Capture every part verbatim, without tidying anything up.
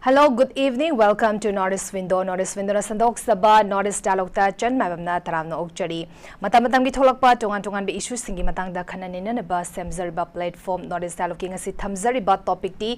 Hello, good evening. Welcome to North East Window. North East Window ꯅ ꯁꯟꯗꯣꯛꯆꯕ North East Dialogue ꯇ ꯆꯟ ꯃꯥꯏꯕꯝꯅ ꯇꯔꯥꯝꯅ ꯑꯣꯛꯆꯔꯤ꯫ ꯃꯇꯝ ꯃꯇꯝꯒꯤ ꯊꯣꯛꯂꯛꯄ ꯇꯣꯉꯥꯟ ꯇꯣꯉꯥꯟꯕ issue ꯁꯤꯡꯒꯤ ꯃꯇꯥꯡꯗ ꯈꯟꯅ ꯅꯩꯅꯅꯕ ꯁꯦꯝꯖꯔꯤꯕ platform North East Dialogue ꯀꯤ ꯉꯁꯤ ꯊꯝꯖꯔꯤꯕ topic T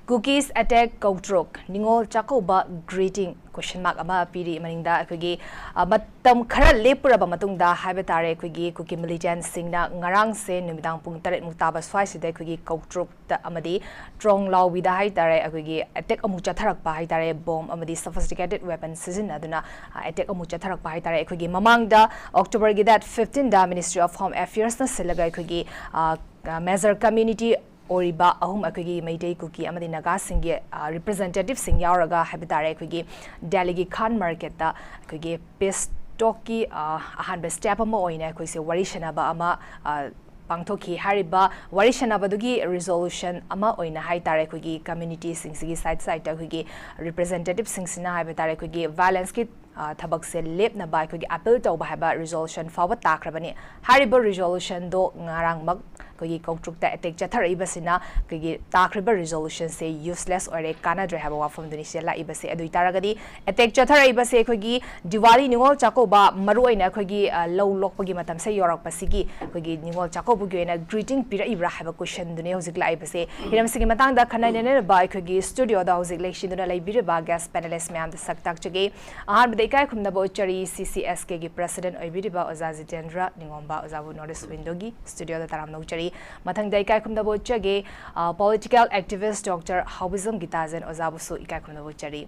Kukis attack ꯀꯧꯇ꯭ꯔꯨꯛ, Ningol Chakkouba greeting, question mark ꯑꯃ ꯄꯤꯔꯤ ꯃꯅꯤꯡꯗ꯫ ꯑꯩꯈꯣꯏꯒꯤ, ꯑ, ꯃꯇꯝ ꯈꯔ ꯂꯦꯞꯄꯨꯔꯕ ꯃꯇꯨꯡꯗ ꯍꯥꯏꯕ ꯇꯥꯔꯦ, ꯑꯩꯈꯣꯏꯒꯤ ꯀꯨꯀꯤ militant ꯁꯤꯡꯅ ꯉꯔꯥꯡꯁꯦ ꯅꯨꯃꯤꯗꯥꯡ ꯄꯨꯡ ꯇꯔꯦꯠ ꯃꯨꯛ ꯇꯥꯕ ꯁ꯭ꯋꯥꯏꯁꯤꯗ ꯑꯩꯈꯣꯏꯒꯤ ꯀꯧꯇ꯭ꯔꯨꯛ ꯇ ꯑꯃꯗꯤ ꯇ꯭ꯔꯣꯡꯂꯥꯎꯕꯤꯗ ꯍꯥꯏꯇꯥꯔꯦ, ꯑꯩꯈꯣꯏꯒꯤ attack ꯑꯃꯨꯛ ꯆꯠꯊꯔꯛꯄ ꯍꯥꯏꯇꯥꯔꯦ, bomb ꯑꯃꯗꯤ sophisticated weapon ꯁꯤꯖꯤꯟꯅꯗꯨꯅ, ꯑ, attack ꯑꯃꯨꯛ ꯆꯠꯊꯔꯛꯄ ꯍꯥꯏꯇꯥꯔꯦ꯫ ꯑꯩꯈꯣꯏꯒꯤ ꯃꯃꯥꯡꯗ October ꯒꯤ date fifteen the Ministry of Home Affairs ꯅ ꯁꯤꯜꯂꯒ ꯑꯩꯈꯣꯏꯒꯤ, ꯑ, ꯑ, major community ꯑꯣꯏꯔꯤꯕ ꯑꯍꯨꯝ, ꯑꯩꯈꯣꯏꯒꯤ ꯃꯩꯇꯩ, ꯀꯨꯀꯤ ꯑꯃꯗꯤ ꯅꯥꯒꯥꯁꯤꯡꯒꯤ, ꯑ, representative ꯁꯤꯡ ꯌꯥꯎꯔꯒ ꯍꯥꯏꯕ ꯇꯥꯔꯦ, ꯑꯩꯈꯣꯏꯒꯤ ꯗꯦꯜꯂꯤꯒꯤ Khan Market ꯇ ꯑꯩꯈꯣꯏꯒꯤ peace talk ꯀꯤ, ꯑ, ꯑꯍꯥꯟꯕ step ꯑꯃ ꯑꯣꯏꯅ ꯑꯩꯈꯣꯏꯁꯦ ꯋꯥꯔꯤ ꯁꯥꯟꯅꯕ ꯑꯃ, ꯑ, ꯄꯥꯡꯊꯣꯛꯈꯤ꯫ ꯍꯥꯏꯔꯤꯕ ꯋꯥꯔꯤ ꯁꯥꯟꯅꯕꯗꯨꯒꯤ resolution ꯑꯃ ꯑꯣꯏꯅ ꯍꯥꯏ ꯇꯥꯔꯦ, ꯑꯩꯈꯣꯏꯒꯤ community ꯁꯤꯡꯁꯤꯒꯤ side side ꯇ ꯑꯩꯈꯣꯏꯒꯤ representative ꯁꯤꯡꯁꯤꯅ ꯍꯥꯏꯕ ꯇꯥꯔꯦ, ꯑꯩꯈꯣꯏꯒꯤ violence ꯀꯤ, ꯑ, ꯊꯕꯛꯁꯦ ꯂꯦꯞꯅꯕ ꯑꯩꯈꯣꯏꯒꯤ appeal ꯇꯧꯕ ꯍꯥꯏꯕ resolution ꯐꯥꯎꯕ ꯇꯥꯈ꯭ꯔꯕꯅꯤ꯫ ꯍꯥꯏꯔꯤꯕ resolution ꯗꯣ ꯉꯔꯥꯡꯃꯛ ꯑꯩꯈꯣꯏꯒꯤ ꯀꯧꯇ꯭ꯔꯨꯛꯇ attack ꯆꯠꯊꯔꯛꯏꯕꯁꯤꯅ ꯑꯩꯈꯣꯏꯒꯤ ꯇꯥꯈ꯭ꯔꯤꯕ resolution ꯁꯦ useless ꯑꯣꯏꯔꯦ, ꯀꯥꯟꯅꯗ꯭ꯔꯦ ꯍꯥꯏꯕ ꯋꯥꯐꯝꯗꯨꯅꯤ ꯁꯤꯗ ꯂꯥꯛꯏꯕꯁꯦ꯫ ꯑꯗꯨ ꯑꯣꯏꯇꯥꯔꯒꯗꯤ attack ꯆꯠꯊꯔꯛꯏꯕꯁꯦ ꯑꯩꯈꯣꯏꯒꯤ ꯗꯤꯋꯥꯂꯤ ꯅꯤꯉꯣꯜ ꯆꯥꯛꯀꯧꯕ, ꯃꯔꯨꯑꯣꯏꯅ ꯑꯩꯈꯣꯏꯒꯤ, ꯑ, ꯂꯧ ꯂꯣꯛꯄꯒꯤ ꯃꯇꯝꯁꯦ ꯌꯧꯔꯛꯄꯁꯤꯒꯤ ꯑꯩꯈꯣꯏꯒꯤ ꯅꯤꯉꯣꯜ ꯆꯥꯛꯀꯧꯕꯒꯤ ꯑꯣꯏꯅ greeting ꯄꯤꯔꯛꯏꯕ꯭ꯔꯥ ꯍꯥꯏꯕ question ꯗꯨꯅꯤ ꯍꯧꯖꯤꯛ ꯂꯥꯛꯏꯕꯁꯦ꯫ ꯍꯤꯔꯝꯁꯤꯒꯤ ꯃꯇꯥꯡꯗ ꯈꯟꯅ ꯅꯩꯅꯅꯕ ꯑꯩꯈꯣꯏꯒꯤ studio ꯗ ꯍꯧꯖꯤꯛ ꯂꯦꯡꯁꯤꯟꯗꯨꯅ ꯂꯩꯕꯤꯔꯤꯕ guest panelist ꯃꯌꯥꯝꯗ ꯁꯛ ꯇꯥꯛꯆꯒꯦ꯫ ꯑꯍꯥꯟꯕꯗ ꯏꯀꯥꯏ ꯈꯨꯝꯅꯕ ꯎꯠꯆꯔꯤ C C S K ꯒꯤ president ꯑꯣꯏꯕꯤꯔꯤꯕ ꯑꯣꯖꯥ ꯖꯤꯇꯦꯟꯗ꯭ꯔ ꯅꯤꯉꯣꯝꯕ, ꯑꯣꯖꯥꯕꯨ North East Window ꯒꯤ studio ꯗ ꯇꯔꯥꯝꯅ ꯑꯣꯛꯆꯔꯤ꯫ ꯃꯊꯪꯗ ꯏꯀꯥꯏ ꯈꯨꯝꯅꯕ ꯎꯠꯆꯒꯦ, ꯑ, political activist Doctor ꯍꯥꯎꯕꯤꯖꯝ ꯒꯤꯇꯥꯖꯦꯟ, ꯑꯣꯖꯥꯕꯨꯁꯨ ꯏꯀꯥꯏ ꯈꯨꯝꯅꯕ ꯎꯠꯆꯔꯤ꯫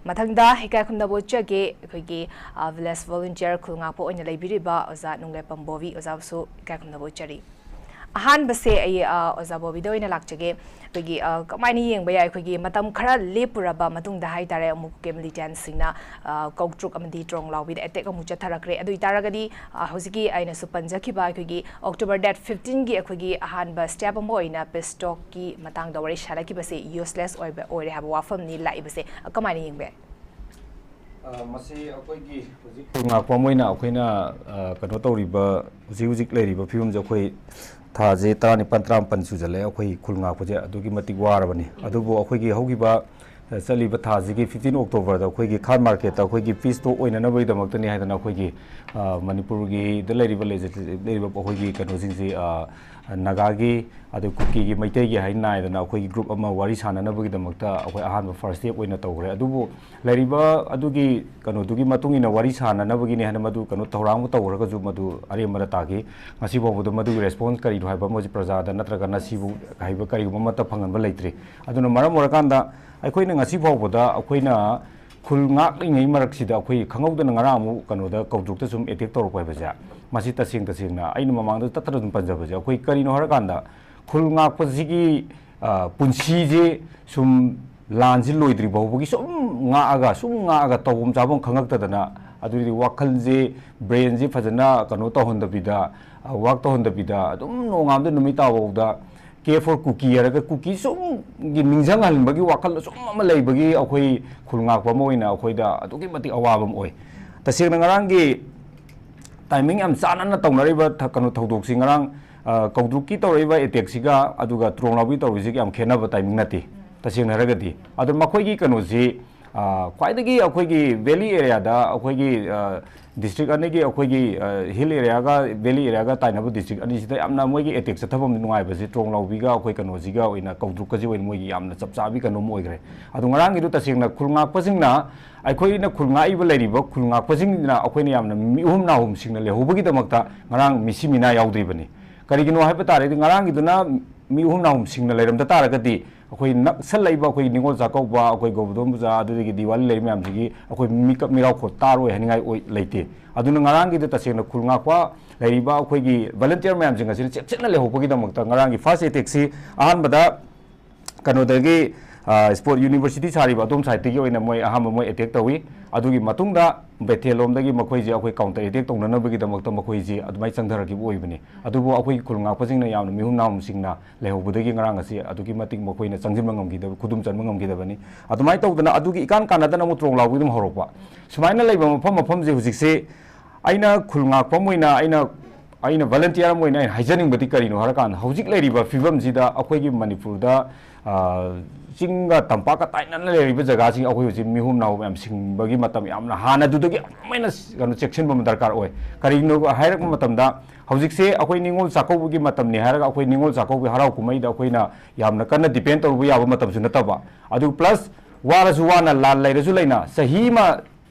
ꯃꯊꯪꯗ ꯏꯀꯥꯏ ꯈꯨꯝꯅꯕ ꯎꯠꯆꯒꯦ ꯑꯩꯈꯣꯏꯒꯤ, ꯑ, village volunteer ꯈꯨꯜ ꯉꯥꯛꯄ ꯑꯣꯏꯅ ꯂꯩꯕꯤꯔꯤꯕ ꯑꯣꯖꯥ ꯅꯨꯡꯂꯦꯄꯝ ꯕꯣꯕꯤ, ꯑꯣꯖꯥꯕꯨꯁꯨ ꯏꯀꯥꯏ ꯈꯨꯝꯅꯕ ꯎꯠꯆꯔꯤ꯫ ꯑꯍꯥꯟꯕꯁꯦ ꯑꯩ ꯑ, ꯑꯣꯖꯥ ꯕꯣꯕꯤꯗ ꯑꯣꯏꯅ ꯂꯥꯛꯆꯒꯦ꯫ ꯑꯩꯈꯣꯏꯒꯤ ꯑ, ꯀꯃꯥꯏꯅ ꯌꯦꯡꯕ ꯌꯥꯏ? ꯑꯩꯈꯣꯏꯒꯤ ꯃꯇꯝ ꯈꯔ ꯂꯦꯞꯄꯨꯔꯕ ꯃꯇꯨꯡꯗ ꯍꯥꯏꯇꯥꯔꯦ, ꯑꯃꯨꯛ ꯀꯦ ꯃꯤꯂꯤꯇꯦꯟꯁꯤꯡꯅ ꯑ, ꯀꯧꯇ꯭ꯔꯨꯛ ꯑꯃꯗꯤ ꯇ꯭ꯔꯣꯡ ꯂꯥꯎꯕꯤꯗ ꯑꯦꯇꯦꯛ ꯑꯃꯨꯛ ꯆꯠꯊꯔꯛꯈ꯭ꯔꯦ꯫ ꯑꯗꯨ ꯑꯣꯏꯇꯥꯔꯒꯗꯤ ꯑ, ꯍꯧꯖꯤꯛꯀꯤ ꯑꯩꯅꯁꯨ ꯄꯟꯖꯈꯤꯕ ꯑꯩꯈꯣꯏꯒꯤ ꯑꯣꯛꯇꯣꯕꯔ ꯗꯦꯠ ꯐꯤꯐꯇꯤꯟꯒꯤ ꯑꯩꯈꯣꯏꯒꯤ ꯑꯍꯥꯟꯕ ꯁ꯭ꯇꯦꯞ ꯑꯃ ꯑꯣꯏꯅ ꯄꯤꯁ ꯇꯣꯛꯀꯤ ꯃꯇꯥꯡꯗ ꯋꯥꯔꯤ ꯁꯥꯟꯅꯈꯤꯕꯁꯦ ꯌꯨꯁꯂꯦꯁ ꯑꯣꯏꯕ ꯑꯣꯏꯔꯦ ꯍꯥꯏꯕ ꯋꯥꯐꯝꯅꯤ ꯂꯥꯛꯏꯕꯁꯦ꯫ ꯑ, ꯀꯃꯥꯏꯅ ꯌꯦꯡꯕ ꯌꯥꯏ? ꯑ, ꯃꯁꯤ ꯑꯩꯈꯣꯏꯒꯤ ꯍꯧꯖꯤꯛ ꯈꯨꯜ ꯉꯥꯛꯄ ꯑꯃ ꯑꯣꯏꯅ ꯑꯩꯈꯣꯏꯅ, ꯑ, ꯀꯩꯅꯣ ꯇꯧꯔꯤꯕ, ꯍꯧꯖꯤꯛ ꯍꯧꯖꯤꯛ ꯂꯩꯔꯤꯕ ꯐꯤꯕꯝꯁꯦ ꯑꯩꯈꯣꯏ ꯊꯥꯁꯦ ꯇꯔꯥꯅꯤꯄꯥꯟ, ꯇꯔꯥꯃꯥꯄꯟ ꯁꯨꯖꯜꯂꯛꯑꯦ ꯑꯩꯈꯣꯏ ꯈꯨꯜ ꯉꯥꯛꯄꯁꯦ꯫ ꯑꯗꯨꯛꯀꯤ ꯃꯇꯤꯛ ꯋꯥꯔꯕꯅꯤ꯫ ꯑꯗꯨꯕꯨ ꯑꯩꯈꯣꯏꯒꯤ ꯍꯧꯈꯤꯕ, ꯑ, ꯆꯠꯂꯤꯕ ꯊꯥꯁꯤꯒꯤ ꯐꯤꯐꯇꯤꯟ ꯑꯣꯛꯇꯣꯕꯔꯗ ꯑꯩꯈꯣꯏꯒꯤ ꯈꯥꯟ ꯃꯥꯔꯀꯦꯠꯇ ꯑꯩꯈꯣꯏꯒꯤ ꯄꯤꯁ ꯇꯣꯛ ꯑꯣꯏꯅꯅꯕꯒꯤꯗꯃꯛꯇꯅꯤ ꯍꯥꯏꯗꯅ ꯑꯩꯈꯣꯏꯒꯤ, ꯑ, ꯃꯅꯤꯄꯨꯔꯒꯤꯗ ꯂꯩꯔꯤꯕ ꯂꯩꯖ-, ꯂꯩꯔꯤꯕ ꯑꯩꯈꯣꯏꯒꯤ ꯀꯩꯅꯣꯁꯤꯡꯁꯤ, ꯑ, ꯅꯥꯒꯥꯒꯤ, ꯑꯗꯨ ꯀꯨꯀꯤꯒꯤ, ꯃꯩꯇꯩꯒꯤ ꯍꯥꯏ ꯅꯥꯏꯗꯅ ꯑꯩꯈꯣꯏꯒꯤ ꯒ꯭ꯔꯨꯞ ꯑꯃ ꯋꯥꯔꯤ ꯁꯥꯟꯅꯅꯕꯒꯤꯗꯃꯛꯇ ꯑꯩꯈꯣꯏ ꯑꯍꯥꯟꯕ ꯐꯥꯔꯁ ꯁ꯭ꯇꯦꯞ ꯑꯣꯏꯅ ꯇꯧꯈ꯭ꯔꯦ꯫ ꯑꯗꯨꯕꯨ ꯂꯩꯔꯤꯕ ꯑꯗꯨꯒꯤ ꯀꯩꯅꯣꯗꯨꯒꯤ ꯃꯇꯨꯡ ꯏꯟꯅ ꯋꯥꯔꯤ ꯁꯥꯟꯅꯅꯕꯒꯤꯅꯤ ꯍꯥꯏꯅ ꯃꯗꯨ ꯀꯩꯅꯣ ꯊꯧꯔꯥꯡ ꯑꯃ ꯇꯧꯈ꯭ꯔꯒꯁꯨ ꯃꯗꯨ ꯑꯔꯦꯝꯕꯗ ꯇꯥꯈꯤ꯫ ꯉꯁꯤ ꯐꯥꯎꯕꯗ ꯃꯗꯨꯒꯤ ꯔꯦꯁꯄꯣꯟꯁ ꯀꯔꯤꯅꯣ ꯍꯥꯏꯕ ꯑꯃꯁꯤ ꯄ꯭ꯔꯖꯥꯗ ꯅꯠꯇ꯭ꯔꯒꯅ ꯁꯤꯕꯨ ꯍꯥꯏꯕ ꯀꯔꯤꯒꯨꯝꯕ ꯑꯃꯠꯇ ꯐꯪꯍꯟꯕ ꯂꯩꯇ꯭ꯔꯤ꯫ ꯑꯗꯨꯅ ꯃꯔꯝ ꯑꯣꯏꯔꯀꯥꯟꯗ ꯑꯩꯈꯣꯏꯅ ꯉꯁꯤ ꯐꯥꯎꯕꯗ ꯑꯩꯈꯣꯏꯅ ꯈꯨꯜ ꯉꯥꯛꯂꯤꯉꯩ ꯃꯔꯛꯁꯤꯗ ꯑꯩꯈꯣꯏ ꯈꯪꯍꯧꯗꯅ ꯉꯔꯥꯡ ꯑꯃꯨꯛ ꯀꯩꯅꯣꯗ ꯀꯧꯗ꯭ꯔꯨꯛꯇ ꯁꯨꯝ ꯑꯦꯇꯦꯛ ꯇꯧꯔꯛꯄ ꯍꯥꯏꯕꯁꯦ, ꯃꯁꯤ ꯇꯁꯦꯡ ꯇꯁꯦꯡꯅ ꯑꯩꯅ ꯃꯃꯥꯡꯗ ꯇꯠꯇꯅ ꯑꯗꯨꯝ ꯄꯟꯖꯕꯁꯦ, ꯑꯩꯈꯣꯏ ꯀꯔꯤꯅꯣ ꯍꯥꯏꯔꯀꯥꯟꯗ ꯈꯨꯜ ꯉꯥꯛꯄꯁꯤꯒꯤ, ꯑ, ꯄꯨꯟꯁꯤꯁꯦ ꯁꯨꯝ ꯂꯥꯟꯁꯤ ꯂꯣꯏꯗ꯭ꯔꯤ ꯐꯥꯎꯕꯒꯤ ꯁꯨꯝ ꯉꯥꯛꯑꯒ, ꯁꯨꯝ ꯉꯥꯛꯑꯒ ꯇꯧꯐꯝ ꯆꯥꯐꯝ ꯈꯪꯉꯛꯇꯗꯅ, ꯑꯗꯨꯗꯤ ꯋꯥꯈꯜꯁꯦ, ꯕ꯭ꯔꯦꯟꯁꯦ ꯐꯖꯅ ꯀꯩꯅꯣ ꯇꯧꯍꯟꯗꯕꯤꯗ, ꯑ, ꯋꯥꯛ ꯇꯧꯍꯟꯗꯕꯤꯗ ꯑꯗꯨꯝ ꯅꯣꯡꯉꯥꯟꯕꯗ ꯅꯨꯃꯤꯠ ꯇꯥꯐꯥꯎꯗ ꯀꯦ ꯐꯣꯔ ꯀꯨꯀꯤ ꯍꯥꯏꯔꯒ ꯀꯨꯀꯤ ꯁꯨꯝꯒꯤ ꯅꯤꯡꯁꯤꯡꯍꯟꯕꯒꯤ ꯋꯥꯈꯜ ꯑꯁꯨꯝ ꯑꯃ ꯂꯩꯕꯒꯤ ꯑꯩꯈꯣꯏ ꯈꯨꯜ ꯉꯥꯛꯄ ꯑꯃ ꯑꯣꯏꯅ ꯑꯩꯈꯣꯏꯗ ꯑꯗꯨꯛꯀꯤ ꯃꯇꯤꯛ ꯑꯋꯥꯕ ꯑꯃ ꯑꯣꯏ꯫ ꯇꯁꯦꯡꯅ ꯉꯔꯥꯡꯒꯤ ꯇꯥꯏꯃꯤꯡ ꯌꯥꯝ ꯆꯥꯟꯅꯅ ꯇꯧꯅꯔꯤꯕ ꯊ-, ꯀꯩꯅꯣ ꯊꯧꯗꯣꯛꯁꯤ ꯉꯔꯥꯡ, ꯑ, ꯀꯧꯗ꯭ꯔꯨꯛꯀꯤ ꯇꯧꯔꯛꯏꯕ ꯑꯦꯇꯦꯛꯁꯤꯒ ꯑꯗꯨꯒ ꯇ꯭ꯔꯣꯡꯂꯥꯎꯕꯤ ꯇꯧꯔꯤꯁꯤꯒ ꯌꯥꯝ ꯈꯦꯠꯅꯕ ꯇꯥꯏꯃꯤꯡ ꯅꯠꯇꯦ, ꯇꯁꯦꯡꯅ ꯍꯥꯏꯔꯒꯗꯤ꯫ ꯑꯗꯣ ꯃꯈꯣꯏꯒꯤ ꯀꯩꯅꯣꯁꯤ, ꯑ, ꯈ꯭ꯋꯥꯏꯗꯒꯤ ꯑꯩꯈꯣꯏꯒꯤ ꯚꯦꯂꯤ ꯑꯦꯔꯤꯌꯥꯗ ꯑꯩꯈꯣꯏꯒꯤ, ꯑ, ꯗꯤꯁꯇ꯭ꯔꯤꯛ ꯑꯅꯤꯒꯤ ꯑꯩꯈꯣꯏꯒꯤ, ꯑ, ꯍꯤꯜ ꯑꯦꯔꯤꯌꯥꯒ ꯚꯦꯂꯤ ꯑꯦꯔꯤꯌꯥꯒ ꯇꯥꯏꯅꯕ ꯗꯤꯁꯇ꯭ꯔꯤꯛ ꯑꯅꯤꯁꯤꯗ ꯌꯥꯝꯅ ꯃꯣꯏꯒꯤ ꯑꯦꯇꯦꯛ ꯆꯠꯊꯐꯝ ꯅꯨꯡꯉꯥꯏꯕꯁꯤ ꯇ꯭ꯔꯣꯡꯂꯥꯎꯕꯤꯒ ꯑꯩꯈꯣꯏ ꯀꯩꯅꯣꯁꯤꯒ ꯑꯣꯏꯅ ꯀꯧꯗ꯭ꯔꯨꯛꯀꯁꯤ ꯑꯣꯏꯅ ꯃꯣꯏꯒꯤ ꯌꯥꯝꯅ ꯆꯞ ꯆꯥꯕꯤ ꯀꯩꯅꯣꯝ ꯑꯣꯏꯈ꯭ꯔꯦ꯫ ꯑꯗꯣ ꯉꯔꯥꯡꯒꯤꯗꯣ ꯇꯁꯦꯡꯅ ꯈꯨꯜ ꯉꯥꯛꯄꯁꯤꯡꯅ, ꯑꯩꯈꯣꯏꯅ ꯈꯨꯜ ꯉꯥꯛꯏꯕ ꯂꯩꯔꯤꯕ ꯈꯨꯜ ꯉꯥꯛꯄꯁꯤꯡꯁꯤꯅ ꯑꯩꯈꯣꯏꯅ ꯌꯥꯝꯅ ꯃꯤꯍꯨꯝ ꯅꯥꯍꯨꯝ ꯁꯤꯡꯅ ꯂꯩꯍꯧꯕꯒꯤꯗꯃꯛꯇ ꯉꯔꯥꯡ ꯃꯤꯁꯤ ꯃꯤꯅꯥ ꯌꯥꯎꯗ꯭ꯔꯤꯕꯅꯤ꯫ ꯀꯔꯤꯒꯤꯅꯣ ꯍꯥꯏꯕ ꯇꯥꯔꯒꯗꯤ ꯉꯔꯥꯡꯒꯤꯗꯨꯅ ꯃꯤ ꯑꯍꯨꯝ ꯅꯥꯍꯨꯝ ꯁꯤꯡꯅ ꯂꯩꯔꯝꯗ ꯇꯥꯔꯒꯗꯤ ꯑꯩꯈꯣꯏ ꯅꯛꯁꯜꯂꯛꯏꯕ ꯑꯩꯈꯣꯏ ꯅꯤꯉꯣꯜ ꯆꯥꯛꯀꯧꯕ, ꯑꯩꯈꯣꯏ ꯒꯣꯕꯔꯙꯟ ꯄꯨꯖꯥ, ꯑꯗꯨꯗꯒꯤ ꯗꯤꯋꯥꯂꯤ ꯂꯩꯔꯤ ꯃꯌꯥꯝꯁꯤꯒꯤ ꯑꯩꯈꯣꯏ ꯃꯤꯀꯞ ꯃꯤꯔꯥꯎ ꯈꯣꯠ ꯇꯥꯔꯣꯏ ꯍꯥꯏꯅꯤꯡꯉꯥꯏ ꯑꯣꯏ ꯂꯩꯇꯦ꯫ ꯑꯗꯨꯅ ꯉꯔꯥꯡꯒꯤꯗ ꯇꯁꯦꯡꯅ ꯈꯨꯜ ꯉꯥꯛꯄ ꯂꯩꯔꯤꯕ ꯑꯩꯈꯣꯏꯒꯤ ꯚꯣꯂꯟꯇꯤꯌꯔ ꯃꯌꯥꯝꯁꯤꯡ ꯑꯁꯤꯅ ꯆꯦꯛꯁꯤꯟꯅ ꯂꯩꯍꯧꯕꯒꯤꯗꯃꯛꯇ ꯉꯔꯥꯡꯒꯤ ꯐꯥꯔꯁ ꯑꯦꯇꯦꯛꯁꯤ ꯑꯍꯥꯟꯕꯗ ꯀꯩꯅꯣꯗꯒꯤ, ꯁ꯭ꯄꯣꯔꯠ ꯌꯨꯅꯤꯚꯔꯁꯤꯇꯤ ꯁꯥꯔꯤꯕ ꯑꯗꯣꯝ ꯁꯥꯏꯠꯇꯒꯤ ꯑꯣꯏꯅ ꯃꯣꯏ ꯑꯍꯥꯟꯕ ꯃꯣꯏ ꯑꯦꯇꯦꯛ ꯇꯧꯏ꯫ ꯑꯗꯨꯒꯤ ꯃꯇꯨꯡꯗ ꯕꯦꯊꯦꯜ ꯂꯣꯝꯗꯒꯤ ꯃꯈꯣꯏꯁꯦ ꯑꯩꯈꯣꯏ ꯀꯥꯎꯟꯇꯔ ꯑꯦꯇꯦꯛ ꯇꯧꯅꯅꯕꯒꯤꯗꯃꯛꯇ ꯃꯈꯣꯏꯁꯦ ꯑꯗꯨꯃꯥꯏꯅ ꯆꯪꯊꯔꯛꯈꯤꯕ ꯑꯣꯏꯕꯅꯤ꯫ ꯑꯗꯨꯕꯨ ꯑꯩꯈꯣꯏꯒꯤ ꯈꯨꯜ ꯉꯥꯛꯄꯁꯤꯡꯅ ꯌꯥꯝꯅ ꯃꯤꯍꯨꯝ ꯅꯥꯍꯨꯝꯁꯤꯡꯅ ꯂꯩꯍꯧꯕꯗꯒꯤ ꯉꯔꯥꯡ ꯑꯁꯤ ꯑꯗꯨꯛꯀꯤ ꯃꯇꯤꯛ ꯃꯈꯣꯏꯅ ꯆꯪꯁꯤꯟꯕ ꯉꯝꯈꯤꯗꯕ, ꯈꯨꯗꯨꯝ ꯆꯟꯕ ꯉꯝꯈꯤꯗꯕꯅꯤ꯫ ꯑꯗꯨꯃꯥꯏꯅ ꯇꯧꯗꯅ ꯑꯗꯨꯒꯤ ꯏꯀꯥꯟ ꯀꯥꯟꯅꯗꯅ ꯑꯃꯨꯛ ꯇ꯭ꯔꯣꯡ ꯂꯥꯎꯕꯤ ꯑꯗꯨꯝ ꯍꯧꯔꯛꯄ꯫ ꯁꯨꯃꯥꯏꯅ ꯂꯩꯕ ꯃꯐꯝ ꯃꯐꯝꯁꯦ ꯍꯧꯖꯤꯛꯁꯦ ꯑꯩꯅ ꯈꯨꯜ ꯉꯥꯛꯄ ꯑꯃ ꯑꯣꯏꯅ ꯑꯩꯅ, ꯑꯩꯅ ꯚꯣꯂꯟꯇꯤꯌꯔ ꯑꯃ ꯑꯣꯏꯅ ꯑꯩꯅ ꯍꯥꯏꯖꯅꯤꯡꯕꯗꯤ ꯀꯔꯤꯅꯣ ꯍꯥꯏꯔꯀꯥꯟꯗ, ꯍꯧꯖꯤꯛ ꯂꯩꯔꯤꯕ ꯐꯤꯕꯝꯁꯤꯗ ꯑꯩꯈꯣꯏꯒꯤ ꯃꯅꯤꯄꯨꯔꯗ, ꯑ, ꯆꯤꯡꯒ ꯇꯝꯄꯥꯛꯀ ꯇꯥꯏꯅꯅ ꯂꯩꯔꯤꯕ ꯖꯒꯥꯁꯤꯡ ꯑꯩꯈꯣꯏ ꯍꯧꯖꯤꯛ ꯃꯤꯍꯨꯝ ꯅꯥꯍꯨꯝ ꯌꯥꯝ ꯁꯤꯡꯕꯒꯤ ꯃꯇꯝ, ꯌꯥꯝꯅ ꯍꯥꯟꯅꯗꯨꯗꯒꯤ ꯑꯃꯨꯛ ꯍꯦꯟꯅ ꯀꯩꯅꯣ ꯆꯦꯛꯁꯤꯟꯕ ꯑꯃ ꯗꯔꯀꯥꯔ ꯑꯣꯏ꯫ ꯀꯔꯤꯒꯤꯅꯣ ꯍꯥꯏꯔꯛꯄ ꯃꯇꯝꯗ, ꯍꯧꯖꯤꯛꯁꯦ ꯑꯩꯈꯣꯏ ꯅꯤꯉꯣꯜ ꯆꯥꯛꯀꯧꯕꯒꯤ ꯃꯇꯝꯅꯤ ꯍꯥꯏꯔꯒ ꯑꯩꯈꯣꯏ ꯅꯤꯉꯣꯜ ꯆꯥꯛꯀꯧꯕꯒꯤ ꯍꯔꯥꯎ ꯀꯨꯝꯍꯩꯗ ꯑꯩꯈꯣꯏꯅ ꯌꯥꯝꯅ ꯀꯟꯅ ꯗꯤꯄꯦꯟ ꯇꯧꯔꯨꯕ ꯌꯥꯕ ꯃꯇꯝꯁꯨ ꯅꯠꯇꯕ, ꯑꯗꯨ ꯄ꯭ꯂꯁ ꯋꯥꯔꯁꯨ ꯋꯥꯅ, ꯂꯥꯟ ꯂꯩꯔꯁꯨ ꯂꯩꯅ, ꯆꯍꯤ ꯑꯃ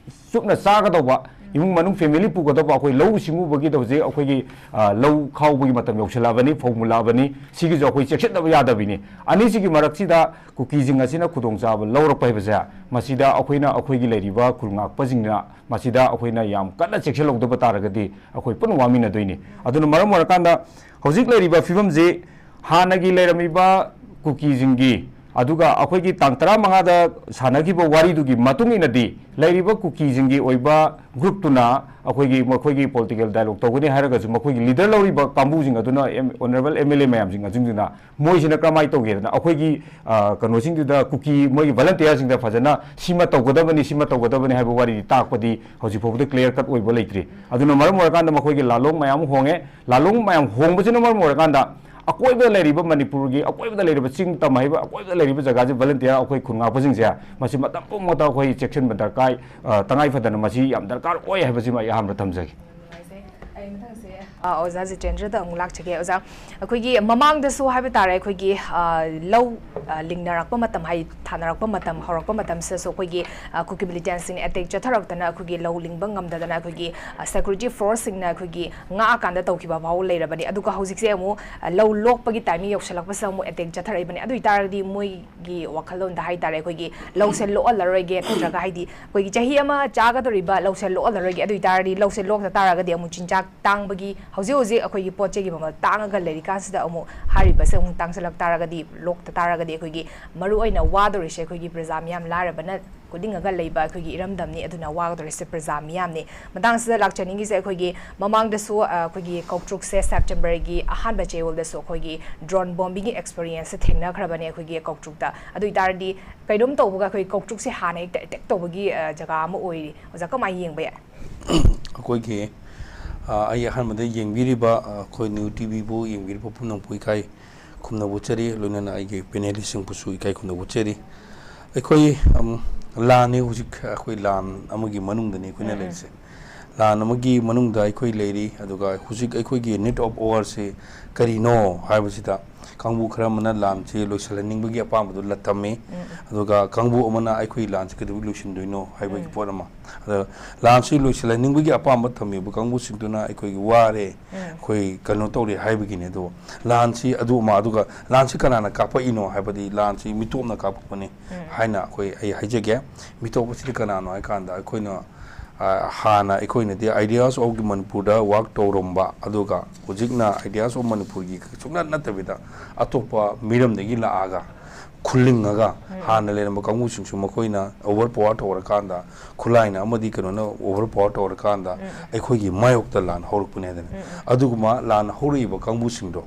ꯆꯨꯞꯅ ꯆꯥꯒꯗꯧꯕ, ꯏꯃꯨꯡ ꯃꯅꯨꯡ ꯐꯦꯃꯤꯂꯤ ꯄꯨꯒꯗꯧꯕ, ꯑꯩꯈꯣꯏ ꯂꯧꯎ ꯁꯤꯡꯎꯕꯒꯤꯗ ꯍꯧꯖꯤꯛ ꯑꯩꯈꯣꯏꯒꯤ, ꯑ, ꯂꯧ ꯈꯥꯎꯕꯒꯤ ꯃꯇꯝ ꯌꯧꯁꯤꯜꯂꯛꯑꯕꯅꯤ, ꯐꯧ ꯃꯨꯜꯂꯛꯑꯕꯅꯤ, ꯁꯤꯒꯤꯁꯨ ꯑꯩꯈꯣꯏ ꯆꯦꯛꯁꯤꯟꯗꯕ ꯌꯥꯗꯕꯤꯅꯤ꯫ ꯑꯅꯤꯁꯤꯒꯤ ꯃꯔꯛꯁꯤꯗ ꯀꯨꯀꯤꯁꯤꯡ ꯑꯁꯤꯅ ꯈꯨꯗꯣꯡꯆꯥꯕ ꯂꯧꯔꯛꯄ ꯍꯥꯏꯕꯁꯦ, ꯃꯁꯤꯗ ꯑꯩꯈꯣꯏꯅ ꯑꯩꯈꯣꯏꯒꯤ ꯂꯩꯔꯤꯕ ꯈꯨꯜ ꯉꯥꯛꯄꯁꯤꯡꯅ ꯃꯁꯤꯗ ꯑꯩꯈꯣꯏꯅ ꯌꯥꯝ ꯀꯟꯅ ꯆꯦꯛꯁꯤꯜꯍꯧꯗꯕ ꯇꯥꯔꯒꯗꯤ ꯑꯩꯈꯣꯏ ꯄꯨꯟꯅ ꯋꯥꯃꯤꯟꯅꯗꯣꯏꯅꯤ꯫ ꯑꯗꯨꯅ ꯃꯔꯝ ꯑꯣꯏꯔꯀꯥꯟꯗ ꯍꯧꯖꯤꯛ ꯂꯩꯔꯤꯕ ꯐꯤꯕꯝꯁꯤ ꯍꯥꯟꯅꯒꯤ ꯂꯩꯔꯝꯃꯤꯕ ꯀꯨꯀꯤꯁꯤꯡꯒꯤ, ꯑꯗꯨꯒ ꯑꯩꯈꯣꯏꯒꯤ ꯇꯥꯡ ꯇꯔꯥꯃꯉꯥꯗ ꯁꯥꯟꯅꯈꯤꯕ ꯋꯥꯔꯤꯗꯨꯒꯤ ꯃꯇꯨꯡ ꯏꯟꯅꯗꯤ, ꯂꯩꯔꯤꯕ ꯀꯨꯀꯤꯁꯤꯡꯒꯤ ꯑꯣꯏꯕ ꯒ꯭ꯔꯨꯞꯇꯨꯅ ꯑꯩꯈꯣꯏꯒꯤ, ꯃꯈꯣꯏꯒꯤ ꯄꯣꯂꯤꯇꯤꯀꯦꯜ ꯗꯥꯏꯂꯣꯒ ꯇꯧꯒꯅꯤ ꯍꯥꯏꯔꯒꯁꯨ, ꯃꯈꯣꯏꯒꯤ ꯂꯤꯗꯔ ꯂꯧꯔꯤꯕ ꯀꯥꯡꯕꯨꯁꯤꯡ ꯑꯗꯨꯅ, M-, honourable M L A ꯃꯌꯥꯝꯁꯤꯡ ꯑꯗꯨꯅ ꯃꯣꯏꯁꯤꯅ ꯀꯔꯝꯍꯥꯏꯅ ꯇꯧꯒꯦꯗꯅ, ꯑꯩꯈꯣꯏꯒꯤ, ꯑ, ꯀꯩꯅꯣꯁꯤꯡꯗꯨꯗ, ꯀꯨꯀꯤ ꯃꯣꯏꯒꯤ ꯚꯣꯂꯟꯇꯤꯌꯔꯁꯤꯡꯗ ꯐꯖꯅ ꯁꯤꯃ ꯇꯧꯒꯗꯕꯅꯤ, ꯁꯤꯃ ꯇꯧꯒꯗꯕꯅꯤ ꯍꯥꯏꯕ ꯋꯥꯔꯤꯗꯤ ꯇꯥꯛꯄꯗꯤ ꯍꯧꯖꯤꯛ ꯐꯥꯎꯕꯗ ꯀ꯭ꯂꯤꯌꯥꯔ ꯀꯠ ꯑꯣꯏꯕ ꯂꯩꯇ꯭ꯔꯤ꯫ ꯑꯗꯨꯅ ꯃꯔꯝ ꯑꯣꯏꯔꯀꯥꯟꯗ ꯃꯈꯣꯏꯒꯤ ꯂꯥꯂꯣꯡ ꯃꯌꯥꯝ ꯍꯣꯡꯉꯦ꯫ ꯂꯥꯂꯣꯡ ꯃꯌꯥꯝ ꯍꯣꯡꯕꯁꯤꯅ ꯃꯔꯝ ꯑꯣꯏꯔꯀꯥꯟꯗ ꯑꯀꯣꯏꯕꯗ ꯂꯩꯔꯤꯕ ꯃꯅꯤꯄꯨꯔꯒꯤ ꯑꯀꯣꯏꯕꯗ ꯂꯩꯔꯤꯕ ꯆꯤꯡ ꯇꯝ ꯍꯥꯏꯕ ꯑꯀꯣꯏꯕꯗ ꯂꯩꯔꯤꯕ ꯖꯒꯥꯁꯦ ꯚꯣꯂꯟꯇꯤꯌꯔ ꯑꯩꯈꯣꯏ ꯈꯨꯟ ꯉꯥꯛꯄꯁꯤꯡꯁꯦ ꯃꯁꯤ ꯃꯇꯝ ꯄꯨꯝꯅꯃꯛꯇ ꯑꯩꯈꯣꯏ ꯆꯦꯛꯁꯤꯟꯕ ꯗꯔꯀꯥꯔ, ꯑ, ꯇꯉꯥꯏ ꯐꯗꯅ ꯃꯁꯤ ꯌꯥꯝ ꯗꯔꯀꯥꯔ ꯑꯣꯏ ꯍꯥꯏꯕꯁꯤꯃ ꯑꯩ ꯑꯍꯥꯟꯕꯗ ꯊꯝꯖꯒꯦ꯫ ꯅꯨꯡꯉꯥꯏꯖꯩ꯫ ꯑ, ꯑꯣꯖꯥ ꯖꯤꯇꯦꯟꯗ꯭ꯔꯗ ꯑꯃꯨꯛ ꯂꯥꯛꯆꯒꯦ꯫ ꯑꯣꯖꯥ, ꯑꯩꯈꯣꯏꯒꯤ ꯃꯃꯥꯡꯗꯁꯨ ꯍꯥꯏꯕ ꯇꯥꯔꯦ, ꯑꯩꯈꯣꯏꯒꯤ, ꯑ, ꯂꯧ, ꯑ, ꯂꯤꯡꯅꯔꯛꯄ ꯃꯇꯝ, ꯍꯥꯏ, ꯊꯥꯅꯔꯛꯄ ꯃꯇꯝ, ꯍꯧꯔꯛꯄ ꯃꯇꯝꯁꯤꯗꯁꯨ ꯑꯩꯈꯣꯏꯒꯤ, ꯑ, ꯀꯨꯀꯤ militantsꯁꯤꯡꯅ attack ꯆꯠꯊꯔꯛꯇꯅ ꯑꯩꯈꯣꯏꯒꯤ ꯂꯧ ꯂꯤꯡꯕ ꯉꯝꯗꯗꯅ ꯑꯩꯈꯣꯏꯒꯤ, ꯑ, security forceꯁꯤꯡꯅ ꯑꯩꯈꯣꯏꯒꯤ ꯉꯥꯛꯑꯀꯥꯟꯗ ꯇꯧꯈꯤꯕ ꯐꯥꯎ ꯂꯩꯔꯕꯅꯤ꯫ ꯑꯗꯨꯒ ꯍꯧꯖꯤꯛꯁꯦ ꯑꯃꯨꯛ, ꯑ, ꯂꯧ ꯂꯣꯛꯄꯒꯤ timing ꯌꯧꯁꯜꯂꯛꯄꯁꯤꯗ ꯑꯃꯨꯛ attack ꯆꯠꯊꯔꯛꯏꯕꯅꯤ꯫ ꯑꯗꯨ ꯑꯣꯏꯇꯥꯔꯒꯗꯤ ꯃꯣꯏꯒꯤ ꯋꯥꯈꯜꯂꯣꯟꯗ ꯍꯥꯏ ꯇꯥꯔꯦ, ꯑꯩꯈꯣꯏꯒꯤ ꯂꯧꯁꯦ ꯂꯣꯛꯍꯜꯂꯔꯣꯏꯒꯦ, ꯅꯠꯇ꯭ꯔꯒ ꯍꯥꯏꯗꯤ ꯑꯩꯈꯣꯏꯒꯤ ꯆꯍꯤ ꯑꯃ ꯆꯥꯒꯗꯧꯔꯤꯕ ꯂꯧꯁꯦ ꯂꯣꯛꯍꯜꯂꯔꯣꯏꯒꯦ, ꯑꯗꯨ ꯑꯣꯏꯇꯥꯔꯗꯤ ꯂꯧꯁꯦ ꯂꯣꯛꯇ ꯇꯥꯔꯒꯗꯤ ꯑꯃꯨꯛ ꯆꯤꯟꯖꯥꯛ ꯇꯥꯡꯕꯒꯤ, ꯍꯧꯖꯤꯛ ꯍꯧꯖꯤꯛ ꯑꯩꯈꯣꯏꯒꯤ ꯄꯣꯠ ꯆꯩꯒꯤ ꯃꯃꯜ ꯇꯥꯡꯉꯒ ꯂꯩꯔꯤꯀꯥꯟꯁꯤꯗ ꯑꯃꯨꯛ ꯍꯥꯏꯔꯤꯕꯁꯦ ꯑꯃꯨꯛ ꯇꯥꯡꯁꯤꯜꯂꯛ ꯇꯥꯔꯒꯗꯤ, ꯂꯣꯛꯇ ꯇꯥꯔꯒꯗꯤ ꯑꯩꯈꯣꯏꯒꯤ ꯃꯔꯨꯑꯣꯏꯅ ꯋꯥꯗꯧꯔꯤꯁꯦ ꯑꯩꯈꯣꯏꯒꯤ ꯄ꯭ꯔꯖꯥ ꯃꯤꯌꯥꯝ, ꯂꯥꯏꯔꯕꯅ ꯀꯣꯏꯂꯤꯡꯉꯒ ꯂꯩꯕ ꯑꯩꯈꯣꯏꯒꯤ ꯏꯔꯝꯗꯝꯅꯤ꯫ ꯑꯗꯨꯅ ꯋꯥꯒꯗꯧꯔꯤꯁꯦ ꯄ꯭ꯔꯖꯥ ꯃꯤꯌꯥꯝꯅꯤ꯫ ꯃꯇꯥꯡꯁꯤꯗ ꯂꯥꯛꯆꯅꯤꯡꯉꯤꯁꯦ, ꯑꯩꯈꯣꯏꯒꯤ ꯃꯃꯥꯡꯗꯁꯨ, ꯑ, ꯑꯩꯈꯣꯏꯒꯤ ꯀꯧꯇ꯭ꯔꯨꯛꯁꯦ Septemberꯒꯤ ꯑꯍꯥꯟꯕ ꯆꯌꯣꯜꯗꯁꯨ ꯑꯩꯈꯣꯏꯒꯤ drone bombingꯒꯤ experienceꯁꯦ ꯊꯦꯡꯅꯈ꯭ꯔꯕꯅꯦ ꯑꯩꯈꯣꯏꯒꯤ ꯀꯧꯇ꯭ꯔꯨꯛꯇ꯫ ꯑꯗꯨ ꯑꯣꯏꯇꯥꯔꯗꯤ ꯀꯩꯅꯣꯝ ꯇꯧꯕꯒ ꯑꯩꯈꯣꯏ ꯀꯧꯇ꯭ꯔꯨꯛꯁꯦ ꯍꯥꯟꯅ ꯍꯦꯛꯇ attack ꯇꯧꯕꯒꯤ, ꯑ, ꯖꯒꯥ ꯑꯃ ꯑꯣꯏꯔꯤ꯫ ꯑꯣꯖꯥ, ꯀꯃꯥꯏꯅ ꯌꯦꯡꯕ ꯌꯥꯏ? ꯑꯩꯈꯣꯏꯒꯤ, ꯑ, ꯑꯩ ꯑꯍꯥꯟꯕꯗ ꯌꯦꯡꯕꯤꯔꯤꯕ, ꯑ, ꯑꯩꯈꯣꯏ New TVꯕꯨ ꯌꯦꯡꯕꯤꯔꯤꯕ ꯄꯨꯝꯅꯃꯛꯄꯨ ꯏꯀꯥꯏ ꯈꯨꯝꯅꯕ ꯎꯠꯆꯔꯤ, ꯂꯣꯏꯅꯅ ꯑꯩꯒꯤ panelistꯁꯤꯡꯕꯨꯁꯨ ꯏꯀꯥꯏ ꯈꯨꯝꯅꯕ ꯎꯠꯆꯔꯤ꯫ ꯑꯩꯈꯣꯏ, ꯑꯝ, ꯂꯥꯟꯅꯤ ꯍꯧꯖꯤꯛ, ꯑꯩꯈꯣꯏ ꯂꯥꯟ ꯑꯃꯒꯤ ꯃꯅꯨꯡꯗꯅꯤ ꯑꯩꯈꯣꯏꯅ ꯂꯩꯔꯤꯁꯦ꯫ ꯂꯥꯟ ꯑꯃꯒꯤ ꯃꯅꯨꯡꯗ ꯑꯩꯈꯣꯏ ꯂꯩꯔꯤ, ꯑꯗꯨꯒ ꯍꯧꯖꯤꯛ ꯑꯩꯈꯣꯏꯒꯤ need of warꯁꯤ ꯀꯔꯤꯅꯣ ꯍꯥꯏꯕꯁꯤꯗ ꯀꯥꯡꯕꯨ ꯈꯔ ꯑꯃꯅ ꯂꯥꯟꯁꯤ ꯂꯣꯏꯁꯤꯜꯍꯟꯅꯤꯡꯕꯒꯤ ꯑꯄꯥꯝꯕꯗꯨ ꯂ-, ꯊꯝꯃꯤ, ꯑꯗꯨꯒ ꯀꯥꯡꯕꯨ ꯑꯃꯅ ꯑꯩꯈꯣꯏ ꯂꯥꯟꯁꯤ ꯀꯩꯗꯧꯕꯩ ꯂꯣꯏꯁꯤꯟꯗꯣꯏꯅꯣ ꯍꯥꯏꯕꯒꯤ ꯄꯣꯠ ꯑꯃ꯫ ꯑꯗ ꯂꯥꯟꯁꯤ ꯂꯣꯏꯁꯤꯜꯍꯟꯅꯤꯡꯕꯒꯤ ꯑꯄꯥꯝꯕ ꯊꯝꯃꯤꯕ ꯀꯥꯡꯕꯨꯁꯤꯡꯗꯨꯅ ꯑꯩꯈꯣꯏꯒꯤ ꯋꯥꯔꯦ, ꯑꯩꯈꯣꯏ ꯀꯩꯅꯣ ꯇꯧꯔꯦ ꯍꯥꯏꯕꯒꯤꯅꯤ꯫ ꯑꯗꯣ ꯂꯥꯟꯁꯤ ꯑꯗꯨ ꯑꯃ, ꯑꯗꯨꯒ ꯂꯥꯟꯁꯤ ꯀꯅꯥꯅ ꯀꯥꯞꯄꯛꯏꯅꯣ ꯍꯥꯏꯕꯗꯤ ꯂꯥꯟꯁꯤ ꯃꯤꯇꯣꯞꯅ ꯀꯥꯞꯄꯛꯄꯅꯤ ꯍꯥꯏꯅ ꯑꯩꯈꯣꯏ, ꯑꯩ ꯍꯥꯏꯖꯒꯦ꯫ ꯃꯤꯇꯣꯞ ꯑꯁꯤꯗꯤ ꯀꯅꯥꯅꯣ ꯍꯥꯏꯀꯥꯟꯗ ꯑꯩꯈꯣꯏꯅ, ꯑ, ꯍꯥꯟꯅ ꯑꯩꯈꯣꯏꯅꯗꯤ Ideas of Manipurꯗ work ꯇꯧꯔꯝꯕ, ꯑꯗꯨꯒ ꯍꯧꯖꯤꯛꯅ Ideas of Manipurꯒꯤ ꯁꯨꯡꯅꯠ ꯅꯠꯇꯕꯤꯗ ꯑꯇꯣꯞꯄ ꯃꯤꯔꯝꯗꯒꯤ ꯂꯥꯛꯑꯒ ꯈꯨꯜꯂꯤꯡꯉꯒ ꯍꯥꯟꯅ ꯂꯩꯔꯝꯕ ꯀꯥꯡꯕꯨꯁꯤꯡꯁꯨ ꯃꯈꯣꯏꯅ over power ꯇꯧꯔꯀꯥꯟꯗ, ꯈꯨꯠꯂꯥꯏꯅ ꯑꯃꯗꯤ ꯀꯩꯅꯣꯅ over power ꯇꯧꯔꯀꯥꯟꯗ ꯑꯩꯈꯣꯏꯒꯤ ꯃꯥꯌꯣꯛꯇ ꯂꯥꯟ ꯍꯧꯔꯛꯄꯅꯦ ꯍꯥꯏꯗꯅ꯫ ꯑꯗꯨꯒꯨꯝꯕ ꯂꯥꯟ ꯍꯧꯔꯛꯏꯕ ꯀꯥꯡꯕꯨꯁꯤꯡꯗꯣ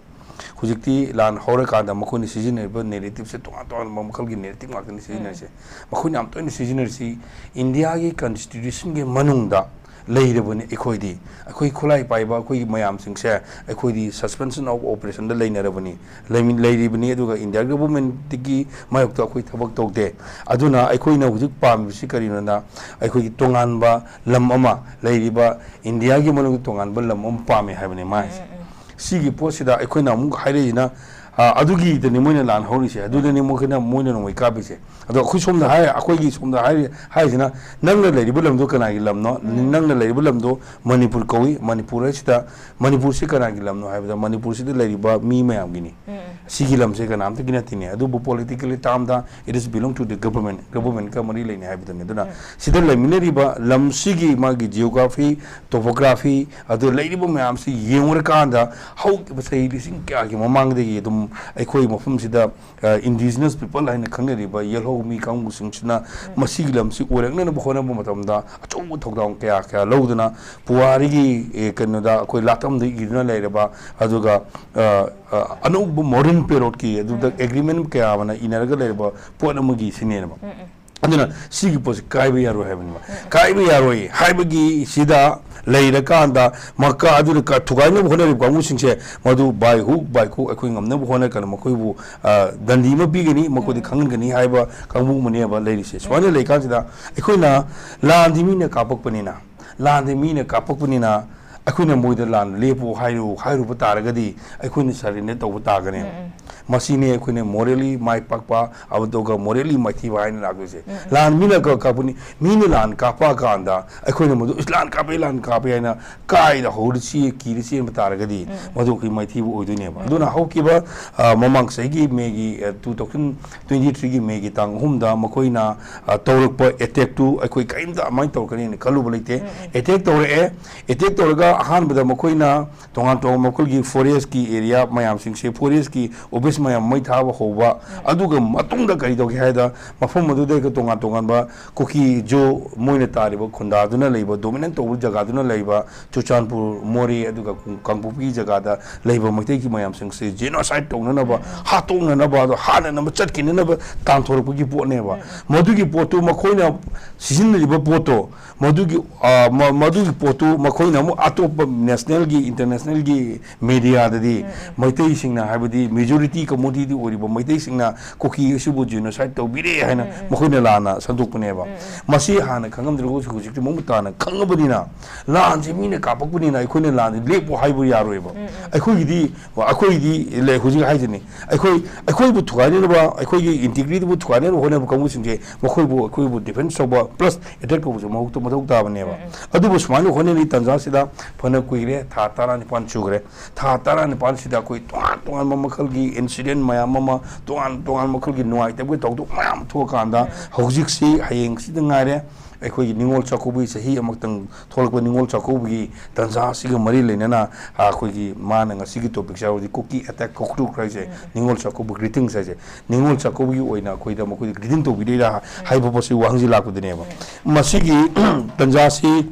ꯍꯧꯖꯤꯛꯇꯤ ꯂꯥꯟ ꯍꯧꯔꯀꯥꯟꯗ ꯃꯈꯣꯏꯅ ꯁꯤꯖꯤꯟꯅꯔꯤꯕ narrativeꯁꯦ ꯇꯣꯉꯥꯟ ꯇꯣꯉꯥꯟꯕ ꯃꯈꯜꯒꯤ narrative ꯉꯥꯛꯇꯅꯤ ꯁꯤꯖꯤꯟꯅꯔꯤꯁꯦ꯫ ꯃꯈꯣꯏꯅ ꯌꯥꯝ ꯇꯣꯏꯅ ꯁꯤꯖꯤꯟꯅꯔꯤꯁꯤ ꯏꯟꯗꯤꯌꯥꯒꯤ constitutionꯒꯤ ꯃꯅꯨꯡꯗ ꯂꯩꯔꯕꯅꯤ꯫ ꯑꯩꯈꯣꯏꯗꯤ, ꯑꯩꯈꯣꯏ ꯈꯨꯠꯂꯥꯏ ꯄꯥꯏꯕ ꯑꯩꯈꯣꯏꯒꯤ ꯃꯌꯥꯝꯁꯤꯡꯁꯦ, ꯑꯩꯈꯣꯏꯗꯤ suspension of operationꯗ ꯂꯩꯅꯔꯕꯅꯤ, ꯂꯩꯃꯤ-, ꯂꯩꯔꯤꯕꯅꯤ꯫ ꯑꯗꯨꯒ India governmentꯀꯤ ꯃꯥꯌꯣꯛꯇ ꯑꯩꯈꯣꯏ ꯊꯕꯛ ꯇꯧꯗꯦ꯫ ꯑꯗꯨꯅ ꯑꯩꯈꯣꯏꯅ ꯍꯧꯖꯤꯛ ꯄꯥꯝꯃꯤꯕꯁꯤ ꯀꯔꯤꯅꯣꯗ, ꯑꯩꯈꯣꯏꯒꯤ ꯇꯣꯉꯥꯟꯕ ꯂꯝ ꯑꯃ, ꯂꯩꯔꯤꯕ Indiaꯒꯤ ꯃꯅꯨꯡꯗ ꯇꯣꯉꯥꯟꯕ ꯂꯝ ꯑꯃ ꯄꯥꯝꯃꯤ ꯍꯥꯏꯕꯅꯤ ꯃꯥ ꯍꯥꯏꯁꯦ꯫ ꯎꯝ, ꯎꯝ, ꯎꯝ꯫ ꯁꯤꯒꯤ ꯄꯣꯠꯁꯤꯗ ꯑꯩꯈꯣꯏꯅ ꯑꯃꯨꯛ ꯍꯥꯏꯔꯛꯏꯁꯤꯅ, ꯑ, ꯑꯗꯨꯒꯤꯗꯅꯤ ꯃꯣꯏꯅ ꯂꯥꯟ ꯍꯧꯔꯤꯁꯦ, ꯑꯗꯨꯗꯅꯤ ꯃꯣꯏꯅ, ꯃꯣꯏꯅ ꯅꯣꯡꯃꯩ ꯀꯥꯞꯄꯤꯁꯦ꯫ ꯑꯗꯣ ꯑꯩꯈꯣꯏ ꯁꯣꯝꯗ ꯍꯥꯏ, ꯑꯩꯈꯣꯏꯒꯤ ꯁꯣꯝꯗ ꯍꯥꯏꯔꯤ, ꯍꯥꯏꯔꯤꯁꯤꯅ, ꯅꯪꯅ ꯂꯩꯔꯤꯕ ꯂꯝꯗꯣ ꯀꯅꯥꯒꯤ ꯂꯝꯅꯣ? ꯎꯝ꯫ ꯅꯪꯅ ꯂꯩꯔꯤꯕ ꯂꯝꯗꯣ ꯃꯅꯤꯄꯨꯔ ꯀꯧꯏ꯫ ꯃꯅꯤꯄꯨꯔ ꯍꯥꯏꯁꯤꯗ, ꯃꯅꯤꯄꯨꯔꯁꯤ ꯀꯅꯥꯒꯤ ꯂꯝꯅꯣ ꯍꯥꯏꯕꯗ, ꯃꯅꯤꯄꯨꯔꯁꯤꯗ ꯂꯩꯔꯤꯕ ꯃꯤ ꯃꯌꯥꯝꯒꯤꯅꯤ꯫ ꯎꯝ, ꯎꯝ꯫ ꯁꯤꯒꯤ ꯂꯝꯁꯦ ꯀꯅꯥꯝꯇꯒꯤ ꯅꯠꯇꯦꯅꯦ꯫ ꯑꯗꯨꯕꯨ politically termꯗ it is belong to the government, governmentꯀ ꯃꯔꯤ ꯂꯩꯅꯩ ꯍꯥꯏꯕꯗꯨꯅꯤ꯫ ꯑꯗꯨꯅ ꯎꯝ꯫ ꯁꯤꯗ ꯂꯩꯃꯤꯟꯅꯔꯤꯕ ꯂꯝꯁꯤꯒꯤ ꯃꯥꯒꯤ geography, topography, ꯑꯗꯨ ꯂꯩꯔꯤꯕ ꯃꯌꯥꯝꯁꯤ ꯌꯦꯡꯉꯨꯔꯀꯥꯟꯗ, ꯍꯧꯈꯤꯕ ꯆꯍꯤ ꯂꯤꯁꯤꯡ ꯀꯌꯥꯒꯤ ꯃꯃꯥꯡꯗꯒꯤ ꯑꯗꯨꯝ ꯑꯩꯈꯣꯏ ꯃꯐꯝꯁꯤꯗ, ꯑ, indigenous people ꯍꯥꯏꯅ ꯈꯪꯅꯔꯤꯕ ꯌꯦꯜꯍꯧꯃꯤ ꯀꯥꯡꯕꯨꯁꯤꯡꯁꯤꯅ ꯎꯝ꯫ ꯃꯁꯤꯒꯤ ꯂꯝꯁꯤ ꯑꯣꯏꯔꯛꯅꯅꯕ ꯍꯣꯠꯅꯕ ꯃꯇꯝꯗ ꯑꯆꯧꯕ ꯊꯧꯗꯥꯡ ꯀꯌꯥ ꯀꯌꯥ ꯂꯧꯗꯨꯅ, ꯄꯨꯋꯥꯔꯤꯒꯤ, ꯑꯦ, ꯀꯩꯅꯣꯗ ꯑꯩꯈꯣꯏ ꯂꯥꯇꯝꯗ ꯏꯗꯨꯅ ꯂꯩꯔꯕ, ꯑꯗꯨꯒ, ꯑ, ꯑ, ꯑꯅꯧꯕ modern periodꯀꯤ ꯑꯗꯨꯗ ꯎꯝ꯫ agreement ꯀꯌꯥ ꯑꯃꯅ ꯏꯅꯔꯒ ꯂꯩꯔꯕ ꯄꯣꯠ ꯑꯃꯒꯤ ꯁꯤꯅꯦꯕ꯫ ꯎꯝ, ꯎꯝ꯫ ꯑꯗꯨꯅ ꯁꯤꯒꯤ ꯄꯣꯠꯁꯤ ꯀꯥꯏꯕ ꯌꯥꯔꯣꯏ ꯍꯥꯏꯕꯅꯦꯕ꯫ ꯎꯝ꯫ ꯀꯥꯏꯕ ꯌꯥꯔꯣꯏ ꯍꯥꯏꯕꯒꯤ ꯁꯤꯗ ꯂꯩꯔꯀꯥꯟꯗ ꯃꯀꯥ ꯑꯗꯨꯗ ꯀ-, ꯊꯨꯒꯥꯏꯅꯕ ꯍꯣꯠꯅꯔꯤꯕ ꯀꯥꯡꯕꯨꯁꯤꯡꯁꯦ, ꯃꯗꯨ by hook by crook ꯑꯩꯈꯣꯏ ꯉꯝꯅꯕ ꯍꯣꯠꯅꯔꯀꯥꯟꯗ ꯃꯈꯣꯏꯕꯨ, ꯑ, ꯗꯟꯗꯤ ꯑꯃ ꯄꯤꯒꯅꯤ, ꯃꯈꯣꯏꯗ ꯎꯝ꯫ ꯈꯪꯍꯟꯒꯅꯤ ꯍꯥꯏꯕ ꯀꯥꯡꯕꯨ ꯑꯃꯅꯦꯕ ꯂꯩꯔꯤꯁꯦ꯫ ꯁꯨꯃꯥꯏꯅ ꯎꯝ꯫ ꯂꯩꯀꯥꯟꯁꯤꯗ ꯑꯩꯈꯣꯏꯅ ꯂꯥꯟꯗꯤ ꯃꯤꯅ ꯀꯥꯞꯄꯛꯄꯅꯤꯅ, ꯂꯥꯟꯗꯤ ꯃꯤꯅ ꯀꯥꯞꯄꯛꯄꯅꯤꯅ, ꯑꯩꯈꯣꯏꯅ ꯃꯣꯏꯗ ꯂꯥꯟ ꯂꯦꯞꯄꯨ ꯍꯥꯏꯔꯨ-, ꯍꯥꯏꯔꯨꯕ ꯇꯥꯔꯒꯗꯤ ꯑꯩꯈꯣꯏꯅ surrender ꯇꯧꯕ ꯇꯥꯒꯅꯦꯕ꯫ ꯎꯝ, ꯎꯝ꯫ ꯃꯁꯤꯅꯤ ꯑꯩꯈꯣꯏꯅ morally ꯃꯥꯏ ꯄꯥꯛꯄ, ꯑꯗꯨꯒ morally ꯃꯥꯏꯊꯤꯕ ꯍꯥꯏꯅ ꯂꯥꯛꯇꯣꯏꯁꯦ꯫ ꯎꯝ, ꯎꯝ꯫ ꯂꯥꯟ ꯃꯤꯅ ꯀ-, ꯀꯥꯞꯄꯅꯤ, ꯃꯤꯅ ꯂꯥꯟ ꯀꯥꯞꯄ ꯀꯥꯟꯗ ꯑꯩꯈꯣꯏꯅ ꯃꯗꯨ, "ꯏꯁ, ꯂꯥꯟ ꯀꯥꯞꯄꯦ, ꯂꯥꯟ ꯀꯥꯞꯄꯦ" ꯍꯥꯏꯅ ꯀꯥꯏꯗ ꯍꯧꯔ ꯆꯦ-, ꯀꯤꯔ ꯆꯦꯟꯕ ꯇꯥꯔꯒꯗꯤ, ꯎꯝ, ꯎꯝ꯫ ꯃꯗꯨ ꯑꯩꯈꯣꯏ ꯃꯥꯏꯊꯤꯕ ꯑꯣꯏꯗꯣꯏꯅꯦꯕ꯫ ꯎꯝ, ꯑꯗꯨꯅ ꯎꯝ꯫ ꯍꯧꯈꯤꯕ, ꯑ, ꯃꯃꯥꯡ ꯆꯍꯤꯒꯤ ꯃꯦꯒꯤ, ꯑ, two thousand twenty-threeꯒꯤ ꯃꯦꯒꯤ ꯇꯥꯡ ꯑꯍꯨꯝꯗ ꯃꯈꯣꯏꯅ, ꯑ, ꯇꯧꯔꯛꯄ attackꯇꯨ ꯑꯩꯈꯣꯏ ꯀꯔꯤꯝꯇ ꯑꯗꯨꯃꯥꯏꯅ ꯇꯧꯔꯛꯀꯅꯤꯅ ꯈꯜꯂꯨꯕ ꯂꯩꯇꯦ꯫ ꯎꯝ, ꯎꯝ꯫ Attack ꯇꯧꯔꯛꯑꯦ꯫ Attack ꯇꯧꯔꯒ ꯑꯍꯥꯟꯕꯗ ꯃꯈꯣꯏꯅ ꯇꯣꯉꯥꯟ ꯇꯣꯉꯥꯟꯕ ꯃꯈꯣꯏꯒꯤ forestꯀꯤ area ꯃꯌꯥꯝꯁꯤꯡꯁꯦ, forestꯀꯤ ꯃꯌꯥꯝ ꯃꯩ ꯊꯥꯕ ꯍꯧꯕ, ꯑꯗꯨꯒ ꯃꯇꯨꯡꯗ ꯀꯔꯤ ꯇꯧꯒꯦ ꯍꯥꯏꯗ, ꯃꯐꯝ ꯑꯗꯨꯗ ꯇꯣꯉꯥꯟ ꯇꯣꯉꯥꯟꯕ ꯀꯨꯀꯤꯁꯨ ꯃꯣꯏꯅ ꯇꯥꯔꯤꯕ ꯈꯨꯟꯗꯥꯗꯨꯅ ꯂꯩꯕ, ꯗꯣꯃꯤꯅꯦꯠ ꯇꯧꯕ ꯖꯒꯥꯗꯨꯅ ꯂꯩꯕ ꯆꯨꯔꯆꯥꯟꯄꯨꯔ, ꯃꯣꯔꯦ, ꯑꯗꯨꯒ ꯀꯥꯡꯄꯣꯛꯄꯤ ꯖꯒꯥꯗ ꯂꯩꯕ ꯃꯩꯇꯩꯒꯤ ꯃꯌꯥꯝꯁꯤꯡꯁꯦ ꯖꯦꯅꯣꯁꯥꯏꯠ ꯇꯧꯅꯅꯕ, ꯍꯥꯠꯇꯣꯛꯅꯅꯕ, ꯑꯗꯣ ꯍꯥꯠꯅꯅꯕ ꯆꯠꯈꯤꯅꯅꯕ ꯇꯥꯟꯊꯣꯔꯛꯄꯒꯤ ꯄꯣꯠꯅꯦꯕ꯫ ꯃꯗꯨꯒꯤ ꯄꯣꯠꯇꯨ ꯃꯈꯣꯏꯅ ꯁꯤꯖꯤꯟꯅꯔꯤꯕ ꯄꯣꯠꯇꯣ, ꯃꯗꯨꯒꯤ, ꯑ, ꯃ-, ꯃꯗꯨꯒꯤ ꯄꯣꯠꯇꯨ ꯃꯈꯣꯏꯅ ꯑꯃꯨꯛ ꯑꯇꯣꯞꯄ ꯅꯦꯁꯅꯦꯜꯒꯤ, ꯏꯟꯇꯔꯅꯦꯁꯅꯦꯜꯒꯤ ꯃꯦꯗꯤꯌꯥꯗꯗꯤ ꯃꯩꯇꯩꯁꯤꯡꯅ, ꯍꯥꯏꯕꯗꯤ ꯃꯦꯖꯣꯔꯤꯇꯤ ꯀꯝꯃꯨꯅꯤꯇꯤꯗꯤ ꯑꯣꯏꯔꯤꯕ ꯃꯩꯇꯩꯁꯤꯡꯅ ꯀꯨꯀꯤ ꯑꯁꯤꯕꯨ ꯖꯦꯅꯣꯁꯥꯏꯠ ꯇꯧꯕꯤꯔꯦ ꯍꯥꯏꯅ ꯃꯈꯣꯏꯅ ꯂꯥꯟꯅ ꯁꯟꯗꯣꯛꯄꯅꯦꯕ꯫ ꯃꯁꯤ ꯍꯥꯟꯅ ꯈꯪꯉꯝꯗ꯭ꯔꯒꯁꯨ ꯍꯧꯖꯤꯛꯇꯤ ꯃꯃꯨꯠ ꯇꯥꯅ ꯈꯪꯉꯕꯅꯤꯅ, ꯂꯥꯟꯁꯦ ꯃꯤꯅ ꯀꯥꯞꯄꯛꯄꯅꯤꯅ ꯑꯩꯈꯣꯏꯅ ꯂꯥꯟꯁꯦ ꯂꯦꯞꯄꯨ ꯍꯥꯏꯕ ꯌꯥꯔꯣꯏꯕ꯫ ꯑꯩꯈꯣꯏꯒꯤꯗꯤ, ꯑꯩꯈꯣꯏꯗꯤ ꯂꯩ, ꯍꯧꯖꯤꯛ ꯍꯥꯏꯁꯤꯅꯤ, ꯑꯩꯈꯣꯏ, ꯑꯩꯈꯣꯏꯕꯨ ꯊꯨꯒꯥꯏꯅꯅꯕ, ꯑꯩꯈꯣꯏꯒꯤ ꯏꯟꯇꯤꯒ꯭ꯔꯤꯇꯤꯕꯨ ꯊꯨꯒꯥꯏꯅꯅꯕ ꯍꯣꯠꯅꯕ ꯀꯥꯡꯕꯨꯁꯤꯡꯁꯦ, ꯃꯈꯣꯏꯕꯨ, ꯑꯩꯈꯣꯏꯕꯨ ꯗꯤꯐꯦꯟꯁ ꯇꯧꯕ ꯄ꯭ꯂꯁ ꯑꯦꯇꯦꯛ ꯇꯧꯕꯁꯦ ꯃꯍꯨꯠ-, ꯃꯊꯧ ꯇꯥꯕꯅꯦꯕ꯫ ꯑꯗꯨꯕꯨ ꯁꯨꯃꯥꯏꯅ ꯍꯣꯠꯅꯔꯤ ꯇꯥꯟꯖꯥꯁꯤꯗ ꯐꯅ ꯀꯨꯏꯔꯦ, ꯊꯥ ꯇꯔꯥꯅꯤꯄꯥꯟ ꯁꯨꯈ꯭ꯔꯦ꯫ ꯊꯥ ꯇꯔꯥꯅꯤꯄꯥꯟꯁꯤꯗ ꯑꯩꯈꯣꯏ ꯇꯣꯉꯥꯟ ꯇꯣꯉꯥꯟꯕ ꯃꯈꯜꯒꯤ ꯏꯟꯁꯤꯗꯦꯟ ꯃꯌꯥꯝ ꯑꯃ, ꯇꯣꯉꯥꯟ ꯇꯣꯉꯥꯟꯕ ꯃꯈꯜꯒꯤ ꯅꯨꯡꯉꯥꯏꯇꯕꯒꯤ ꯊꯧꯗꯣꯛ ꯃꯌꯥꯝ ꯊꯣꯛꯑꯀꯥꯟꯗ, ꯍꯧꯖꯤꯛꯁꯤ ꯍꯌꯦꯡꯁꯤꯗ ꯉꯥꯏꯔꯦ꯫ ꯑꯩꯈꯣꯏꯒꯤ ꯅꯤꯉꯣꯜ ꯆꯥꯛꯀꯧꯕꯒꯤ ꯆꯍꯤ ꯑꯃꯈꯛꯇꯪ ꯊꯣꯛꯂꯛꯄ ꯅꯤꯉꯣꯜ ꯆꯥꯛꯀꯧꯕꯒꯤ ꯇꯥꯟꯖꯥ ꯑꯁꯤꯒ ꯃꯔꯤ ꯂꯩꯅꯅ, ꯑꯩꯈꯣꯏꯒꯤ ꯃꯥꯅ ꯉꯁꯤꯒꯤ ꯇꯣꯄꯤꯛꯁꯦ ꯍꯥꯏꯕꯗꯤ ꯀꯨꯀꯤ ꯑꯦꯇꯦꯛ ꯀꯣꯛꯇ꯭ꯔꯨꯛ ꯍꯥꯏꯁꯦ, ꯅꯤꯉꯣꯜ ꯆꯥꯛꯀꯧꯕ ꯒ꯭ꯔꯤꯇꯤꯡꯁ ꯍꯥꯏꯁꯦ, ꯅꯤꯉꯣꯜ ꯆꯥꯛꯀꯧꯕꯒꯤ ꯑꯣꯏꯅ ꯑꯩꯈꯣꯏꯗ ꯃꯈꯣꯏꯗ ꯒ꯭ꯔꯤꯇꯤꯡ ꯇꯧꯕꯤꯗꯣꯏꯔꯥ ꯍꯥꯏꯕ ꯄꯣꯠꯁꯤ ꯋꯥꯍꯪꯁꯤ ꯂꯥꯛꯄꯗꯨꯅꯦꯕ꯫ ꯃꯁꯤꯒꯤ ꯇꯥꯟꯖꯥꯁꯤ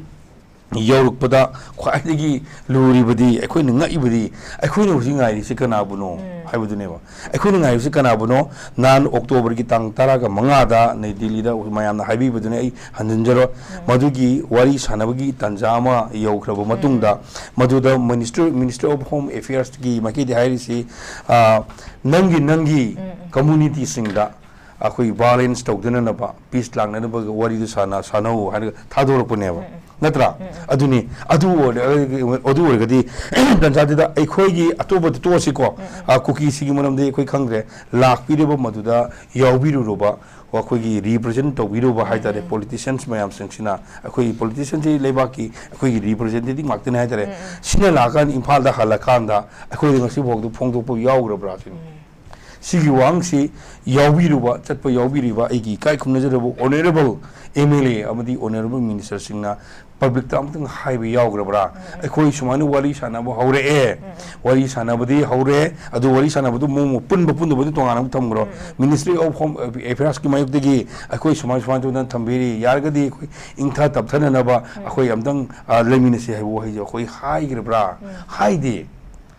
ꯌꯧꯔꯛꯄꯗ ꯈ꯭ꯋꯥꯏꯗꯒꯤ ꯂꯨꯔꯤꯕꯗꯤ, ꯑꯩꯈꯣꯏꯅ ꯉꯛꯏꯕꯗꯤ, ꯑꯩꯈꯣꯏꯅ ꯍꯧꯖꯤꯛ ꯉꯥꯏꯔꯤꯁꯤ ꯀꯅꯥꯕꯨꯅꯣ ꯍꯥꯏꯕꯗꯨꯅꯦꯕ꯫ ꯑꯩꯈꯣꯏꯅ ꯉꯥꯏꯔꯤꯁꯤ ꯀꯅꯥꯕꯨꯅꯣ? ꯅꯍꯥꯟ ꯑꯣꯛꯇꯣꯕꯔꯒꯤ ꯇꯥꯡ ꯇꯔꯥꯒ ꯃꯉꯥꯗ ꯅꯩ ꯗꯤꯜꯂꯤꯗ ꯃꯌꯥꯝꯅ ꯍꯥꯏꯕꯤꯕꯗꯨꯅ ꯑꯩ ꯍꯟꯖꯤꯟꯖꯔꯣꯏ꯫ ꯃꯗꯨꯒꯤ ꯋꯥꯔꯤ ꯁꯥꯟꯅꯕꯒꯤ ꯇꯥꯟꯖꯥ ꯑꯃ ꯌꯧꯈ꯭ꯔꯕ ꯃꯇꯨꯡꯗ, ꯃꯗꯨꯗ ꯃꯤꯅꯤꯁꯇꯔ, ꯃꯤꯅꯤꯁꯇꯔ ꯑꯣꯐ ꯍꯣꯝ ꯑꯦꯐꯤꯌꯔꯁꯀꯤ ꯃꯥꯏꯀꯩꯗꯒꯤ ꯍꯥꯏꯔꯤꯁꯤ, ꯑ, ꯅꯪꯒꯤ, ꯅꯪꯒꯤ ꯀꯝꯃꯨꯅꯤꯇꯤꯁꯤꯡꯗ ꯑꯩꯈꯣꯏ ꯚꯥꯏꯑꯣꯂꯦꯟꯁ ꯇꯧꯗꯅꯅꯕ, ꯄꯤꯁ ꯂꯥꯛꯅꯅꯕ ꯋꯥꯔꯤꯗꯨ ꯁꯥꯟꯅ-, ꯁꯥꯟꯅꯧ ꯍꯥꯏꯔꯒ ꯊꯥꯗꯣꯔꯛꯄꯅꯦꯕ꯫ ꯅꯠꯇ꯭ꯔꯥ? ꯑꯗꯨꯅꯤ꯫ ꯑꯗꯨ ꯑꯣꯏꯔ-, ꯑꯗꯨ ꯑꯣꯏꯔꯒꯗꯤ ꯇꯥꯟꯖꯥꯗꯨꯗ ꯑꯩꯈꯣꯏꯒꯤ ꯑꯇꯣꯞꯄꯗ ꯇꯣꯛꯑꯁꯤꯀꯣ꯫ ꯑ, ꯀꯨꯀꯤꯁꯤꯒꯤ ꯃꯔꯝꯗꯤ ꯑꯩꯈꯣꯏ ꯈꯪꯗ꯭ꯔꯦ꯫ ꯂꯥꯛꯄꯤꯔꯤꯕ ꯃꯗꯨꯗ ꯌꯥꯎꯕꯤꯔꯨꯔꯕ, ꯑꯩꯈꯣꯏꯒꯤ ꯔꯤꯄ꯭ꯔꯖꯦꯟ ꯇꯧꯕꯤꯔꯨꯕ ꯍꯥꯏ ꯇꯥꯔꯦ, ꯄꯣꯂꯤꯇꯤꯁꯤꯌꯟꯁ ꯃꯌꯥꯝꯁꯤꯡꯁꯤꯅ, ꯑꯩꯈꯣꯏꯒꯤ ꯄꯣꯂꯤꯇꯤꯁꯤꯌꯟꯁꯤ ꯂꯩꯕꯥꯛꯀꯤ ꯑꯩꯈꯣꯏꯒꯤ ꯔꯤꯄ꯭ꯔꯖꯦꯟꯇꯦꯇꯤꯚ ꯉꯥꯛꯇꯅꯤ ꯍꯥꯏ ꯇꯥꯔꯦ꯫ ꯁꯤꯅ ꯂꯥꯛꯑꯀꯥꯟꯗ ꯏꯝꯐꯥꯜꯗ ꯍꯜꯂꯀꯥꯟꯗ ꯑꯩꯈꯣꯏꯗ ꯉꯁꯤ ꯐꯥꯎꯗ ꯐꯣꯡꯗꯣꯛꯄ ꯌꯥꯎꯈ꯭ꯔꯕ꯭ꯔꯥ ꯁꯤꯅꯤ꯫ ꯁꯤꯒꯤ ꯋꯥꯍꯪꯁꯤ ꯌꯥꯎꯕꯤꯔꯨꯕ, ꯆꯠꯄ ꯌꯥꯎꯕꯤꯔꯤꯕ ꯑꯩꯒꯤ ꯏꯀꯥꯏ ꯈꯨꯝꯅꯖꯔꯕ honourable M L A ꯑꯃꯗꯤ honourable ministerꯁꯤꯡꯅ publicꯇ ꯑꯃꯨꯛꯇꯪ ꯍꯥꯏꯕ ꯌꯥꯎꯈ꯭ꯔꯕ꯭ꯔꯥ? ꯑꯩꯈꯣꯏ ꯁꯨꯃꯥꯏꯅ ꯋꯥꯔꯤ ꯁꯥꯟꯅꯕ ꯍꯧꯔꯛꯑꯦ, ꯋꯥꯔꯤ ꯁꯥꯟꯅꯕꯗꯤ ꯍꯧꯔꯦ, ꯑꯗꯨ ꯋꯥꯔꯤ ꯁꯥꯟꯅꯕꯗꯨ ꯑꯃꯨꯛ, ꯑꯃꯨꯛ ꯄꯨꯟꯕ ꯄꯨꯟꯗꯕꯗꯨ ꯇꯣꯉꯥꯟꯅ ꯑꯃꯨꯛ ꯊꯝꯈ꯭ꯔꯣ꯫ Ministry of Home Affairsꯀꯤ ꯃꯥꯌꯣꯛꯇꯒꯤ ꯑꯩꯈꯣꯏ ꯁꯨꯃꯥꯏ ꯁꯨꯃꯥꯏꯅ ꯇꯧꯗꯅ ꯊꯝꯕꯤꯔꯤ, ꯌꯥꯔꯒꯗꯤ ꯑꯩꯈꯣꯏ ꯏꯪꯊ ꯇꯞꯊꯅꯅꯕ ꯑꯩꯈꯣꯏ ꯑꯝꯇꯪ, ꯑ, ꯂꯩꯃꯤꯟꯅꯁꯤ ꯍꯥꯏꯕ ꯋꯥꯍꯩꯁꯦ ꯑꯩꯈꯣꯏ ꯍꯥꯏꯈ꯭ꯔꯕ꯭ꯔꯥ? ꯍꯥꯏꯗꯦ,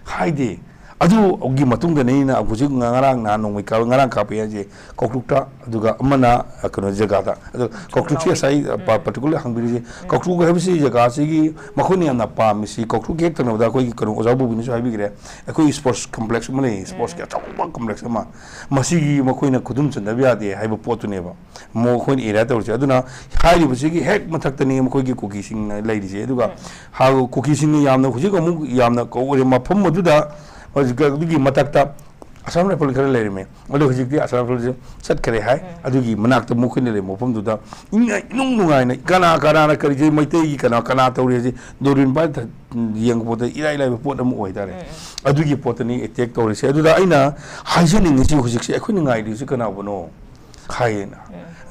ꯍꯥꯏꯗꯦ꯫ ꯑꯗꯨꯒꯤ ꯃꯇꯨꯡꯗꯅꯤ ꯑꯩꯅ ꯍꯧꯖꯤꯛ ꯉꯔꯥꯡ ꯅꯍꯥꯟ ꯅꯣꯡꯃꯩ ꯀꯥꯞ-, ꯉꯔꯥꯡ ꯀꯥꯞꯄꯦ ꯍꯥꯏꯁꯦ ꯀꯧꯇ꯭ꯔꯨꯛꯇ, ꯑꯗꯨꯒ ꯑꯃꯅ, ꯑ, ꯀꯩꯅꯣ ꯖꯒꯥꯗ꯫ ꯑꯗꯣ ꯀꯧꯇ꯭ꯔꯨꯛꯁꯤ ꯉꯁꯥꯏ, ꯑ, ꯄ-, particular ꯍꯪꯕꯤꯔꯤꯁꯦ, ꯀꯧꯇ꯭ꯔꯨꯛ ꯍꯥꯏꯕꯁꯤ ꯖꯒꯥꯁꯤꯒꯤ ꯃꯈꯣꯏꯅ ꯌꯥꯝꯅ ꯄꯥꯝꯃꯤꯁꯤ, ꯀꯧꯇ꯭ꯔꯨꯛ ꯍꯦꯛ ꯊꯪꯅꯕꯗ ꯑꯩꯈꯣꯏꯒꯤ ꯀꯩꯅꯣ ꯑꯣꯖꯥ ꯕꯣꯕꯤꯅꯁꯨ ꯍꯥꯏꯕꯤꯈ꯭ꯔꯦ, ꯑꯩꯈꯣꯏ sports complex ꯑꯃ ꯂꯩ, sportsꯀꯤ ꯑꯆꯧꯕ complex ꯑꯃ, ꯃꯁꯤꯒꯤ ꯃꯈꯣꯏꯅ ꯈꯨꯗꯨꯝ ꯆꯟꯗꯕ ꯌꯥꯗꯦ ꯍꯥꯏꯕ ꯄꯣꯠꯇꯨꯅꯦꯕ꯫ ꯃꯈꯣꯏꯅ area ꯇꯧꯔꯤꯁꯦ꯫ ꯑꯗꯨꯅ ꯍꯥꯏꯔꯤꯕꯁꯤꯒꯤ ꯍꯦꯛ ꯃꯊꯛꯇꯅꯤ ꯃꯈꯣꯏꯒꯤ ꯀꯨꯀꯤꯁꯤꯡꯅ ꯂꯩꯔꯤꯁꯦ꯫ ꯑꯗꯨꯒ ꯍꯥ-, ꯀꯨꯀꯤꯁꯤꯡꯅ ꯌꯥꯝꯅ ꯍꯧꯖꯤꯛ ꯑꯃꯨꯛ ꯌꯥꯝꯅ ꯀꯧꯔꯦ ꯃꯐꯝ ꯑꯗꯨꯗ, ꯍꯧꯖꯤꯛ ꯑꯗꯨꯒꯤ ꯃꯊꯛꯇ Assam Rifle ꯈꯔ ꯂꯩꯔꯝꯃꯦ꯫ ꯑꯗꯣ ꯍꯧꯖꯤꯛꯇꯤ Assam Rifleꯁꯦ ꯆꯠꯈ꯭ꯔꯦ ꯍꯥꯏ꯫ ꯑꯗꯨꯒꯤ ꯃꯅꯥꯛꯇ ꯃꯈꯣꯏꯅ ꯂꯩꯕ ꯃꯐꯝꯗꯨꯗ ꯏꯪ-, ꯏꯅꯨꯡ ꯅꯨꯡꯉꯥꯏꯅ ꯀꯅꯥ ꯀꯅꯥꯅ ꯀꯔꯤꯁꯦ ꯃꯩꯇꯩꯒꯤ ꯀꯅꯥ ꯀꯅꯥ ꯇꯧꯔꯤ ꯍꯥꯏꯁꯦ ꯗꯣꯔꯤꯟ ꯄꯥꯏ ꯊ-, ꯌꯦꯡꯕ ꯄꯣꯠꯇ ꯏꯔꯥꯏ ꯂꯥꯏꯕ ꯄꯣꯠ ꯑꯃ ꯑꯣꯏꯇꯥꯔꯦ꯫ ꯑꯗꯨꯒꯤ ꯄꯣꯠꯇꯅꯤ attack ꯇꯧꯔꯤꯁꯦ꯫ ꯑꯗꯨꯗ ꯑꯩꯅ ꯍꯥꯏꯖꯅꯤꯡꯉꯤꯁꯤ ꯍꯧꯖꯤꯛꯁꯦ ꯑꯩꯈꯣꯏꯅ ꯉꯥꯏꯔꯤꯁꯤ ꯀꯅꯥꯕꯨꯅꯣ? ꯍꯥꯏꯌꯦꯅ꯫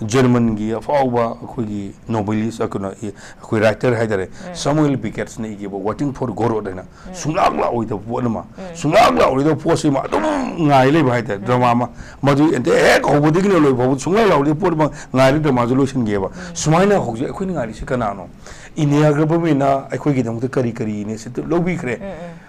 ꯖꯔꯃꯟꯒꯤ ꯑꯐꯥꯎꯕ ꯑꯩꯈꯣꯏꯒꯤ novelist, ꯑ, ꯀꯩꯅꯣ, ꯏ-, ꯑꯩꯈꯣꯏ writer ꯍꯥꯏꯇꯥꯔꯦ, ꯁꯃꯨꯑꯦꯜ ꯕꯤꯀꯦꯠꯁꯅ ꯏꯈꯤꯕ Waiting for Godot ꯍꯥꯏꯅ, ꯁꯨꯡꯂꯥꯛ ꯂꯥꯛꯑꯣꯏꯗꯕ ꯄꯣꯠ ꯑꯃ, ꯁꯨꯡꯂꯥꯛ ꯂꯥꯛꯑꯣꯏꯗꯕ ꯄꯣꯠꯁꯤꯃ ꯑꯗꯨꯝ ꯉꯥꯏ ꯂꯩꯕ ꯍꯥꯏꯇꯥꯔꯦ, drama ꯑꯃ꯫ ꯃꯗꯨ ꯑꯦꯟꯇ ꯍꯦꯛ ꯍꯧꯕꯗꯒꯤꯅ ꯂꯣꯏꯕ ꯐꯥꯎꯕ ꯁꯨꯡꯂꯥꯛ ꯂꯥꯛꯑꯣꯏꯗꯕ ꯄꯣꯠ ꯑꯃ ꯉꯥꯏꯔ dramaꯁꯨ ꯂꯣꯏꯁꯤꯟꯒꯦꯕ꯫ ꯁꯨꯃꯥꯏꯅ ꯍꯧꯖꯤꯛ ꯑꯩꯈꯣꯏꯅ ꯉꯥꯏꯔꯤꯁꯤ ꯀꯅꯥꯅꯣ? ꯏꯟꯗꯤꯌꯥ governmentꯅ ꯑꯩꯈꯣꯏꯒꯤꯗꯃꯛꯇ ꯀꯔꯤ ꯀꯔꯤ initiative ꯂꯧꯕꯤꯈ꯭ꯔꯦ?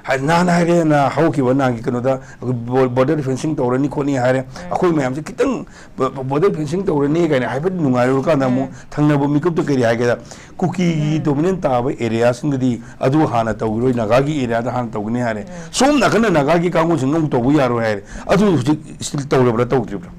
ꯍꯥꯏ-, ꯅꯍꯥꯟ ꯍꯥꯏꯔꯦꯅ ꯍꯧꯈꯤꯕ ꯅꯍꯥꯟꯒꯤ ꯀꯩꯅꯣꯗ ꯑꯩꯈꯣꯏ bo-, border fencing ꯇꯧꯔꯅꯤ ꯈꯣꯠꯅꯤ ꯍꯥꯏꯔꯦ꯫ ꯑꯩꯈꯣꯏ ꯃꯌꯥꯝꯁꯦ ꯈꯤꯇꯪ ꯕ-, ꯕ-, border fencing ꯇꯧꯔꯅꯤ ꯀꯥꯏꯅ ꯍꯥꯏꯐꯦꯠ ꯅꯨꯡꯉꯥꯏꯔꯨꯔꯀꯥꯟꯗ ꯑꯃꯨꯛ ꯊꯪꯅꯕ ꯃꯤꯀꯨꯞꯇ ꯀꯔꯤ ꯍꯥꯏꯒꯦꯗ, ꯀꯨꯀꯤꯒꯤ dominant ꯇꯥꯕ areaꯁꯤꯡꯗꯗꯤ ꯑꯗꯨ ꯍꯥꯟꯅ ꯇꯧꯈꯤꯔꯣꯏ, ꯅꯥꯒꯥꯒꯤ areaꯗ ꯍꯥꯟꯅ ꯇꯧꯒꯅꯤ ꯍꯥꯏꯔꯦ꯫ ꯁꯣꯝ ꯅꯥꯀꯟꯗ ꯅꯥꯒꯥꯒꯤ ꯀꯥꯡꯕꯨꯁꯤꯡꯅ ꯑꯃꯨꯛ ꯇꯧꯕ ꯌꯥꯔꯣꯏ ꯍꯥꯏꯔꯦ꯫ ꯑꯗꯨ ꯍꯧꯖꯤꯛ still ꯇꯧꯔꯕ꯭ꯔꯥ ꯇꯧꯗ꯭ꯔꯤꯕ꯭ꯔꯥ?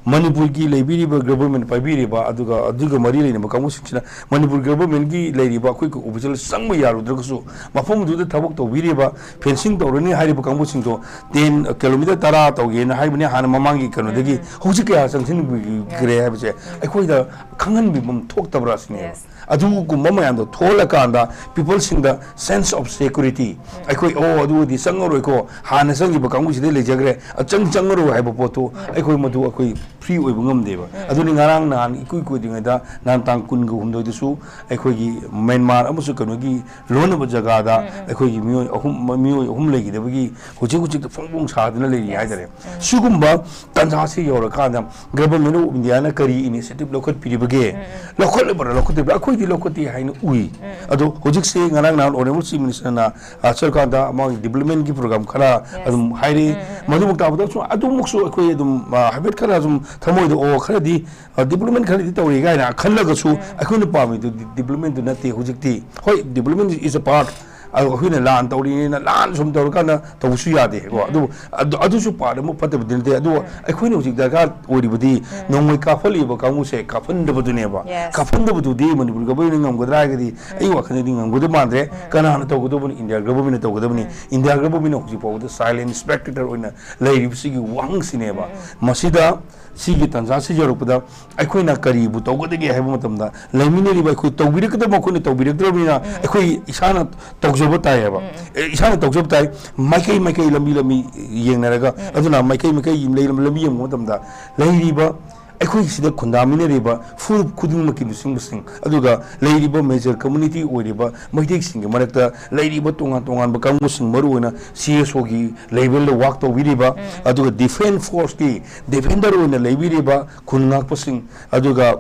ꯃꯅꯤꯄꯨꯔꯒꯤ ꯂꯩꯕꯤꯔꯤꯕ government ꯄꯥꯏꯕꯤꯔꯤꯕ ꯑꯗꯨꯒ ꯑꯗꯨꯒ ꯃꯔꯤ ꯂꯩꯅꯕ ꯀꯥꯡꯕꯨꯁꯤꯡꯁꯤꯅ ꯃꯅꯤꯄꯨꯔ governmentꯀꯤ ꯂꯩꯔꯤꯕ ꯑꯩꯈꯣꯏ official ꯆꯪꯕ ꯌꯥꯔꯨꯗ꯭ꯔꯒꯁꯨ ꯃꯐꯝꯗꯨꯗ ꯊꯕꯛ ꯇꯧꯕꯤꯔꯤꯕ fencing ꯇꯧꯔꯅꯤ ꯍꯥꯏꯔꯤꯕ ꯀꯥꯡꯕꯨꯁꯤꯡꯗꯣ ten kilometre ꯇꯔꯥ ꯇꯧꯒꯦꯅ ꯍꯥꯏꯕꯅꯤ ꯍꯥꯟꯅ ꯃꯃꯥꯡꯒꯤ ꯀꯩꯅꯣꯗꯒꯤ ꯍꯧꯖꯤꯛ ꯀꯌꯥ ꯆꯪꯁꯤꯟꯈ꯭ꯔꯦ ꯍꯥꯏꯕꯁꯦ ꯑꯩꯈꯣꯏꯗ ꯈꯪꯍꯟꯕꯤꯐꯝ ꯊꯣꯛꯇꯕ꯭ꯔꯥ ꯁꯤꯅꯦꯕ꯫ Yes. ꯑꯗꯨꯒꯨꯝꯕ ꯃꯌꯥꯝꯗꯣ ꯊꯣꯛꯍꯜꯂꯀꯥꯟꯗ peopleꯁꯤꯡꯗ sense of security, ꯑꯩꯈꯣꯏ ꯑꯣ ꯑꯗꯨꯗꯤ ꯆꯪꯉꯔꯣꯏꯀꯣ, ꯍꯥꯟꯅ ꯆꯪꯈꯤꯕ ꯀꯥꯡꯕꯨꯁꯤꯗ ꯂꯩꯖꯈ꯭ꯔꯦ, ꯑꯆꯪ ꯆꯪꯉꯔꯣꯏ ꯍꯥꯏꯕ ꯄꯣꯠꯇꯨ ꯑꯩꯈꯣꯏ ꯃꯗꯨ ꯑꯩꯈꯣꯏ free ꯑꯣꯏꯕ ꯉꯝꯗꯦꯕ꯫ ꯑꯗꯨꯅꯤ ꯉꯔꯥꯡ ꯅꯍꯥꯟ ꯏꯀꯨꯏ ꯀꯨꯏꯗ꯭ꯔꯤꯉꯩꯗ ꯅꯍꯥꯟ ꯇꯥꯡ ꯀꯨꯟꯒ ꯍꯨꯝꯗꯣꯏꯗꯁꯨ ꯑꯩꯈꯣꯏꯒꯤ ꯃ꯭ꯌꯥꯟꯃꯥꯔ ꯑꯃꯁꯨꯡ ꯀꯩꯅꯣꯒꯤ ꯂꯣꯟꯅꯕ ꯖꯒꯥꯗ ꯑꯩꯈꯣꯏꯒꯤ ꯃꯤꯑꯣꯏ ꯑꯍꯨꯝ, ꯃꯤꯑꯣꯏ ꯑꯍꯨꯝ ꯂꯩꯈꯤꯗꯕꯒꯤ ꯍꯧꯖꯤꯛ ꯍꯧꯖꯤꯛꯇ ꯐꯣꯡ ꯐꯣꯡ ꯁꯥꯗꯨꯅ ꯂꯩꯔꯤ ꯍꯥꯏꯇꯥꯔꯦ꯫ ꯁꯤꯒꯨꯝꯕ ꯇꯥꯟꯖꯥꯁꯤ ꯌꯧꯔꯀꯥꯟꯗ Government of Indiaꯅ ꯀꯔꯤ initiative ꯂꯧꯈꯠꯄꯤꯔꯤꯕꯒꯦ? ꯂꯧꯈꯠꯂꯕ꯭ꯔꯥ ꯂꯧꯈꯠꯇꯕ꯭ꯔꯥ? ꯑꯩꯈꯣꯏꯗꯤ ꯂꯧꯈꯠꯇꯦ ꯍꯥꯏꯅ ꯎꯏ꯫ ꯑꯗꯣ ꯍꯧꯖꯤꯛꯁꯦ ꯉꯔꯥꯡ ꯅꯍꯥꯟ Honourable Chief Ministerꯅ, ꯑ, ꯆꯠꯂꯀꯥꯟꯗ ꯃꯥꯒꯤ developmentꯀꯤ program ꯈꯔ ꯑꯗꯨꯝ ꯍꯥꯏꯔꯤ꯫ ꯃꯗꯨꯃꯛ ꯇꯥꯕꯗ ꯁꯨꯝ ꯑꯗꯨꯃꯛꯁꯨ ꯑꯩꯈꯣꯏ ꯑꯗꯨꯝ, ꯑ, ꯍꯥꯏꯐꯦꯠ ꯈꯔ ꯁꯨꯝ ꯊꯃꯣꯏꯗ ꯑꯣ ꯈꯔꯗꯤ, ꯑ, development ꯈꯔꯗꯤ ꯇꯧꯔꯤ ꯀꯥꯏꯅ ꯈꯜꯂꯒꯁꯨ ꯑꯩꯈꯣꯏꯅ ꯄꯥꯝꯃꯤꯗꯨ developmentꯗꯨ ꯅꯠꯇꯦ ꯍꯧꯖꯤꯛꯇꯤ꯫ ꯍꯣꯏ, development is a part, ꯑꯗꯣ ꯑꯩꯈꯣꯏꯅ ꯂꯥꯟ ꯇꯧꯔꯤꯅꯦꯅ ꯂꯥꯟ ꯁꯨꯝ ꯇꯧꯔꯀꯥꯟꯗ ꯇꯧꯕꯁꯨ ꯌꯥꯗꯦꯀꯣ꯫ ꯑꯗꯨꯕꯨ ꯑꯗꯨ, ꯑꯗꯨꯁꯨ part ꯑꯃ ꯐꯠꯇꯕꯗꯤ ꯅꯠꯇꯦ꯫ ꯑꯗꯨꯕꯨ ꯑꯩꯈꯣꯏꯅ ꯍꯧꯖꯤꯛ ꯗꯔꯀꯥꯔ ꯑꯣꯏꯔꯤꯕꯗꯤ ꯅꯣꯡꯃꯩ ꯀꯥꯞꯍꯜꯂꯤꯕ ꯀꯥꯡꯕꯨꯁꯦ ꯀꯥꯞꯍꯟꯗꯕꯗꯨꯅꯦꯕ꯫ Yes. ꯀꯥꯞꯍꯟꯗꯕꯗꯨꯗꯤ ꯃꯅꯤꯄꯨꯔ Governmentꯅ ꯉꯝꯒꯗ꯭ꯔꯥ ꯍꯥꯏꯔꯒꯗꯤ ꯑꯩ ꯋꯥꯈꯜꯗꯗꯤ ꯉꯝꯒꯗꯕ ꯃꯥꯟꯗ꯭ꯔꯦ꯫ ꯀꯅꯥꯅ ꯇꯧꯒꯗꯧꯕꯅꯣ? India Governmentꯅ ꯇꯧꯒꯗꯕꯅꯤ꯫ India Governmentꯅ ꯍꯧꯖꯤꯛ ꯐꯥꯎꯕꯗ silent spectator ꯑꯣꯏꯅ ꯂꯩꯔꯤꯕꯁꯤꯒꯤ ꯋꯥꯍꯪꯁꯤꯅꯦꯕ꯫ ꯃꯁꯤꯗ ꯁꯤꯒꯤ ꯇꯥꯟꯖꯥꯁꯤ ꯌꯧꯔꯛꯄꯗ ꯑꯩꯈꯣꯏꯅ ꯀꯔꯤꯕꯨ ꯇꯧꯒꯗꯒꯦ ꯍꯥꯏꯕ ꯃꯇꯝꯗ ꯂꯩꯃꯤꯟꯅꯔꯤꯕ ꯑꯩꯈꯣꯏ ꯇꯧꯕꯤꯔꯛꯀꯗꯕ ꯃꯈꯣꯏꯅ ꯇꯧꯕꯤꯔꯛꯇ꯭ꯔꯕꯅꯤꯅ ꯑꯩꯈꯣꯏ ꯏꯁꯥꯅ ꯇꯧꯖꯕ ꯇꯥꯏꯌꯦꯕ꯫ ꯑꯦ, ꯏꯁꯥꯅ ꯇꯧꯖꯕ ꯇꯥꯏ꯫ ꯃꯥꯏꯀꯩ ꯃꯥꯏꯀꯩ ꯂꯝꯕꯤ ꯂꯝꯕꯤ ꯌꯦꯡꯅꯔꯒ, ꯑꯗꯨꯅ ꯃꯥꯏꯀꯩ ꯃꯥꯏꯀꯩ ꯂꯩ-, ꯂꯝꯕꯤ ꯌꯦꯡꯕ ꯃꯇꯝꯗ ꯂꯩꯔꯤꯕ ꯑꯩꯈꯣꯏ ꯁꯤꯗ ꯈꯨꯟꯗꯥꯃꯤꯟꯅꯔꯤꯕ ꯐꯨꯔꯨꯞ ꯈꯨꯗꯤꯡꯃꯛꯀꯤ ꯂꯨꯆꯤꯡꯕꯁꯤꯡ, ꯑꯗꯨꯒ ꯂꯩꯔꯤꯕ major community ꯑꯣꯏꯔꯤꯕ ꯃꯩꯇꯩꯁꯤꯡꯒꯤ ꯃꯔꯛꯇ ꯂꯩꯔꯤꯕ ꯇꯣꯉꯥꯟ ꯇꯣꯉꯥꯟꯕ ꯀꯥꯡꯕꯨꯁꯤꯡ, ꯃꯔꯨꯑꯣꯏꯅ C S Oꯒꯤ levelꯗ work ꯇꯧꯕꯤꯔꯤꯕ, ꯑꯗꯨꯒ defence forceꯀꯤ defender ꯑꯣꯏꯅ ꯂꯩꯕꯤꯔꯤꯕ ꯈꯨꯟ ꯉꯥꯛꯄꯁꯤꯡ, ꯑꯗꯨꯒ,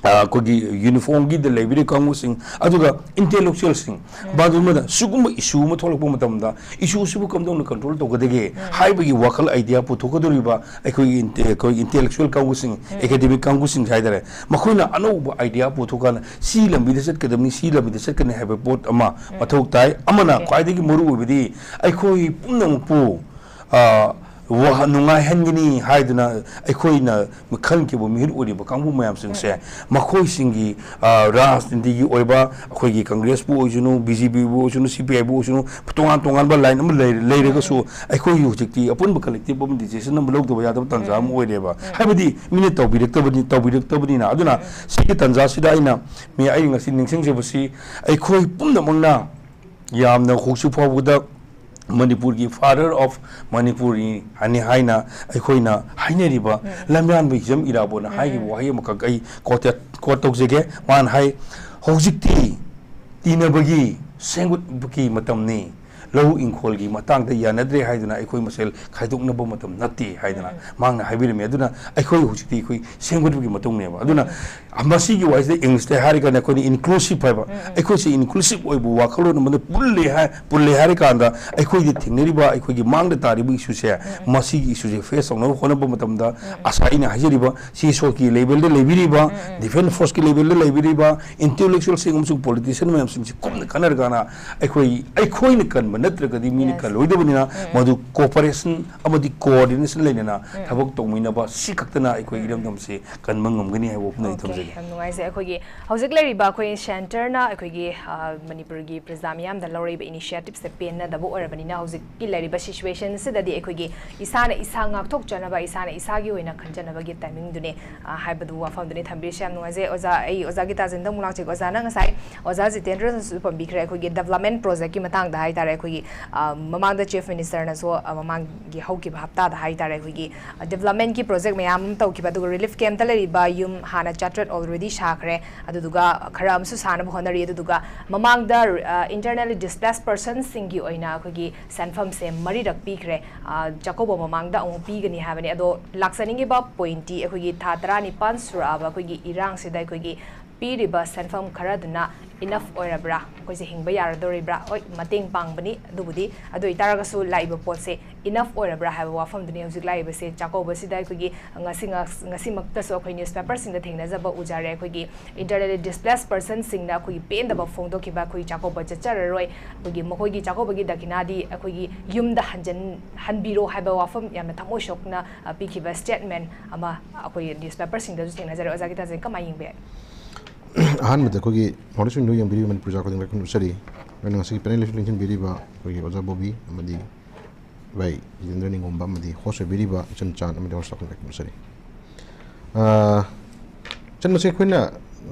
ꯑ, ꯑꯩꯈꯣꯏꯒꯤ uniformꯒꯤꯗ ꯂꯩꯕꯤꯔꯤꯕ ꯀꯥꯡꯕꯨꯁꯤꯡ, ꯑꯗꯨꯒ intellectualꯁꯤꯡ, ꯃꯗꯨꯃꯗ ꯁꯤꯒꯨꯝꯕ issue ꯑꯃ ꯊꯣꯛꯂꯛꯄ ꯃꯇꯝꯗ, issue ꯑꯁꯤꯕꯨ ꯀꯝꯗꯧꯅ control ꯇꯧꯒꯗꯒꯦ ꯍꯥꯏꯕꯒꯤ ꯋꯥꯈꯜ idea ꯄꯨꯊꯣꯛꯀꯗꯧꯔꯤꯕ ꯑꯩꯈꯣꯏꯒꯤ inte-, ꯑꯩꯈꯣꯏꯒꯤ intellectual ꯀꯥꯡꯕꯨꯁꯤꯡ, academic ꯀꯥꯡꯕꯨꯁꯤꯡ ꯍꯥꯏꯇꯥꯔꯦ, ꯃꯈꯣꯏꯅ ꯑꯅꯧꯕ idea ꯄꯨꯊꯣꯛꯀꯥꯟꯗ ꯁꯤ ꯂꯝꯕꯤꯗ ꯆꯠꯀꯗꯕꯅꯤ, ꯁꯤ ꯂꯝꯕꯤꯗ ꯆꯠꯀꯅꯤ ꯍꯥꯏꯕ ꯄꯣꯠ ꯑꯃ ꯃꯊꯧ ꯇꯥꯏ꯫ ꯑꯃꯅ ꯈ꯭ꯋꯥꯏꯗꯒꯤ ꯃꯔꯨ ꯑꯣꯏꯕꯗꯤ ꯑꯩꯈꯣꯏ ꯄꯨꯝꯅꯃꯛꯄꯨ, ꯑ, ꯋꯥ-, ꯅꯨꯡꯉꯥꯏꯍꯟꯒꯅꯤ ꯍꯥꯏꯗꯨꯅ ꯑꯩꯈꯣꯏꯅ ꯈꯟꯈꯤꯕ ꯃꯤꯍꯨꯠ ꯑꯣꯏꯔꯤꯕ ꯀꯥꯡꯕꯨ ꯃꯌꯥꯝꯁꯤꯡꯁꯦ, ꯃꯈꯣꯏꯁꯤꯡꯒꯤ, ꯑ, ꯔꯥꯖꯅꯤꯇꯤꯒꯤ ꯑꯣꯏꯕ, ꯑꯩꯈꯣꯏꯒꯤ ꯀꯪꯒ꯭ꯔꯦꯁꯄꯨ ꯑꯣꯏꯁꯅꯨ, ꯕꯤ ꯖꯦ ꯄꯤꯕꯨ ꯑꯣꯏꯁꯅꯨ, ꯁꯤ ꯄꯤ ꯑꯥꯏꯕꯨ ꯑꯣꯏꯁꯅꯨ, ꯇꯣꯉꯥꯟ ꯇꯣꯉꯥꯟꯕ ꯂꯥꯏꯟ ꯑꯃ ꯂꯩ-, ꯂꯩꯔꯒꯁꯨ, ꯑꯩꯈꯣꯏꯒꯤ ꯍꯧꯖꯤꯛꯇꯤ ꯑꯄꯨꯟꯕ ꯀꯂꯦꯛꯇꯤꯚ ꯑꯃ ꯗꯤꯁꯤꯖꯟ ꯑꯃ ꯂꯧꯗꯕ ꯌꯥꯗꯕ ꯇꯥꯟꯖꯥ ꯑꯃ ꯑꯣꯏꯔꯦꯕ꯫ ꯍꯥꯏꯕꯗꯤ ꯃꯤꯅ ꯇꯧꯕꯤꯔꯛꯇꯕꯅꯤ, ꯇꯧꯕꯤꯔꯛꯇꯕꯅꯤꯅ꯫ ꯑꯗꯨꯅ ꯁꯤꯒꯤ ꯇꯥꯟꯖꯥꯁꯤꯗ ꯑꯩꯅ, ꯃꯤ, ꯑꯩ ꯉꯁꯤ ꯅꯤꯡꯁꯤꯡꯖꯕꯁꯤ, ꯑꯩꯈꯣꯏ ꯄꯨꯝꯅꯃꯛꯅ ꯌꯥꯝꯅ ꯍꯧꯖꯤꯛ ꯐꯥꯎꯕꯗ ꯃꯅꯤꯄꯨꯔꯒꯤ father of ꯃꯅꯤꯄꯨꯔꯤ ꯍꯥꯏꯅ, ꯍꯥꯏꯅ ꯑꯩꯈꯣꯏꯅ ꯍꯥꯏꯅꯔꯤꯕ ꯂꯝꯌꯥꯟꯕ ꯍꯤꯖꯝ ꯏꯔꯥꯕꯣꯠꯅ ꯍꯥꯏꯈꯤꯕ ꯋꯥꯍꯩ ꯑꯃꯈꯛ ꯑꯩ quote, quote ꯇꯧꯖꯒꯦ꯫ ꯃꯥꯅ ꯍꯥꯏ, "ꯍꯧꯖꯤꯛꯇꯤ ꯇꯤꯟꯅꯕꯒꯤ, ꯁꯦꯝꯒꯠꯄꯒꯤ ꯃꯇꯝꯅꯤ꯫ ꯂꯧ ꯏꯪꯈꯣꯜꯒꯤ ꯃꯇꯥꯡꯗ ꯌꯥꯅꯗ꯭ꯔꯦ ꯍꯥꯏꯗꯨꯅ ꯑꯩꯈꯣꯏ ꯃꯁꯦꯜ ꯈꯥꯏꯗꯣꯛꯅꯕ ꯃꯇꯝ ꯅꯠꯇꯦ" ꯍꯥꯏꯗꯅ ꯃꯥꯅ ꯍꯥꯏꯕꯤꯔꯝꯃꯤ꯫ ꯑꯗꯨꯅ ꯑꯩꯈꯣꯏ ꯍꯧꯖꯤꯛꯇꯤ ꯑꯩꯈꯣꯏ ꯁꯦꯝꯒꯠꯄꯒꯤ ꯃꯇꯨꯡꯅꯦꯕ꯫ ꯑꯗꯨꯅ ꯃꯁꯤꯒꯤ ꯋꯥꯍꯩꯁꯤꯗ ꯏꯪꯂꯤꯁꯇ ꯍꯥꯏꯔꯒꯅ ꯑꯩꯈꯣꯏꯅ inclusive ꯍꯥꯏꯕ꯫ ꯑꯩꯈꯣꯏꯁꯦ inclusive ꯑꯣꯏꯕ ꯋꯥꯈꯜꯂꯣꯟ ꯑꯃꯗ ꯄꯨꯜꯂꯦ ꯍꯥꯏ-, ꯄꯨꯜꯂꯦ ꯍꯥꯏꯔꯀꯥꯟꯗ ꯑꯩꯈꯣꯏꯗ ꯊꯦꯡꯅꯔꯤꯕ, ꯑꯩꯈꯣꯏꯒꯤ ꯃꯥꯡꯗ ꯇꯥꯔꯤꯕ ꯏꯁꯨꯁꯦ, ꯃꯁꯤꯒꯤ ꯏꯁꯨꯁꯦ ꯐꯦꯁ ꯇꯧꯅꯕ ꯍꯣꯠꯅꯕ ꯃꯇꯝꯗ, ꯑꯁꯥ ꯑꯩꯅ ꯍꯥꯏꯖꯔꯤꯕ ꯁꯤ ꯁꯣꯛꯀꯤ ꯂꯦꯚꯦꯜꯗ ꯂꯩꯕꯤꯔꯤꯕ, ꯗꯤꯐꯦꯟꯁ ꯐꯣꯔꯁꯀꯤ ꯂꯦꯚꯦꯜꯗ ꯂꯩꯕꯤꯔꯤꯕ, ꯏꯟꯇꯦꯂꯦꯛꯆꯨꯋꯦꯜꯁꯤꯡ ꯑꯃꯁꯨꯡ ꯄꯣꯂꯤꯇꯤꯁꯤꯌꯟ ꯃꯌꯥꯝꯁꯤꯡꯁꯤ ꯀꯨꯞꯅ ꯈꯟꯅꯔꯀꯥꯟꯗ ꯑꯩꯈꯣꯏ, ꯑꯩꯈꯣꯏꯅ ꯀꯟꯕ ꯅꯠꯇ꯭ꯔꯒꯗꯤ ꯃꯤꯅ ꯀꯜꯂꯣꯏꯗꯕꯅꯤꯅ, ꯃꯗꯨ cooperation ꯑꯃꯗꯤ coordination ꯂꯩꯅꯅ ꯊꯕꯛ ꯇꯧꯃꯤꯟꯅꯕ, ꯁꯤ ꯈꯛꯇꯅ ꯑꯩꯈꯣꯏ ꯏꯔꯝꯗꯝꯁꯤ ꯀꯟꯕ ꯉꯝꯒꯅꯤ ꯍꯥꯏꯕ ꯋꯥꯐꯝꯗ ꯑꯩ ꯊꯝꯖꯒꯦ꯫ ꯌꯥꯝ ꯅꯨꯡꯉꯥꯏꯖꯩ꯫ ꯑꯩꯈꯣꯏꯒꯤ ꯍꯧꯖꯤꯛ ꯂꯩꯔꯤꯕ ꯑꯩꯈꯣꯏ ꯁꯦꯟꯇꯔꯅ ꯑꯩꯈꯣꯏꯒꯤ, ꯑ, ꯃꯅꯤꯄꯨꯔꯒꯤ ꯄ꯭ꯔꯖꯥ ꯃꯤꯌꯥꯝꯗ ꯂꯧꯔꯛꯏꯕ initiativeꯁꯦ ꯄꯦꯟꯅꯗꯕ ꯑꯣꯏꯔꯕꯅꯤꯅ, ꯍꯧꯖꯤꯛꯀꯤ ꯂꯩꯔꯤꯕ situationꯁꯤꯗꯗꯤ ꯑꯩꯈꯣꯏꯒꯤ ꯏꯁꯥꯅ ꯏꯁꯥ ꯉꯥꯛꯊꯣꯛꯆꯅꯕ, ꯏꯁꯥꯅ ꯏꯁꯥꯒꯤ ꯑꯣꯏꯅ ꯈꯟꯖꯅꯕꯒꯤ timingꯗꯨꯅꯦ, ꯑ, ꯍꯥꯏꯕꯗꯨ ꯋꯥꯐꯝꯗꯨꯅꯤ ꯊꯝꯕꯤꯔꯤꯁꯦ꯫ ꯌꯥꯝ ꯅꯨꯡꯉꯥꯏꯖꯩ ꯑꯣꯖꯥ꯫ ꯑꯩ ꯑꯣꯖꯥ ꯒꯤꯇꯥꯖꯤꯟꯗ ꯑꯃꯨꯛ ꯂꯥꯛꯆꯒꯦ꯫ ꯑꯣꯖꯥꯅ ꯉꯁꯥꯏ ꯑꯣꯖꯥ ꯖꯤꯇꯦꯟꯗ꯭ꯔꯅꯁꯨ ꯄꯟꯕꯤꯈ꯭ꯔꯦ, ꯑꯩꯈꯣꯏꯒꯤ development projectꯀꯤ ꯃꯇꯥꯡꯗ ꯍꯥꯏꯇꯥꯔꯦ꯫ ꯑꯩꯈꯣꯏꯒꯤ, ꯑ, ꯃꯃꯥꯡꯗ Chief Ministerꯅꯁꯨ, ꯑ, ꯃꯃꯥꯡꯒꯤ ꯍꯧꯈꯤꯕ ꯍꯞꯇꯥꯗ ꯍꯥꯏꯇꯥꯔꯦ, ꯑꯩꯈꯣꯏꯒꯤ, ꯑ, developmentꯀꯤ project ꯃꯌꯥꯝ ꯑꯃ ꯇꯧꯈꯤꯕ, ꯑꯗꯨꯒ relief campꯇ ꯂꯩꯔꯤꯕ ꯌꯨꯝ ꯍꯥꯟꯅ ꯆꯥꯇ꯭ꯔꯦꯠ already ꯁꯥꯈ꯭ꯔꯦ, ꯑꯗꯨꯗꯨꯒ ꯈꯔ ꯑꯃꯁꯨ ꯁꯥꯅꯕ ꯍꯣꯠꯅꯔꯤ꯫ ꯑꯗꯨꯗꯨꯒ ꯃꯃꯥꯡꯗ, ꯑ, internally displaced personsꯁꯤꯡꯒꯤ ꯑꯣꯏꯅ ꯑꯩꯈꯣꯏꯒꯤ ꯁꯦꯟꯐꯝꯁꯦ ꯃꯔꯤꯔꯛ ꯄꯤꯈ꯭ꯔꯦ꯫ ꯑ, ꯆꯥꯛꯀꯧꯕ ꯃꯃꯥꯡꯗ ꯑꯃꯨꯛ ꯄꯤꯒꯅꯤ ꯍꯥꯏꯕꯅꯤ꯫ ꯑꯗꯣ ꯂꯥꯛꯆꯅꯤꯡꯉꯤꯕ pointꯇꯤ ꯑꯩꯈꯣꯏꯒꯤ ꯊꯥ ꯇꯔꯥꯅꯤꯄꯥꯟ ꯁꯨꯔꯛꯑꯕ ꯑꯩꯈꯣꯏꯒꯤ ꯏꯔꯥꯡꯁꯤꯗ ꯑꯩꯈꯣꯏꯒꯤ ꯄꯤꯔꯤꯕ ꯁꯦꯟꯐꯝ ꯈꯔꯗꯨꯅ enough ꯑꯣꯏꯔꯕ꯭ꯔꯥ? ꯑꯩꯈꯣꯏꯁꯦ ꯍꯤꯡꯕ ꯌꯥꯔꯗꯧꯔꯤꯕ꯭ꯔꯥ? ꯍꯣꯏ, ꯃꯇꯦꯡ ꯄꯥꯡꯕꯅꯤ, ꯑꯗꯨꯕꯨꯗꯤ, ꯑꯗꯨ ꯑꯣꯏꯇꯥꯔꯒꯁꯨ ꯂꯥꯛꯏꯕ ꯄꯣꯠꯁꯦ enough ꯑꯣꯏꯔꯕ꯭ꯔꯥ ꯍꯥꯏꯕ ꯋꯥꯐꯝꯗꯨꯅꯤ ꯍꯧꯖꯤꯛ ꯂꯥꯛꯏꯕꯁꯦ꯫ ꯆꯥꯛꯀꯧꯕꯁꯤꯗ ꯑꯩꯈꯣꯏꯒꯤ ꯉꯁꯤ ꯉ-, ꯉꯁꯤꯃꯛꯇꯁꯨ ꯑꯩꯈꯣꯏ newspaperꯁꯤꯡꯗ ꯊꯦꯡꯅꯖꯕ ꯎꯖꯔꯦ꯫ ꯑꯩꯈꯣꯏꯒꯤ internally displaced personꯁꯤꯡꯅ ꯑꯩꯈꯣꯏꯒꯤ ꯄꯦꯟꯗꯕ ꯐꯣꯡꯗꯣꯛꯈꯤꯕ, "ꯑꯩꯈꯣꯏꯒꯤ ꯆꯥꯛꯀꯧꯕ ꯆꯠꯆꯔꯔꯣꯏ, ꯑꯩꯈꯣꯏꯒꯤ ꯃꯈꯣꯏꯒꯤ ꯆꯥꯛꯀꯧꯕꯒꯤ ꯗꯈꯤꯅꯥꯗꯤ ꯑꯩꯈꯣꯏꯒꯤ ꯌꯨꯝꯗ ꯍꯟꯖꯟ-, ꯍꯟꯕꯤꯔꯣ" ꯍꯥꯏꯕ ꯋꯥꯐꯝ ꯌꯥꯝꯅ ꯊꯃꯣꯏ ꯁꯣꯛꯅ, ꯑ, ꯄꯤꯈꯤꯕ statement ꯑꯃ ꯑꯩꯈꯣꯏ newspaperꯁꯤꯡꯗꯁꯨ ꯊꯦꯡꯅꯖꯔꯦ꯫ ꯑꯣꯖꯥ ꯒꯤꯇꯥꯖꯤꯠ, ꯀꯃꯥꯏꯅ ꯌꯦꯡꯕ ꯌꯥꯏ? ꯑꯍꯥꯟꯕꯗ ꯑꯩꯈꯣꯏꯒꯤ North East Window ꯌꯦꯡꯕꯤꯔꯤꯕ ꯃꯅꯤꯄꯨꯔ ꯖꯥ ꯈꯨꯗꯤꯡꯃꯛ ꯈꯨꯔꯨꯝꯖꯔꯤ꯫ ꯑꯩꯅ ꯉꯁꯤꯒꯤ panelꯁꯨ ꯂꯦꯡꯁꯤꯟꯕꯤꯔꯤꯕ ꯑꯩꯈꯣꯏꯒꯤ ꯑꯣꯖꯥ ꯕꯣꯕꯤ ꯑꯃꯗꯤ ꯚꯥꯏ ꯖꯤꯇꯦꯟꯗ꯭ꯔ ꯅꯤꯡꯒꯣꯝꯕ ꯑꯃꯗꯤ host ꯑꯣꯏꯕꯤꯔꯤꯕ ꯏꯆꯟ ꯆꯥꯟ ꯑꯃꯗꯤ host ꯈꯨꯗꯤꯡꯃꯛ ꯈꯨꯔꯨꯝꯖꯔꯤ꯫ ꯑꯥ, ꯏꯆꯟ, ꯃꯁꯤ ꯑꯩꯈꯣꯏꯅ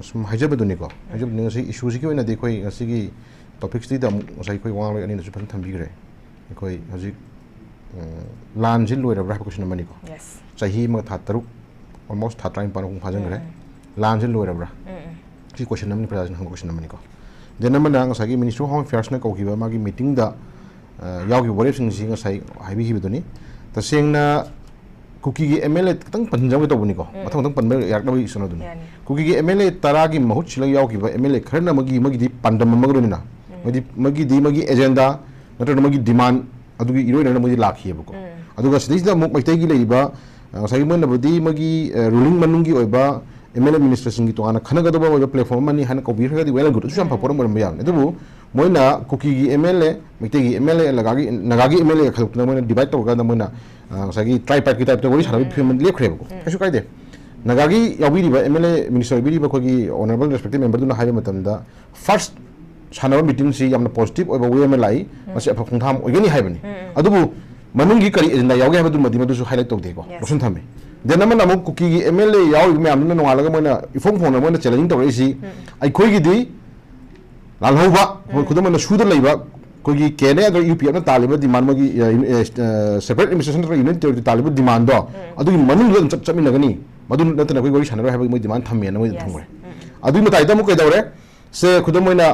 ꯁꯨꯝ ꯍꯥꯏꯖꯕꯗꯨꯅꯤꯀꯣ, ꯍꯥꯏꯖꯕꯗꯨꯅꯤ꯫ ꯉꯁꯤ issueꯁꯤꯒꯤ ꯑꯣꯏꯅꯗꯤ ꯑꯩꯈꯣꯏ ꯉꯁꯤꯒꯤ topicꯁꯤꯗ ꯑꯃꯨꯛ ꯉꯁꯥꯏ ꯑꯩꯈꯣꯏ ꯋꯥ ꯉꯥꯡꯂꯣꯏ ꯑꯅꯤꯅꯁꯨ ꯐꯖꯅ ꯊꯝꯕꯤꯈ꯭ꯔꯦ꯫ ꯑꯩꯈꯣꯏ ꯍꯧꯖꯤꯛ, ꯎꯝ, ꯂꯥꯟꯁꯤ ꯂꯣꯏꯔꯕ꯭ꯔꯥ ꯍꯥꯏꯕ question ꯑꯃꯅꯤꯀꯣ꯫ Yes. ꯆꯍꯤ ꯑꯃꯒ ꯊꯥ ꯇꯔꯨꯛ, almost ꯊꯥ ꯇꯔꯥꯅꯤꯄꯥꯟ ꯃꯄꯨꯡ ꯐꯥꯖꯤꯟꯈ꯭ꯔꯦ꯫ ꯎꯝ, ꯎꯝ꯫ ꯂꯥꯟꯁꯤ ꯂꯣꯏꯔꯕ꯭ꯔꯥ? ꯎꯝ, ꯎꯝ꯫ ꯁꯤ question ꯑꯃꯅꯤ, ꯄ꯭ꯔꯖꯥꯁꯤꯡꯅ ꯍꯪꯕ question ꯑꯃꯅꯤꯀꯣ꯫ Then ꯑꯃꯅ ꯉꯁꯥꯏꯒꯤ Ministry of Home Affairsꯅ ꯀꯧꯈꯤꯕ ꯃꯥꯒꯤ meetingꯗ, ꯑ, ꯌꯥꯎꯈꯤꯕ ꯋꯥꯔꯦꯞꯁꯤꯡꯁꯤ ꯉꯁꯥꯏ ꯍꯥꯏꯕꯤꯈꯤꯕꯗꯨꯅꯤ꯫ ꯇꯁꯦꯡꯅ ꯀꯨꯀꯤꯒꯤ MLA ꯈꯤꯇꯪ ꯄꯟꯖꯒꯦ ꯇꯧꯕꯅꯤꯀꯣ꯫ ꯎꯝ꯫ ꯃꯊꯪ ꯃꯊꯪ ꯄꯟꯕ ꯌꯥꯔꯛꯅꯕꯒꯤ ꯏꯁꯨꯅ ꯑꯗꯨꯅꯤ꯫ ꯌꯥꯅꯤ꯫ ꯀꯨꯀꯤꯒꯤ MLA ꯇꯔꯥꯒꯤ ꯃꯍꯨꯠ ꯁꯤꯜꯂꯒ ꯌꯥꯎꯈꯤꯕ MLA ꯈꯔꯅ ꯑꯃꯒꯤ, ꯑꯃꯒꯤꯗꯤ ꯄꯥꯟꯗꯝ ꯑꯃꯒ ꯂꯣꯏꯅꯅ, ꯎꯝ꯫ ꯃꯣꯏꯗꯤ, ꯃꯒꯤꯗꯤ ꯃꯒꯤ agenda ꯅꯠꯇ꯭ꯔꯒꯅ ꯃꯒꯤ demand ꯑꯗꯨꯒꯤ ꯏꯔꯣꯏꯅꯅ ꯃꯣꯏꯗꯤ ꯂꯥꯛꯈꯤꯑꯕꯀꯣ꯫ ꯎꯝ꯫ ꯑꯗꯨꯒ ꯁꯤꯗꯩꯁꯤꯗ ꯑꯃꯨꯛ ꯃꯩꯇꯩꯒꯤ ꯂꯩꯔꯤꯕ, ꯑ, ꯉꯁꯥꯏꯒꯤ ꯃꯣꯏꯅꯕꯨꯗꯤ ꯃꯣꯏꯒꯤ, ꯑ, ruling ꯃꯅꯨꯡꯒꯤ ꯑꯣꯏꯕ MLA ministerꯁꯤꯡꯒꯤ ꯇꯣꯉꯥꯟꯅ ꯈꯟꯅꯒꯗꯕ ꯑꯣꯏꯕ platform ꯑꯃꯅꯤ ꯍꯥꯏꯅ ꯀꯧꯕꯤꯈ꯭ꯔꯒꯗꯤ well and good, ꯑꯗꯨꯁꯨ ꯌꯥꯝ ꯐꯕ ꯄꯣꯠ ꯑꯃ ꯑꯣꯏꯔꯝꯕ ꯌꯥꯕꯅꯤ꯫ ꯑꯗꯨꯕꯨ ꯃꯣꯏꯅ ꯀꯨꯀꯤꯒꯤ MLA, ꯃꯩꯇꯩꯒꯤ MLA, ꯅꯥꯒꯥꯒꯤ, ꯅꯥꯒꯥꯒꯤ MLA ꯈꯥꯏꯗꯣꯛꯇꯅ ꯃꯣꯏꯅ divide ꯇꯧꯔꯀꯥꯟꯗ ꯃꯣꯏꯅ, ꯑ, ꯉꯁꯥꯏꯒꯤ tripartite typeꯇ ꯋꯥꯔꯤ ꯁꯥꯟꯅꯕꯒꯤ ꯐꯤꯕꯝ ꯑꯃ ꯂꯦꯞꯈ꯭ꯔꯦꯕꯀꯣ꯫ ꯎꯝ꯫ ꯀꯩꯁꯨ ꯀꯥꯏꯗꯦ꯫ ꯅꯥꯒꯥꯒꯤ ꯌꯥꯎꯕꯤꯔꯤꯕ MLA minister ꯑꯣꯏꯕꯤꯔꯤꯕ ꯑꯩꯈꯣꯏꯒꯤ honourable respected memberꯗꯨꯅ ꯍꯥꯏꯕ ꯃꯇꯝꯗ, first ꯁꯥꯟꯅꯕ meetingꯁꯤ ꯌꯥꯝꯅ positive ꯑꯣꯏꯕ way ꯑꯃ ꯂꯥꯛꯏ, ꯎꯝ꯫ ꯃꯁꯤ ꯑꯐꯕ ꯈꯣꯡꯊꯥꯡ ꯑꯃ ꯑꯣꯏꯒꯅꯤ ꯍꯥꯏꯕꯅꯤ꯫ ꯎꯝ, ꯎꯝ꯫ ꯑꯗꯨꯕꯨ ꯃꯅꯨꯡꯒꯤ ꯀꯔꯤ agenda ꯌꯥꯎꯒꯦ ꯍꯥꯏꯕꯗꯨꯃꯗꯤ ꯃꯗꯨꯁꯨ highlight ꯇꯧꯗꯦꯀꯣ, Yes. ꯂꯧꯁꯤꯟ ꯊꯝꯃꯦ꯫ Then ꯑꯃꯅ ꯑꯃꯨꯛ ꯀꯨꯀꯤꯒꯤ MLA ꯌꯥꯎꯔꯤꯕ ꯃꯌꯥꯝꯗꯨꯅ ꯅꯣꯡꯉꯥꯜꯂꯒ ꯃꯣꯏꯅ ꯏꯐꯣꯡ ꯐꯣꯡꯅ ꯃꯣꯏꯅ challenging ꯇꯧꯔꯛꯏꯁꯤ, ꯎꯝ꯫ ꯑꯩꯈꯣꯏꯒꯤꯗꯤ ꯂꯥꯜꯍꯧꯕ, ꯎꯝ꯫ ꯈꯨꯗꯝ ꯑꯣꯏꯅ ꯁꯨꯗ ꯂꯩꯕ ꯑꯩꯈꯣꯏꯒꯤ KNA ꯅꯠꯇ꯭ꯔꯒ UPFꯅ ꯇꯥꯜꯂꯤꯕ demand, ꯃꯣꯏꯒꯤ, ꯑ, ꯌꯨꯅꯤ-, ꯑ, ꯑ, separate administration ꯅꯠꯇ꯭ꯔꯒ union territory ꯇꯥꯜꯂꯤꯕ demandꯗꯣ, ꯎꯝ꯫ ꯑꯗꯨꯒꯤ ꯃꯅꯨꯡꯗ ꯑꯗꯨꯝ ꯆꯠ-, ꯆꯠꯃꯤꯟꯅꯒꯅꯤ, ꯃꯗꯨ ꯅꯠꯇꯅ ꯑꯩꯈꯣꯏ ꯋꯥꯔꯤ ꯁꯥꯟꯅꯔꯣꯏ ꯍꯥꯏꯕꯒꯤ ꯃꯣꯏ demand ꯊꯝꯃꯦꯅ ꯃꯣꯏ ꯑꯗꯨꯝ Yes. ꯊꯝꯈ꯭ꯔꯦ꯫ ꯎꯝ꯫ ꯑꯗꯨꯒꯤ ꯃꯇꯥꯏꯗ ꯑꯃꯨꯛ ꯀꯩꯗꯧꯔꯦ? ꯁꯦ, ꯈꯨꯗꯝ ꯑꯣꯏꯅ,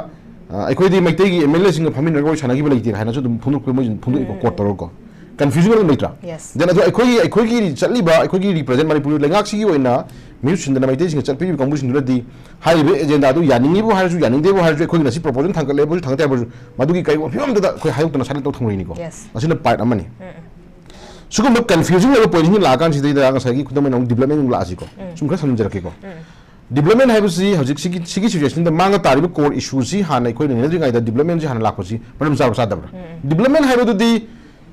ꯑ, ꯑꯩꯈꯣꯏꯗꯤ ꯃꯩꯇꯩꯒꯤ MLAꯁꯤꯡꯒ ꯐꯝꯃꯤꯟꯅꯔꯒ ꯋꯥꯔꯤ ꯁꯥꯟꯅꯈꯤꯕ ꯂꯩꯇꯦ ꯍꯥꯏꯅꯁꯨ ꯑꯗꯨꯝ ꯐꯣꯡꯗꯣꯛꯄ, ꯃꯣꯏꯁꯨ ꯑꯗꯨꯝ ꯐꯣꯡꯗꯣꯛꯏꯀꯣ, ꯎꯝ꯫ Quote ꯇꯧꯔꯒꯀꯣ꯫ ꯀꯟꯐ꯭ꯌꯨꯖꯟ ꯑꯗꯨꯝ ꯂꯩꯇ꯭ꯔꯥ? Yes. Then ꯑꯗꯣ ꯑꯩꯈꯣꯏꯒꯤ ꯑꯩꯈꯣꯏꯒꯤ ꯆꯠꯂꯤꯕ ꯑꯩꯈꯣꯏꯒꯤ ꯔꯤꯄ꯭ꯔꯖꯦꯟ ꯃꯅꯤꯄꯨꯔ ꯂꯩꯉꯥꯛꯁꯤꯒꯤ ꯑꯣꯏꯅ ꯃꯤꯍꯨꯠ ꯁꯤꯟꯗꯅ ꯃꯩꯇꯩꯁꯤꯡꯅ ꯆꯠꯄꯤꯔꯤꯕ ꯀꯥꯡꯕꯨꯁꯤꯡꯗꯨꯅꯗꯤ ꯍꯥꯏꯔꯤꯕ ꯑꯦꯖꯦꯟꯗꯥꯗꯨ ꯌꯥꯅꯤꯡꯉꯤꯕꯨ ꯍꯥꯏꯔꯁꯨ ꯌꯥꯅꯤꯡꯗꯦꯕꯨ ꯍꯥꯏꯔꯁꯨ ꯑꯩꯈꯣꯏꯒꯤ ꯉꯁꯤ ꯄ꯭ꯔꯣꯄꯣꯖꯦꯜ ꯊꯥꯡꯒꯠꯂꯦꯕꯨ ꯊꯥꯡꯒꯠꯇꯦ ꯍꯥꯏꯕꯁꯨ ꯃꯗꯨꯒꯤ ꯀꯔꯤꯒꯨꯝꯕ ꯐꯤꯕꯝꯗꯨꯗ ꯑꯩꯈꯣꯏ ꯍꯥꯏꯗꯣꯛꯇꯅ ꯁꯥꯏꯂꯦꯟ ꯇꯧ ꯊꯝꯈ꯭ꯔꯤꯅꯤꯀꯣ꯫ Yes. ꯑꯁꯤꯅ ꯄꯥꯔꯠ ꯑꯃꯅꯤ꯫ ꯁꯤꯒꯨꯝꯕ ꯀꯟꯐ꯭ꯌꯨꯖꯤꯡ ꯑꯣꯏꯕ ꯄꯣꯏꯟꯠꯁꯤꯡ ꯂꯥꯛꯑꯀꯥꯟꯁꯤꯗꯩꯗ ꯉꯁꯥꯏꯒꯤ ꯈꯨꯗꯝ ꯑꯣꯏꯅ ꯑꯃꯨꯛ ꯗꯤꯕ꯭ꯂꯞꯃꯦꯟ ꯑꯃꯨꯛ ꯂꯥꯛꯑꯁꯤꯀꯣ꯫ ꯁꯨꯝ ꯈꯔ ꯁꯝꯖꯔꯛꯀꯦꯀꯣ꯫ ꯗꯤꯕ꯭ꯂꯞꯃꯦꯟ ꯍꯥꯏꯕꯁꯤ ꯍꯧꯖꯤꯛ ꯁꯤꯒꯤ ꯁꯤꯒꯤ ꯁꯤꯆꯨꯋꯦꯁꯟꯗ ꯃꯥꯡꯉ ꯇꯥꯔꯤꯕ ꯀꯣꯔ ꯏꯁꯨꯁꯤ ꯍꯥꯟꯅ ꯑꯩꯈꯣꯏꯅ ꯅꯩꯅꯗ꯭ꯔꯤꯉꯩꯗ ꯗꯤꯕ꯭ꯂꯞꯃꯦꯟꯁꯤ ꯍꯥꯟꯅ ꯂꯥꯛꯄꯁꯤ ꯃꯔꯝ ꯆꯥꯕ꯭ꯔꯥ ꯆꯥꯗꯕ꯭ꯔꯥ? ꯗꯤꯕ꯭ꯂꯞꯃꯦꯟ ꯍꯥꯏꯕꯗꯨꯗꯤ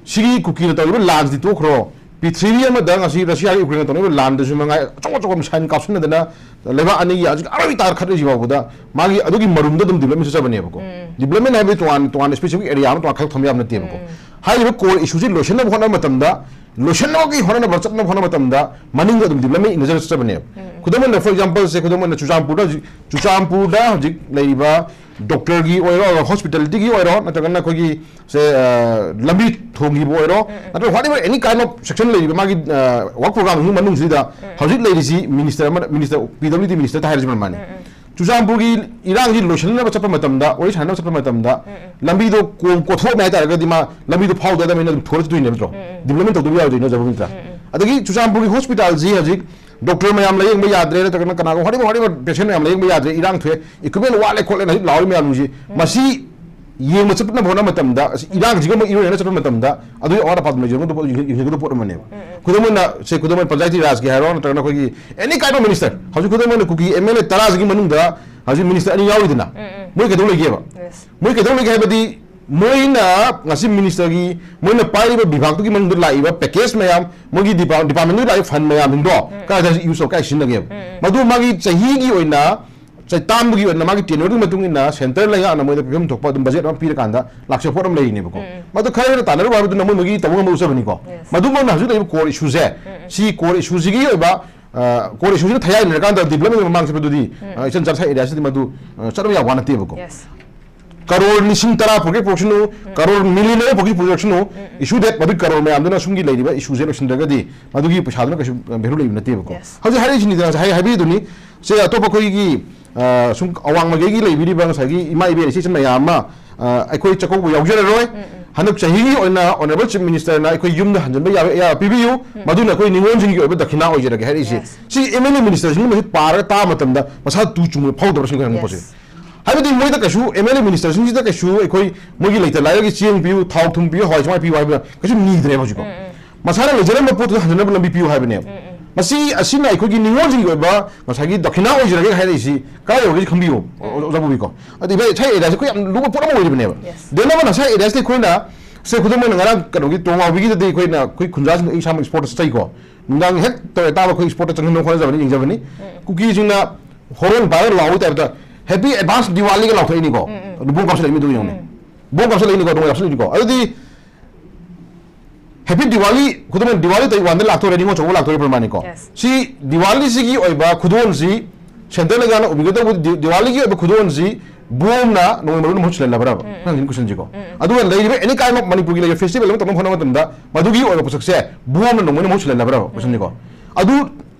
ꯁꯤꯒꯤ ꯀꯨꯀꯤꯅ ꯇꯧꯔꯤꯕ ꯂꯥꯟꯁꯤꯗꯤ ꯇꯣꯛꯈ꯭ꯔꯣ, ꯄ꯭ꯔꯤꯊꯤꯕꯤ ꯑꯃꯗ ꯉꯁꯤ ꯔꯁꯤꯌꯥꯒꯤ ꯌꯨꯀ꯭ꯔꯦꯟꯅ ꯇꯧꯔꯤꯕ ꯂꯥꯟꯗꯁꯨ ꯃꯉꯥꯏ ꯑꯆꯧ ꯑꯆꯧꯕ ꯃꯤꯁꯥꯏꯜ ꯀꯥꯞꯁꯤꯟꯅꯗꯅ ꯂꯩꯕꯥꯛ ꯑꯅꯤꯒꯤ ꯍꯧꯖꯤꯛ ꯑꯔꯣꯏ ꯇꯥꯔ ꯈꯠꯂꯤꯁꯤ ꯐꯥꯎꯕꯗ ꯃꯥꯒꯤ ꯑꯗꯨꯒꯤ ꯃꯔꯨꯝꯗ ꯑꯗꯨꯝ ꯗꯤꯕ꯭ꯂꯞꯃꯦꯟꯁꯤ ꯆꯠꯆꯕꯅꯦꯕꯀꯣ꯫ ꯗꯤꯕ꯭ꯂꯞꯃꯦꯟ ꯍꯥꯏꯕꯗꯤ ꯇꯣꯉꯥꯟ ꯇꯣꯉꯥꯟꯅ ꯁ꯭ꯄꯦꯁꯤꯐꯤꯛ ꯑꯦꯔꯤꯌꯥ ꯑꯃ ꯇꯣꯉꯥꯟ ꯈꯥꯏꯗꯣꯛ ꯊꯝꯕ ꯌꯥꯕ ꯅꯠꯇꯦꯕꯀꯣ꯫ ꯍꯥꯏꯔꯤꯕ ꯀꯣꯔ ꯏꯁꯨꯁꯤ ꯂꯣꯏꯁꯤꯟꯅꯕ ꯍꯣꯠꯅꯕ ꯃꯇꯝꯗ ꯂꯣꯏꯁꯤꯟꯅꯕꯒꯤ ꯍꯣꯠꯅꯅꯕ ꯆꯠꯅꯕ ꯍꯣꯠꯅꯕ ꯃꯇꯝꯗ ꯃꯅꯤꯡꯗ ꯑꯗꯨꯝ ꯗꯤꯕ꯭ꯂꯞꯃꯦꯟ ꯏꯟꯅꯖꯔ ꯆꯠꯆꯕꯅꯦꯕ꯫ ꯈꯨꯗꯝ ꯑꯣꯏꯅ, ꯐꯣꯔ ꯑꯦꯛꯖꯥꯝꯄꯜꯁꯦ, ꯈꯨꯗꯝ ꯑꯣꯏꯅ ꯆꯨꯔꯆꯥꯟꯄꯨꯔꯗ ꯍꯧꯖꯤꯛ ꯆꯨꯔꯆꯥꯟꯄꯨꯔꯗ ꯍꯧꯖꯤꯛ ꯂꯩꯔꯤꯕ ꯗꯣꯛꯇꯔꯒꯤ ꯑꯣꯏꯔꯣ, ꯍꯣꯁꯄꯤꯇꯥꯂꯤꯇꯤꯒꯤ ꯑꯣꯏꯔꯣ, ꯅꯠꯇ꯭ꯔꯒꯅ ꯑꯩꯈꯣꯏꯒꯤ ꯁꯦ, ꯑ, ꯂꯝꯕꯤ ꯊꯣꯡꯒꯤꯕꯨ ꯑꯣꯏꯔꯣ, ꯅꯠꯇ꯭ꯔꯒ whatever any kind of section ꯂꯩꯔꯤꯕ ꯃꯥꯒꯤ, ꯑ, ꯋꯥꯔꯛ ꯄ꯭ꯔꯣꯒ꯭ꯔꯥꯝꯒꯤ ꯃꯅꯨꯡꯁꯤꯗ ꯍꯧꯖꯤꯛ ꯂꯩꯔꯤꯁꯤ ꯃꯤꯅꯤꯁꯇꯔ ꯑꯃ, ꯃꯤꯅꯤꯁꯇꯔ, ꯄꯤ ꯗꯕ꯭ꯂꯤꯎ ꯗꯤ ꯃꯤꯅꯤꯁꯇꯔ ꯍꯥꯏꯔꯁꯤ ꯃꯥꯅꯤ꯫ ꯆꯨꯔꯆꯥꯟꯄꯨꯔꯒꯤ ꯏꯔꯥꯡꯁꯤ ꯂꯣꯏꯁꯤꯟꯅꯕ ꯆꯠꯄ ꯃꯇꯝꯗ, ꯋꯥꯔꯤ ꯁꯥꯟꯅꯕ ꯆꯠꯄ ꯃꯇꯝꯗ ꯂꯝꯕꯤꯗꯣ ꯀꯣꯝ ꯀꯣꯊꯣꯛꯑꯝꯃꯦ ꯍꯥꯏꯇꯥꯔꯒꯗꯤ ꯃꯥ ꯂꯝꯕꯤꯗꯣ ꯐꯥꯎꯗꯗꯕꯅꯤꯅ ꯑꯗꯨꯝ ꯊꯣꯔ ꯆꯠꯇꯣꯏꯅꯦ ꯅꯠꯇ꯭ꯔꯣ? ꯗꯤꯕ꯭ꯂꯞꯃꯦꯟ ꯇꯧꯗꯕ ꯌꯥꯔꯣꯏꯗꯣꯏꯅꯦ ꯅꯠꯇ꯭ꯔꯥ? ꯑꯗꯒꯤ ꯆꯨꯔꯆꯥꯟꯄꯨꯔꯒꯤ ꯍꯣꯁꯄꯤꯇꯥꯜꯁꯤ ꯍꯧꯖꯤꯛ ꯗꯣꯛꯇꯔ ꯃꯌꯥꯝ ꯂꯥꯌꯦꯡꯕ ꯌꯥꯗ꯭ꯔꯦ, ꯅꯠꯇ꯭ꯔꯒꯅ ꯀꯅꯥꯒꯨꯝꯕ whatever whatever patient ꯃꯌꯥꯝ ꯂꯥꯌꯦꯡꯕ ꯌꯥꯗ꯭ꯔꯦ, ꯏꯔꯥꯡ ꯊꯣꯛꯑꯦ, ꯏꯀ꯭ꯋꯤꯞꯃꯦꯟ ꯋꯥꯠꯂꯦ ꯈꯣꯠꯂꯦꯅ ꯍꯧꯖꯤꯛ ꯂꯥꯎꯔꯤ ꯃꯌꯥꯝꯁꯤ, ꯃꯁꯤ ꯌꯦꯡꯕ ꯆꯠꯅꯕ ꯍꯣꯠꯅꯕ ꯃꯇꯝꯗ, ꯑꯁ, ꯏꯔꯥꯡꯁꯤꯒ ꯑꯃꯨꯛ ꯏꯔꯣꯏꯅꯅ ꯆꯠꯄ ꯃꯇꯝꯗ ꯑꯗꯨꯒꯤ ꯑꯋꯥꯠ ꯑꯄꯥꯗꯨ ꯂꯩꯖꯔꯝꯒꯗꯕ ꯄꯣꯠ, ꯌꯦꯡ-, ꯌꯦꯡꯁꯤꯟꯒꯗꯕ ꯄꯣꯠ ꯑꯃꯅꯦꯕ꯫ ꯈꯨꯗꯝ ꯑꯣꯏꯅ, ꯁꯦ, ꯈꯨꯗꯝ ꯑꯣꯏꯅ ꯄꯟꯆꯥꯌꯇꯤ ꯔꯥꯖꯀꯤ ꯍꯥꯏꯔꯣ, ꯅꯠꯇ꯭ꯔꯒꯅ ꯑꯩꯈꯣꯏꯒꯤ any kind of minister, ꯍꯧꯖꯤꯛ ꯈꯨꯗꯝ ꯑꯣꯏꯅ ꯀꯨꯀꯤ ꯑꯦꯝ ꯑꯦꯜ ꯑꯦ ꯇꯔꯥꯁꯤꯒꯤ ꯃꯅꯨꯡꯗ ꯍꯧꯖꯤꯛ ꯃꯤꯅꯤꯁꯇꯔ ꯑꯅꯤ ꯌꯥꯎꯔꯤꯗꯅ, ꯃꯣꯏ ꯀꯩꯗꯧ ꯂꯩꯒꯦꯕ? Yes. ꯃꯣꯏ ꯀꯩꯗꯧ ꯂꯩꯒꯦ ꯍꯥꯏꯕꯗꯤ ꯃꯣꯏꯅ ꯉꯁꯤ ꯃꯤꯅꯤꯁꯇꯔꯒꯤ, ꯃꯣꯏꯅ ꯄꯥꯏꯔꯤꯕ ꯕꯤꯚꯥꯒꯇꯨꯒꯤ ꯃꯅꯨꯡꯗ ꯂꯥꯛꯏꯕ ꯄꯦꯀꯦꯖ ꯃꯌꯥꯝ, ꯃꯣꯏꯒꯤ ꯗꯤꯄꯥ-, ꯗꯤꯄꯥꯔꯠꯃꯦꯟꯗꯒꯤ ꯂꯥꯛꯏꯕ ꯐꯟ ꯃꯌꯥꯝꯁꯤꯡꯗꯣ ꯀꯗꯥꯏꯗ ꯌꯨꯁ ꯇꯧ, ꯀꯥꯏ ꯁꯤꯖꯤꯟꯅꯒꯦꯕ? ꯃꯗꯨ ꯃꯥꯒꯤ ꯆꯍꯤꯒꯤ ꯑꯣꯏꯅ, ꯆꯍꯤ ꯇꯥꯝꯕꯒꯤ ꯑꯣꯏꯅ ꯃꯥꯒꯤ ꯇꯦꯅ꯭ꯌꯔꯗꯨꯒꯤ ꯃꯇꯨꯡ ꯏꯟꯅ ꯁꯦꯟꯇꯔ ꯂꯩꯉꯥꯛꯅ ꯃꯣꯏꯗ ꯄꯤꯐꯝ ꯊꯣꯛꯄ ꯑꯗꯨꯝ ꯕꯖꯦꯠ ꯑꯃ ꯄꯤꯔꯀꯥꯟꯗ ꯂꯥꯛꯆꯕ ꯄꯣꯠ ꯑꯃ ꯂꯩꯔꯤꯅꯦꯕꯀꯣ꯫ ꯃꯗꯨ ꯈꯔ ꯍꯦꯟꯅ ꯇꯥꯟꯅꯔꯨꯕ ꯍꯥꯏꯕꯗꯨꯅ ꯃꯣꯏ ꯃꯣꯏꯒꯤ ꯇꯧꯕ ꯉꯝꯕ ꯎꯠꯆꯕꯅꯤꯀꯣ꯫ Yes. ꯃꯗꯨꯃꯛꯅ ꯍꯧꯖꯤꯛ ꯂꯩꯔꯤꯕ ꯀꯣꯔ ꯏꯁꯨꯁꯦ, ꯁꯤ ꯀꯣꯔ ꯏꯁꯨꯁꯤꯒꯤ ꯑꯣꯏꯕ, ꯑ, ꯀꯣꯔ ꯏꯁꯨꯁꯤꯅ ꯊꯌꯥꯏꯅꯔꯀꯥꯟꯗ ꯗꯤꯕ꯭ꯂꯞꯃꯦꯟ ꯃꯃꯥꯡ ꯆꯠꯄꯗꯨꯗꯤ, ꯑ, ꯏꯆꯟ ꯆꯟꯊ ꯑꯦꯔꯤꯌꯥꯁꯤꯗꯤ ꯃꯗꯨ, ꯑ, ꯆꯠꯅꯕ ꯌꯥꯕ ꯋꯥ ꯅꯠꯇꯦꯕꯀꯣ꯫ Yes. ꯀꯔꯣꯔ ꯂꯤꯁꯤꯡ ꯇꯔꯥ ꯄꯨꯔꯛꯀꯦ ꯄꯨꯔꯛꯁꯅꯨ, ꯀꯔꯣꯔ ꯃꯤꯂꯤꯌꯟ ꯄꯨꯔꯛꯀꯦ ꯄꯨꯔꯛꯁꯅꯨ, ꯏꯁꯨ ꯗꯦꯠ ꯃꯗꯨꯒꯤ ꯀꯔꯣꯔ ꯃꯌꯥꯝꯗꯨꯅ ꯁꯣꯝꯒꯤ ꯂꯩꯔꯤꯕ ꯏꯁꯨꯁꯦ ꯂꯣꯏꯁꯤꯟꯗ꯭ꯔꯒꯗꯤ ꯃꯗꯨꯒꯤ ꯄꯩꯁꯥꯗꯨꯅ ꯀꯩꯁꯨ, ꯑ, ꯚꯦꯂꯨ ꯂꯩꯕ ꯅꯠꯇꯦꯕꯀꯣ꯫ Yes. ꯍꯧꯖꯤꯛ ꯍꯥꯏꯔꯛꯏꯁꯤꯅꯤꯗꯅ, ꯉꯁꯥꯏ ꯍꯥꯏꯕꯤꯗꯨꯅꯤ, ꯁꯦ, ꯑꯇꯣꯞꯄ ꯑꯩꯈꯣꯏꯒꯤ ꯑ, ꯁꯨꯝ ꯑꯋꯥꯡ ꯃꯥꯏꯀꯩꯒꯤ ꯂꯩꯕꯤꯔꯤꯕ ꯉꯁꯥꯏꯒꯤ ꯏꯃꯥ ꯏꯕꯦꯟ ꯏꯆꯦ ꯏꯆꯟ ꯃꯌꯥꯝ ꯑꯃ, ꯑ, ꯑꯩꯈꯣꯏ ꯆꯥꯛꯀꯧꯕ ꯌꯥꯎꯖꯔꯔꯣꯏ꯫ ꯎꯝ, ꯎꯝ꯫ ꯍꯟꯗꯛ ꯆꯍꯤꯒꯤ ꯑꯣꯏꯅ Honourable Chief Minister ꯅ ꯑꯩꯈꯣꯏ ꯌꯨꯝꯗ ꯍꯟꯖꯤꯟꯕ ꯌꯥꯕ ꯑꯌꯥꯕ ꯄꯤꯕꯤꯌꯨ꯫ ꯎꯝ꯫ ꯃꯗꯨꯅ ꯑꯩꯈꯣꯏ ꯅꯤꯉꯣꯜꯁꯤꯡꯒꯤ ꯑꯣꯏꯕ ꯗꯈꯤꯅꯥ ꯑꯣꯏꯖꯔꯒꯦ ꯍꯥꯏꯔꯛꯏꯁꯦ꯫ Yes꯫ ꯁꯤ M L A minister ꯁꯤꯡꯒꯤ ꯃꯁꯤ ꯄꯥꯔꯒ ꯇꯥꯕ ꯃꯇꯝꯗ ꯃꯁꯥ ꯇꯨ ꯆꯨꯝꯕ ꯐꯥꯎꯗꯕ꯭ꯔꯥ ꯁꯤꯅꯤ ꯑꯩꯈꯣꯏ ꯍꯪꯕ ꯄꯣꯠꯁꯦ꯫ Yes꯫ ꯍꯥꯏꯕꯗꯤ ꯃꯣꯏꯗ ꯀꯩꯁꯨ M L A minister ꯁꯤꯡꯁꯤꯗ ꯀꯩꯁꯨ ꯑꯩꯈꯣꯏ ꯃꯣꯏꯒꯤ ꯂꯩꯇ ꯂꯥꯏꯔꯒꯤ ꯆꯦꯡ ꯄꯤꯌꯨ, ꯊꯥꯎ ꯊꯨꯝ ꯄꯤꯌꯨ, ꯍꯋꯥꯏ ꯆꯦꯡꯋꯥꯏ ꯄꯤꯌꯨ ꯍꯥꯏꯕꯗ ꯀꯩꯁꯨ ꯅꯤꯗ꯭ꯔꯦꯕ ꯍꯧꯖꯤꯛꯀꯣ꯫ ꯎꯝ, ꯎꯝ꯫ ꯃꯁꯥꯅ ꯂꯩꯖꯔꯝꯕ ꯄꯣꯠꯇꯨꯗ ꯍꯟꯖꯅꯕ ꯂꯝꯕꯤ ꯄꯤꯌꯨ ꯍꯥꯏꯕꯅꯦꯕ꯫ ꯎꯝ, ꯎꯝ꯫ ꯃꯁꯤ ꯑꯁꯤꯅ ꯑꯩꯈꯣꯏꯒꯤ ꯅꯤꯉꯣꯜꯁꯤꯡꯒꯤ ꯑꯣꯏꯕ ꯉꯁꯥꯏꯒꯤ ꯗꯈꯤꯅꯥ ꯑꯣꯏꯖꯔꯒꯦ ꯍꯥꯏꯔꯛꯏꯁꯤ ꯀꯗꯥꯏ ꯌꯧꯔꯒꯦ ꯈꯪꯕꯤꯌꯣ, ꯎꯝ꯫ ꯑꯣꯖꯥ ꯄꯨꯕꯤꯀꯣ꯫ ꯑꯗꯨ ꯏꯚꯥꯏ, ꯉꯁꯥꯏ area ꯁꯤ ꯑꯩꯈꯣꯏ ꯌꯥꯝ ꯂꯨꯕ ꯄꯣꯠ ꯑꯃ ꯑꯣꯏꯔꯤꯕꯅꯦꯕ꯫ Yes꯫ Then ꯑꯃꯅ ꯉꯁꯥꯏ area ꯁꯤꯗ ꯑꯩꯈꯣꯏꯅ, ꯁꯦ ꯈꯨꯗꯝ ꯑꯣꯏꯅ ꯉꯔꯥꯡ ꯀꯩꯅꯣꯒꯤ ꯇꯣꯡꯉꯥꯎꯕꯤꯒꯤꯗꯗꯤ ꯑꯩꯈꯣꯏꯅ, ꯑꯩꯈꯣꯏ ꯈꯨꯟꯖꯥꯁꯤꯡ ꯑꯩ ꯏꯁꯥꯃꯛ sports ꯆꯠꯆꯩꯀꯣ꯫ ꯅꯨꯡꯗꯥꯡ ꯍꯦꯛ ꯇꯧꯔꯦ ꯇꯥꯕ ꯑꯩꯈꯣꯏ sports ꯇ ꯆꯪꯍꯟꯅꯕ ꯍꯣꯠꯅꯖꯕꯅꯤ, ꯌꯦꯡꯖꯕꯅꯤ꯫ ꯎꯝ꯫ ꯀꯨꯀꯤꯁꯤꯡꯅ horn ꯄꯥꯏꯔꯒ ꯂꯥꯎꯕꯒꯤ type ꯇ "Happy advance Diwali" ꯒ ꯂꯥꯎꯊꯣꯛꯏꯅꯤꯀꯣ꯫ ꯎꯝ, ꯎꯝ꯫ ꯑꯗꯨ bomb ꯀꯥꯞꯁꯤꯜꯂꯛꯏ ꯃꯤꯗꯨ ꯌꯦꯡꯉꯨꯅꯦ꯫ ꯎꯝ꯫ Bomb ꯀꯥꯞꯁꯤꯜꯂꯛꯏꯅꯤꯀꯣ, ꯅꯣꯡꯃꯩ ꯀꯥꯞꯁꯤꯜꯂꯛꯏꯅꯤꯀꯣ꯫ ꯑꯗꯨꯗꯤ Happy Diwali, ꯈꯨꯗꯝ ꯑꯣꯏꯅ Diwali ꯇꯥꯔꯤꯛ one ꯗ ꯂꯥꯛꯇꯣꯔꯦ, ꯅꯤꯉꯣꯜ ꯆꯥꯛꯀꯧꯕ ꯂꯥꯛꯇꯣꯔꯦ ꯄ꯭ꯔꯃꯥꯅꯤꯀꯣ꯫ Yes꯫ ꯁꯤ Diwali ꯁꯤꯒꯤ ꯑꯣꯏꯕ ꯈꯨꯗꯣꯜꯁꯤ centre ꯅ ꯎꯕꯤꯒꯗꯧꯕ ꯗꯤ-, Diwali ꯒꯤ ꯑꯣꯏꯕ ꯈꯨꯗꯣꯜꯁꯤ bomb ꯅ ꯅꯣꯡꯃꯩ ꯃꯔꯨꯅ ꯃꯍꯨꯠ ꯁꯤꯜꯍꯜꯂꯕ꯭ꯔꯕ? ꯎꯝ, ꯎꯝ꯫ ꯅꯪ ꯍꯧꯖꯤꯛ question ꯁꯤꯀꯣ꯫ ꯎꯝ, ꯎꯝ꯫ ꯑꯗꯨꯒ ꯂꯩꯔꯤꯕ any kind of ꯃꯅꯤꯄꯨꯔꯒꯤ ꯂꯩꯔꯤꯕ festival ꯑꯃ ꯇꯧꯅꯕ ꯍꯣꯠꯅꯕ ꯃꯇꯝꯗ ꯃꯗꯨꯒꯤ ꯑꯣꯏꯕ ꯄꯣꯠꯁꯛꯁꯦ bomb ꯅ ꯅꯣꯡꯃꯩꯅ ꯃꯍꯨꯠ ꯁꯤꯜꯍꯜꯂꯕ꯭ꯔꯕ? ꯎꯝ꯫ Question ꯁꯤꯀꯣ꯫ ꯑꯗꯨ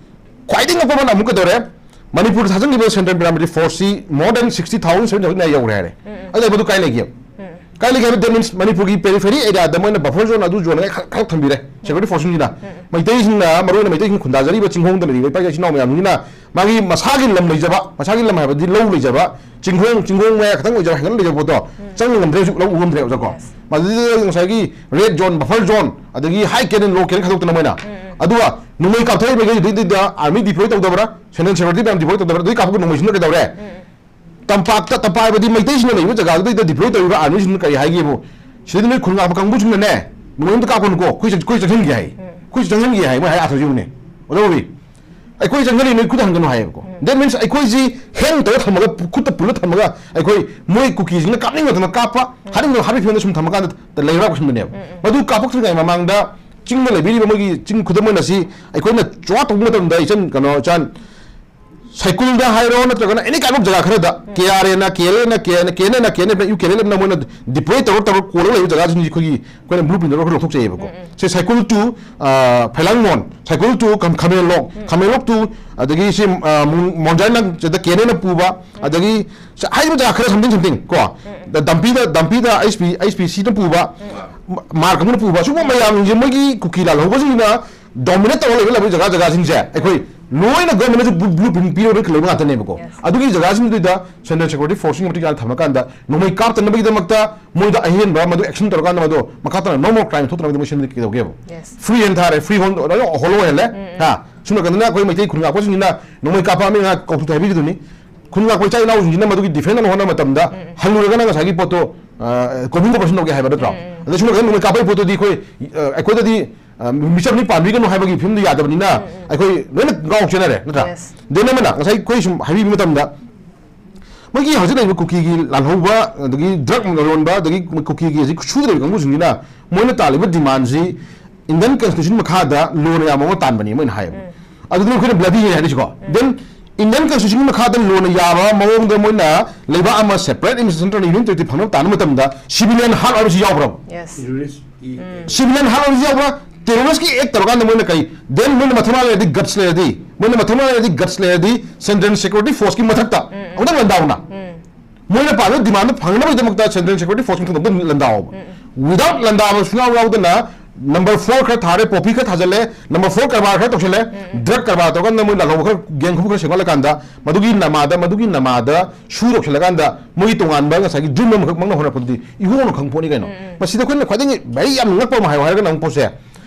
ꯈ꯭ꯋꯥꯏꯗꯒꯤ ꯉꯛꯄ ꯑꯃꯅ ꯑꯃꯨꯛ ꯀꯩꯗꯧꯔꯦ? ꯃꯅꯤꯄꯨꯔꯗ ꯊꯥꯖꯤꯟꯈꯤꯕ central paramilitary force ꯁꯤ more than sixty thousand seven hundred ꯌꯧꯔꯦ ꯍꯥꯏꯔꯦ꯫ ꯎꯝ, ꯎꯝ꯫ ꯑꯗꯨ ꯃꯗꯨ ꯀꯥꯏ ꯂꯩꯒꯦ? ꯎꯝ꯫ ꯀꯥꯏ ꯂꯩꯒꯦ ꯍꯥꯏꯕ, that means ꯃꯅꯤꯄꯨꯔꯒꯤ periphery area ꯗ ꯃꯣꯏꯅ buffer zone ꯑꯗꯨ zone ꯈꯔ, ꯈꯔ ꯊꯝꯕꯤꯔꯦ, security force ꯁꯤꯡꯁꯤꯅ꯫ ꯎꯝ꯫ ꯃꯩꯇꯩꯁꯤꯡꯅ, ꯃꯔꯨꯑꯣꯏꯅ ꯃꯩꯇꯩꯁꯤꯡ ꯈꯨꯟꯗꯥꯖꯔꯤꯕ ꯆꯤꯡꯈꯣꯡꯗ ꯂꯩꯔꯤꯕ ꯏꯄꯥ ꯏꯆꯤꯟ ꯏꯅꯥꯎ ꯃꯌꯥꯝꯁꯤꯡꯁꯤꯅ ꯃꯥꯒꯤ ꯃꯁꯥꯒꯤ ꯂꯝ ꯂꯩꯖꯕ, ꯃꯁꯥꯒꯤ ꯂꯝ ꯍꯥꯏꯕꯗꯤ ꯂꯧ ꯂꯩꯖꯕ, ꯆꯤꯡꯈꯣꯡ, ꯆꯤꯡꯈꯣꯡ ꯃꯌꯥ ꯈꯛꯇꯪ ꯑꯣꯏꯖꯕ, ꯍꯦꯟꯒꯠ ꯂꯩꯖꯕ ꯄꯣꯠꯇꯣ ꯎꯝ꯫ ꯆꯪꯕ ꯉꯝꯗ꯭ꯔꯦ, ꯍꯧꯖꯤꯛ ꯂꯧ ꯎꯕ ꯉꯝꯗ꯭ꯔꯦ, ꯑꯣꯖꯥꯀꯣ꯫ Yes꯫ ꯃꯗꯨꯗ ꯉꯁꯥꯏꯒꯤ red zone, buffer zone, ꯑꯗꯒꯤ high cannon, low cannon ꯈꯥꯏꯗꯣꯛꯇꯅ ꯃꯣꯏꯅ꯫ ꯎꯝ, ꯎꯝ꯫ ꯑꯗꯨꯒ ꯅꯣꯡꯃꯩ ꯀꯥꯞꯊꯣꯔꯛꯏꯕ ꯃꯈꯩꯗꯨꯗꯩꯗꯨꯗ army deploy ꯇꯧꯗꯕ꯭ꯔꯥ? Central security ꯃꯌꯥꯝ deploy ꯇꯧꯗꯕ꯭ꯔꯥ? ꯑꯗꯨꯒꯤ ꯀꯥꯞꯄꯛꯄ ꯅꯣꯡꯃꯩꯁꯤꯡꯗꯨꯅ ꯀꯩꯗꯧꯔꯦ? ꯎꯝ꯫ ꯇꯝꯄꯥꯛꯇ, ꯇꯝꯄꯥꯛ ꯍꯥꯏꯕꯗꯤ ꯃꯩꯇꯩꯁꯤꯡꯅ ꯂꯩꯕ ꯖꯒꯥꯗꯨꯗꯩꯗ deploy ꯇꯧꯔꯤꯕ army ꯁꯤꯡꯗꯨꯅ ꯀꯔꯤ ꯍꯥꯏꯒꯦꯕꯨ? "ꯁꯤꯗꯩꯗ ꯅꯣꯏ ꯈꯨꯟ ꯉꯥꯛꯄ ꯀꯥꯡꯕꯨꯁꯤꯡꯅꯅꯦ, ꯅꯣꯡꯃꯩ ꯑꯝꯇ ꯀꯥꯞꯀꯅꯨꯀꯣ, ꯑꯩꯈꯣꯏ ꯆꯠ-, ꯑꯩꯈꯣꯏ ꯆꯪꯁꯤꯟꯒꯦ" ꯍꯥꯏ꯫ ꯎꯝ꯫ "ꯑꯩꯈꯣꯏ ꯆꯪꯁꯤꯟꯒꯦ" ꯍꯥꯏ, ꯃꯣꯏ ꯍꯥꯏ ꯑꯥꯊꯔꯁꯤ ꯌꯦꯡꯉꯨꯅꯦ꯫ ꯑꯣꯖꯥ ꯕꯣꯕꯤ, "ꯑꯩꯈꯣꯏ ꯆꯪꯁꯤꯜꯂꯤ, ꯅꯣꯏ ꯈꯨꯠ ꯍꯟꯒꯅꯨ" ꯍꯥꯏꯌꯦꯕꯀꯣ꯫ ꯎꯝ꯫ That means ꯑꯩꯈꯣꯏꯁꯤ hang ꯇꯧꯔ ꯊꯝꯃꯒ, ꯈꯨꯠꯇ ꯄꯨꯜꯂ ꯊꯝꯃꯒ, ꯑꯩꯈꯣꯏ ꯃꯣꯏ ꯀꯨꯀꯤꯁꯤꯡꯅ ꯀꯥꯞꯅꯤꯡ ꯃꯇꯝꯗ ꯀꯥꯞꯄ, ꯎꯝ꯫ ꯍꯥꯠꯅꯤꯡ ꯃꯇꯝꯗ ꯍꯥꯠꯄꯒꯤ ꯐꯤꯕꯝꯗ ꯁꯨꯝ ꯊꯝꯃꯀꯥꯟꯗ ꯂꯩꯕꯥꯛ ꯄꯨꯁꯤꯟꯕꯅꯦꯕ꯫ ꯎꯝ, ꯎꯝ꯫ ꯃꯗꯨ ꯀꯥꯞꯄꯛꯇ꯭ꯔꯤꯉꯩ ꯃꯃꯥꯡꯗ ꯆꯤꯡꯗ ꯂꯩꯕꯤꯔꯤꯕ ꯃꯣꯏꯒꯤ ꯆꯤꯡ, ꯈꯨꯗꯝ ꯑꯣꯏꯅ ꯁꯤ ꯑꯩꯈꯣꯏꯅ ꯆꯣꯠ ꯇꯧꯕ ꯃꯇꯝꯗ, ꯏꯆꯟ, ꯀꯩꯅꯣ, ꯏꯆꯥꯟ, ꯁꯥꯏꯀꯨꯜꯗ ꯍꯥꯏꯔꯣ, ꯅꯠꯇ꯭ꯔꯒꯅ any kind of ꯖꯒꯥ ꯈꯔꯗ, KRA ꯅ, KLA ꯅ, KNA ꯅ, KNF ꯅ, UKLF ꯅ ꯃꯣꯏꯅ deploy ꯇꯧꯔ ꯇꯧꯔ ꯀꯣꯜꯂꯒ ꯂꯩꯕ ꯖꯒꯥꯁꯤꯡꯁꯤ ꯑꯩꯈꯣꯏꯒꯤ, ꯑꯩꯈꯣꯏꯅ blueprint ꯇꯧꯔꯒ ꯂꯧꯊꯣꯛꯆꯩꯌꯦꯕꯀꯣ꯫ ꯁꯦ, ꯁꯥꯏꯀꯨꯜ to, ꯑ, ꯐꯩꯂꯥꯡꯃꯣꯟ, ꯁꯥꯏꯀꯨꯜ to ꯈꯝ-, ꯈꯥꯃꯦꯟꯂꯣꯛ, ꯈꯥꯃꯦꯟꯂꯣꯛ to, ꯑꯗꯒꯤ ꯁꯤ, ꯑ, ꯃꯨ-, ꯃꯣꯟꯖꯥꯏꯅ ꯖꯗ KNA ꯅ ꯄꯨꯕ, ꯑꯗꯒꯤ ꯁ-, ꯍꯥꯏꯔꯤꯕ ꯖꯒꯥ ꯈꯔ something something ꯀꯣ, ꯗ-, ꯗꯝꯄꯤꯗ, ꯗꯝꯄꯤꯗ HPC ꯅ ꯄꯨꯕ, ꯃ-, ꯃꯥꯔ ꯀꯥꯡꯕꯨꯅ ꯄꯨꯕ, ꯁꯤꯒꯨꯝꯕ ꯃꯌꯥꯝꯁꯦ ꯃꯣꯏꯒꯤ ꯀꯨꯀꯤ ꯂꯥꯜꯍꯧꯕꯁꯤꯡꯅ dominate ꯇꯧꯔ ꯂꯩꯕ, ꯂꯩꯕ ꯖꯒꯥ ꯖꯒꯥꯁꯤꯡꯁꯦ ꯑꯩꯈꯣꯏ ꯂꯣꯏꯅ government ꯅꯁꯨ blue-, blueprint ꯄꯤꯔꯒ ꯂꯩꯕ ꯉꯥꯛꯇꯅꯦꯕꯀꯣ꯫ Yes. ꯑꯗꯨꯒꯤ ꯖꯒꯥꯁꯤꯡꯗꯨꯗ Central Security Force ꯁꯤꯡ ꯃꯇꯤꯛ ꯆꯥꯅ ꯊꯝꯃꯀꯥꯟꯗ ꯅꯣꯡꯃꯩ ꯀꯥꯞꯇꯅꯕꯒꯤꯗꯃꯛꯇ ꯃꯣꯏꯗ ꯑꯍꯦꯟꯕ ꯃꯗꯨ action ꯇꯧꯔꯀꯥꯟꯗ ꯃꯗꯨ ꯃꯈꯥ ꯇꯥꯅ no more crime ꯊꯣꯛꯇꯅꯕꯒꯤꯗꯃꯛ ꯁꯤꯟꯕꯗꯤ ꯀꯩꯗꯧꯒꯦꯕ? Yes. Free hand ꯊꯥꯔꯦ, free hold, ꯂꯣꯏꯅ hollow ꯑꯣꯏꯍꯜꯂꯦ꯫ ꯍꯥ? ꯁꯨꯝ ꯅꯥꯀꯟꯗꯅ ꯑꯩꯈꯣꯏ ꯃꯩꯇꯩ ꯈꯨꯟ ꯉꯥꯛꯄꯁꯤꯡꯁꯤꯅ ꯅꯣꯡꯃꯩ ꯀꯥꯞꯄꯛꯑꯃꯤ ꯉꯥꯏꯍꯥꯛ ꯀꯧꯊꯣꯛꯇꯦ ꯍꯥꯏꯕꯤꯔꯤꯗꯨꯅꯤ꯫ ꯈꯨꯟ ꯉꯥꯛꯄ ꯏꯆꯥ ꯏꯅꯥꯎꯁꯤꯡꯁꯤꯅ ꯃꯗꯨꯒꯤ defend ꯇꯧꯅꯕ ꯍꯣꯠꯅꯕ ꯃꯇꯝꯗ ꯍꯜꯂꯨꯔꯒꯅ ꯉꯁꯥꯏꯒꯤ ꯄꯣꯠꯇꯣ, ꯑ, combined operation ꯇꯧꯒꯦ ꯍꯥꯏꯕ ꯅꯠꯇ꯭ꯔꯣ? ꯑꯗ ꯁꯨꯝ ꯅꯥꯀꯟꯗ ꯅꯣꯡꯃꯩ ꯀꯥꯞꯄꯒꯤ ꯄꯣꯠꯇꯨꯗꯤ ꯑꯩꯈꯣꯏ, ꯑ, ꯑꯩꯈꯣꯏꯗꯗꯤ, ꯑ, ꯃꯤꯆꯝꯅꯤ ꯄꯥꯟꯕꯤꯒꯅꯨ ꯍꯥꯏꯕꯒꯤ ꯐꯤꯕꯝꯗꯨ ꯌꯥꯗꯕꯅꯤꯅ ꯑꯩꯈꯣꯏ ꯂꯣꯏꯅ ꯉꯥꯎ ꯆꯦꯟꯅꯔꯦ ꯅꯠꯇ꯭ꯔꯥ? Yes. Then ꯑꯃꯅ ꯉꯁꯥꯏ ꯑꯩꯈꯣꯏ ꯁꯨꯝ ꯍꯥꯏꯕꯤꯕ ꯃꯇꯝꯗ ꯃꯣꯏꯒꯤ ꯍꯧꯖꯤꯛ ꯂꯩꯔꯤꯕ ꯀꯨꯀꯤꯒꯤ ꯂꯥꯜꯍꯧꯕ, ꯑꯗꯒꯤ drug ꯌꯣꯟꯕ, ꯑꯗꯒꯤ ꯀꯨꯀꯤꯒꯤ ꯍꯧꯖꯤꯛ ꯁꯨꯗ ꯂꯩꯕ ꯀꯥꯡꯕꯨꯁꯤꯡꯁꯤꯅ ꯃꯣꯏꯅ ꯇꯥꯜꯂꯤꯕ demand ꯁꯤ Indian Constitution ꯃꯈꯥꯗ ꯂꯣꯅ ꯌꯥꯕ ꯑꯃ ꯇꯥꯟꯕꯅꯤ ꯃꯣꯏꯅ ꯍꯥꯏꯌꯦꯕ꯫ ꯑꯗꯨꯗꯤ ꯑꯩꯈꯣꯏꯅ bloody ꯅꯦ ꯍꯥꯏꯔꯤꯁꯤꯀꯣ꯫ Then Indian Constitution ꯃꯈꯥꯗ ꯂꯣꯅ ꯌꯥꯕ ꯃꯑꯣꯡꯗ ꯃꯣꯏꯅ ꯂꯩꯕꯥꯛ ꯑꯃ separate administration ꯅꯠꯇ꯭ꯔꯒ union territory ꯐꯪꯅꯕ ꯇꯥꯟꯕ ꯃꯇꯝꯗ civilian ꯍꯥꯠ ꯍꯥꯏꯕꯁꯤ ꯌꯥꯎꯕ꯭ꯔꯕ? Yes. Terrorist ꯀꯤ act. Civilian ꯍꯥꯠ ꯍꯥꯏꯕꯁꯤ ꯌꯥꯎꯕ꯭ꯔꯥ? Terrorist ꯀꯤ act ꯇꯧꯔꯀꯥꯟꯗ ꯃꯣꯏꯅ ꯀꯩ? Then ꯃꯣꯏꯅ ꯃꯊꯧꯅꯥ ꯂꯩꯔꯗꯤ, guts ꯂꯩꯔꯗꯤ, ꯃꯣꯏꯅ ꯃꯊꯧꯅꯥ ꯂꯩꯔꯗꯤ, guts ꯂꯩꯔꯗꯤ Central Security Force ꯀꯤ ꯃꯊꯛꯇ ꯑꯃꯨꯛꯇꯪ ꯂꯥꯟꯗꯥꯎꯅ꯫ ꯃꯣꯏꯅ ꯄꯥꯝꯃꯤꯕ demand ꯗꯣ ꯐꯪꯅꯕꯒꯤꯗꯃꯛꯇ Central Security Force ꯃꯊꯛꯇ ꯑꯃꯨꯛꯇꯪ ꯂꯥꯟꯗꯥꯎꯕ꯫ Without ꯂꯥꯟꯗꯥꯕ ꯁꯨꯡꯌꯥꯎ ꯌꯥꯎꯗꯅ number four ꯈꯔ ꯊꯥꯔꯦ, poppy ꯈꯔ ꯊꯥꯖꯜꯂꯦ, number four ꯀꯔꯕꯥꯔ ꯈꯔ ꯇꯧꯁꯜꯂꯦ, drug ꯀꯔꯕꯥꯔ ꯇꯧꯔꯀꯥꯟꯗ ꯃꯣꯏ ꯂꯥꯜꯍꯧꯕ ꯈꯔ, gang ꯈꯨꯕꯨ ꯈꯔ ꯁꯦꯝꯒꯠꯂꯀꯥꯟꯗ ꯃꯗꯨꯒꯤ ꯅꯃꯥꯗ, ꯃꯗꯨꯒꯤ ꯅꯃꯥꯗ ꯁꯨ ꯇꯧꯁꯜꯂꯀꯥꯟꯗ ꯃꯣꯏꯒꯤ ꯇꯣꯉꯥꯟꯕ ꯉꯁꯥꯏꯒꯤ dream ꯑꯃꯈꯛ ꯃꯪꯅ ꯍꯣꯠꯅꯔꯛꯄꯗꯨꯗꯤ ꯏꯍꯣꯡꯅ ꯈꯪ ꯄꯣꯠꯅꯤ ꯀꯩꯅꯣ꯫ ꯃꯁꯤꯗ ꯑꯩꯈꯣꯏꯅ ꯈ꯭ꯋꯥꯏꯗꯒꯤ very ꯌꯥꯝꯅ ꯉꯛꯄ ꯑꯃ ꯍꯥꯏꯌꯨ ꯍꯥꯏꯔꯒꯅ ꯑꯃꯨꯛ ꯄꯣꯠꯁꯦ,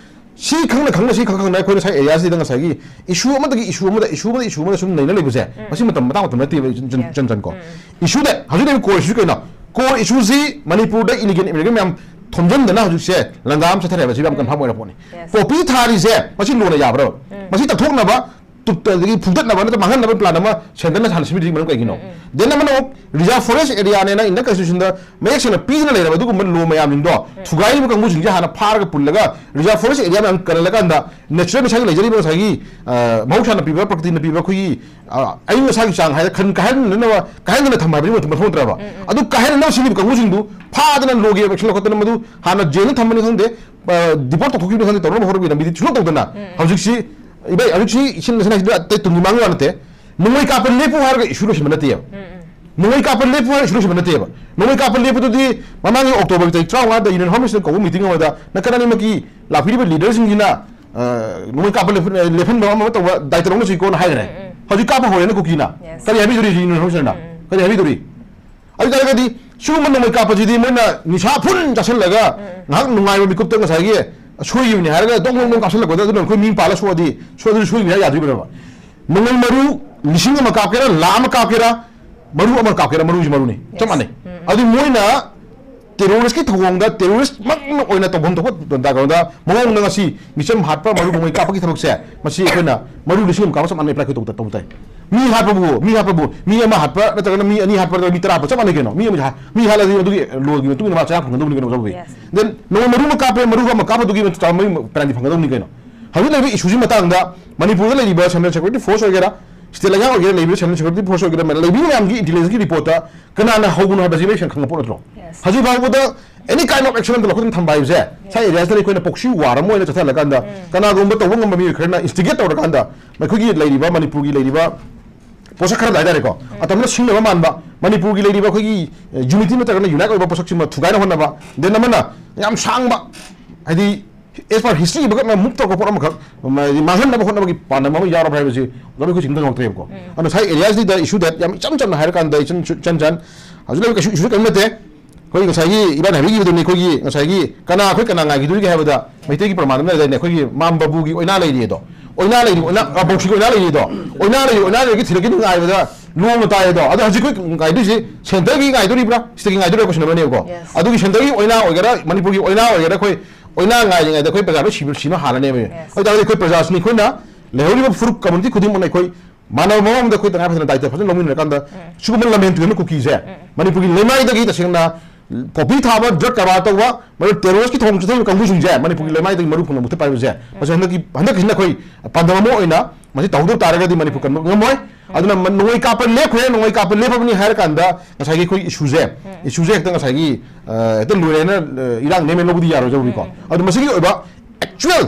ꯁꯤ ꯈꯪꯅ ꯈꯪꯅ, ꯁꯤ ꯈꯪ ꯈꯪꯅ ꯑꯩꯈꯣꯏ ꯉꯁꯥꯏ area ꯁꯤꯗ ꯉꯁꯥꯏꯒꯤ issue ꯑꯃꯗꯒꯤ issue ꯑꯃꯗ, issue ꯑꯃꯗ, issue ꯑꯃꯗ ꯁꯨꯝ ꯅꯩꯅ ꯂꯩꯕꯁꯦ, ꯃꯁꯤ ꯃꯇꯝ, ꯃꯇꯥꯡ ꯃꯇꯝ ꯅꯠꯇꯦꯕ, ꯏꯆꯟ, ꯏꯆꯟ, ꯏꯆꯟ ꯀꯣ꯫ Issue ꯗ, ꯍꯧꯖꯤꯛ ꯂꯩꯔꯤꯕ core issue ꯁꯤ ꯀꯩꯅꯣ? Core issue ꯁꯤ ꯃꯅꯤꯄꯨꯔꯗ illegal immigrant ꯃꯌꯥꯝ ꯊꯣꯝꯖꯤꯟꯗꯅ ꯍꯧꯖꯤꯛꯁꯦ ꯂꯟꯗꯥ ꯑꯃ ꯆꯠꯊꯔꯦ ꯍꯥꯏꯕꯁꯤ ꯌꯥꯝ confirm ꯑꯣꯏꯔ ꯄꯣꯠꯅꯤ꯫ Yes. Poppy ꯊꯥꯔꯤꯁꯦ ꯃꯁꯤ ꯂꯣꯅ ꯌꯥꯕ꯭ꯔꯕ? ꯃꯁꯤ ꯇꯛꯊꯣꯛꯅꯕ ꯇꯨꯞꯇ ꯑꯗꯒꯤ ꯐꯨꯝꯇꯠꯅꯕ ꯅꯠꯇ꯭ꯔꯒ ꯃꯥꯡꯍꯟꯅꯕ plan ꯑꯃ centreꯅ ꯍꯥꯟꯅ ꯁꯤꯟꯕꯤꯔꯤꯁꯤ ꯃꯔꯝ ꯀꯩꯒꯤꯅꯣ? Then ꯑꯃꯅ ꯑꯃꯨꯛ reserve forest areaꯅꯦꯅ Indian Constitutionꯗ ꯃꯌꯦꯛ ꯁꯦꯡꯅ ꯄꯤꯗꯅ ꯂꯩꯔꯕ ꯑꯗꯨꯒꯨꯝꯕ law ꯃꯌꯥꯝꯁꯤꯡꯗꯣ ꯊꯨꯒꯥꯏꯔꯤꯕ ꯀꯥꯡꯕꯨꯁꯤꯡꯁꯦ ꯍꯥꯟꯅ ꯐꯥꯔꯒ ꯄꯨꯜꯂꯒ reserve forest area ꯃꯌꯥꯝ ꯀꯜꯍꯜꯂꯀꯥꯟꯗ natural ꯃꯁꯥꯒꯤ ꯂꯩꯖꯔꯤꯕ ꯉꯁꯥꯏꯒꯤ, ꯑ, ꯃꯍꯧꯁꯥꯅ ꯄꯤꯕ, ꯄ꯭ꯔꯀ꯭ꯔꯤꯇꯤꯅ ꯄꯤꯕ ꯑꯩꯈꯣꯏꯒꯤ, ꯑ, ꯑꯏꯪ ꯑꯁꯥꯒꯤ ꯆꯥꯡ ꯍꯥꯏꯔ ꯈꯟ-, ꯀꯥꯏꯍꯟꯗꯅꯕ, ꯀꯥꯏꯍꯟꯗꯅ ꯊꯝꯕ ꯍꯥꯏꯕꯗꯤ ꯃꯊꯧ ꯅꯠꯇ꯭ꯔꯕ? ꯑꯗꯨ ꯀꯥꯏꯍꯟꯅꯕ ꯁꯤꯜꯂꯤꯕ ꯀꯥꯡꯕꯨꯁꯤꯡꯗꯨ ꯐꯥꯗꯅ lawꯒꯤ action ꯂꯧꯈꯠꯇꯅ ꯃꯗꯨ ꯍꯥꯟꯅ jailꯗ ꯊꯝꯕꯅꯤ ꯈꯪꯗꯦ, ꯑ, deport ꯇꯧꯊꯣꯛꯈꯤꯕꯅꯤ ꯈꯪꯗꯦ, ꯇꯧꯅꯕ ꯍꯣꯠꯅꯕꯒꯤ ꯂꯝꯕꯤꯗꯤ ꯁꯨꯡꯂꯧ ꯇꯧꯗꯅ ꯍꯧꯖꯤꯛꯁꯤ, ꯏꯕꯥꯏ, ꯍꯧꯖꯤꯛꯁꯤ ꯏꯁꯤꯟ ꯏꯁꯤꯟ ꯍꯥꯏꯁꯤꯗꯤ ꯑꯇꯩ ꯇꯨꯡꯒꯤ ꯃꯥꯡꯒꯤ ꯋꯥ ꯅꯠꯇꯦ꯫ ꯅꯣꯡꯃꯩ ꯀꯥꯞꯄ ꯂꯦꯞꯄꯨ ꯍꯥꯏꯔꯒ issue ꯂꯣꯏꯁꯤꯟꯕ ꯅꯠꯇꯦꯕ꯫ ꯅꯣꯡꯃꯩ ꯀꯥꯞꯄ ꯂꯦꯞꯄꯨ ꯍꯥꯏꯔꯒ issue ꯂꯣꯏꯁꯤꯟꯕ ꯅꯠꯇꯦꯕ꯫ ꯅꯣꯡꯃꯩ ꯀꯥꯞꯄ ꯂꯦꯞꯄꯗꯨꯗꯤ ꯃꯃꯥꯡꯒꯤ Octoberꯒꯤ ꯇꯥꯔꯤꯛ ꯇꯔꯥꯃꯉꯥꯗ Union House Minister ꯀꯧꯕ meeting ꯑꯃꯗ ꯅꯥꯀꯟ ꯑꯅꯤꯃꯛꯀꯤ ꯂꯥꯛꯄꯤꯔꯤꯕ leaderꯁꯤꯡꯁꯤꯅ, ꯑ, ꯅꯣꯡꯃꯩ ꯀꯥꯞꯄ ꯂꯦꯞꯍꯟ-, ꯂꯦꯞꯍꯟꯕ ꯑꯃ ꯑꯃ ꯇꯧꯕ ꯗꯥꯏꯇ ꯂꯧꯅꯁꯤꯀꯣꯅ ꯍꯥꯏꯈ꯭ꯔꯦ꯫ ꯍꯧꯖꯤꯛ ꯀꯥꯞꯄ ꯍꯧꯔꯦꯅ ꯀꯨꯀꯤꯅ꯫ Yes. ꯀꯔꯤ ꯍꯥꯏꯕꯤꯗꯣꯔꯤ Union House Ministerꯅ? ꯀꯔꯤ ꯍꯥꯏꯕꯤꯗꯣꯔꯤ? ꯑꯗꯨ ꯇꯥꯔꯒꯗꯤ ꯁꯤꯒꯨꯝꯕ ꯅꯣꯡꯃꯩ ꯀꯥꯞꯄꯁꯤꯗꯤ ꯃꯣꯏꯅ ꯅꯤꯁꯥ ꯐꯨꯟ ꯆꯥꯁꯤꯜꯂꯒ ꯉꯥꯏꯍꯥꯛ ꯅꯨꯡꯉꯥꯏꯕ ꯃꯤꯀꯨꯞꯇ ꯉꯁꯥꯏꯒꯤ ꯁꯣꯏꯈꯤꯕꯅꯤ ꯍꯥꯏꯔꯒ ꯗꯣꯡ ꯗꯣꯡ ꯗꯣꯡ ꯀꯥꯞꯁꯤꯜꯂꯛꯄꯗ ꯑꯗꯨꯅ ꯑꯩꯈꯣꯏ ꯃꯤ ꯄꯥꯜꯂ ꯁꯣꯛꯑꯗꯤ ꯁꯣꯏꯗꯅ ꯁꯣꯏꯈꯤꯕ ꯌꯥꯗꯣꯏꯕꯅꯦꯕ꯫ ꯅꯣꯡꯃꯩ ꯃꯔꯨ ꯂꯤꯁꯤꯡ ꯑꯃ ꯀꯥꯞꯀꯦꯔꯥ, ꯂꯥꯈ ꯑꯃ ꯀꯥꯞꯀꯦꯔꯥ, ꯃꯔꯨ ꯑꯃ ꯀꯥꯞꯀꯦꯔꯥ, ꯃꯔꯨꯁꯤ ꯃꯔꯨꯅꯤ꯫ ꯆꯞ ꯃꯥꯟꯅꯩ꯫ ꯑꯗꯨ ꯃꯣꯏꯅ terroristꯀꯤ ꯊꯧꯑꯣꯡꯗ terroristꯃꯛꯅ ꯑꯣꯏꯅ ꯇꯧꯐꯝ ꯊꯣꯛꯄ ꯗ-, ꯀꯩꯅꯣꯗ ꯃꯑꯣꯡꯗ ꯉꯁꯤ ꯃꯤꯆꯝ ꯍꯥꯠꯄ, ꯃꯔꯨ ꯅꯣꯡꯃꯩ ꯀꯥꯞꯄꯒꯤ ꯊꯕꯛꯁꯦ, ꯃꯁꯤ ꯑꯩꯈꯣꯏꯅ ꯃꯔꯨ ꯂꯤꯁꯤꯡ ꯑꯃ ꯀꯥꯞꯄ ꯆꯞ ꯃꯥꯟꯅꯩ apply ꯑꯩꯈꯣꯏ ꯇꯧ-, ꯇꯧ ꯇꯥꯏ꯫ ꯃꯤ ꯍꯥꯠꯄꯕꯨ, ꯃꯤ ꯍꯥꯠꯄꯕꯨ, ꯃꯤ ꯑꯃ ꯍꯥꯠꯄ ꯅꯠꯇ꯭ꯔꯒꯅ ꯃꯤ ꯑꯅꯤ ꯍꯥꯠꯄ ꯅꯠꯇ꯭ꯔꯒ ꯃꯤ ꯇꯔꯥ ꯍꯥꯠꯄ ꯆꯞ ꯃꯥꯟꯅꯩ ꯀꯩꯅꯣ꯫ ꯃꯤ ꯑꯃ ꯍꯥꯠ-, ꯃꯤ ꯍꯥꯠꯂꯗꯤ ꯑꯗꯨꯒꯤ lawꯒꯤ ꯃꯇꯨꯡ ꯏꯟꯅ ꯃꯥ ꯆꯩꯔꯥꯛ ꯐꯪꯒꯗꯧꯕꯅꯤ ꯀꯩꯅꯣ, ꯆꯥꯎꯕꯤ꯫ Yes. Then ꯅꯣꯡꯃꯩ ꯃꯔꯨ ꯑꯃ ꯀꯥꯞꯄꯦ, ꯃꯔꯨ ꯑꯃ ꯀꯥꯞꯄꯗꯨꯒꯤ ꯃꯇꯨꯡ ꯆꯥꯎꯕ ꯃꯔꯤ penalty ꯐꯪꯒꯗꯧꯕꯅꯤ ꯀꯩꯅꯣ꯫ ꯍꯧꯖꯤꯛ ꯂꯩꯔꯤꯕ issue ꯁꯤ ꯃꯇꯥꯡꯗ ꯃꯅꯤꯄꯨꯔꯗ ꯂꯩꯔꯤꯕ Central Security Force ꯑꯣꯏꯒꯦꯔꯥ, state ꯂꯩꯉꯥꯛ ꯑꯣꯏꯒꯦꯔꯥ, ꯂꯩꯔꯤꯕ Central Security Force ꯑꯣꯏꯒꯦꯔꯥ, ꯂꯩꯕꯤꯕ ꯃꯌꯥꯝꯒꯤ intelligenceꯀꯤ reportꯇ ꯀꯅꯥꯅ ꯍꯧꯕꯅꯣ ꯍꯥꯏꯕꯁꯤ ꯃꯌꯦꯛ ꯁꯦꯡꯅ ꯈꯪꯕ ꯄꯣꯠ ꯅꯠꯇ꯭ꯔꯣ? Yes. ꯍꯧꯖꯤꯛ ꯐꯥꯎꯕꯗ any kind of action ꯑꯃꯇ ꯂꯧꯈꯠꯇꯅ ꯊꯝꯕ ꯍꯥꯏꯕꯁꯦ, ꯁꯥꯏ areaꯁꯤꯗ ꯑꯩꯈꯣꯏꯅ proxy war ꯑꯃ ꯑꯣꯏꯅ ꯆꯠꯊꯍꯜꯂꯀꯥꯟꯗ, ꯀꯅꯥꯒꯨꯝꯕ ꯇꯧꯕ ꯉꯝꯕ ꯃꯤꯑꯣꯏ ꯈꯔꯅ instigate ꯇꯧꯔꯀꯥꯟꯗ, ꯑꯩꯈꯣꯏꯒꯤ ꯂꯩꯔꯤꯕ, ꯃꯅꯤꯄꯨꯔꯒꯤ ꯂꯩꯔꯤꯕ ꯄꯣꯠꯁꯛ ꯈꯔꯗ ꯍꯥꯏꯇꯥꯔꯦꯀꯣ, ꯑꯇꯝꯅ ꯁꯤꯡꯅꯕ ꯃꯥꯟꯕ, ꯃꯅꯤꯄꯨꯔꯒꯤ ꯂꯩꯔꯤꯕ ꯑꯩꯈꯣꯏꯒꯤ, ꯑ, unity ꯅꯠꯇ꯭ꯔꯒꯅ unite ꯑꯣꯏꯕ ꯄꯣꯠꯁꯛꯁꯤꯃ ꯊꯨꯒꯥꯏꯅ ꯍꯣꯠꯅꯕ, then ꯑꯃꯅ ꯌꯥꯝ ꯁꯥꯡꯕ, ꯍꯥꯏꯗꯤ, as per historyꯒꯤ ꯃꯈꯛ move ꯇꯧꯔꯛꯄ ꯄꯣꯠ ꯑꯃꯈꯛ, ꯃ-, ꯃꯥꯡꯍꯟꯅꯕ ꯍꯣꯠꯅꯕꯒꯤ ꯄꯥꯟꯗꯝ ꯑꯃ ꯌꯥꯎꯔꯕ ꯍꯥꯏꯕꯁꯤ ꯑꯣꯖꯥ ꯑꯩꯈꯣꯏ ꯆꯤꯡꯗ ꯉꯝꯃꯛꯇ꯭ꯔꯦꯕꯀꯣ꯫ ꯑꯗꯨꯅ ꯉꯁꯥꯏ areaꯁꯤꯗ issue that ꯌꯥꯝ ꯏꯆꯝ ꯆꯝꯅ ꯍꯥꯏꯔꯀꯥꯟꯗ, ꯏꯆꯟ ꯆꯟ ꯆꯟ, ꯍꯧꯖꯤꯛ ꯂꯩꯔꯤꯕ ꯀꯩꯁꯨ issue ꯀꯔꯤꯝ ꯅꯠꯇꯦ꯫ ꯑꯩꯈꯣꯏ ꯉꯁꯥꯏꯒꯤ ꯏꯕꯥꯅꯤ ꯍꯥꯏꯕꯤꯈꯤꯕꯗꯨꯅꯤ, ꯑꯩꯈꯣꯏꯒꯤ ꯉꯁꯥꯏꯒꯤ ꯀꯅꯥ ꯑꯩꯈꯣꯏ ꯀꯅꯥ ꯉꯥꯏꯈꯤꯗꯣꯔꯤꯒꯦ ꯍꯥꯏꯕꯗ, ꯃꯩꯇꯩꯒꯤ ꯄ꯭ꯔꯃꯥꯟ ꯑꯃ ꯂꯩꯗꯥꯏꯅꯦ, ꯑꯩꯈꯣꯏꯒꯤ ꯃꯥꯝ ꯕꯥꯕꯨꯒꯤ ꯑꯣꯏꯅꯥ ꯂꯩꯔꯤ ꯑꯗꯣ, ꯑꯣꯏꯅꯥ ꯂꯩꯔꯤ, ꯑꯣꯏꯅꯥ, ꯑ, ꯕꯧꯁꯤꯒꯤ ꯑꯣꯏꯅꯥ ꯂꯩꯔꯤ ꯑꯗꯣ, ꯑꯣꯏꯅꯥ ꯂꯩꯔꯤ, ꯑꯣꯏꯅꯥ ꯂꯩꯔꯒ ꯊꯤꯔꯛꯀꯅꯤ ꯉꯥꯏꯕꯗ ꯂꯣꯡꯅ ꯇꯥꯏ ꯑꯗꯣ꯫ ꯑꯗꯣ ꯍꯧꯖꯤꯛ ꯑꯩꯈꯣꯏ ꯉꯥꯏꯗꯣꯏꯁꯤ centreꯒꯤ ꯉꯥꯏꯗꯣꯔꯤꯕ꯭ꯔꯥ, stateꯀꯤ ꯉꯥꯏꯗꯣꯔꯤꯕ꯭ꯔꯥ question ꯑꯃꯅꯦꯕꯀꯣ꯫ Yes. ꯑꯗꯨꯒꯤ centreꯒꯤ ꯑꯣꯏꯅꯥ ꯑꯣꯏꯒꯦꯔꯥ, ꯃꯅꯤꯄꯨꯔꯒꯤ ꯑꯣꯏꯅꯥ ꯑꯣꯏꯒꯦꯔꯥ, ꯑꯩꯈꯣꯏ ꯑꯣꯏꯅꯥ ꯉꯥꯏꯔꯤꯉꯩꯗ ꯑꯩꯈꯣꯏ ꯄ꯭ꯔꯖꯥ ꯂꯣꯏ ꯁꯤꯕ, ꯁꯤꯕ ꯍꯥꯜꯂꯅꯦꯕ꯫ Yes. ꯑꯗꯨ ꯇꯥꯔꯒꯗꯤ ꯑꯩꯈꯣꯏ ꯄ꯭ꯔꯖꯥꯁꯤꯅꯤ, ꯑꯩꯈꯣꯏꯅ ꯂꯩꯍꯧꯔꯤꯕ ꯐꯨꯔꯨꯞ ꯀꯝꯃ꯭ꯌꯨꯅꯤꯇꯤ ꯈꯨꯗꯤꯡꯃꯛꯅ ꯑꯩꯈꯣꯏ ꯃꯥꯟꯅꯕ ꯃꯑꯣꯡꯗ ꯑꯩꯈꯣꯏ ꯇꯉꯥꯏ ꯐꯗꯅ ꯗꯥꯏꯇ ꯐꯖꯅ ꯂꯧꯃꯤꯟꯅꯔꯀꯥꯟꯗ ꯁꯤꯒꯨꯝꯕ ꯂꯝꯍꯦꯟ ꯇꯨꯍꯦꯟꯕ ꯀꯨꯀꯤꯁꯦ ꯃꯅꯤꯄꯨꯔꯒꯤ ꯂꯩꯃꯥꯏꯗꯒꯤ ꯇꯁꯦꯡꯅ ꯄꯣꯄꯤ ꯊꯥꯕ, ꯗ꯭ꯔꯒ ꯀꯔꯕꯥꯔ ꯇꯧꯕ, ꯃꯗꯨ ꯇꯦꯔꯣꯔꯤꯁꯀꯤ ꯊꯧꯑꯣꯡ ꯆꯠꯊꯔꯤꯕ ꯀꯥꯡꯕꯨꯁꯤꯡꯁꯦ ꯃꯅꯤꯄꯨꯔꯒꯤ ꯂꯩꯃꯥꯏꯗꯒꯤ ꯃꯔꯨ ꯐꯪꯅ ꯃꯨꯊꯠꯄ ꯍꯥꯏꯕꯁꯦ, ꯃꯁꯤ ꯍꯟꯗꯛꯀꯤ, ꯍꯟꯗꯛꯀꯤꯁꯤꯅ ꯑꯩꯈꯣꯏ ꯄꯥꯟꯗꯝ ꯑꯃ ꯑꯣꯏꯅ ꯃꯁꯤ ꯇꯧꯍꯧꯗꯕ ꯇꯥꯔꯒꯗꯤ ꯃꯅꯤꯄꯨꯔ ꯀꯟꯕ ꯉꯝꯃꯣꯏ꯫ ꯑꯗꯨꯅ ꯃ-, ꯅꯣꯡꯃꯩ ꯀꯥꯞꯄ ꯂꯦꯞꯈ꯭ꯔꯦ, ꯅꯣꯡꯃꯩ ꯀꯥꯞꯄ ꯂꯦꯞꯄꯕꯅꯤ ꯍꯥꯏꯔꯀꯥꯟꯗ ꯉꯁꯥꯏꯒꯤ ꯑꯩꯈꯣꯏ ꯏꯁꯨꯁꯦ, ꯏꯁꯨꯁꯦ ꯍꯦꯛꯇ ꯉꯁꯥꯏꯒꯤ, ꯑ, ꯍꯦꯛꯇ ꯂꯣꯏꯔꯦꯅ, ꯑ, ꯏꯔꯥꯡ ꯅꯦꯝꯃꯦ ꯂꯧꯕꯗꯤ ꯌꯥꯔꯣꯏꯗꯧꯔꯤꯀꯣ꯫ ꯑꯗꯣ ꯃꯁꯤꯒꯤ ꯑꯣꯏꯕ ꯑꯦꯛꯆꯨꯋꯦꯜ,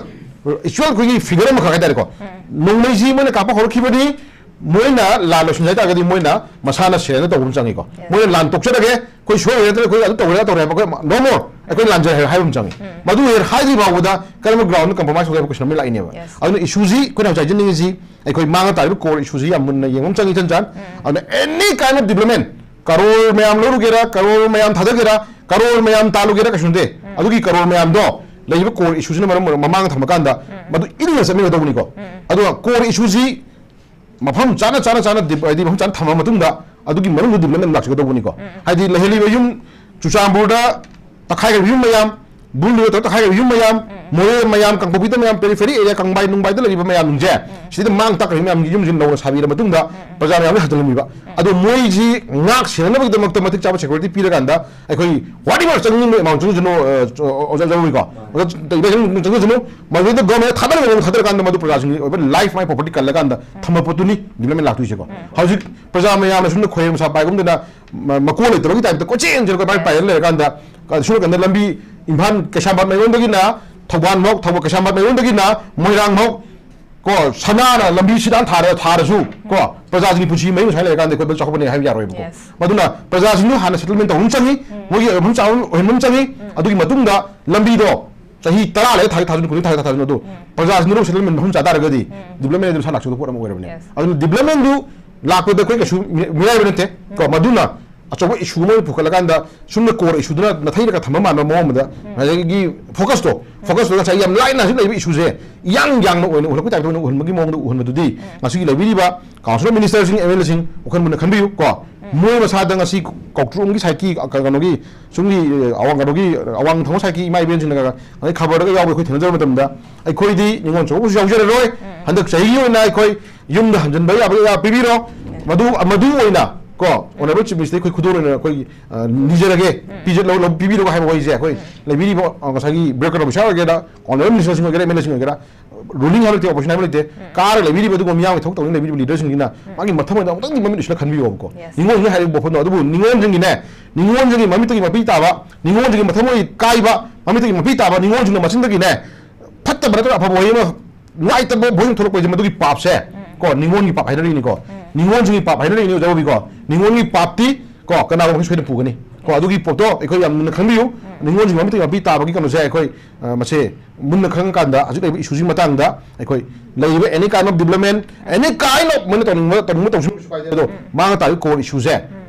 ꯑꯦꯛꯆꯨꯋꯦꯜ ꯑꯩꯈꯣꯏꯒꯤ ꯐꯤꯒꯔ ꯑꯃꯈꯛ ꯍꯥꯏꯇꯥꯔꯦꯀꯣ, ꯅꯣꯡꯃꯩꯁꯤ ꯃꯣꯏꯅ ꯀꯥꯞꯄ ꯍꯧꯔꯛꯈꯤꯕꯅꯤ, ꯃꯣꯏꯅ ꯂꯥꯟ ꯂꯣꯏꯁꯤꯟꯖ ꯍꯥꯏ ꯇꯥꯔꯒꯗꯤ ꯃꯣꯏꯅ ꯃꯁꯥꯅ ꯁꯦꯔꯦꯟꯗꯔ ꯇꯧꯕ ꯑꯃ ꯆꯪꯉꯤꯀꯣ꯫ ꯃꯣꯏꯅ ꯂꯥꯟ ꯇꯣꯛꯆꯔꯒꯦ, ꯑꯩꯈꯣꯏ ꯁꯣꯏꯈ꯭ꯔꯦ ꯅꯠꯇ꯭ꯔꯒ ꯑꯩꯈꯣꯏ ꯑꯗꯨ ꯇꯧꯈ꯭ꯔꯦ ꯇꯧꯔꯦ ꯍꯥꯏꯕ ꯑꯩꯈꯣꯏ ꯅꯣ ꯃꯣꯔ, ꯑꯩꯈꯣꯏ ꯂꯥꯟꯖꯔꯦ ꯍꯥꯏꯕ ꯑꯃ ꯆꯪꯉꯤ꯫ ꯃꯗꯨ ꯍꯦꯛ ꯍꯥꯏꯗ꯭ꯔꯤ ꯐꯥꯎꯕꯗ ꯀꯔꯝꯕ ꯒ꯭ꯔꯥꯎꯟꯗ ꯀꯝꯄ꯭ꯔꯣꯃꯥꯏꯁ ꯇꯧꯒꯦ ꯍꯥꯏꯕ ꯀꯣꯏꯁꯟ ꯑꯃ ꯂꯥꯛꯏꯅꯦꯕ꯫ ꯑꯗꯨꯅ ꯏꯁꯨꯁꯤ ꯑꯩꯈꯣꯏꯅ ꯍꯧꯖꯤꯛ ꯍꯥꯏꯖꯅꯤꯡꯉꯤꯁꯤ ꯑꯩꯈꯣꯏ ꯃꯥꯡꯉ ꯇꯥꯔꯤꯕ ꯀꯣꯔ ꯏꯁꯨꯁꯤ ꯌꯥꯝ ꯃꯨꯟꯅ ꯌꯦꯡꯕ ꯑꯃ ꯆꯪꯉꯤ ꯏꯆꯟ ꯆꯥꯟ꯫ ꯑꯗꯨꯅ any kind of development, crore ꯃꯌꯥꯝ ꯂꯧꯔꯨꯒꯦꯔꯥ, ꯀꯔꯣꯔ ꯃꯌꯥꯝ ꯊꯥꯗꯒꯦꯔꯥ, ꯀꯔꯣꯔ ꯃꯌꯥꯝ ꯇꯥꯜꯂꯨꯒꯦꯔꯥ ꯀꯩꯁꯨ ꯅꯠꯇꯦ꯫ ꯑꯗꯨꯒꯤ ꯀꯔꯣꯔ ꯃꯌꯥꯝꯗꯣ ꯂꯩꯔꯤꯕ ꯀꯣꯔ ꯏꯁꯨꯁꯤꯅ ꯃꯔꯝ ꯑꯣꯏꯔꯒ ꯃꯃꯥꯡꯗ ꯊꯝꯃꯀꯥꯟꯗ ꯃꯗꯨ ꯏꯜꯂ ꯆꯠꯃꯤꯟꯅꯗꯧꯕꯅꯤꯀꯣ꯫ ꯑꯗꯨꯒ ꯀꯣꯔ ꯏꯁꯨꯁꯤ ꯃꯐꯝ ꯆꯥꯅ, ꯆꯥꯅ, ꯆꯥꯅ ꯗꯤꯞ-, ꯍꯥꯏꯗꯤ ꯃꯐꯝ ꯆꯥꯅ ꯊꯝꯃ ꯃꯇꯨꯡꯗ ꯑꯗꯨꯒꯤ ꯃꯅꯨꯡꯗ ꯗꯤꯕ꯭ꯂꯞꯃꯦꯟ ꯂꯥꯛꯆꯒꯗꯧꯕꯅꯤꯀꯣ꯫ ꯍꯥꯏꯗꯤ ꯂꯩꯍꯜꯂꯤꯕ ꯌꯨꯝ, ꯆꯨꯔꯆꯥꯟꯄꯨꯔꯗ ꯇꯛꯈꯥꯏꯈ꯭ꯔꯕ ꯌꯨꯝ ꯃꯌꯥꯝ, ꯕꯨꯜꯗꯨꯗ ꯇꯧꯔꯒ ꯇꯛꯈꯥꯏꯈ꯭ꯔꯕ ꯌꯨꯝ ꯃꯌꯥꯝ, ꯃꯣꯔꯦ ꯃꯌꯥꯝ, ꯀꯥꯡꯄꯣꯛꯄꯤꯗ ꯃꯌꯥꯝ, ꯄꯦꯔꯤꯐꯦꯔꯤ ꯑꯦꯔꯤꯌꯥ, ꯀꯪꯕꯥꯏ ꯅꯨꯡꯕꯥꯏꯗ ꯂꯩꯔꯤꯕ ꯃꯌꯥꯝꯁꯤꯡꯁꯦ, ꯁꯤꯗ ꯃꯥꯡ ꯇꯥꯛꯈ꯭ꯔꯕ ꯃꯌꯥꯝꯒꯤ ꯌꯨꯝꯁꯤ ꯅꯧꯅ ꯁꯥꯕꯤꯔ ꯃꯇꯨꯡꯗ ꯄ꯭ꯔꯖꯥ ꯃꯌꯥꯝꯁꯦ ꯍꯟꯖꯤꯜꯂꯝꯃꯤꯕ꯫ ꯑꯗꯣ ꯃꯣꯏꯁꯤ ꯉꯥꯛ ꯁꯦꯟꯅꯅꯕꯒꯤꯗꯃꯛꯇ ꯃꯇꯤꯛ ꯆꯥꯕ ꯁꯦꯀ꯭ꯌꯨꯔꯤꯇꯤ ꯄꯤꯔꯀꯥꯟꯗ ꯑꯩꯈꯣꯏ whatever ꯆꯪꯅꯤꯡꯕ ꯑꯦꯃꯥꯎꯟ ꯆꯪꯖꯁꯅꯨ, ꯑ, ꯑꯣꯖꯥ ꯖꯒꯣꯏꯀꯣ, ꯑꯣꯖꯥ ꯆꯪꯖꯁꯅꯨ, ꯃꯗꯨꯗ ꯒꯣꯔꯃꯦꯟꯅ ꯊꯥꯗꯔꯒ ꯊꯥꯗꯔꯀꯥꯟꯗ ꯃꯗꯨ ꯄ꯭ꯔꯖꯥꯁꯤꯡꯒꯤ ꯑꯣꯏꯕ ꯂꯥꯏꯐ, ꯃꯥꯏ ꯄ꯭ꯔꯣꯄꯔꯇꯤ ꯀꯜꯂꯀꯥꯟꯗ ꯊꯝꯕ ꯄꯣꯠꯇꯨꯅꯤ ꯗꯤꯕ꯭ꯂꯞꯃꯦꯟ ꯂꯥꯛꯇꯣꯏꯁꯦꯀꯣ꯫ ꯍꯧꯖꯤꯛ ꯄ꯭ꯔꯖꯥ ꯃꯌꯥꯝꯅ ꯁꯨꯝꯅ ꯈꯣꯏꯔꯦꯝ ꯁꯥ ꯄꯥꯏꯒꯨꯝꯗꯅ ꯃ-, ꯃꯀꯣꯟ ꯂꯩꯇꯕꯒꯤ ꯇꯥꯏꯞꯇ ꯀꯣꯏꯆꯦꯟ ꯆꯦꯜꯂꯒ ꯄꯥꯏ ꯄꯥꯏꯔ ꯂꯩꯔꯀꯥꯟꯗ, ꯑ, ꯁꯣꯝ ꯅꯥꯀꯟꯗ ꯂꯝꯕꯤ ꯏꯝꯐꯥꯜ ꯀꯩꯁꯥꯝꯄꯥꯠ ꯃꯥꯏꯔꯣꯝꯗꯒꯤꯅ ꯊꯧꯕꯥꯜ ꯐꯥꯎ, ꯊꯧꯕꯥꯜ ꯀꯩꯁꯥꯝꯄꯥꯠ ꯃꯥꯏꯔꯣꯝꯗꯒꯤꯅ ꯃꯣꯏꯔꯥꯡ ꯐꯥꯎ ꯀꯣ, ꯁꯅꯥꯅ ꯂꯝꯕꯤ ꯁꯤꯗꯥꯟ ꯊꯥꯔ ꯊꯥꯔꯁꯨ ꯀꯣ, ꯄ꯭ꯔꯖꯥꯁꯤꯡꯒꯤ ꯄꯨꯟꯁꯤ ꯃꯍꯤꯡ ꯁꯨꯃꯥꯏꯅ ꯂꯩꯔꯀꯥꯟꯗ ꯑꯩꯈꯣꯏ ꯆꯥꯎꯈꯠꯄꯅꯦ ꯍꯥꯏꯕ ꯌꯥꯔꯣꯏꯕꯀꯣ꯫ ꯃꯗꯨꯅ ꯄ꯭ꯔꯖꯥꯁꯤꯡꯗꯨ ꯍꯥꯟꯅ ꯁꯦꯇꯜꯃꯦꯟ ꯇꯧꯍꯟꯕ ꯆꯪꯉꯤ, ꯃꯣꯏꯒꯤ ꯑꯣꯏꯐꯝ ꯆꯥꯐꯝ ꯑꯣꯏꯍꯟꯕ ꯑꯃ ꯆꯪꯉꯤ꯫ ꯑꯗꯨꯒꯤ ꯃꯇꯨꯡꯗ ꯂꯝꯕꯤꯗꯣ ꯆꯍꯤ ꯇꯔꯥ ꯂꯩꯔ ꯊꯥꯒꯤ ꯊꯥꯖꯤꯟ, ꯀꯨꯟ ꯊꯥꯒꯤ ꯊꯥꯖꯤꯟ ꯑꯗꯨ ꯄ꯭ꯔꯖꯥꯁꯤꯡꯗꯨ ꯁꯦꯇꯜꯃꯦꯟ ꯃꯐꯝ ꯆꯥ ꯇꯥꯔꯒꯗꯤ ꯗꯤꯕ꯭ꯂꯞꯃꯦꯟ ꯑꯗꯨ ꯃꯁꯥ ꯂꯥꯛꯆꯒꯗꯕ ꯄꯣꯠ ꯑꯃ ꯑꯣꯏꯔꯕꯅꯦ꯫ ꯑꯗꯨꯅ ꯗꯤꯕ꯭ꯂꯞꯃꯦꯟꯗꯨ ꯂꯥꯛꯄꯗ ꯑꯩꯈꯣꯏ ꯀꯩꯁꯨ ꯃꯤ-, ꯃꯤꯔꯥꯏꯕ ꯅꯠꯇꯦ ꯀꯣ꯫ ꯃꯗꯨꯅ ꯑꯆꯧꯕ ꯏꯁꯨ ꯑꯃ ꯄꯨꯈꯠꯂꯀꯥꯟꯗ ꯁꯨꯝꯅ ꯀꯣꯔ ꯏꯁꯨꯗꯨꯅ ꯅꯥꯊꯩꯔꯒ ꯊꯝꯕ ꯃꯥꯟꯕ ꯃꯑꯣꯡ ꯑꯃꯗ ꯉꯁꯥꯏꯒꯤ ꯐꯣꯀꯁꯇꯣ, ꯐꯣꯀꯁꯇꯣ ꯉꯁꯥꯏ ꯌꯥꯝ ꯂꯥꯏꯅ ꯍꯧꯖꯤꯛ ꯂꯩꯔꯤꯕ ꯏꯁꯨꯁꯦ ꯏꯌꯥꯡ ꯌꯥꯡꯅ ꯑꯣꯏꯅ ꯎꯍꯜꯂꯛꯄ ꯇꯥꯏꯞꯇ ꯑꯣꯏꯅ ꯎꯍꯟꯕꯒꯤ ꯃꯑꯣꯡꯗ ꯎꯍꯟꯕꯗꯨꯗꯤ ꯉꯁꯤꯒꯤ ꯂꯩꯕꯤꯔꯤꯕ ꯀꯥꯎꯟꯁꯤꯜ ꯑꯣꯐ ꯃꯤꯅꯤꯁꯇꯔꯁꯤꯡ, ꯑꯦꯝ ꯑꯦꯜ ꯑꯦꯁꯤꯡ ꯋꯥꯈꯜ ꯃꯨꯟꯅ ꯈꯟꯕꯤꯌꯨ ꯀꯣ꯫ ꯃꯣꯏ ꯃꯁꯥꯗ ꯉꯁꯤ ꯀꯧꯇ꯭ꯔꯨꯝꯒꯤ ꯁꯥꯏꯠꯀꯤ, ꯀꯩꯅꯣꯒꯤ, ꯁꯨꯝꯒꯤ, ꯑꯋꯥꯡ, ꯀꯩꯅꯣꯒꯤ, ꯑꯋꯥꯡ ꯊꯪꯕ ꯁꯥꯏꯠꯀꯤ ꯏꯃꯥ ꯏꯕꯦꯟꯁꯤꯡꯅ ꯉꯁꯥꯏ ꯈꯕꯔꯗꯒ ꯌꯥꯎꯕ ꯑꯩꯈꯣꯏ ꯊꯦꯡꯅꯖꯕ ꯃꯇꯝꯗ, ꯑꯩꯈꯣꯏꯗꯤ ꯅꯤꯉꯣꯜ ꯆꯥꯛꯀꯧꯕꯁꯨ ꯌꯥꯎꯖꯔꯔꯣꯏ, ꯍꯟꯗꯛ ꯆꯍꯤꯒꯤ ꯑꯣꯏꯅ ꯑꯩꯈꯣꯏ ꯌꯨꯝꯗ ꯍꯟꯖꯤꯟꯕ ꯌꯥꯕ ꯀꯌꯥ ꯄꯤꯕꯤꯔꯣ, ꯃꯗꯨ, ꯃꯗꯨ ꯑꯣꯏꯅ ꯀꯣ, Honourable Chief Minister, ꯑꯩꯈꯣꯏ ꯈꯨꯗꯣꯜ ꯑꯣꯏꯅ ꯑꯩꯈꯣꯏ, ꯑ, ꯅꯤꯖꯔꯒꯦ, ꯄꯤꯖ-, ꯂꯧ-, ꯂꯧ-, ꯄꯤꯕꯤꯔꯒ ꯍꯥꯏꯕ ꯋꯥꯍꯩꯁꯦ ꯑꯩꯈꯣꯏ ꯂꯩꯕꯤꯔꯤꯕ, ꯑ, ꯉꯁꯥꯏꯒꯤ ꯕ꯭ꯔꯦꯛ ꯀꯠ ꯑꯣꯐꯤꯁꯥꯔ ꯑꯣꯏꯒꯦꯔꯥ, Honourable Ministerꯁꯤꯡ ꯑꯣꯏꯒꯦꯔꯥ, MLAꯁꯤꯡ ꯑꯣꯏꯒꯦꯔꯥ, ruling ꯍꯥꯏꯕ ꯂꯩꯇꯦ, opposition ꯍꯥꯏꯕ ꯂꯩꯇꯦ, ꯀꯥꯔꯒ ꯂꯩꯕꯤꯔꯤꯕ ꯑꯗꯨꯒꯨꯝꯕ ꯃꯤꯌꯥꯝꯒꯤ ꯊꯕꯛ ꯇꯧꯅꯤꯡ ꯂꯩꯕꯤꯔꯤꯕ leaderꯁꯤꯡꯁꯤꯅ ꯃꯥꯒꯤ ꯃꯊꯃꯣꯏꯗ ꯑꯃꯨꯛꯇꯪꯗꯤ ꯃꯃꯤꯠ ꯎꯏꯁꯤꯜꯂ ꯈꯟꯕꯤꯌꯣꯕꯀꯣ꯫ Yes. ꯅꯤꯉꯣꯜꯁꯤꯡ ꯍꯥꯏꯔꯤꯕ ꯋꯥꯐꯝꯗꯣ, ꯑꯗꯨꯕꯨ ꯅꯤꯉꯣꯜꯁꯤꯡꯒꯤꯅꯦ, ꯅꯤꯉꯣꯜꯁꯤꯡꯒꯤ ꯃꯃꯤꯠꯇꯒꯤ ꯃꯄꯤ ꯇꯥꯕ, ꯅꯤꯉꯣꯜꯁꯤꯡꯒꯤ ꯃꯊꯃꯣꯏ ꯀꯥꯏꯕ, ꯃꯃꯤꯠꯇꯒꯤ ꯃꯄꯤ ꯇꯥꯕ ꯅꯤꯉꯣꯜꯁꯤꯡꯅ ꯃꯆꯤꯟꯗꯒꯤꯅꯦ, ꯐꯠꯇꯕ ꯅꯠꯇ꯭ꯔꯒ ꯑꯐꯕ ꯋꯥꯍꯩ ꯑꯃ, ꯅꯨꯡꯉꯥꯏꯇꯕ ꯋꯥꯍꯩ ꯑꯃ ꯊꯣꯛꯂꯛꯄ ꯍꯥꯏꯁꯦ, ꯃꯗꯨꯒꯤ ꯄꯥꯞꯁꯦ ꯀꯣ, ꯅꯤꯉꯣꯜꯒꯤ ꯄꯥꯞ ꯍꯥꯏꯅꯔꯤꯅꯤꯀꯣ꯫ ꯅꯤꯉꯣꯜꯁꯤꯡꯒꯤ ꯄꯥꯞ ꯍꯥꯏꯅꯔꯤꯅꯤ, ꯑꯣꯖꯥ ꯕꯣꯕꯤ ꯀꯣ꯫ ꯅꯤꯉꯣꯜꯒꯤ ꯄꯥꯞꯇꯤ ꯀꯣ, ꯀꯅꯥꯒꯨꯝꯕ ꯁꯣꯏꯗꯅ ꯄꯨꯒꯅꯤ ꯀꯣ꯫ ꯑꯗꯨꯒꯤ ꯄꯣꯠꯇꯣ ꯑꯩꯈꯣꯏ ꯌꯥꯝ ꯃꯨꯟꯅ ꯈꯪꯕꯤꯌꯨ꯫ ꯅꯤꯉꯣꯜꯁꯤꯡꯒꯤ ꯃꯃꯤꯠꯇꯒꯤ ꯃꯄꯤ ꯇꯥꯕꯒꯤ ꯀꯩꯅꯣꯁꯦ ꯑꯩꯈꯣꯏ, ꯑ, ꯃꯁꯦ ꯃꯨꯟꯅ ꯈꯪꯉꯀꯥꯟꯗ ꯍꯧꯖꯤꯛ ꯂꯩꯔꯤꯕ issueꯁꯤꯒꯤ ꯃꯇꯥꯡꯗ ꯑꯩꯈꯣꯏ ꯂꯩꯔꯤꯕ any kind of development, any kind of ꯃꯣꯏꯅ ꯇꯧꯅꯤꯡꯕ, ꯇꯧꯅꯤꯡꯕ ꯇꯧꯁꯤꯟꯕꯁꯨ ꯀꯥꯏꯗꯦ꯫ ꯑꯗꯣ ꯃꯥꯡ ꯇꯥꯔꯤꯕ core issueꯁꯦ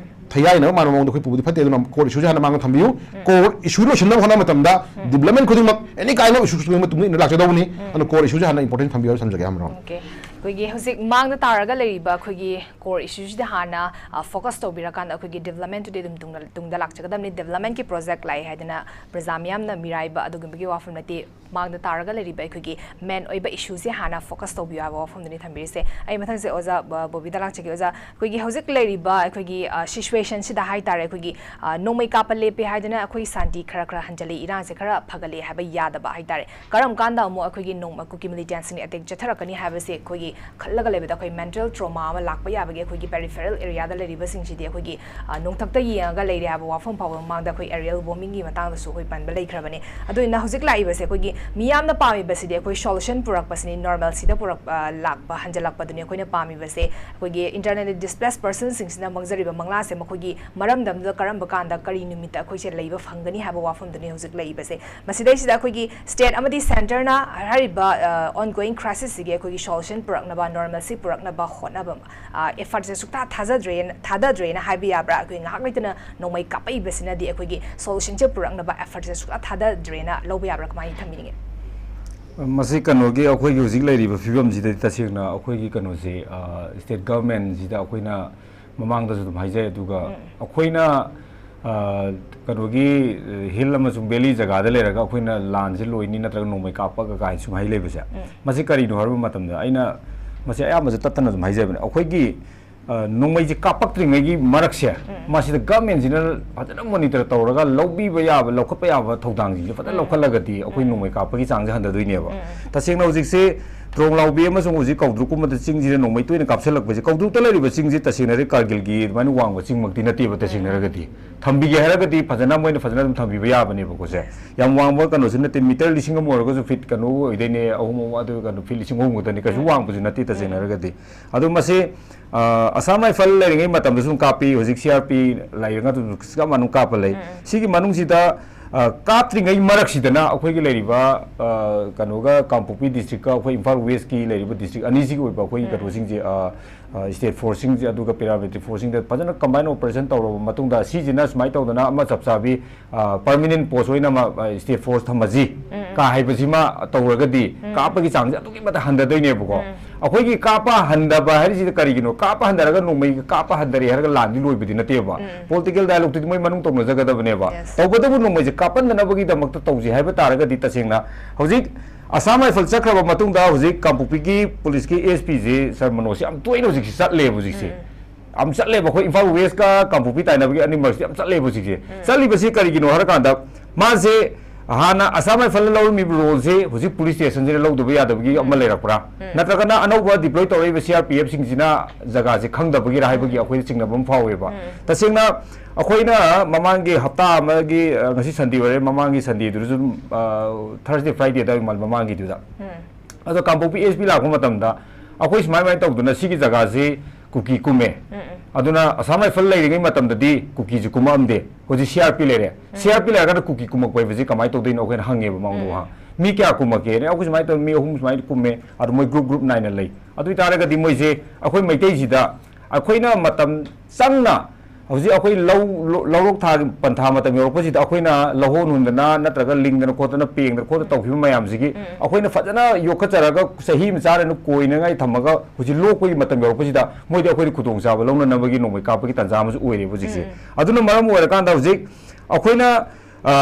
ꯊꯩꯒꯥꯏꯅꯕ ꯃꯥꯟꯕ ꯃꯑꯣꯡꯗ ꯑꯩꯈꯣꯏ ꯄꯨꯕꯗꯤ ꯐꯠꯇꯦ꯫ ꯑꯗꯨꯅ core issueꯁꯦ ꯍꯥꯟꯅ ꯃꯥꯡꯗ ꯊꯝꯕꯤꯌꯨ꯫ Core issue ꯂꯣꯏꯁꯤꯟꯅꯕ ꯍꯣꯠꯅꯕ ꯃꯇꯝꯗ development ꯈꯨꯗꯤꯡꯃꯛ, any kind of issue ꯈꯨꯗꯤꯡꯃꯛ ꯃꯇꯨꯡꯗ ꯏꯟꯅ ꯂꯥꯛꯆꯗꯧꯕꯅꯤ꯫ ꯑꯗꯨꯅ core issueꯁꯦ ꯍꯥꯟꯅ importance ꯊꯝꯕꯤꯌꯨ ꯍꯥꯏꯕ ꯊꯝꯖꯒꯦ, ꯍꯥꯏꯕ꯭ꯔꯣ? Okay. ꯑꯩꯈꯣꯏꯒꯤ ꯍꯧꯖꯤꯛ ꯃꯥꯡꯗ ꯇꯥꯔꯒ ꯂꯩꯔꯤꯕ ꯑꯩꯈꯣꯏꯒꯤ core issueꯁꯤꯗ ꯍꯥꯟꯅ, ꯑ, focus ꯇꯧꯕꯤꯔꯀꯥꯟꯗ ꯑꯩꯈꯣꯏꯒꯤ developmentꯇꯨꯗꯤ ꯑꯗꯨꯝ ꯇꯨꯡꯗ, ꯇꯨꯡꯗ ꯂꯥꯛꯆꯒꯗꯕꯅꯤ꯫ Developmentꯀꯤ project ꯂꯥꯛꯑꯦ ꯍꯥꯏꯗꯅ ꯄ꯭ꯔꯖꯥ ꯃꯤꯌꯥꯝꯅ ꯃꯤꯔꯥꯏꯕ ꯑꯗꯨꯒꯨꯝꯕꯒꯤ ꯋꯥꯐꯝ ꯅꯠꯇꯦ꯫ ꯃꯥꯡꯗ ꯇꯥꯔꯒ ꯂꯩꯔꯤꯕ ꯑꯩꯈꯣꯏꯒꯤ main ꯑꯣꯏꯕ issueꯁꯦ ꯍꯥꯟꯅ focus ꯇꯧꯕꯤꯌꯨ ꯍꯥꯏꯕ ꯋꯥꯐꯝꯗꯨꯅꯤ ꯊꯝꯕꯤꯔꯤꯁꯦ꯫ ꯑꯩ ꯃꯊꯪꯁꯦ ꯑꯣꯖꯥ, ꯑ, ꯕꯣꯕꯤꯗ ꯂꯥꯛꯆꯒꯦ꯫ ꯑꯣꯖꯥ, ꯑꯩꯈꯣꯏꯒꯤ ꯍꯧꯖꯤꯛ ꯂꯩꯔꯤꯕ ꯑꯩꯈꯣꯏꯒꯤ, ꯑ, situationꯁꯤꯗ ꯍꯥꯏ ꯇꯥꯔꯦ, ꯑꯩꯈꯣꯏꯒꯤ, ꯑ, ꯅꯣꯡꯃꯩ ꯀꯥꯞꯄ ꯂꯦꯞꯄꯦ ꯍꯥꯏꯗꯅ ꯑꯩꯈꯣꯏ ꯁꯥꯟꯇꯤ ꯈꯔ ꯈꯔ ꯍꯟꯖꯤꯜꯂꯤ, ꯏꯔꯥꯡꯁꯦ ꯈꯔ ꯐꯒꯠꯂꯤ ꯍꯥꯏꯕ ꯌꯥꯗꯕ ꯍꯥꯏ ꯇꯥꯔꯦ꯫ ꯀꯔꯝ ꯀꯥꯟꯗ ꯑꯃꯨꯛ ꯑꯩꯈꯣꯏꯒꯤ ꯅꯣꯡꯃ ꯀꯨꯀꯤ militantꯁꯤꯡꯅ attack ꯆꯠꯊꯔꯛꯀꯅꯤ ꯍꯥꯏꯕꯁꯦ ꯑꯩꯈꯣꯏꯒꯤ ꯈꯜꯂꯒ ꯂꯩꯕꯗ ꯑꯩꯈꯣꯏ mental trauma ꯑꯃ ꯂꯥꯛꯄ ꯌꯥꯕꯒꯤ ꯑꯩꯈꯣꯏꯒꯤ peripheral areaꯗ ꯂꯩꯔꯤꯕꯁꯤꯡꯁꯤꯗꯤ ꯑꯩꯈꯣꯏꯒꯤ, ꯑ, ꯅꯣꯡꯊꯛꯇ ꯌꯦꯡꯉꯒ ꯂꯩꯔꯦ ꯍꯥꯏꯕ ꯋꯥꯐꯝ ꯐꯥꯎꯕ ꯃꯃꯥꯡꯗ ꯑꯩꯈꯣꯏ aerial bombingꯒꯤ ꯃꯇꯥꯡꯗꯁꯨ ꯑꯩꯈꯣꯏ ꯄꯟꯕ ꯂꯩꯈ꯭ꯔꯕꯅꯤ꯫ ꯑꯗꯨꯅ ꯍꯧꯖꯤꯛ ꯂꯥꯛꯏꯕꯁꯦ ꯑꯩꯈꯣꯏꯒꯤ ꯃꯤꯌꯥꯝꯅ ꯄꯥꯝꯃꯤꯕꯁꯤꯗꯤ ꯑꯩꯈꯣꯏ solution ꯄꯨꯔꯛꯄꯁꯤꯅꯤ, normalcyꯗ ꯄꯨꯔꯛ-, ꯑ, ꯂꯥꯛꯄ, ꯍꯟꯖꯤꯜꯂꯛꯄꯗꯨꯅꯤ ꯑꯩꯈꯣꯏꯅ ꯄꯥꯝꯃꯤꯕꯁꯦ꯫ ꯑꯩꯈꯣꯏꯒꯤ internally displaced personꯁꯤꯡꯁꯤꯅ ꯃꯥꯡꯖꯔꯤꯕ ꯃꯪꯂꯥꯁꯦ ꯃꯈꯣꯏꯒꯤ ꯃꯔꯝꯗꯝꯗꯨꯗ ꯀꯔꯝꯕ ꯀꯥꯟꯗ ꯀꯔꯤ ꯅꯨꯃꯤꯠꯇ ꯑꯩꯈꯣꯏꯁꯦ ꯂꯩꯕ ꯐꯪꯒꯅꯤ ꯍꯥꯏꯕ ꯋꯥꯐꯝꯗꯨꯅꯤ ꯍꯧꯖꯤꯛ ꯂꯩꯔꯤꯕꯁꯦ꯫ ꯃꯁꯤꯗꯩꯁꯤꯗ ꯑꯩꯈꯣꯏꯒꯤ state ꯑꯃꯗꯤ centreꯅ ꯍꯥꯏꯔꯤꯕ, ꯑ, ongoing crisisꯁꯤꯒꯤ ꯑꯩꯈꯣꯏꯒꯤ solution ꯄꯨꯔꯛꯅꯕ, normalcy ꯄꯨꯔꯛꯅꯕ ꯍꯣꯠꯅꯕ, ꯑ, effortꯁꯦ ꯁꯨꯛꯊꯥ ꯊꯥꯖꯗ꯭ꯔꯦꯅ, ꯊꯥꯗꯗ꯭ꯔꯦꯅ ꯍꯥꯏꯕ ꯌꯥꯕ꯭ꯔꯥ? ꯑꯩꯈꯣꯏ ꯉꯥꯏꯍꯥꯛ ꯂꯩꯇꯅ ꯅꯣꯡꯃꯩ ꯀꯥꯞꯄꯛꯏꯕꯁꯤꯅꯗꯤ ꯑꯩꯈꯣꯏꯒꯤ solutionꯁꯦ ꯄꯨꯔꯛꯅꯕ effortꯁꯦ ꯁꯨꯛꯊꯥ ꯊꯥꯗꯗ꯭ꯔꯦꯅ ꯂꯧꯕ ꯌꯥꯕ꯭ꯔꯥ? ꯀꯃꯥꯏꯅ ꯊꯝꯕꯤꯅꯤꯡꯉꯤ? ꯃꯁꯤ ꯀꯩꯅꯣꯒꯤ, ꯑꯩꯈꯣꯏꯒꯤ ꯍꯧꯖꯤꯛ ꯂꯩꯔꯤꯕ ꯐꯤꯕꯝꯁꯤꯗꯗꯤ ꯇꯁꯦꯡꯅ ꯑꯩꯈꯣꯏꯒꯤ ꯀꯩꯅꯣꯁꯦ, ꯑ, state governmentꯁꯤꯗ ꯑꯩꯈꯣꯏꯅ ꯃꯃꯥꯡꯗꯁꯨ ꯑꯗꯨꯝ ꯍꯥꯏꯖꯩ꯫ ꯑꯗꯨꯒ ꯑꯩꯈꯣꯏꯅ, ꯑ, ꯀꯩꯅꯣꯒꯤ, ꯑ, ꯍꯤꯜ ꯑꯃꯁꯨꯡ ꯚꯦꯂꯤ ꯖꯒꯥꯗ ꯂꯩꯔꯒ ꯑꯩꯈꯣꯏꯅ ꯂꯥꯟꯁꯦ ꯂꯣꯏꯅꯤ ꯅꯠꯇ꯭ꯔꯒ ꯅꯣꯡꯃꯩ ꯀꯥꯞꯄꯒ ꯀꯥꯏꯅ ꯁꯨꯝ ꯍꯥꯏ ꯂꯩꯕꯁꯦ, ꯃꯁꯤ ꯀꯔꯤꯅꯣ ꯍꯥꯏꯕ ꯃꯇꯝꯗ ꯑꯩꯅ ꯃꯁꯤ ꯑꯌꯥꯝꯕꯁꯨ ꯇꯠꯇꯅ ꯑꯗꯨꯝ ꯍꯥꯏꯖꯕꯅꯦ꯫ ꯑꯩꯈꯣꯏꯒꯤ, ꯑ, ꯅꯣꯡꯃꯩꯁꯦ ꯀꯥꯞꯄꯛꯇ꯭ꯔꯤꯉꯩꯒꯤ ꯃꯔꯛꯁꯦ, ꯃꯁꯤꯗ ꯒꯚꯔꯟꯃꯦꯟꯁꯤꯅ ꯐꯖꯅ ꯃꯣꯅꯤꯇꯔ ꯇꯧꯔꯒ ꯂꯧꯕꯤꯕ ꯌꯥꯕ, ꯂꯧꯈꯠꯄ ꯌꯥꯕ ꯊꯧꯗꯥꯡꯁꯤꯡꯁꯦ ꯐꯖꯅ ꯂꯧꯈꯠꯂꯒꯗꯤ ꯑꯩꯈꯣꯏ ꯅꯣꯡꯃꯩ ꯀꯥꯞꯄꯒꯤ ꯆꯥꯡꯁꯦ ꯍꯟꯊꯗꯣꯏꯅꯦꯕ꯫ ꯇꯁꯦꯡꯅ ꯍꯧꯖꯤꯛꯁꯦ ꯇ꯭ꯔꯣꯡꯂꯥꯎꯕꯤ ꯑꯃꯁꯨꯡ ꯍꯧꯖꯤꯛ ꯀꯧꯗ꯭ꯔꯨꯛꯀꯨꯝꯕꯗ ꯆꯤꯡꯁꯤꯗ ꯅꯣꯡꯃꯩ ꯇꯣꯏꯅ ꯀꯥꯞꯁꯤꯜꯂꯛꯄꯁꯦ, ꯀꯧꯗ꯭ꯔꯨꯛꯇ ꯂꯩꯔꯤꯕ ꯆꯤꯡꯁꯦ ꯇꯁꯦꯡꯅ ꯍꯥꯏꯔꯗꯤ ꯀꯥꯔꯒꯤꯜꯒꯤ ꯑꯗꯨꯃꯥꯏꯅ ꯋꯥꯡꯕ ꯆꯤꯡꯃꯛꯇꯤ ꯅꯠꯇꯦꯕ꯫ ꯇꯁꯦꯡꯅ ꯍꯥꯏꯔꯒꯗꯤ ꯊꯝꯕꯤꯒꯦ ꯍꯥꯏꯔꯒꯗꯤ ꯐꯖꯅ ꯃꯣꯏꯅ ꯐꯖꯅ ꯑꯗꯨꯝ ꯊꯝꯕꯤꯕ ꯌꯥꯕꯅꯦꯕꯀꯣ꯫ ꯁꯦ, ꯌꯥꯝ ꯋꯥꯡꯕ ꯀꯩꯅꯣꯁꯨ ꯅꯠꯇꯦ, ꯃꯤꯇꯔ ꯂꯤꯁꯤꯡ ꯑꯃ ꯑꯣꯏꯔꯒꯁꯨ ꯐꯤꯠ ꯀꯩꯅꯣ ꯑꯣꯏꯗꯣꯏꯅꯦ, ꯑꯍꯨꯝ ꯑꯃ, ꯑꯗꯨ ꯀꯩꯅꯣ, ꯐꯤꯠ ꯂꯤꯁꯤꯡ ꯑꯍꯨꯝ ꯈꯛꯇꯅꯤ, ꯀꯩꯁꯨ ꯋꯥꯡꯕꯁꯨ ꯅꯠꯇꯦ ꯇꯁꯦꯡꯅ ꯍꯥꯏꯔꯒꯗꯤ꯫ ꯑꯗꯣ ꯃꯁꯤ, ꯑ, ꯑꯁꯥꯝ ꯔꯥꯏꯐꯜ ꯂꯩꯔꯤꯉꯩ ꯃꯇꯝꯗꯁꯨ ꯑꯗꯨꯝ ꯀꯥꯞꯄꯤ, ꯍꯧꯖꯤꯛ ꯁꯤ ꯑꯥꯔ ꯄꯤ ꯂꯩꯔꯒ ꯑꯗꯨꯝ ꯆꯞ ꯃꯥꯟꯅ ꯀꯥꯞꯄ ꯂꯩ꯫ ꯁꯤꯒꯤ ꯃꯅꯨꯡꯁꯤꯗ, ꯑ, ꯀꯥꯞꯇ꯭ꯔꯤꯉꯩ ꯃꯔꯛꯁꯤꯗꯅ ꯑꯩꯈꯣꯏꯒꯤ ꯂꯩꯔꯤꯕ, ꯑ, ꯀꯩꯅꯣꯒ ꯀꯥꯡꯄꯣꯛꯄꯤ ꯗꯤꯁꯇ꯭ꯔꯤꯛꯀ ꯑꯩꯈꯣꯏ ꯏꯝꯐꯥꯜ ꯋꯦꯁꯀꯤ ꯂꯩꯔꯤꯕ ꯗꯤꯁꯇ꯭ꯔꯤꯛ ꯑꯅꯤꯁꯤꯒꯤ ꯑꯣꯏꯕ ꯑꯩꯈꯣꯏꯒꯤ ꯀꯩꯅꯣꯁꯤꯡꯁꯦ, ꯑ, ꯑ, ꯁ꯭ꯇꯦꯠ ꯐꯣꯔꯁꯁꯤꯡꯁꯦ, ꯑꯗꯨꯒ ꯄꯦꯔꯥꯃꯤꯂꯤꯇꯔꯤ ꯐꯣꯔꯁꯁꯤꯡꯗ ꯐꯖꯅ ꯀꯝꯕꯥꯏꯟ ꯑꯣꯄꯔꯦꯁꯟ ꯇꯧꯔꯕ ꯃꯇꯨꯡꯗ, ꯁꯤꯁꯤꯅ ꯁꯨꯃꯥꯏꯅ ꯇꯧꯗꯅ ꯑꯃ ꯆꯞ ꯆꯥꯕꯤ, ꯑ, ꯄꯔꯃꯤꯅꯦꯟ ꯄꯣꯁ ꯑꯣꯏꯅ ꯑꯃ, ꯑ, ꯁ꯭ꯇꯦꯠ ꯐꯣꯔꯁ ꯊꯝꯃꯁꯤ ꯀꯥ ꯍꯥꯏꯕꯁꯤꯃ ꯇꯧꯔꯒꯗꯤ ꯀꯥꯞꯄꯒꯤ ꯆꯥꯡꯁꯦ ꯑꯗꯨꯛꯀꯤ ꯃꯇꯤꯛ ꯍꯟꯊꯗꯣꯏꯅꯦꯕꯀꯣ꯫ ꯑꯩꯈꯣꯏꯒꯤ ꯀꯥꯞꯄ ꯍꯟꯊꯕ ꯍꯥꯏꯔꯤꯁꯤꯗ ꯀꯔꯤꯒꯤꯅꯣ? ꯀꯥꯞꯄ ꯍꯟꯊꯔꯒ ꯅꯣꯡꯃꯩ ꯀꯥꯞꯄ ꯍꯟꯊꯔꯦ ꯍꯥꯏꯔꯒ ꯂꯥꯟꯗꯤ ꯂꯣꯏꯕꯗꯤ ꯅꯠꯇꯦꯕ꯫ ꯄꯣꯂꯤꯇꯤꯀꯦꯜ ꯗꯥꯏꯂꯣꯒꯇꯨꯗꯤ ꯃꯣꯏ ꯃꯅꯨꯡ ꯇꯧꯅꯖꯒꯗꯕꯅꯦꯕ꯫ Yes. ꯇꯧꯕꯇꯕꯨ ꯅꯣꯡꯃꯩꯁꯦ ꯀꯥꯞꯍꯟꯗꯅꯕꯒꯤꯗꯃꯛꯇ ꯇꯧꯁꯤ ꯍꯥꯏꯕ ꯇꯥꯔꯒꯗꯤ, ꯇꯁꯦꯡꯅ ꯍꯧꯖꯤꯛ ꯑꯁꯥꯝ ꯔꯥꯏꯐꯜ ꯆꯠꯈ꯭ꯔꯕ ꯃꯇꯨꯡꯗ ꯍꯧꯖꯤꯛ ꯀꯥꯡꯄꯣꯛꯄꯤꯒꯤ ꯄꯨꯂꯤꯁꯀꯤ ꯑꯦ ꯑꯦꯁ ꯄꯤꯁꯦ ꯁꯔ ꯃꯅꯣꯖꯁꯦ ꯌꯥꯝ ꯇꯣꯏꯅ ꯍꯧꯖꯤꯛꯁꯤ ꯆꯠꯂꯦꯕ ꯍꯧꯖꯤꯛꯁꯦ꯫ ꯌꯥꯝ ꯆꯠꯂꯦꯕ, ꯑꯩꯈꯣꯏ ꯏꯝꯐꯥꯜ ꯋꯦꯁꯀ ꯀꯥꯡꯄꯣꯛꯄꯤ ꯇꯥꯏꯅꯕꯒꯤ ꯑꯅꯤꯃꯛꯁꯦ ꯌꯥꯝ ꯆꯠꯂꯦꯕ ꯍꯧꯖꯤꯛꯁꯦ꯫ ꯆꯠꯂꯤꯕꯁꯤ ꯀꯔꯤꯒꯤꯅꯣ ꯍꯥꯏꯔꯀꯥꯟꯗ, ꯃꯥꯁꯦ ꯍꯥꯟꯅ ꯑꯁꯥꯝ ꯔꯥꯏꯐꯜꯅ ꯂꯧꯔꯝꯃꯤꯕ ꯔꯣꯜꯁꯦ ꯍꯧꯖꯤꯛ ꯄꯨꯂꯤꯁ ꯁ꯭ꯇꯦꯁꯟꯁꯤꯗ ꯂꯧꯗꯕ ꯌꯥꯗꯕꯒꯤ ꯑꯃ ꯂꯩꯔꯛꯄ꯭ꯔꯥ? ꯅꯠꯇ꯭ꯔꯒꯅ ꯑꯅꯧꯕ ꯗꯤꯄ꯭ꯂꯣꯏ ꯇꯧꯔꯛꯏꯕ ꯁꯤ ꯑꯥꯔ ꯄꯤ ꯑꯦꯐꯁꯤꯡꯁꯤꯅ ꯖꯒꯥꯁꯦ ꯈꯪꯗꯕꯒꯤꯔꯥ ꯍꯥꯏꯕꯒꯤ ꯑꯩꯈꯣꯏꯗ ꯆꯤꯡꯅꯕ ꯑꯃ ꯐꯥꯎꯋꯦꯕ꯫ ꯇꯁꯦꯡꯅ ꯑꯩꯈꯣꯏꯅ ꯃꯃꯥꯡꯒꯤ ꯍꯞꯇꯥ ꯑꯃꯒꯤ, ꯑ, ꯉꯁꯤ ꯁꯟꯗꯦ ꯑꯣꯏꯔꯦ, ꯃꯃꯥꯡꯒꯤ ꯁꯟꯗꯦꯗꯨꯗꯁꯨ ꯑꯗꯨꯝ, ꯑ, ꯊꯔꯁꯗꯦ, ꯐ꯭ꯔꯥꯏꯗꯦ ꯑꯗꯨꯋꯥꯏ ꯃꯥꯜꯂꯦ ꯃꯃꯥꯡꯒꯤꯗꯨꯗ꯫ ꯑꯗꯣ ꯀꯥꯡꯄꯣꯛꯄꯤ ꯑꯦꯁ ꯄꯤ ꯂꯥꯛꯄ ꯃꯇꯝꯗ ꯑꯩꯈꯣꯏ ꯁꯨꯃꯥꯏ ꯁꯨꯃꯥꯏꯅ ꯇꯧꯗꯅ ꯁꯤꯒꯤ ꯖꯒꯥꯁꯤ ꯀꯨꯀꯤ ꯀꯨꯝꯃꯦ꯫ ꯑꯗꯨꯅ ꯑꯁꯥꯝ ꯔꯥꯏꯐꯜ ꯂꯩꯔꯤꯉꯩ ꯃꯇꯝꯗꯗꯤ ꯀꯨꯀꯤꯁꯨ ꯀꯨꯝꯃꯛꯑꯝꯗꯦ꯫ ꯍꯧꯖꯤꯛ ꯁꯤ ꯑꯥꯔ ꯄꯤ ꯂꯩꯔꯦ꯫ ꯁꯤ ꯑꯥꯔ ꯄꯤ ꯂꯩꯔꯀꯥꯟꯗ ꯀꯨꯀꯤ ꯀꯨꯝꯃꯛꯄ ꯍꯥꯏꯕꯁꯤ ꯀꯃꯥꯏꯅ ꯇꯧꯗꯣꯏꯅꯣ ꯑꯩꯈꯣꯏꯅ ꯍꯪꯉꯦꯕ ꯃꯉꯣꯟꯗ ꯋꯥꯍꯪ꯫ "ꯃꯤ ꯀꯌꯥ ꯀꯨꯝꯃꯛꯀꯦ?" ꯑꯩꯈꯣꯏ ꯁꯨꯃꯥꯏꯅ ꯇꯧ-, "ꯃꯤ ꯑꯍꯨꯝ ꯁꯨꯃꯥꯏꯅ ꯀꯨꯝꯃꯦ꯫ ꯑꯗꯣ ꯃꯣꯏ ꯒ꯭ꯔꯨꯞ ꯒ꯭ꯔꯨꯞ ꯅꯥꯏꯅ ꯂꯩ꯫" ꯑꯗꯨ ꯑꯣꯏꯇꯥꯔꯒꯗꯤ ꯃꯣꯏꯁꯦ ꯑꯩꯈꯣꯏ ꯃꯩꯇꯩꯁꯤꯗ ꯑꯩꯈꯣꯏꯅ ꯃꯇꯝ ꯆꯪꯅ ꯍꯧꯖꯤꯛ ꯑꯩꯈꯣꯏ ꯂꯧ, ꯂꯧ-, ꯂꯧꯔꯣꯛ ꯊꯥꯒꯤ ꯄꯟꯊꯥ ꯃꯇꯝ ꯌꯧꯔꯛꯄꯁꯤꯗ ꯑꯩꯈꯣꯏꯅ ꯂꯧꯍꯣꯟ ꯍꯨꯟꯗꯅ ꯅꯠꯇ꯭ꯔꯒ ꯂꯤꯡꯗꯅ ꯈꯣꯠꯇꯅ ꯄꯦꯡꯗꯅ ꯈꯣꯠꯇꯅ ꯇꯧꯈꯤꯕ ꯃꯌꯥꯝꯁꯤꯒꯤ ꯑꯩꯈꯣꯏꯅ ꯐꯖꯅ ꯌꯣꯛꯈꯠꯆꯔꯒ ꯆꯍꯤ ꯑꯃ ꯆꯥꯔꯅ ꯀꯣꯏꯅꯉꯥꯏ ꯊꯝꯃꯒ ꯍꯧꯖꯤꯛ ꯂꯣꯛꯄꯒꯤ ꯃꯇꯝ ꯌꯧꯔꯛꯄꯁꯤꯗ ꯃꯣꯏꯗꯤ ꯑꯩꯈꯣꯏꯗ ꯈꯨꯗꯣꯡꯆꯥꯕ ꯂꯧꯅꯅꯕꯒꯤ ꯅꯣꯡꯃꯩ ꯀꯥꯞꯄꯒꯤ ꯇꯥꯟꯖꯥ ꯑꯃꯁꯨ ꯑꯣꯏꯔꯦꯕ ꯍꯧꯖꯤꯛꯁꯦ꯫ ꯑꯗꯨꯅ ꯃꯔꯝ ꯑꯣꯏꯔꯀꯥꯟꯗ ꯍꯧꯖꯤꯛ ꯑꯩꯈꯣꯏꯅ ꯑ,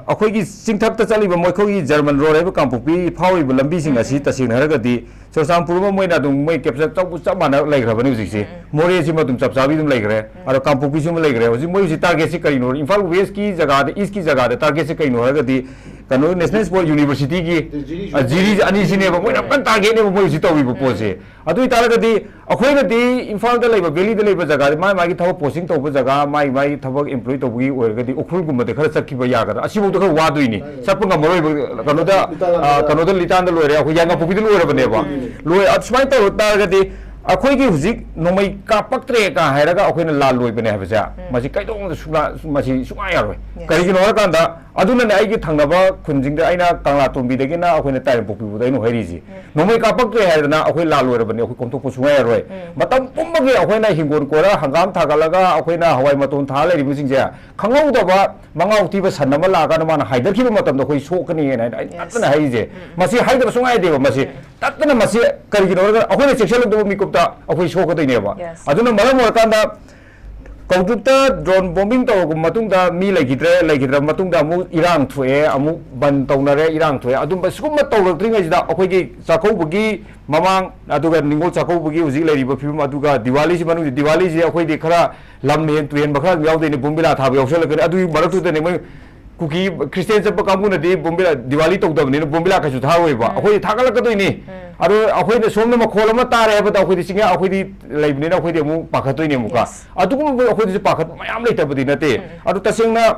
ꯑꯩꯈꯣꯏꯒꯤ ꯆꯤꯡꯊꯛꯇ ꯆꯠꯂꯤꯕ ꯃꯈꯣꯏꯒꯤ ꯖꯔꯃꯟ ꯔꯣꯗ ꯍꯥꯏꯕ ꯀꯥꯡꯄꯣꯛꯄꯤ ꯐꯥꯎꯔꯤꯕ ꯂꯝꯕꯤꯁꯤꯡ ꯑꯁꯤ ꯇꯁꯦꯡꯅ ꯍꯥꯏꯔꯒꯗꯤ ꯆꯨꯔꯆꯥꯟꯄꯨꯔ ꯑꯃ ꯃꯣꯏꯅ ꯑꯗꯨꯝ ꯃꯣꯏ ꯀꯦꯞꯆꯔ ꯆꯞ, ꯆꯞ ꯃꯥꯟꯅ ꯂꯩꯈ꯭ꯔꯕꯅꯤ ꯍꯧꯖꯤꯛꯁꯦ꯫ ꯃꯣꯔꯦꯁꯤꯃ ꯑꯗꯨꯝ ꯆꯞ ꯆꯥꯕꯤ ꯑꯗꯨꯝ ꯂꯩꯈ꯭ꯔꯦ꯫ ꯑꯗꯣ ꯀꯥꯡꯄꯣꯛꯄꯤꯁꯤꯃ ꯂꯩꯈ꯭ꯔꯦ꯫ ꯍꯧꯖꯤꯛ ꯃꯣꯏ ꯍꯧꯖꯤꯛ ꯇꯥꯔꯒꯦꯠꯁꯤ ꯀꯔꯤꯅꯣ? ꯏꯝꯐꯥꯜ ꯋꯦꯁꯀꯤ ꯖꯒꯥꯗ, ꯏꯁꯀꯤ ꯖꯒꯥꯗ ꯇꯥꯔꯒꯦꯠꯁꯤ ꯀꯔꯤꯅꯣ ꯍꯥꯏꯔꯒꯗꯤ ꯀꯩꯅꯣ, ꯅꯦꯁꯅꯦꯜ ꯁ꯭ꯄꯣꯔꯠ ꯌꯨꯅꯤꯚꯔꯁꯤꯇꯤꯒꯤ, ꯖꯤꯔꯤꯁꯤ ꯑ, ꯖꯤꯔꯤꯁꯤ ꯑꯅꯤꯁꯤꯅꯦꯕ ꯃꯣꯏꯅ ꯌꯥꯝ ꯀꯟꯅ ꯇꯥꯔꯒꯦꯠꯅꯦꯕ ꯃꯣꯏ ꯍꯧꯖꯤꯛ ꯇꯧꯔꯤꯕ ꯄꯣꯠꯁꯦ꯫ ꯑꯗꯨ ꯑꯣꯏꯇꯥꯔꯒꯗꯤ ꯑꯩꯈꯣꯏꯅꯗꯤ ꯏꯝꯐꯥꯜꯗ ꯂꯩꯕ, ꯚꯦꯂꯤꯗ ꯂꯩꯕ ꯖꯒꯥꯗꯤ ꯃꯥꯏ ꯃꯥꯒꯤ ꯊꯕꯛ ꯄꯣꯁꯇꯤꯡ ꯇꯧꯕ ꯖꯒꯥ, ꯃꯥꯏ ꯃꯥꯒꯤ ꯊꯕꯛ ꯑꯦꯝꯄ꯭ꯂꯣꯏ ꯇꯧꯕꯒꯤ ꯑꯣꯏꯔꯒꯗꯤ ꯎꯈ꯭ꯔꯨꯜꯒꯨꯝꯕꯗ ꯈꯔ ꯆꯠꯈꯤꯕ ꯌꯥꯒꯗ꯭ꯔꯥ? ꯑꯁꯤꯐꯥꯎꯗ ꯈꯔ ꯋꯥꯗꯣꯏꯅꯤ, ꯆꯠꯄ ꯉꯝꯃꯔꯣꯏꯕ꯫ ꯀꯩꯅꯣꯗ, ꯂꯤꯇꯥꯟꯗ ꯑ, ꯀꯩꯅꯣꯗ ꯂꯤꯇꯥꯟꯗ ꯂꯣꯏꯔꯦ, ꯑꯩꯈꯣꯏ ꯌꯥꯏꯉꯪꯄꯣꯛꯄꯤꯗ ꯂꯣꯏꯔꯕꯅꯦꯕ꯫ ꯂꯣꯏ-, ꯑꯗꯨꯃꯥꯏꯅ ꯇꯧꯔ ꯇꯥꯔꯒꯗꯤ ꯑꯩꯈꯣꯏꯒꯤ ꯍꯧꯖꯤꯛ ꯅꯣꯡꯃꯩ ꯀꯥꯞꯄꯛꯇ꯭ꯔꯦ ꯀ ꯍꯥꯏꯔꯒ ꯑꯩꯈꯣꯏꯅ ꯂꯥꯜ ꯂꯣꯏꯕꯅꯦ ꯍꯥꯏꯕꯁꯦ, ꯃꯁꯤ ꯀꯩꯗꯧꯅꯨꯡꯗ ꯁꯨꯡꯌꯥ-, ꯃꯁꯤ ꯁꯨꯡꯌꯥ ꯌꯥꯔꯣꯏ꯫ ꯀꯔꯤꯒꯤꯅꯣ ꯍꯥꯏꯔꯀꯥꯟꯗ, ꯑꯗꯨꯅꯅꯦ ꯑꯩꯒꯤ ꯊꯪꯅꯕ ꯈꯨꯟꯁꯤꯡꯗ ꯑꯩꯅ ꯀꯪꯂꯥꯇꯣꯝꯕꯤꯗꯒꯤꯅ ꯑꯩꯈꯣꯏꯅ ꯇꯥꯏꯕꯪꯄꯣꯛꯄꯤꯕꯨꯗ ꯑꯩꯅ ꯍꯥꯏꯔꯤꯁꯤ꯫ ꯅꯣꯡꯃꯩ ꯀꯥꯞꯄꯛꯇ꯭ꯔꯦ ꯍꯥꯏꯗꯅ ꯑꯩꯈꯣꯏ ꯂꯥꯜ ꯑꯣꯏꯔꯕꯅꯤ, ꯑꯩꯈꯣꯏ ꯀꯣꯝꯊꯣꯛꯄ ꯁꯨꯡꯌꯥ ꯌꯥꯔꯣꯏ꯫ ꯃꯇꯝ ꯄꯨꯝꯕꯒꯤ ꯑꯩꯈꯣꯏꯅ ꯍꯤꯡꯒꯣꯜ ꯀꯣꯏꯔ ꯍꯪꯒꯥꯝ ꯊꯥꯒꯠꯂꯒ ꯑꯩꯈꯣꯏꯅ ꯍꯋꯥꯏ ꯃꯇꯣꯟ ꯊꯥ ꯂꯩꯔꯤꯕꯁꯤꯡꯁꯦ ꯈꯪꯍꯧꯗꯕ ꯃꯉꯥꯎ ꯊꯤꯕ ꯁꯟ ꯑꯃ ꯂꯥꯛꯑꯀꯥꯟꯗ ꯃꯥꯅ ꯍꯥꯏꯗꯔꯛꯈꯤꯕ ꯃꯇꯝꯗ ꯑꯩꯈꯣꯏ ꯁꯣꯛꯀꯅꯤꯅ ꯑꯩꯅ Yes. ꯇꯠꯇꯅ ꯍꯥꯏꯔꯤꯁꯦ꯫ ꯃꯁꯤ ꯍꯥꯏꯗꯕ ꯁꯨꯡꯌꯥ ꯌꯥꯗꯦꯕ꯫ ꯃꯁꯤ ꯇꯠꯇꯅ ꯃꯁꯤ ꯀꯔꯤꯒꯤꯅꯣ ꯍꯥꯏꯔꯒ ꯑꯩꯈꯣꯏꯅ ꯆꯦꯛꯁꯤꯜꯂꯨꯗꯕ ꯃꯤꯀꯨꯞꯇ ꯑꯩꯈꯣꯏ ꯁꯣꯛꯀꯗꯣꯏꯅꯦꯕ꯫ Yes. ꯑꯗꯨꯅ ꯃꯔꯝ ꯑꯣꯏꯔꯀꯥꯟꯗ ꯀꯧꯗ꯭ꯔꯨꯞꯇ ꯗ꯭ꯔꯣꯟ ꯕꯣꯝꯕꯤꯡ ꯇꯧꯔꯕ ꯃꯇꯨꯡꯗ ꯃꯤ ꯂꯩꯈꯤꯗ꯭ꯔꯦ, ꯂꯩꯈꯤꯗ꯭ꯔꯕ ꯃꯇꯨꯡꯗ ꯑꯃꯨꯛ ꯏꯔꯥꯡ ꯊꯣꯛꯑꯦ, ꯑꯃꯨꯛ ꯕꯟ ꯇꯧꯅꯔꯦ, ꯏꯔꯥꯡ ꯊꯣꯛꯑꯦ꯫ ꯑꯗꯨꯝꯕ ꯁꯤꯒꯨꯝꯕ ꯇꯧꯔꯛꯇ꯭ꯔꯤꯉꯩꯁꯤꯗ ꯑꯩꯈꯣꯏꯒꯤ ꯆꯥꯛꯀꯧꯕꯒꯤ ꯃꯃꯥꯡ, ꯑꯗꯨꯒ ꯅꯤꯉꯣꯜ ꯆꯥꯛꯀꯧꯕꯒꯤ ꯍꯧꯖꯤꯛ ꯂꯩꯔꯤꯕ ꯐꯤꯕꯝ, ꯑꯗꯨꯒ ꯗꯤꯋꯥꯂꯤꯁꯤ ꯃꯅꯨꯡꯁꯤ, ꯗꯤꯋꯥꯂꯤꯁꯤ ꯑꯩꯈꯣꯏꯗꯤ ꯈꯔ ꯂꯝ ꯍꯦꯟ ꯇꯨꯍꯦꯟꯕ ꯈꯔ ꯑꯗꯨꯝ ꯌꯥꯎꯗꯣꯏꯅꯤ, ꯕꯣꯝꯕꯤꯂꯥ ꯊꯥꯕ ꯌꯥꯎꯁꯜꯂꯛꯀꯅꯤ꯫ ꯑꯗꯨꯒꯤ ꯃꯔꯛꯇꯨꯗꯅꯦ ꯃꯣꯏ ꯀꯨꯀꯤ ꯈ꯭ꯔꯤꯁꯇꯤꯌꯥꯟ ꯆꯠꯄ ꯀꯥꯡꯕꯨꯅꯗꯤ ꯕꯣꯝꯕꯤꯂꯥ, ꯗꯤꯋꯥꯂꯤ ꯇꯧꯗꯕꯅꯤꯅ ꯕꯣꯝꯕꯤꯂꯥ ꯀꯩꯁꯨ ꯊꯥꯔꯣꯏꯕ꯫ ꯑꯩꯈꯣꯏꯗꯤ ꯊꯥꯒꯠꯂꯛꯀꯗꯣꯏꯅꯤ꯫ ꯑꯗꯣ ꯑꯩꯈꯣꯏꯅ ꯁꯣꯝꯗ ꯃꯈꯣꯜ ꯑꯃ ꯇꯥꯔꯦ ꯍꯥꯏꯕꯗ ꯑꯩꯈꯣꯏꯗꯤ ꯆꯤꯡꯌꯥ ꯑꯩꯈꯣꯏꯗꯤ ꯂꯩꯕꯅꯤꯅ ꯑꯩꯈꯣꯏꯗꯤ ꯑꯃꯨꯛ ꯄꯥꯈꯠꯇꯣꯏꯅꯦ ꯑꯃꯨꯛꯀ꯫ Yes. ꯑꯗꯨꯒꯨꯝꯕ ꯑꯩꯈꯣꯏꯗꯁꯨ ꯄꯥꯈꯠꯄ ꯃꯌꯥꯝ ꯂꯩꯇꯕꯗꯤ ꯅꯠꯇꯦ꯫ ꯑꯗꯨ ꯇꯁꯦꯡꯅ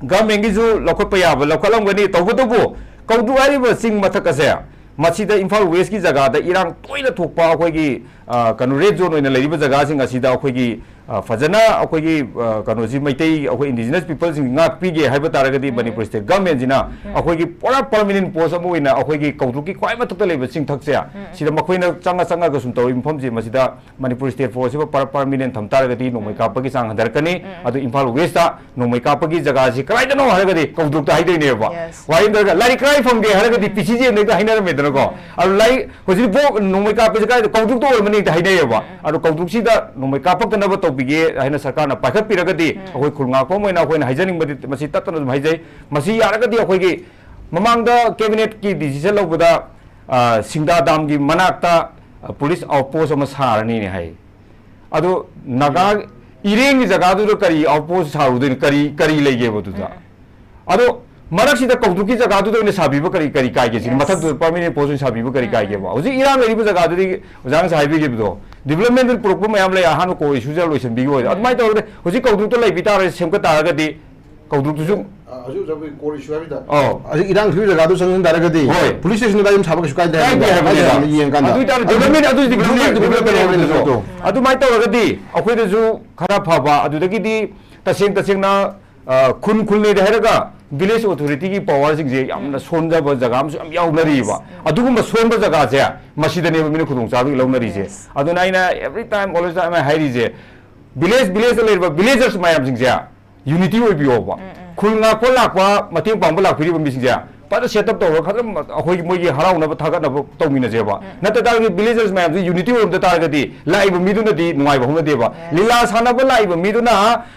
ꯒꯚꯔꯟꯃꯦꯟꯒꯤꯁꯨ ꯂꯧꯈꯠꯄ ꯌꯥꯕ ꯂꯧꯈꯠꯂꯝꯒꯅꯤ꯫ ꯇꯧꯕꯇꯕꯨ ꯀꯧꯗ꯭ꯔꯨꯛ ꯍꯥꯏꯔꯤꯕ ꯆꯤꯡ ꯃꯊꯛ ꯑꯁꯦ, ꯃꯁꯤꯗ ꯏꯝꯐꯥꯜ ꯋꯦꯁꯀꯤ ꯖꯒꯥꯗ ꯏꯔꯥꯡ ꯇꯣꯏꯅ ꯊꯣꯛꯄ ꯑꯩꯈꯣꯏꯒꯤ ꯑ, ꯀꯩꯅꯣ, red zone ꯑꯣꯏꯅ ꯂꯩꯔꯤꯕ ꯖꯒꯥꯁꯤꯡ ꯑꯁꯤꯗ ꯑꯩꯈꯣꯏꯒꯤ, ꯑ, ꯐꯖꯅ ꯑꯩꯈꯣꯏꯒꯤ, ꯑ, ꯀꯩꯅꯣꯁꯤ, ꯃꯩꯇꯩ, ꯑꯩꯈꯣꯏ indigenous peopleꯁꯤꯡ ꯉꯥꯛꯄꯤꯒꯦ ꯍꯥꯏꯕ ꯇꯥꯔꯒꯗꯤ, ꯃꯅꯤꯄꯨꯔ state governmentꯁꯤꯅ ꯑꯩꯈꯣꯏꯒꯤ ꯄꯨꯔꯥ permanent post ꯑꯃ ꯑꯣꯏꯅ ꯑꯩꯈꯣꯏꯒꯤ ꯀꯧꯗ꯭ꯔꯨꯛꯀꯤ ꯈ꯭ꯋꯥꯏ ꯃꯊꯛꯇ ꯂꯩꯕ ꯆꯤꯡꯊꯛꯁꯦ, ꯁꯤꯗ ꯃꯈꯣꯏꯅ ꯆꯪꯉ ꯆꯪꯉꯒ ꯁꯨꯝ ꯇꯧꯔꯤꯕ ꯃꯐꯝꯁꯦ, ꯃꯁꯤꯗ ꯃꯅꯤꯄꯨꯔ state forceꯁꯤꯕꯨ per-, permanent ꯊꯝ ꯇꯥꯔꯒꯗꯤ ꯅꯣꯡꯃꯩ ꯀꯥꯞꯄꯒꯤ ꯆꯥꯡ ꯍꯟꯊꯔꯛꯀꯅꯤ꯫ ꯑꯗꯨ ꯏꯝꯐꯥꯜ westꯇ ꯅꯣꯡꯃꯩ ꯀꯥꯞꯄꯒꯤ ꯖꯒꯥꯁꯤ ꯀꯗꯥꯏꯗꯅꯣ ꯍꯥꯏꯔꯒꯗꯤ ꯀꯧꯗ꯭ꯔꯨꯛꯇ ꯍꯥꯏꯗꯣꯏꯅꯦꯕ꯫ Yes. ꯋꯥꯍꯩ ꯑꯃꯗ ꯍꯥꯏꯔꯒ, "ꯂꯥꯏꯔꯤꯛ ꯀꯗꯥꯏ ꯐꯪꯒꯦ?" ꯍꯥꯏꯔꯒꯗꯤ PCGꯅ ꯍꯦꯛꯇ ꯍꯥꯏꯅꯔꯝꯃꯦꯗꯅꯀꯣ꯫ ꯑꯗꯨ ꯂꯥꯏꯔꯤꯛ ꯍꯧꯖꯤꯛꯐꯥꯎ ꯅꯣꯡꯃꯩ ꯀꯥꯞꯄꯁꯦ ꯀꯗꯥꯏꯗ? ꯀꯧꯗ꯭ꯔꯨꯛꯇ ꯑꯣꯏꯔꯝꯃꯅꯤ ꯍꯦꯛꯇ ꯍꯥꯏꯅꯩꯌꯦꯕ꯫ ꯑꯗꯣ ꯀꯧꯗ꯭ꯔꯨꯛꯁꯤꯗ ꯅꯣꯡꯃꯩ ꯀꯥꯞꯄꯛꯇꯅꯕ ꯇꯧꯕꯤꯒꯦ ꯍꯥꯏꯅ ꯁꯔꯀꯥꯔꯅ ꯄꯥꯏꯈꯠꯄꯤꯔꯒꯗꯤ, ꯑꯩꯈꯣꯏ ꯈꯨꯜ ꯉꯥꯛꯄ ꯑꯃ ꯑꯣꯏꯅ ꯑꯩꯈꯣꯏꯅ ꯍꯥꯏꯖꯅꯤꯡꯕꯗꯤ, ꯃꯁꯤ ꯇꯠꯇꯅ ꯑꯗꯨꯝ ꯍꯥꯏꯖꯩ, ꯃꯁꯤ ꯌꯥꯔꯒꯗꯤ ꯑꯩꯈꯣꯏꯒꯤ ꯃꯃꯥꯡꯗ cabinetꯀꯤ decision ꯂꯧꯕꯗ, ꯑ, ꯁꯤꯡꯗꯥ damꯒꯤ ꯃꯅꯥꯛꯇ, ꯑ, police outpost ꯑꯃ ꯁꯥꯔꯅꯤꯅꯦ ꯍꯥꯏ꯫ ꯑꯗꯣ ꯅꯥꯒꯥ ꯏꯔꯦꯡꯒꯤ ꯖꯒꯥꯗꯨꯗ ꯀꯔꯤ outpost ꯁꯥꯔꯨꯗꯣꯏꯅꯣ? ꯀꯔꯤ, ꯀꯔꯤ ꯂꯩꯒꯦꯕ ꯑꯗꯨꯗ? ꯑꯗꯣ ꯃꯔꯛꯁꯤꯗ ꯀꯧꯗ꯭ꯔꯨꯛꯀꯤ ꯖꯒꯥꯗꯨꯗ ꯑꯣꯏꯅ ꯁꯥꯕꯤꯕ ꯀꯔꯤ, ꯀꯔꯤ ꯀꯥꯏꯒꯦ ꯁꯤꯅꯤ? Yes. ꯃꯊꯛꯇꯨꯗ permanent post ꯑꯣꯏꯅ ꯁꯥꯕꯤꯕ ꯀꯔꯤ ꯀꯥꯏꯒꯦꯕ? ꯍꯧꯖꯤꯛ ꯏꯔꯥꯡ ꯂꯩꯔꯤꯕ ꯖꯒꯥꯗꯨꯗꯤ ꯑꯣꯖꯥ ꯉꯁꯥꯏ ꯍꯥꯏꯕꯤꯈꯤꯕꯗꯣ, development ꯄꯨꯔꯛꯄ ꯃꯌꯥꯝ ꯂꯩ, ꯑꯍꯥꯟꯕ core issue ꯂꯣꯏꯁꯤꯟꯕꯤꯈꯤꯕ ꯑꯣꯏꯗꯤ꯫ ꯑꯗꯨꯃꯥꯏꯅ ꯇꯧꯔꯒꯗꯤ ꯍꯧꯖꯤꯛ ꯀꯧꯗ꯭ꯔꯨꯛꯇ ꯂꯩꯕꯤ ꯇꯥꯔꯒꯗꯤ, ꯁꯦꯝꯒꯠ ꯇꯥꯔꯒꯗꯤ, ꯀꯧꯗ꯭ꯔꯨꯛꯇꯨꯁꯨ, ꯑ, ꯍꯧꯖꯤꯛ ꯍꯧꯖꯤꯛ ꯑꯩꯈꯣꯏ core issue ꯍꯥꯏꯕꯗ, ꯑꯧ꯫ ꯍꯧꯖꯤꯛ ꯏꯔꯥꯡ ꯊꯣꯛꯏꯕ ꯖꯒꯥꯗꯨ ꯆꯪꯁꯤꯟ ꯇꯥꯔꯒꯗꯤ, ꯍꯣꯏ꯫ Police stationꯗꯨ ꯑꯗꯨꯝ ꯁꯥꯕ ꯀꯩꯁꯨ ꯀꯥꯏꯗꯦ ꯀꯥꯏꯗꯦ ꯍꯥꯏꯕꯅꯤꯗ꯫ ꯍꯥꯏꯕꯅꯤꯗ꯫ ꯍꯥꯏꯗꯤ ꯌꯦꯡꯀꯥꯟꯗ꯫ ꯑꯗꯨ ꯑꯣꯏꯇꯥꯔꯗꯤ development ꯑꯗꯨꯗꯤ development development development ꯍꯥꯏꯕꯅꯤꯗ꯫ ꯑꯗꯨꯃꯥꯏꯅ ꯇꯧꯔꯒꯗꯤ ꯑꯩꯈꯣꯏꯗꯁꯨ ꯈꯔ ꯐꯕ, ꯑꯗꯨꯗꯒꯤꯗꯤ ꯇꯁꯦꯡ ꯇꯁꯦꯡꯅ, ꯑ, ꯈꯨꯟ ꯈꯨꯜꯅꯦꯗ ꯍꯥꯏꯔꯒ village authorityꯒꯤ powerꯁꯤꯡꯁꯦ ꯌꯥꯝꯅ ꯁꯣꯟꯖꯕ ꯖꯒꯥ ꯑꯃꯁꯨ ꯌꯥꯝ ꯌꯥꯎꯅꯔꯤꯕ꯫ ꯑꯗꯨꯒꯨꯝꯕ ꯁꯣꯟꯕ ꯖꯒꯥꯁꯦ ꯃꯁꯤꯗꯅꯦꯕ ꯃꯤꯅ ꯈꯨꯗꯣꯡꯆꯥꯕ ꯂꯧꯅꯔꯤꯁꯦ꯫ Yes. ꯑꯗꯨꯅ ꯑꯩꯅ every time, always time ꯑꯩ ꯍꯥꯏꯔꯤꯁꯦ, village, villageꯇ ꯂꯩꯔꯤꯕ villagers ꯃꯌꯥꯝꯁꯤꯡꯁꯦ unity ꯑꯣꯏꯕꯤꯌꯣꯕ꯫ ꯈꯨꯜ ꯉꯥꯛꯄ ꯂꯥꯛꯄ, ꯃꯇꯦꯡ ꯄꯥꯡꯕ ꯂꯥꯛꯄꯤꯔꯤꯕ ꯃꯤꯁꯤꯡꯁꯦ ꯐꯖꯅ set up ꯇꯧꯔꯒ ꯈꯖꯅ ꯑꯩꯈꯣꯏꯒꯤ ꯃꯣꯏꯒꯤ ꯍꯔꯥꯎꯅꯕ ꯊꯥꯒꯠꯅꯕ ꯇꯧꯃꯤꯟꯅꯁꯦꯕ꯫ ꯅꯠꯇ ꯇꯥꯔꯒꯗꯤ villagers ꯃꯌꯥꯝꯁꯤ unity ꯑꯣꯏꯔꯝꯗ ꯇꯥꯔꯒꯗꯤ ꯂꯥꯛꯏꯕ ꯃꯤꯗꯨꯅꯗꯤ ꯅꯨꯡꯉꯥꯏꯕ ꯍꯧꯅꯗꯦꯕ꯫ Yes. ꯂꯤꯂꯥ ꯁꯥꯟꯅꯕ ꯂꯥꯛꯏꯕ ꯃꯤꯗꯨꯅ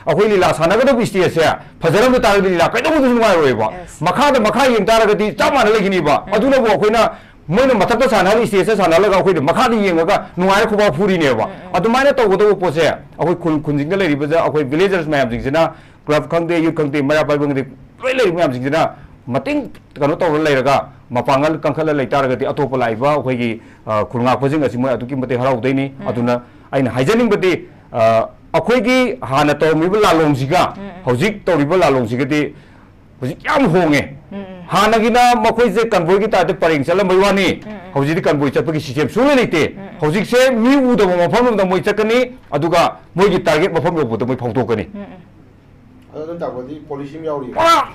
ꯑꯩꯈꯣꯏ ꯂꯤꯂꯥ ꯁꯥꯟꯅꯒꯗꯕ stageꯁꯦ ꯐꯖꯔꯝꯗ ꯇꯥꯔꯒꯗꯤ ꯂꯤꯂꯥ ꯀꯩꯗꯧꯕꯗꯁꯨ ꯅꯨꯡꯉꯥꯏꯔꯣꯏꯕ꯫ Yes. ꯃꯈꯥꯗ ꯃꯈꯥ ꯌꯦꯡ ꯇꯥꯔꯒꯗꯤ ꯆꯞ ꯃꯥꯟꯅ ꯂꯩꯈꯤꯅꯤꯕ꯫ ꯑꯗꯨꯅꯕꯨ ꯑꯩꯈꯣꯏꯅ ꯃꯣꯏꯅ ꯃꯊꯛꯇ ꯁꯥꯟꯅꯍꯜꯂꯤ, stageꯇ ꯁꯥꯟꯅꯍꯜꯂꯒ ꯑꯩꯈꯣꯏꯅ ꯃꯈꯥꯗ ꯌꯦꯡꯉꯒ ꯅꯨꯡꯉꯥꯏꯔ ꯈꯨꯕꯥꯛ ꯐꯨꯔꯤꯅꯦꯕ꯫ ꯑꯗꯨꯃꯥꯏꯅ ꯇꯧꯒꯗꯧꯕ ꯄꯣꯠꯁꯦ ꯑꯩꯈꯣꯏ ꯈꯨꯟ, ꯈꯨꯟꯁꯤꯡꯗ ꯂꯩꯔꯤꯕꯁꯦ, ꯑꯩꯈꯣꯏ villagers ꯃꯌꯥꯝꯁꯤꯡꯁꯤꯅ, club ꯈꯪꯗꯦ, youth ꯈꯪꯗꯦ, ꯃꯩꯔꯥ ꯄꯥꯏꯕꯤ ꯈꯪꯗꯦ, ꯂꯣꯏ ꯂꯩꯔꯤꯕ ꯃꯌꯥꯝꯁꯤꯡꯁꯤꯅ ꯃꯇꯦꯡ ꯀꯩꯅꯣ ꯇꯧꯔ ꯂꯩꯔꯒ ꯃꯄꯥꯡꯒꯜ ꯀꯟꯈꯠꯂ ꯂꯩꯇꯥꯔꯒꯗꯤ ꯑꯇꯣꯞꯄ ꯂꯥꯛꯏꯕ ꯑꯩꯈꯣꯏꯒꯤ, ꯑ, ꯈꯨꯜ ꯉꯥꯛꯄꯁꯤꯡ ꯑꯁꯤ ꯃꯣꯏ ꯑꯗꯨꯛꯀꯤ ꯃꯇꯤꯛ ꯍꯔꯥꯎꯗꯣꯏꯅꯤ꯫ ꯑꯗꯨꯅ ꯑꯩꯅ ꯍꯥꯏꯖꯅꯤꯡꯕꯗꯤ, ꯑ, ꯑꯩꯈꯣꯏꯒꯤ ꯍꯥꯟꯅ ꯇꯧꯔꯝꯃꯤꯕ ꯂꯥꯂꯣꯡꯁꯤꯒ ꯍꯧꯖꯤꯛ ꯇꯧꯔꯤꯕ ꯂꯥꯂꯣꯡꯁꯤꯒꯗꯤ ꯍꯧꯖꯤꯛ ꯌꯥꯝ ꯍꯣꯡꯉꯦ꯫ ꯍꯥꯟꯅꯒꯤꯅ ꯃꯈꯣꯏꯁꯦ convoy ꯒꯤ type ꯇ ꯄꯔꯦꯡ ꯆꯠꯂꯝꯕꯩ ꯋꯥꯅꯤ꯫ ꯎꯝ, ꯎꯝ꯫ ꯍꯧꯖꯤꯛꯇꯤ convoy ꯆꯠꯄꯒꯤ system ꯁꯨꯡꯂꯩ ꯂꯩꯇꯦ꯫ ꯎꯝ, ꯎꯝ꯫ ꯍꯧꯖꯤꯛꯁꯦ ꯃꯤ ꯎꯗꯕ ꯃꯐꯝ ꯑꯃꯗ ꯃꯣꯏ ꯆꯠꯀꯅꯤ, ꯑꯗꯨꯒ ꯃꯣꯏꯒꯤ target ꯃꯐꯝ ꯌꯧꯕꯗ ꯃꯣꯏ ꯐꯥꯎꯗꯣꯛꯀꯅꯤ꯫ ꯎꯝ, ꯎꯝ꯫ ꯑꯗꯣ ꯑꯗꯨꯝ ꯇꯥꯛꯄꯗꯤ policy ꯑꯃ ꯌꯥꯎꯔꯤꯕ꯫ ꯄꯨꯔꯥ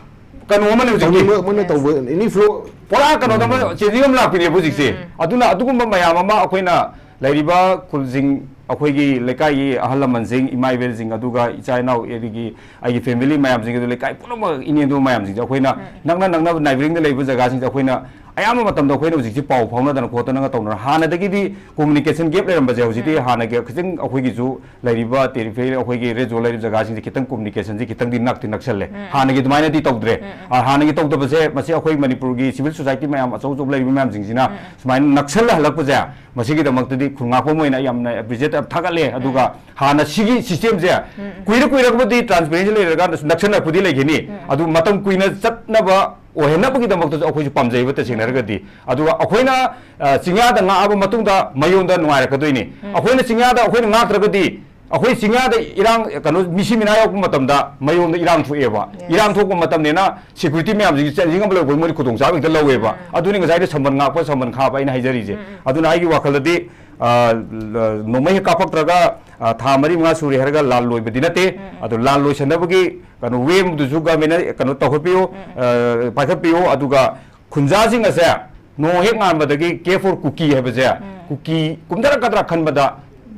ꯀꯩꯅꯣ ꯑꯃꯅꯦ ꯍꯧꯖꯤꯛꯀꯤ꯫ ꯃꯣꯏ, ꯃꯣꯏꯅ ꯇꯧꯕ any flow꯫ ꯄꯨꯔꯥ ꯀꯩꯅꯣꯗ ꯑꯃ ꯎꯝ꯫ Changing ꯑꯃ ꯂꯥꯛꯄꯤꯅꯦꯕ ꯍꯧꯖꯤꯛꯁꯦ꯫ ꯎꯝ, ꯎꯝ꯫ ꯑꯗꯨꯅ ꯑꯗꯨꯒꯨꯝꯕ ꯃꯌꯥꯝ ꯑꯃ ꯑꯩꯈꯣꯏꯅ ꯂꯩꯔꯤꯕ ꯈꯨꯜꯁꯤꯡ, ꯑꯩꯈꯣꯏꯒꯤ ꯂꯩꯀꯥꯏꯒꯤ ꯑꯍꯜ ꯂꯃꯟꯁꯤꯡ, ꯏꯃꯥ ꯏꯕꯦꯜꯁꯤꯡ, ꯑꯗꯨꯒ ꯏꯆꯥ ꯏꯅꯥꯎ, ꯑꯗꯒꯤ ꯑꯩꯒꯤ family ꯃꯌꯥꯝꯁꯤꯡ, ꯑꯗꯨ ꯂꯩꯀꯥꯏ ꯄꯨꯝꯅꯃꯛ ꯏꯅꯦꯗꯨ ꯃꯌꯥꯝꯁꯤꯡꯁꯦ ꯑꯩꯈꯣꯏꯅ ꯎꯝ꯫ ꯅꯛꯅ ꯅꯛꯅꯕ neighbouring ꯗ ꯂꯩꯕ ꯖꯒꯥꯁꯤꯡꯁꯦ ꯑꯩꯈꯣꯏꯅ ꯑꯌꯥꯝꯕ ꯃꯇꯝꯗ ꯑꯩꯈꯣꯏꯅ ꯍꯧꯖꯤꯛꯁꯤ ꯄꯥꯎ ꯐꯥꯎꯅꯗꯅ ꯈꯣꯠꯇꯅꯒ ꯇꯧꯅꯔ-, ꯍꯥꯟꯅꯗꯒꯤꯗꯤ communication gap ꯂꯩꯔꯝꯕꯁꯦ ꯍꯧꯖꯤꯛꯇꯤ ꯎꯝ꯫ ꯍꯥꯟꯅꯒꯤ ꯈꯤꯇꯪ ꯑꯩꯈꯣꯏꯒꯤꯁꯨ ꯂꯩꯔꯤꯕ peripheral, ꯑꯩꯈꯣꯏꯒꯤ red zone ꯂꯩꯔꯤꯕ ꯖꯒꯥꯁꯤꯡꯁꯦ ꯈꯤꯇꯪ communication ꯁꯦ ꯈꯤꯇꯪꯗꯤ ꯅꯛꯇꯤ ꯅꯛꯁꯜꯂꯦ꯫ ꯎꯝ꯫ ꯍꯥꯟꯅꯒꯤ ꯑꯗꯨꯃꯥꯏꯅꯗꯤ ꯇꯧꯗ꯭ꯔꯦ꯫ ꯎꯝ, ꯎꯝ꯫ ꯑ, ꯍꯥꯟꯅꯒꯤ ꯇꯧꯗꯕꯁꯦ ꯃꯁꯤ ꯑꯩꯈꯣꯏ ꯃꯅꯤꯄꯨꯔꯒꯤ civil society ꯃꯌꯥꯝ ꯑꯆꯧ ꯑꯆꯧꯕ ꯂꯩꯔꯤꯕ ꯃꯌꯥꯝꯁꯤꯡꯁꯤꯅ ꯎꯝ, ꯎꯝ꯫ ꯁꯨꯃꯥꯏꯅ ꯅꯛꯁꯜꯂ ꯍꯜꯂꯛꯄꯁꯦ, ꯃꯁꯤꯒꯤꯗꯃꯛꯇꯗꯤ ꯈꯨꯜ ꯉꯥꯛꯄ ꯑꯃ ꯑꯣꯏꯅ ꯌꯥꯝꯅ appreciate ꯌꯥꯝ ꯊꯥꯒꯠꯂꯦ꯫ ꯑꯗꯨꯒ ꯎꯝ꯫ ꯍꯥꯟꯅ ꯁꯤꯒꯤ system ꯁꯦ ꯎꯝ, ꯎꯝ꯫ ꯀꯨꯏꯔ ꯀꯨꯏꯔꯒꯕꯨꯗꯤ transparency ꯂꯩꯔꯀꯥꯟꯗꯁꯨ ꯅꯛꯁꯟꯅꯔꯛꯄꯗꯤ ꯂꯩꯈꯤꯅꯤ꯫ ꯎꯝ, ꯎꯝ꯫ ꯑꯗꯨ ꯃꯇꯝ ꯀꯨꯏꯅ ꯆꯠꯅꯕ ꯑꯣꯏꯍꯟꯅꯕꯒꯤꯗꯃꯛꯇꯁꯨ ꯑꯩꯈꯣꯏꯁꯨ ꯄꯥꯝꯖꯩꯕ ꯇꯁꯦꯡꯅ ꯍꯥꯏꯔꯒꯗꯤ꯫ ꯑꯗꯨꯒ ꯑꯩꯈꯣꯏꯅ, ꯑ, ꯆꯤꯡꯌꯥꯗ ꯉꯥꯛꯑꯕ ꯃꯇꯨꯡꯗ ꯃꯌꯣꯟꯗ ꯅꯨꯡꯉꯥꯏꯔꯛꯀꯗꯣꯏꯅꯤ꯫ ꯎꯝ꯫ ꯑꯩꯈꯣꯏꯅ ꯆꯤꯡꯌꯥꯗ ꯑꯩꯈꯣꯏꯅ ꯉꯥꯛꯇ꯭ꯔꯒꯗꯤ ꯑꯩꯈꯣꯏ ꯆꯤꯡꯌꯥꯗ ꯏꯔꯥꯡ, ꯀꯩꯅꯣ, ꯃꯤꯁꯤ ꯃꯤꯅꯥ ꯌꯥꯎꯔꯛꯄ ꯃꯇꯝꯗ ꯃꯌꯣꯟꯗ ꯏꯔꯥꯡ ꯊꯣꯛꯑꯦꯕ꯫ Yes꯫ ꯏꯔꯥꯡ ꯊꯣꯛꯄ ꯃꯇꯝꯅꯤꯅ security ꯃꯌꯥꯝꯁꯤꯡꯁꯤ ꯆꯦꯟꯁꯤꯟ ꯉꯝꯕ ꯂꯩꯕ ꯃꯣꯏꯅ ꯈꯨꯗꯣꯡꯆꯥꯕ ꯍꯦꯛꯇ ꯂꯧꯋꯦꯕ꯫ ꯎꯝ꯫ ꯑꯗꯨꯅꯤ ꯉꯁꯥꯏꯗ ꯁꯝꯕꯟ ꯉꯥꯛꯄ, ꯁꯝꯕꯟ ꯈꯥꯕ ꯑꯩꯅ ꯍꯥꯏꯖꯔꯤꯁꯦ꯫ ꯎꯝ, ꯎꯝ꯫ ꯑꯗꯨꯅ ꯑꯩꯒꯤ ꯋꯥꯈꯜꯗꯗꯤ, ꯑ, ꯅꯣꯡꯃꯩ ꯍꯦꯛ ꯀꯥꯞꯄꯛꯇ꯭ꯔꯒ, ꯑ, ꯊꯥ ꯃꯔꯤ ꯃꯉꯥ ꯁꯨꯔꯦ ꯍꯥꯏꯔꯒ ꯂꯥꯟ ꯂꯣꯏꯕꯗꯤ ꯅꯠꯇꯦ꯫ ꯎꯝ, ꯎꯝ꯫ ꯑꯗꯣ ꯂꯥꯟ ꯂꯣꯏꯁꯟꯅꯕꯒꯤ ꯀꯩꯅꯣ, way ꯑꯃꯗꯨꯁꯨ government ꯅ ꯀꯩꯅꯣ ꯇꯧꯈꯠꯄꯤꯌꯨ, ꯎꯝ, ꯎꯝ꯫ ꯑ, ꯄꯥꯏꯈꯠꯄꯤꯌꯨ꯫ ꯑꯗꯨꯒ ꯈꯨꯟꯖꯥꯁꯤꯡ ꯑꯁꯦ ꯅꯣꯡ ꯍꯦꯛ ꯉꯥꯟꯕꯗꯒꯤ K for Kuki ꯍꯥꯏꯕꯁꯦ, ꯎꯝ꯫ ꯀꯨꯀꯤ ꯀꯨꯝꯊꯔꯛꯀꯗ꯭ꯔꯥ ꯈꯟꯕꯗ,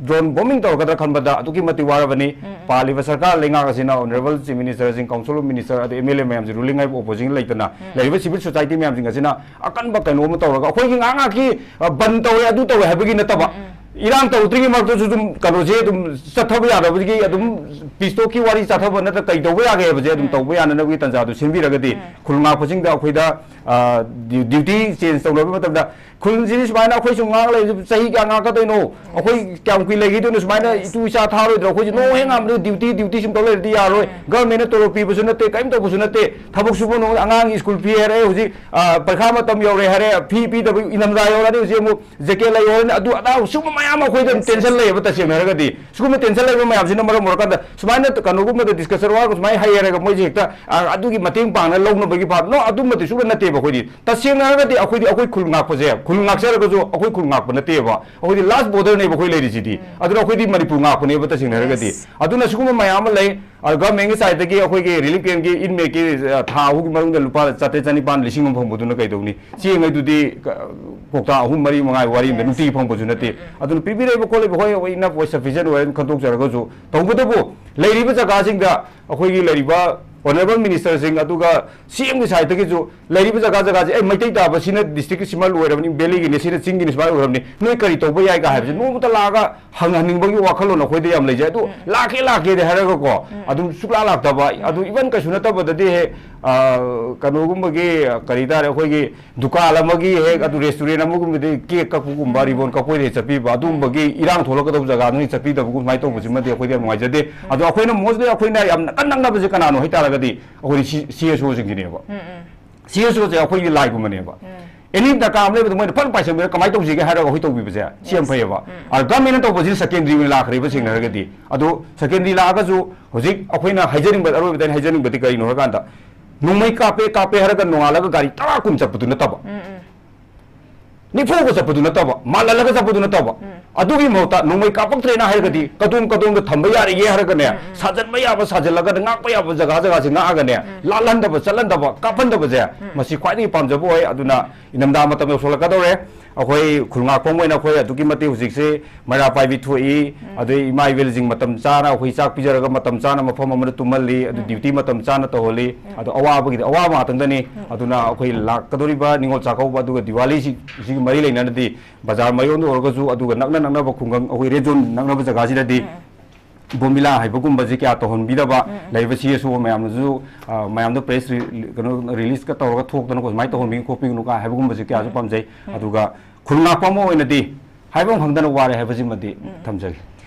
drone bombing ꯇꯧꯔꯛꯀꯗ꯭ꯔꯥ ꯈꯟꯕꯗ ꯑꯗꯨꯛꯀꯤ ꯃꯇꯤꯛ ꯋꯥꯔꯕꯅꯤ꯫ ꯎꯝ, ꯎꯝ꯫ ꯄꯥꯜꯂꯤꯕ ꯁꯔꯀꯥꯔ ꯂꯩꯉꯥꯛ ꯑꯁꯤꯅ honourable chief minister ꯁꯤꯡ, council of minister, ꯑꯗꯩ M L A ꯃꯌꯥꯝꯁꯤ, ruling ꯍꯥꯏꯕ opposition ꯂꯩꯇꯅ ꯎꯝ꯫ ꯂꯩꯔꯤꯕ civil society ꯃꯌꯥꯝꯁꯤꯡ ꯑꯁꯤꯅ ꯑꯀꯟꯕ ꯀꯩꯅꯣ ꯑꯃ ꯇꯧꯔꯒ, ꯑꯩꯈꯣꯏꯒꯤ ꯉꯥꯏꯍꯥꯛ ꯉꯥꯏꯍꯥꯛꯀꯤ, ꯑ, ꯕꯟ ꯇꯧꯋꯦ, ꯑꯗꯨ ꯇꯧꯋꯦ ꯍꯥꯏꯕꯒꯤ ꯅꯠꯇꯕ, ꯎꯝ, ꯎꯝ꯫ ꯏꯔꯥꯡ ꯇꯧꯗ꯭ꯔꯤꯉꯩ ꯃꯔꯛꯇꯁꯨ ꯑꯗꯨꯝ ꯀꯩꯅꯣꯁꯦ ꯑꯗꯨꯝ ꯆꯠꯊꯕ ꯌꯥꯗꯕꯒꯤ ꯑꯗꯨꯝ peace talk ꯀꯤ ꯋꯥꯔꯤ ꯆꯠꯊꯕ ꯅꯠꯇ꯭ꯔꯒ ꯀꯩ ꯇꯧꯕ ꯌꯥꯒꯦ ꯍꯥꯏꯕꯁꯦ ꯑꯗꯨꯝ ꯎꯝ꯫ ꯇꯧꯕ ꯌꯥꯅꯅꯕꯒꯤ ꯇꯥꯟꯖꯥꯗꯨ ꯁꯦꯝꯕꯤꯔꯒꯗꯤ ꯎꯝ꯫ ꯈꯨꯜ ꯉꯥꯛꯄꯁꯤꯡꯗ ꯑꯩꯈꯣꯏꯗ, ꯑ, du-, duty change ꯇꯧꯅꯕ ꯃꯇꯝꯗ ꯈꯨꯜꯁꯤꯗꯤ ꯁꯨꯃꯥꯏꯅ ꯑꯩꯈꯣꯏ ꯁꯨꯝ ꯉꯥꯛ ꯂꯩꯔꯁꯨ ꯆꯍꯤ ꯀꯌꯥ ꯉꯥꯛꯀꯗꯣꯏꯅꯣ? ꯑꯩꯈꯣꯏ ꯀꯌꯥꯝ ꯀꯨꯏ ꯂꯩꯈꯤꯗꯣꯏꯅꯣ? ꯁꯨꯃꯥꯏꯅ Yes꯫ ꯏꯇꯨ ꯏꯆꯥ ꯊꯥꯔꯣꯏꯗ꯭ꯔꯣ? ꯑꯩꯈꯣꯏꯁꯦ ꯅꯣꯡ ꯍꯦꯛ ꯎꯝ꯫ ꯉꯥꯟꯕꯗ duty, duty ꯁꯨꯝ ꯇꯧ ꯂꯩꯔꯗꯤ ꯌꯥꯔꯣꯏ꯫ ꯎꯝ꯫ Government ꯅ ꯇꯣꯂꯣꯞ ꯄꯤꯕꯁꯨ ꯅꯠꯇꯦ, ꯀꯔꯤꯝ ꯇꯧꯕꯁꯨ ꯅꯠꯇꯦ꯫ ꯊꯕꯛ ꯁꯨꯕ ꯅꯣꯡ, ꯑꯉꯥꯡꯒꯤ school fee ꯍꯥꯏꯔꯦ ꯍꯧꯖꯤꯛ, ꯑ, ꯄꯔꯤꯈꯥ ꯃꯇꯝ ꯌꯧꯔꯦ ꯍꯥꯏꯔꯦ, fee ꯄꯤꯗꯕ ꯏꯅꯝꯗꯥ ꯌꯧꯔꯅꯤ ꯍꯧꯖꯤꯛ ꯑꯃꯨꯛ꯫ Jacket ꯂꯩꯌꯣ ꯍꯥꯏꯔꯅꯤ, ꯑꯗꯨ ꯑꯗꯥ ꯁꯨꯝꯕ ꯃꯌꯥꯝ ꯑꯩꯈꯣꯏꯗ tension ꯂꯩꯌꯦꯕ꯫ ꯇꯁꯦꯡꯅ ꯍꯥꯏꯔꯒꯗꯤ ꯁꯤꯒꯨꯝꯕ tension ꯂꯩꯕ ꯃꯌꯥꯝꯁꯤꯅ ꯃꯔꯝ ꯑꯣꯏꯔꯀꯥꯟꯗ ꯁꯨꯃꯥꯏꯅ ꯀꯩꯅꯣꯒꯨꯝꯕꯗ discussion ꯋꯥꯔꯒ ꯁꯨꯃꯥꯏꯅ ꯍꯩ ꯍꯥꯏꯔꯒ ꯃꯣꯏꯁꯦ ꯍꯦꯛꯇ, ꯑ, ꯑꯗꯨꯒꯤ ꯃꯇꯦꯡ ꯄꯥꯡꯅ ꯂꯧꯅꯕꯒꯤ ꯚꯥꯕ, no, ꯑꯗꯨꯝꯕꯗꯤ ꯁꯨꯡꯅ ꯅꯠꯇꯦꯕ꯫ ꯑꯩꯈꯣꯏꯗꯤ ꯇꯁꯦꯡꯅ ꯍꯥꯏꯔꯒꯗꯤ ꯑꯩꯈꯣꯏꯗꯤ ꯑꯩꯈꯣꯏ ꯈꯨꯜ ꯉꯥꯛꯄꯁꯦ, ꯈꯨꯜ ꯉꯥꯛꯆꯔꯒꯁꯨ ꯑꯩꯈꯣꯏ ꯈꯨꯜ ꯉꯥꯛꯄ ꯅꯠꯇꯦꯕ꯫ ꯑꯩꯈꯣꯏꯗꯤ last borderꯅꯦꯕ ꯑꯩꯈꯣꯏ ꯂꯩꯔꯤꯁꯤꯗꯤ꯫ ꯑꯗꯨꯅ ꯑꯩꯈꯣꯏꯗꯤ ꯃꯅꯤꯄꯨꯔ ꯉꯥꯛꯄꯅꯦꯕ ꯇꯁꯦꯡꯅ ꯍꯥꯏꯔꯒꯗꯤ꯫ ꯑꯗꯨꯅ ꯁꯤꯒꯨꯝꯕ ꯃꯌꯥꯝ ꯑꯃ ꯂꯩ꯫ ꯑꯗ governmentꯀꯤ sideꯇꯒꯤ ꯑꯩꯈꯣꯏꯒꯤ relief campꯀꯤ inmateꯀꯤ, ꯑ, ꯊꯥ ꯑꯍꯨꯝꯒꯤ ꯃꯅꯨꯡꯗ ꯂꯨꯄꯥ ꯆꯥꯇ꯭ꯔꯦꯠ ꯆꯅꯤꯄꯥꯟ ꯂꯤꯁꯤꯡ ꯑꯃ ꯐꯪꯕꯗꯨꯅ ꯀꯩꯗꯧꯅꯤ? ꯆꯦꯡ ꯍꯥꯏꯗꯨꯗꯤ ꯀ-, ꯀꯧꯇꯥ ꯑꯍꯨꯝ, ꯃꯔꯤ, ꯃꯉꯥ ꯋꯥꯔꯤ ꯑꯃꯗ ꯅꯨꯡꯇꯤꯒꯤ ꯐꯪꯕꯁꯨ ꯅꯠꯇꯦ꯫ ꯑꯗꯨꯅ ꯄꯤꯕꯤꯔꯛꯏꯕ ꯈꯣꯠꯂꯤꯕ ꯍꯣꯏ, ꯍꯣꯏ, enough ꯑꯣꯏ, sufficient ꯑꯣꯏ ꯍꯥꯏꯅ ꯈꯟꯗꯣꯛꯆꯔꯒꯁꯨ, ꯇꯧꯕꯇꯕꯨ ꯂꯩꯔꯤꯕ ꯖꯒꯥꯁꯤꯡꯗ ꯑꯩꯈꯣꯏꯒꯤ ꯂꯩꯔꯤꯕ honourable ministerꯁꯤꯡ ꯑꯗꯨꯒ CMꯒꯤ sideꯇꯒꯤꯁꯨ ꯂꯩꯔꯤꯕ ꯖꯒꯥ ꯖꯒꯥꯁꯦ, "ꯑꯦ, ꯃꯩꯇꯩ ꯇꯥꯕ ꯁꯤꯅ districtꯀꯤ ꯁꯤꯃ ꯑꯣꯏꯔꯕꯅꯤ, valleyꯒꯤꯅꯤ, ꯁꯤꯅ ꯆꯤꯡꯒꯤꯅꯤ, ꯁꯨꯃꯥꯏꯅ ꯑꯣꯏꯔꯕꯅꯤ, ꯅꯣꯏ ꯀꯔꯤ ꯇꯧꯕ ꯌꯥꯏꯒ" ꯍꯥꯏꯕꯁꯦ ꯅꯣꯡꯃꯇ ꯂꯥꯛꯑꯒ ꯍꯪꯍꯟꯅꯤꯡꯕꯒꯤ ꯋꯥꯈꯜꯂꯣꯟ ꯑꯩꯈꯣꯏꯗ ꯌꯥꯝ ꯂꯩꯖꯩ꯫ ꯑꯗꯨ ꯂꯥꯛꯀꯦ ꯂꯥꯛꯀꯦꯗꯤ ꯍꯥꯏꯔꯒꯀꯣ, ꯑꯗꯨꯝ ꯁꯨꯛꯂꯥ ꯂꯥꯛꯇꯕ꯫ ꯑꯗꯨ even ꯀꯩꯁꯨ ꯅꯠꯇꯕꯗꯗꯤ ꯍꯦꯛ, ꯑ, ꯀꯩꯅꯣꯒꯨꯝꯕꯒꯤ, ꯀꯔꯤ ꯇꯥꯔꯦ, ꯑꯩꯈꯣꯏꯒꯤ ꯗꯨꯀꯥꯟ ꯑꯃꯒꯤ ꯍꯦꯛ, ꯑꯗꯨ restaurant ꯑꯃꯒꯨꯝꯕꯗꯤ cake ꯀꯛꯄꯒꯨꯝꯕ, ribbon ꯀꯛꯄꯩꯗ ꯍꯦꯛ ꯆꯠꯄꯤꯕ, ꯑꯗꯨꯒꯨꯝꯕꯒꯤ ꯏꯔꯥꯡ ꯊꯣꯛꯂꯛꯀꯗꯧꯕ ꯖꯒꯥꯗ ꯅꯣꯏ ꯆꯠꯄꯤꯗꯕꯒꯨꯝ ꯁꯨꯃꯥꯏꯅ ꯇꯧꯕꯁꯤꯃꯗꯤ ꯑꯩꯈꯣꯏꯗꯤ ꯌꯥꯝ ꯅꯨꯡꯉꯥꯏꯖꯗꯦ꯫ ꯑꯗꯣ ꯑꯩꯈꯣꯏꯅ mostly ꯑꯩꯈꯣꯏꯅ ꯌꯥꯝ ꯅꯛꯅ ꯅꯛꯅꯕꯁꯦ ꯀꯅꯥꯅꯣ ꯍꯥꯏꯇꯥꯔꯒꯗꯤ ꯑꯩꯈꯣꯏꯗꯤ ꯁꯤ-, CSOꯁꯤꯡꯁꯤꯅꯦꯕ꯫ CSOꯁꯦ ꯑꯩꯈꯣꯏꯒꯤ ꯂꯥꯏꯒꯨꯝꯕꯅꯦꯕ꯫ Any ꯗꯔꯀꯥꯔ ꯑꯃ ꯂꯩꯕꯗ ꯃꯣꯏꯅ ꯐꯠ ꯄꯥꯏꯁꯟꯕꯤꯔ ꯀꯃꯥꯏꯅ ꯇꯧꯁꯤꯒꯦ ꯍꯥꯏꯔꯒ ꯑꯩꯈꯣꯏ ꯇꯧꯕꯤꯕꯁꯦ ꯁꯤ ꯌꯥꯝ ꯐꯩꯌꯦꯕ꯫ ꯑ, governmentꯅ ꯇꯧꯕꯁꯤꯅ secondary ꯑꯣꯏꯅ ꯂꯥꯛꯈ꯭ꯔꯦꯕ ꯁꯦꯡꯅ ꯍꯥꯏꯔꯒꯗꯤ꯫ ꯑꯗꯣ secondary ꯂꯥꯛꯑꯒꯁꯨ ꯍꯧꯖꯤꯛ ꯑꯩꯈꯣꯏꯅ ꯍꯥꯏꯖꯅꯤꯡꯕ, ꯑꯔꯣꯏꯕꯗ ꯑꯩꯅ ꯍꯥꯏꯖꯅꯤꯡꯕꯗꯤ ꯀꯔꯤꯅꯣ ꯍꯥꯏꯔꯀꯥꯟꯗ, ꯅꯣꯡꯃꯩ ꯀꯥꯞꯄꯦ ꯀꯥꯞꯄꯦ ꯍꯥꯏꯔꯒ ꯅꯣꯡꯉꯥꯜꯂꯒ ꯒꯥꯔꯤ ꯇꯔꯥ ꯀꯨꯟ ꯆꯠꯄꯗꯨ ꯅꯠꯇꯕ, ꯅꯤꯐꯨꯒ ꯆꯠꯄꯗꯨ ꯅꯠꯇꯕ, ꯃꯥꯜꯍꯜꯂꯒ ꯆꯠꯄꯗꯨ ꯅꯠꯇꯕ, ꯑꯗꯨꯒꯤ ꯃꯍꯨꯠꯇ ꯅꯣꯡꯃꯩ ꯀꯥꯞꯄꯛꯇ꯭ꯔꯦꯅ ꯍꯥꯏꯔꯒꯗꯤ ꯀꯗꯣꯝ ꯀꯗꯣꯝꯗ ꯊꯝꯕ ꯌꯥꯔꯤꯒꯦ ꯍꯥꯏꯔꯒꯅꯦ, ꯁꯥꯖꯟꯕ ꯌꯥꯕ ꯁꯥꯖꯜꯂꯒ, ꯉꯥꯛꯄ ꯌꯥꯕ ꯖꯒꯥ ꯖꯒꯥꯁꯦ ꯉꯥꯛꯑꯒꯅꯦ, ꯂꯥꯜꯍꯟꯗꯕ ꯆꯠꯍꯟꯗꯕ ꯀꯥꯞꯍꯟꯗꯕꯁꯦ, ꯃꯁꯤ ꯈ꯭ꯋꯥꯏꯗꯒꯤ ꯄꯥꯝꯖꯕ ꯑꯣꯏ꯫ ꯑꯗꯨꯅ ꯏꯅꯝꯗꯥ ꯃꯇꯝ ꯌꯧꯁꯜꯂꯛꯀꯗꯧꯔꯦ꯫ ꯑꯩꯈꯣꯏ ꯈꯨꯜ ꯉꯥꯛꯄ ꯑꯃ ꯑꯣꯏꯅ ꯑꯩꯈꯣꯏ ꯑꯗꯨꯛꯀꯤ ꯃꯇꯤꯛ ꯍꯧꯖꯤꯛꯁꯦ ꯃꯩꯔꯥ ꯄꯥꯏꯕꯤ ꯊꯣꯛꯏ, ꯑꯗꯩ ꯏꯃꯥ ꯏꯕꯦꯜꯁꯤꯡ ꯃꯇꯝ ꯆꯥꯅ ꯑꯩꯈꯣꯏ ꯆꯥꯛ ꯄꯤꯖꯔꯒ ꯃꯇꯝ ꯆꯥꯅ ꯃꯐꯝ ꯑꯃꯗ ꯇꯨꯝꯍꯜꯂꯤ, ꯑꯗꯨ duty ꯃꯇꯝ ꯆꯥꯅ ꯇꯧꯍꯜꯂꯤ꯫ ꯑꯗꯣ ꯑꯋꯥꯕꯒꯤꯗꯤ ꯑꯋꯥꯕ ꯉꯥꯛꯇꯪꯗꯅꯤ꯫ ꯑꯗꯨꯅ ꯑꯩꯈꯣꯏ ꯂꯥꯛꯀꯗꯧꯔꯤꯕ ꯅꯤꯉꯣꯜ ꯆꯥꯛꯀꯧꯕ ꯑꯗꯨꯒ ꯗꯤꯋꯥꯂꯤꯁꯤ, ꯁꯤꯒꯤ ꯃꯔꯤ ꯂꯩꯅꯅꯗꯤ ꯕꯖꯥꯔ ꯃꯌꯣꯟꯗ ꯑꯣꯏꯔꯒꯁꯨ, ꯑꯗꯨꯒ ꯅꯛꯅ ꯅꯛꯅꯕ ꯈꯨꯡꯒꯪ, ꯑꯩꯈꯣꯏ red zone ꯅꯛꯅꯕ ꯖꯒꯥꯁꯤꯗꯗꯤ ꯕꯣꯝꯕꯤꯂꯥ ꯍꯥꯏꯕꯒꯨꯝꯕꯁꯤ ꯀꯌꯥ ꯇꯧꯍꯟꯕꯤꯗꯕ, ꯂꯩꯔꯤꯕ CSO ꯃꯌꯥꯝꯅꯁꯨ, ꯑ, ꯃꯌꯥꯝꯗ press ꯔꯤ-, ꯀꯩꯅꯣ, releaseꯀ ꯇꯧꯔꯒ ꯊꯣꯛꯇꯅ ꯁꯨꯃꯥꯏꯅ ꯇꯧꯍꯟꯕꯤꯒꯅꯨ ꯈꯣꯠꯄꯤꯒꯅꯨ ꯀꯥꯏ ꯍꯥꯏꯕꯒꯨꯝꯕꯁꯦ ꯀꯌꯥꯁꯨ ꯄꯥꯝꯖꯩ꯫ ꯑꯗꯨꯒ ꯈꯨꯜ ꯉꯥꯛꯄ ꯑꯃ ꯑꯣꯏꯅꯗꯤ ꯍꯥꯏꯐꯝ ꯈꯪꯗꯅ ꯋꯥꯔꯦ ꯍꯥꯏꯕꯁꯤꯃꯗꯤ ꯊꯝꯖꯒꯦ꯫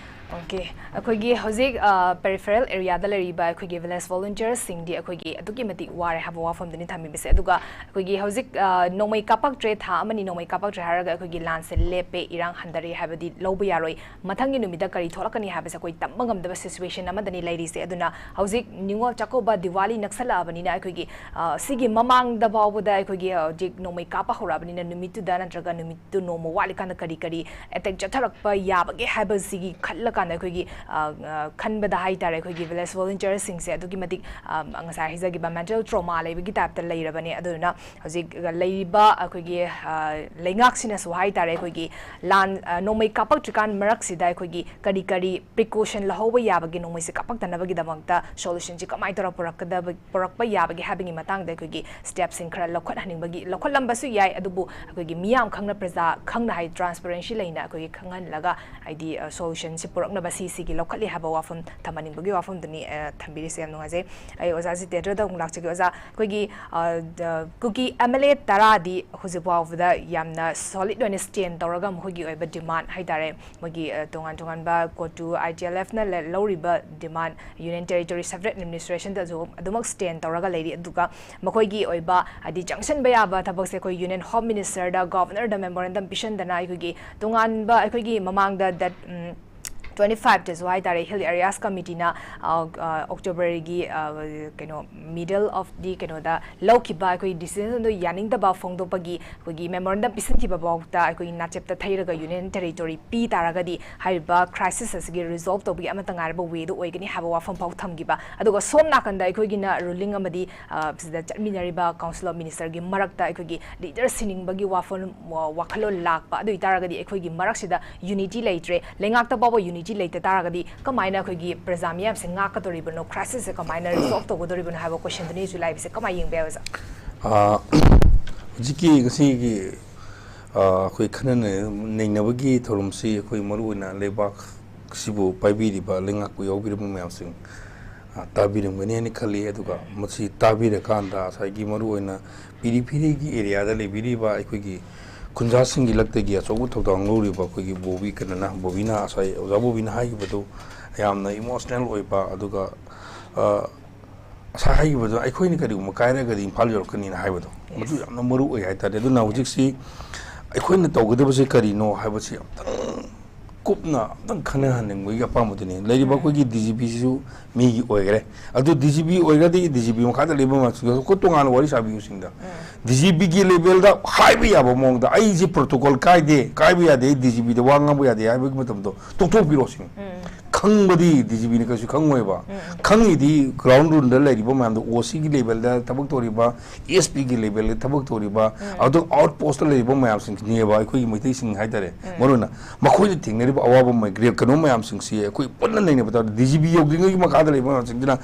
ꯑꯣ, ꯑꯣꯀꯦ, ꯑꯩꯈꯣꯏꯒꯤ ꯍꯧꯖꯤꯛ ꯄꯦꯔꯤꯐꯦꯔꯦꯜ ꯑꯦꯔꯤꯌꯥꯗ ꯂꯩꯔꯤꯕ ꯑꯩꯈꯣꯏꯒꯤ ꯚꯤꯂꯦꯖ ꯚꯣꯂꯨꯟꯇꯤꯌꯔꯁꯤꯡꯗꯤ ꯑꯩꯈꯣꯏꯒꯤ ꯑꯗꯨꯛꯀꯤ ꯃꯇꯤꯛ ꯋꯥꯔꯦ ꯍꯥꯏꯕ ꯋꯥꯐꯝꯗꯨꯅꯤ ꯊꯝꯕꯤꯕꯁꯦ꯫ ꯑꯗꯨꯒ ꯑꯩꯈꯣꯏꯒꯤ ꯍꯧꯖꯤꯛ ꯅꯣꯡꯃꯩ ꯀꯥꯞꯄꯛꯇ꯭ꯔꯦ, ꯊꯥ ꯑꯃꯅꯤ ꯅꯣꯡꯃꯩ ꯀꯥꯞꯄꯛꯇ꯭ꯔꯦ ꯍꯥꯏꯔꯒ ꯑꯩꯈꯣꯏꯒꯤ ꯂꯥꯟꯁꯦ ꯂꯦꯞꯄꯦ, ꯏꯔꯥꯡ ꯍꯟꯊꯔꯦ ꯍꯥꯏꯕꯗꯤ ꯂꯧꯕ ꯌꯥꯔꯣꯏ꯫ ꯃꯊꯪꯒꯤ ꯅꯨꯃꯤꯠꯇ ꯀꯔꯤ ꯊꯣꯛꯂꯛꯀꯅꯤ ꯍꯥꯏꯕꯁꯦ ꯑꯩꯈꯣꯏ ꯇꯝꯕ ꯉꯝꯗꯕ ꯁꯤꯆꯨꯋꯦꯁꯟ ꯑꯃꯗꯅꯤ ꯂꯩꯔꯤꯁꯦ꯫ ꯑꯗꯨꯅ ꯍꯧꯖꯤꯛ ꯅꯤꯉꯣꯜ ꯆꯥꯛꯀꯧꯕ, ꯗꯤꯋꯥꯂꯤ ꯅꯛꯁꯜꯂꯛꯑꯕꯅꯤꯅ ꯑꯩꯈꯣꯏꯒꯤ ꯁꯤꯒꯤ ꯃꯃꯥꯡꯗ ꯐꯥꯎꯕꯗ ꯑꯩꯈꯣꯏꯒꯤ ꯍꯧꯖꯤꯛ ꯅꯣꯡꯃꯩ ꯀꯥꯞꯄ ꯍꯧꯔꯛꯑꯕꯅꯤꯅ ꯅꯨꯃꯤꯠꯇꯨꯗ ꯅꯠꯇ꯭ꯔꯒ ꯅꯨꯃꯤꯠ ꯇꯨ ꯅꯣꯡꯃ ꯋꯥꯠꯂꯤꯀꯥꯟꯗ ꯀꯔꯤ ꯀꯔꯤ ꯑꯦꯇꯦꯛ ꯆꯠꯊꯔꯛꯄ ꯌꯥꯕꯒꯦ ꯍꯥꯏꯕꯁꯤꯒꯤ ꯈꯜꯂꯀꯥꯟꯗ ꯑꯩꯈꯣꯏꯒꯤ ꯈꯟꯕꯗ ꯍꯥꯏꯇꯥꯔꯦ, ꯑꯩꯈꯣꯏꯒꯤ ꯚꯤꯂꯦꯖ ꯚꯣꯂꯨꯟꯇꯤꯌꯔꯁꯤꯡꯁꯦ ꯑꯗꯨꯛꯀꯤ ꯃꯇꯤꯛ ꯉꯁꯥꯏ ꯍꯥꯏꯖꯈꯤꯕ ꯃꯦꯟꯇꯦꯜ ꯇ꯭ꯔꯣꯃꯥ ꯂꯩꯕꯒꯤ ꯇꯥꯏꯞꯇ ꯂꯩꯔꯕꯅꯦ꯫ ꯑꯗꯨꯗꯨꯅ ꯍꯧꯖꯤꯛ ꯂꯩꯔꯤꯕ ꯑꯩꯈꯣꯏꯒꯤ ꯂꯩꯉꯥꯛꯁꯤꯅꯁꯨ ꯍꯥꯏꯇꯥꯔꯦ, ꯑꯩꯈꯣꯏꯒꯤ ꯂꯥꯟ ꯅꯣꯡꯃꯩ ꯀꯥꯞꯄꯛꯇ꯭ꯔꯤꯀꯥꯟ ꯃꯔꯛꯁꯤꯗ ꯑꯩꯈꯣꯏꯒꯤ ꯀꯔꯤ ꯀꯔꯤ ꯄ꯭ꯔꯤꯀꯣꯁꯟ ꯂꯧꯍꯧꯕ ꯌꯥꯕꯒꯦ, ꯅꯣꯡꯃꯩꯁꯦ ꯀꯥꯞꯄꯛꯇꯅꯕꯒꯤꯗꯃꯛꯇ ꯁꯣꯂꯨꯁꯟꯁꯤ ꯀꯃꯥꯏꯅ ꯇꯧꯔꯒ ꯄꯨꯔꯛꯀꯗꯕ ꯄꯨꯔꯛꯄ ꯌꯥꯕꯒꯦ ꯍꯥꯏꯕꯒꯤ ꯃꯇꯥꯡꯗ ꯑꯩꯈꯣꯏꯒꯤ ꯁ꯭ꯇꯦꯞꯁꯤꯡ ꯈꯔ ꯂꯧꯈꯠꯍꯟꯅꯤꯡꯕꯒꯤ, ꯂꯧꯈꯠꯂꯝꯕꯁꯨ ꯌꯥꯏ, ꯑꯗꯨꯕꯨ ꯑꯩꯈꯣꯏꯒꯤ ꯃꯤꯌꯥꯝ ꯈꯪꯅ, ꯄ꯭ꯔꯖꯥ ꯈꯪꯅ ꯍꯥꯏ, ꯇ꯭ꯔꯥꯟꯁꯄꯔꯦꯟꯁꯤ ꯂꯩꯅ ꯑꯩꯈꯣꯏꯒꯤ ꯈꯪꯍꯜꯂꯒ ꯍꯥꯏꯗꯤ ꯁꯣꯂꯨꯁꯟꯁꯤ ꯄꯨꯔꯛꯅꯕ ꯁꯤꯁꯤꯒꯤ ꯂꯧꯈꯠꯂꯤ ꯍꯥꯏꯕ ꯋꯥꯐꯝ ꯊꯝꯍꯟꯅꯤꯡꯕꯒꯤ ꯋꯥꯐꯝꯗꯨꯅꯤ꯫ ꯊꯝꯕꯤꯔꯤꯁꯦ ꯌꯥꯝ ꯅꯨꯡꯉꯥꯏꯖꯩ꯫ ꯑꯩ ꯑꯣꯖꯥ ꯖꯤꯇꯦꯟꯗ꯭ꯔꯗ ꯑꯃꯨꯛ ꯂꯥꯛꯆꯒꯦ꯫ ꯑꯣꯖꯥ, ꯑꯩꯈꯣꯏꯒꯤ ꯀꯨꯀꯤ ꯑꯦꯝ ꯑꯦꯜ ꯑꯦ ꯇꯔꯥꯗꯤ ꯍꯧꯖꯤꯛ ꯐꯥꯎꯕꯗ ꯌꯥꯝꯅ ꯁꯣꯂꯤꯗ ꯑꯣꯏꯅ ꯁ꯭ꯇꯦꯟ ꯇꯧꯔꯒ ꯃꯈꯣꯏꯒꯤ ꯑꯣꯏꯕ ꯗꯤꯃꯥꯟ ꯍꯥꯏꯇꯥꯔꯦ, ꯃꯣꯏꯒꯤ ꯇꯣꯉꯥꯟ ꯇꯣꯉꯥꯟꯕ ꯀꯣꯇꯨ, ꯑꯥꯏ ꯇꯤ ꯑꯦꯜ ꯑꯦꯐꯅ ꯂꯧꯔꯤꯕ ꯗꯤꯃꯥꯟ, ꯌꯨꯅꯤꯌꯟ ꯇꯦꯔꯤꯇꯣꯔꯤ ꯁꯦꯄꯔꯦꯠ ꯑꯦꯗꯃꯤꯅꯤꯁꯇ꯭ꯔꯦꯁꯟꯗꯁꯨ ꯑꯗꯨꯃꯛ ꯁ꯭ꯇꯦꯟ ꯇꯧꯔꯒ ꯂꯩꯔꯤ꯫ ꯑꯗꯨꯒ ꯃꯈꯣꯏꯒꯤ ꯑꯣꯏꯕ ꯍꯥꯏꯗꯤ ꯆꯪꯁꯤꯟꯕ ꯌꯥꯕ ꯊꯕꯛꯁꯦ ꯑꯩꯈꯣꯏ ꯌꯨꯅꯤꯌꯟ ꯍꯣꯝ ꯃꯤꯅꯤꯁꯇꯔꯗ, ꯒꯣꯕꯔꯅꯔꯗ ꯃꯦꯃꯣꯔꯦꯟꯗꯝ ꯄꯤꯁꯤꯟꯗꯅ ꯑꯩꯈꯣꯏꯒꯤ ꯇꯣꯉꯥꯟꯕ ꯑꯩꯈꯣꯏꯒꯤ ꯃꯃꯥꯡꯗ ꯗꯦꯠ ꯇ꯭ꯋꯦꯟꯇꯤ ꯐꯥꯏꯚꯇꯁꯨ ꯍꯥꯏꯇꯥꯔꯦ, ꯍꯤꯜ ꯑꯦꯔꯤꯌꯥꯁ ꯀꯃꯤꯇꯤꯅ ꯑꯣꯛꯇꯣꯕꯔꯒꯤ ꯀꯩꯅꯣ ꯃꯤꯗꯜ ꯑꯣꯐ ꯗꯤ ꯀꯩꯅꯣꯗ ꯂꯧꯈꯤꯕ ꯑꯩꯈꯣꯏ ꯗꯤꯁꯤꯖꯟꯗꯣ ꯌꯥꯅꯤꯡꯗꯕ ꯐꯣꯡꯗꯣꯛꯄꯒꯤ ꯑꯩꯈꯣꯏꯒꯤ ꯃꯦꯃꯣꯔꯦꯟꯗꯝ ꯄꯤꯁꯤꯟꯈꯤꯕ ꯐꯥꯎꯗ ꯑꯩꯈꯣꯏꯒꯤ ꯅꯥꯆꯦꯞꯇ ꯊꯩꯔꯒ ꯌꯨꯅꯤꯌꯟ ꯇꯦꯔꯤꯇꯣꯔꯤ ꯄꯤ ꯇꯥꯔꯒꯗꯤ ꯍꯥꯏꯔꯤꯕ ꯀ꯭ꯔꯥꯏꯁꯤꯁ ꯑꯁꯤꯒꯤ ꯔꯤꯖꯣꯜꯕ ꯇꯧꯕꯒꯤ ꯑꯃꯠꯇ ꯉꯥꯏꯔꯕ ꯋꯦꯗꯣ ꯑꯣꯏꯒꯅꯤ ꯍꯥꯏꯕ ꯋꯥꯐꯝ ꯐꯥꯎ ꯊꯝꯈꯤꯕ꯫ ꯑꯗꯨꯒ ꯁꯣꯝ ꯅꯥꯀꯟꯗ ꯑꯩꯈꯣꯏꯒꯤꯅ ꯔꯨꯂꯤꯡ ꯑꯃꯗꯤ ꯁꯤꯗ ꯆꯠꯃꯤꯟꯅꯔꯤꯕ ꯀꯥꯎꯟꯁꯤꯜ ꯑꯣꯐ ꯃꯤꯅꯤꯁꯇꯔꯒꯤ ꯃꯔꯛꯇ ꯑꯩꯈꯣꯏꯒꯤ ꯂꯤꯗꯔ ꯁꯤꯅꯤꯡꯕꯒꯤ ꯋꯥꯐꯝ, ꯋꯥꯈꯜꯂꯣꯟ ꯂꯥꯛꯄ꯫ ꯑꯗꯨ ꯑꯣꯏꯇꯥꯔꯒꯗꯤ ꯑꯩꯈꯣꯏꯒꯤ ꯃꯔꯛꯁꯤꯗ ꯌꯨꯅꯤꯇꯤ ꯂꯩꯇ꯭ꯔꯦ, ꯂꯩꯉꯥꯛꯇ ꯐꯥꯎꯕ ꯌꯨꯅꯤꯇꯤ ꯂꯩꯇ ꯇꯥꯔꯒꯗꯤ ꯀꯃꯥꯏꯅ ꯑꯩꯈꯣꯏꯒꯤ ꯄ꯭ꯔꯖꯥ ꯃꯤꯌꯥꯝꯁꯦ ꯉꯥꯛꯀꯗꯧꯔꯤꯕꯅꯣ, ꯀ꯭ꯔꯥꯏꯁꯤꯁꯁꯦ ꯀꯃꯥꯏꯅ ꯔꯤꯖꯣꯜꯕ ꯇꯧꯒꯗꯧꯔꯤꯕꯅꯣ ꯍꯥꯏꯕ ꯀꯣꯏꯁꯟꯗꯨꯅꯤꯁꯨ ꯂꯥꯛꯏꯕꯁꯦ ꯀꯃꯥꯏꯅ ꯌꯦꯡꯕ ꯌꯥꯏ, ꯑꯣꯖꯥ? ꯑꯥ, ꯍꯧꯖꯤꯛꯀꯤ ꯉꯁꯤꯒꯤ, ꯑꯥ, ꯑꯩꯈꯣꯏ ꯈꯟꯅ ꯅꯩꯅꯕꯒꯤ ꯊꯧꯔꯝꯁꯤ ꯑꯩꯈꯣꯏ ꯃꯔꯨꯑꯣꯏꯅ ꯂꯩꯕꯥꯛꯁꯤꯕꯨ ꯄꯥꯏꯕꯤꯔꯤꯕ, ꯂꯩꯉꯥꯛꯄꯨ ꯌꯥꯎꯕꯤꯔꯤꯕ ꯃꯌꯥꯝꯁꯤꯡ, ꯑꯥ, ꯇꯥꯕꯤꯔꯝꯒꯅꯤ ꯍꯥꯏꯅ ꯈꯜꯂꯤ꯫ ꯑꯗꯨꯒ ꯃꯁꯤ ꯇꯥꯕꯤꯔꯀꯥꯟꯗ ꯉꯁꯥꯏꯒꯤ ꯃꯔꯨꯑꯣꯏꯅ ꯄꯤꯔꯤꯐꯦꯔꯤꯒꯤ ꯑꯦꯔꯤꯌꯥꯗ ꯂꯩꯕꯤꯔꯤꯕ ꯑꯩꯈꯣꯏꯒꯤ ꯈꯨꯟꯖꯥꯁꯤꯡꯒꯤ ꯂꯛꯇꯒꯤ ꯑꯆꯧꯕ ꯊꯧꯗꯥꯡ ꯂꯧꯔꯤꯕ ꯑꯩꯈꯣꯏꯒꯤ ꯕꯣꯕꯤ ꯀꯩꯅꯣꯅ, ꯕꯣꯕꯤꯅ ꯉꯁꯥꯏ ꯑꯣꯖꯥ ꯕꯣꯕꯤꯅ ꯍꯥꯏꯈꯤꯕꯗꯨ ꯌꯥꯝꯅ ꯏꯃꯣꯁꯅꯦꯜ ꯑꯣꯏꯕ, ꯑꯗꯨꯒ, ꯑ, ꯉꯁꯥꯏ ꯍꯥꯏꯈꯤꯕꯗꯣ, ꯑꯩꯈꯣꯏꯅ ꯀꯔꯤꯒꯨꯝꯕ ꯀꯥꯏꯔꯒꯗꯤ ꯏꯝꯐꯥꯜ ꯌꯧꯔꯛꯀꯅꯤꯅ ꯍꯥꯏꯕꯗꯣ, ꯃꯗꯨ ꯌꯥꯝꯅ ꯃꯔꯨ ꯑꯣꯏ ꯍꯥꯏꯇꯥꯔꯦ꯫ ꯑꯗꯨꯅ ꯍꯧꯖꯤꯛꯁꯤ ꯑꯩꯈꯣꯏꯅ ꯇꯧꯒꯗꯕꯁꯦ ꯀꯔꯤꯅꯣ ꯍꯥꯏꯕꯁꯤ ꯑꯝꯇꯪ ꯀꯨꯞꯅ ꯑꯝꯇꯪ ꯈꯟꯅꯍꯟꯅꯤꯡꯕꯒꯤ ꯑꯄꯥꯝꯕꯗꯨꯅꯤ꯫ ꯂꯩꯔꯤꯕ ꯑꯩꯈꯣꯏꯒꯤ ꯗꯤ ꯖꯤ ꯄꯤꯁꯤꯁꯨ ꯃꯤꯒꯤ ꯑꯣꯏꯈꯔꯦ꯫ ꯑꯗꯨ ꯗꯤ ꯖꯤ ꯄꯤ ꯑꯣꯏꯔꯒꯗꯤ ꯗꯤ ꯖꯤ ꯄꯤ ꯃꯈꯥꯗ ꯂꯩꯕ ꯃꯌꯥꯝꯁꯤꯡꯗꯨꯁꯨ ꯑꯩꯈꯣꯏ ꯇꯣꯉꯥꯟꯅ ꯋꯥꯔꯤ ꯁꯥꯕꯤꯌꯨꯁꯤꯡꯗ꯫ ꯗꯤ ꯖꯤ ꯄꯤꯒꯤ ꯂꯦꯚꯦꯜꯗ ꯍꯥꯏꯕ ꯌꯥꯕ ꯃꯑꯣꯡꯗ, "ꯑꯩꯁꯦ ꯄ꯭ꯔꯣꯇꯣꯀꯣꯜ ꯀꯥꯏꯗꯦ, ꯀꯥꯏꯕ ꯌꯥꯗꯦ, ꯑꯩ ꯗꯤ ꯖꯤ ꯄꯤꯗ ꯋꯥ ꯉꯥꯡꯕ ꯌꯥꯗꯦ" ꯍꯥꯏꯕꯒꯤ ꯃꯇꯝꯗꯣ ꯇꯣꯛꯊꯣꯛꯄꯤꯔꯣ ꯁꯤꯅꯤ꯫ ꯈꯪꯕꯗꯤ ꯗꯤ ꯖꯤ ꯄꯤꯅ ꯀꯩꯁꯨ ꯈꯪꯉꯣꯏꯕ꯫ ꯈꯪꯉꯤꯗꯤ ꯒ꯭ꯔꯥꯎꯟ ꯔꯨꯜꯗ ꯂꯩꯔꯤꯕ ꯃꯌꯥꯝꯗꯣ, ꯑꯣ ꯁꯤꯒꯤ ꯂꯦꯚꯦꯜꯗ ꯊꯕꯛ ꯇꯧꯔꯤꯕ, ꯑꯦꯁ ꯄꯤꯒꯤ ꯂꯦꯚꯦꯜꯗ ꯊꯕꯛ ꯇꯧꯔꯤꯕ, ꯑꯗꯨ ꯑꯥꯎꯠ ꯄꯣꯁꯇ ꯂꯩꯔꯤꯕ ꯃꯌꯥꯝꯁꯤꯡꯁꯤꯅꯦꯕ ꯑꯩꯈꯣꯏꯒꯤ ꯃꯩꯇꯩꯁꯤꯡ ꯍꯥꯏꯇꯥꯔꯦ꯫ ꯃꯔꯨꯑꯣꯏꯅ ꯃꯈꯣꯏꯅ ꯊꯦꯡꯅꯔꯤꯕ ꯑꯋꯥꯕ ꯃ-, ꯀꯩꯅꯣ ꯃꯌꯥꯝꯁꯤꯡꯁꯤ ꯑꯩꯈꯣꯏ ꯄꯨꯟꯅ ꯅꯩꯅꯕ ꯇꯥꯔꯗꯤ, ꯗꯤ ꯖꯤ ꯄꯤ ꯌꯧꯗ꯭ꯔꯤꯉꯩꯒꯤ ꯃꯈꯥꯗ ꯂꯩꯕ ꯃꯌꯥꯝꯁꯤꯡꯁꯤꯅ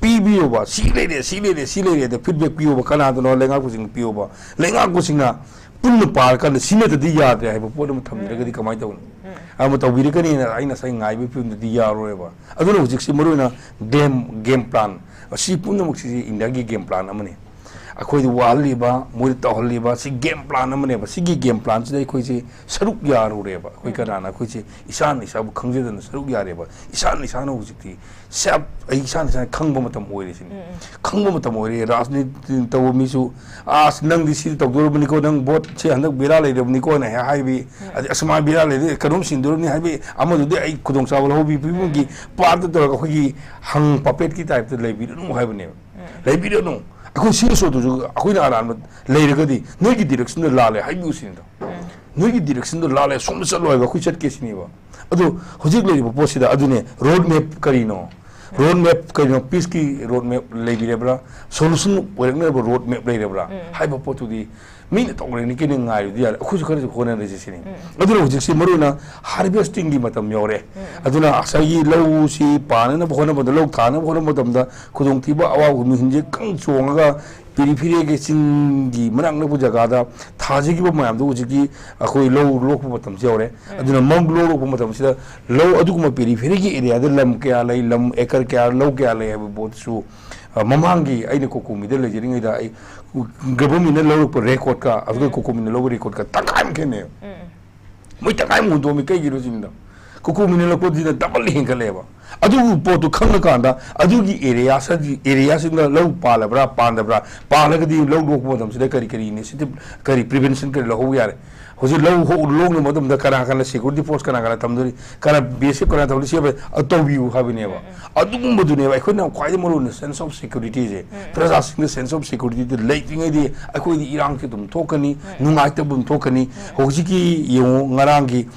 ꯄꯤꯕꯤꯌꯣꯕ, "ꯁꯤ ꯂꯩꯔꯦ, ꯁꯤ ꯂꯩꯔꯦ, ꯁꯤ ꯂꯩꯔꯦ" ꯑꯗ ꯐꯤꯗꯕꯦꯛ ꯄꯤꯌꯣꯕ꯫ ꯀꯅꯥꯗꯅꯣ? ꯂꯩꯉꯥꯛꯄꯁꯤꯡꯅ ꯄꯤꯌꯣꯕ꯫ ꯂꯩꯉꯥꯛꯄꯁꯤꯡꯅ ꯄꯨꯟꯅ ꯄꯥꯔꯀꯥꯟꯗ ꯁꯤ ꯅꯠꯇꯗꯤ ꯌꯥꯗ꯭ꯔꯦ ꯍꯥꯏꯕ ꯄꯣꯠ ꯑꯃ ꯊꯝꯕꯤꯔꯒꯗꯤ ꯀꯃꯥꯏꯅ ꯇꯧꯅꯤ? ꯑꯃ ꯇꯧꯕꯤꯔꯛꯀꯅꯤꯅ ꯑꯩ ꯉꯁꯥꯏ ꯉꯥꯏꯕꯒꯤ ꯐꯤꯕꯝꯗꯗꯤ ꯌꯥꯔꯣꯏꯕ꯫ ꯑꯗꯨꯅ ꯍꯧꯖꯤꯛꯁꯤ ꯃꯔꯨꯑꯣꯏꯅ ꯒꯦꯝ, ꯒꯦꯝ ꯄ꯭ꯂꯥꯟ, ꯑꯁꯤ ꯄꯨꯝꯅꯃꯛꯁꯤꯁꯦ ꯏꯟꯗꯤꯌꯥꯒꯤ ꯒꯦꯝ ꯄ꯭ꯂꯥꯟ ꯑꯃꯅꯤ꯫ ꯑꯩꯈꯣꯏꯗ ꯋꯥꯍꯜꯂꯤꯕ, ꯃꯣꯏꯗ ꯇꯧꯍꯜꯂꯤꯕ, ꯁꯤ ꯒꯦꯝ ꯄ꯭ꯂꯥꯟ ꯑꯃꯅꯦꯕ꯫ ꯁꯤꯒꯤ ꯒꯦꯝ ꯄ꯭ꯂꯥꯟꯁꯤꯗ ꯑꯩꯈꯣꯏꯁꯦ ꯁꯔꯨꯛ ꯌꯥꯔꯨꯔꯦꯕ꯫ ꯑꯩꯈꯣꯏ ꯀꯅꯥꯅ ꯑꯩꯈꯣꯏꯁꯦ ꯏꯁꯥꯅ ꯏꯁꯥꯕꯨ ꯈꯪꯖꯗꯅ ꯁꯔꯨꯛ ꯌꯥꯔꯦꯕ꯫ ꯏꯁꯥꯅ ꯏꯁꯥꯅ ꯍꯧꯖꯤꯛꯇꯤ ꯁꯦꯜꯐ, ꯑꯩ ꯏꯁꯥꯅ ꯏꯁꯥꯅ ꯈꯪꯕ ꯃꯇꯝ ꯑꯣꯏꯔꯦ ꯁꯤꯅꯤ꯫ ꯈꯪꯕ ꯃꯇꯝ ꯑꯣꯏꯔꯦ꯫ ꯔꯥꯖꯅꯤꯇꯤ ꯇꯧꯕ ꯃꯤꯁꯨ, "ꯑꯁ, ꯅꯪꯗꯤ ꯁꯤꯗꯤ ꯇꯧꯗꯣꯔꯕꯅꯤꯀꯣ, ꯅꯪ ꯚꯣꯠꯁꯦ ꯍꯟꯗꯛ ꯕꯦꯔꯥ ꯂꯩꯔꯕꯅꯤꯀꯣꯅ" ꯍꯦꯛ ꯍꯥꯏꯕꯤ, ꯑꯗꯩ "ꯑꯁ, ꯃꯥ ꯕꯦꯔꯥ ꯂꯩꯔꯦ, ꯀꯩꯅꯣꯝ ꯁꯤꯟꯗꯣꯔꯕꯅꯤ" ꯍꯥꯏꯕꯤ, ꯑꯃꯗꯨꯗꯤ ꯑꯩ ꯈꯨꯗꯣꯡꯆꯥꯕ ꯂꯧꯍꯧꯕꯤ ꯐꯤꯕꯝꯒꯤ ꯄꯥꯔꯠꯇ ꯇꯧꯔꯒ ꯑꯩꯈꯣꯏꯒꯤ ꯍꯪ ꯄꯄꯦꯠꯀꯤ ꯇꯥꯏꯞꯇ ꯂꯩꯕꯤꯔꯅꯨ ꯍꯥꯏꯕꯅꯦꯕ꯫ ꯂꯩꯕꯤꯔꯅꯨ꯫ ꯑꯩꯈꯣꯏ ꯁꯤ ꯑꯦꯁ ꯑꯣꯗꯨꯁꯨ ꯑꯩꯈꯣꯏꯅ ꯑꯔꯥꯟꯕ ꯂꯩꯔꯒꯗꯤ ꯅꯣꯏꯒꯤ ꯗꯤꯔꯦꯛꯁꯟꯗ ꯂꯥꯜꯂꯦ ꯍꯥꯏꯕꯤꯌꯨ ꯁꯤꯅꯤꯗꯣ꯫ ꯅꯣꯏꯒꯤ ꯗꯤꯔꯦꯛꯁꯟꯗꯣ ꯂꯥꯜꯂꯦ, ꯁꯣꯝꯗ ꯆꯠꯂꯣ ꯍꯥꯏꯕ, ꯑꯩꯈꯣꯏ ꯆꯠꯀꯦ ꯁꯤꯅꯦꯕ꯫ ꯑꯗꯣ ꯍꯧꯖꯤꯛ ꯂꯩꯔꯤꯕ ꯄꯣꯠꯁꯤꯗ ꯑꯗꯨꯅꯦ, ꯔꯣꯗ ꯃꯦꯞ ꯀꯔꯤꯅꯣ? ꯔꯣꯗ ꯃꯦꯞ ꯀꯔꯤꯅꯣ? ꯄꯤꯁꯀꯤ ꯔꯣꯗ ꯃꯦꯞ ꯂꯩꯕꯤꯔꯕ꯭ꯔꯥ? ꯁꯣꯂꯨꯁꯟ ꯑꯣꯏꯔꯛꯅꯕ ꯔꯣꯗ ꯃꯦꯞ ꯂꯩꯔꯕ꯭ꯔꯥ? ꯍꯥꯏꯕ ꯄꯣꯠꯇꯨꯗꯤ ꯃꯤꯅ ꯇꯧꯔꯦꯅ ꯀꯩꯅ ꯉꯥꯏꯔꯨꯗꯤ ꯌꯥꯔꯦ, ꯑꯩꯈꯣꯏꯁꯨ ꯈꯔꯁꯨ ꯍꯣꯠꯅꯔꯁꯤ ꯁꯤꯅꯤ꯫ ꯑꯗꯨꯅ ꯍꯧꯖꯤꯛꯁꯤ ꯃꯔꯨꯑꯣꯏꯅ ꯍꯥꯔꯚꯦꯁꯇꯤꯡꯒꯤ ꯃꯇꯝ ꯌꯧꯔꯦ꯫ ꯑꯗꯨꯅ ꯉꯁꯥꯏꯒꯤ ꯂꯧꯁꯤ ꯄꯥꯅꯅꯕ ꯍꯣꯠꯅꯕꯗ, ꯂꯧ ꯊꯥꯅꯕ ꯍꯣꯠꯅꯕ ꯃꯇꯝꯗ ꯈꯨꯗꯣꯡꯊꯤꯕ ꯑꯋꯥꯕ ꯃꯤꯍꯨꯟꯁꯦ ꯀꯪ ꯆꯣꯡꯉꯒ ꯄꯦꯔꯤꯐꯦꯔꯤꯒꯤ ꯆꯤꯡꯒꯤ ꯃꯅꯥꯛ ꯅꯛꯄ ꯖꯒꯥꯗ ꯊꯥꯖꯈꯤꯕ ꯃꯌꯥꯝꯗꯣ ꯍꯧꯖꯤꯛꯀꯤ ꯑꯩꯈꯣꯏ ꯂꯧ ꯂꯣꯛꯄ ꯃꯇꯝꯁꯨ ꯌꯧꯔꯦ꯫ ꯑꯗꯨꯅ ꯂꯧ ꯂꯣꯛꯄ ꯃꯇꯝꯁꯤꯗ ꯂꯧ ꯑꯗꯨꯒꯨꯝꯕ ꯄꯦꯔꯤꯐꯦꯔꯤꯒꯤ ꯑꯦꯔꯤꯌꯥꯗ ꯂꯝ ꯀꯌꯥ ꯂꯩ, ꯂꯝ ꯑꯦꯀꯔ ꯀꯌꯥ, ꯂꯧ ꯀꯌꯥ ꯂꯩ ꯍꯥꯏꯕ ꯄꯣꯠꯁꯨ ꯑ, ꯃꯃꯥꯡꯒꯤ ꯑꯩꯅ ꯀꯣꯀꯣꯃꯤꯗ ꯂꯩꯖꯔꯤꯉꯩꯗ ꯑꯩ ꯒꯚꯔꯟꯃꯦꯟꯠꯅ ꯂꯧꯔꯛꯄ ꯔꯦꯀꯣꯔꯗꯀ ꯑꯗꯨꯒ ꯀꯣꯀꯣꯃꯤꯅ ꯂꯧꯕ ꯔꯦꯀꯣꯔꯗꯀ ꯇꯪꯈꯥꯏ ꯑꯃ ꯈꯦꯠꯅꯩ꯫ ꯃꯣꯏ ꯇꯪꯈꯥꯏ ꯑꯃ ꯍꯨꯟꯗꯣꯛꯑꯝꯃꯤ꯫ ꯀꯩꯒꯤꯅꯣ ꯁꯤꯅꯤꯗ, ꯀꯣꯀꯣꯃꯤꯅ ꯂꯧꯔꯛꯄꯗꯨꯅ ꯗꯕꯜ ꯍꯦꯟꯒꯠꯂꯦꯕ꯫ ꯑꯗꯨꯒꯤ ꯄꯣꯠꯇꯨ ꯈꯪꯉꯀꯥꯟꯗ ꯑꯗꯨꯒꯤ ꯑꯦꯔꯤꯌꯥꯁꯤꯡ, ꯑꯦꯔꯤꯌꯥꯁꯤꯡꯗ ꯂꯧ ꯄꯥꯜꯂꯕ꯭ꯔꯥ ꯄꯥꯟꯗꯕ꯭ꯔꯥ, ꯄꯥꯜꯂꯒꯗꯤ ꯂꯧ ꯂꯣꯛꯄ ꯃꯇꯝꯁꯤꯗ ꯀꯔꯤ ꯀꯔꯤ ꯏꯅꯤꯁꯤꯌꯦꯇꯤꯚ, ꯀꯔꯤ ꯄ꯭ꯔꯤꯚꯦꯟꯁꯟ ꯀꯔꯤ ꯂꯧꯍꯧꯕ ꯌꯥꯔꯦ? ꯍꯧꯖꯤꯛ ꯂꯧ ꯍꯧ-, ꯂꯣꯛꯅꯕ ꯃꯇꯝꯗ ꯀꯅꯥ ꯀꯅꯥ ꯁꯦꯀ꯭ꯌꯨꯔꯤꯇꯤ ꯐꯣꯔꯁ ꯀꯅꯥ ꯀꯅꯥ ꯊꯝꯗꯣꯔꯤ, ꯀꯅꯥ ꯕꯤ ꯑꯦꯁ ꯑꯦꯐ ꯀꯅꯥ ꯊꯝꯗꯣꯔꯤ, ꯁꯤ ꯑꯗꯨ ꯇꯧꯕꯤꯌꯨ ꯍꯥꯏꯕꯅꯦꯕ꯫ ꯑꯗꯨꯒꯨꯝꯕꯗꯨꯅꯦꯕ ꯑꯩꯈꯣꯏꯅ ꯈ꯭ꯋꯥꯏꯗꯒꯤ ꯃꯔꯨ ꯑꯣꯏꯅ ꯁꯦꯟꯁ ꯑꯣꯐ ꯁꯦꯀ꯭ꯌꯨꯔꯤꯇꯤꯁꯦ꯫ ꯄ꯭ꯔꯖꯥꯁꯤꯡꯗ ꯁꯦꯟꯁ ꯑꯣꯐ ꯁꯦꯀ꯭ꯌꯨꯔꯤꯇꯤꯗꯨ ꯂꯩꯇ꯭ꯔꯤꯉꯩꯗꯤ ꯑꯩꯈꯣꯏꯗꯤ ꯏꯔꯥꯡꯁꯤ ꯑꯗꯨꯝ ꯊꯣꯛꯀꯅꯤ, ꯅꯨꯡꯉꯥꯏꯇꯕ ꯑꯗꯨꯝ ꯊꯣꯛꯀꯅꯤ꯫ ꯍꯧꯖꯤꯛꯀꯤ ꯌꯦꯡꯉꯨ, ꯉꯔꯥꯡꯒꯤ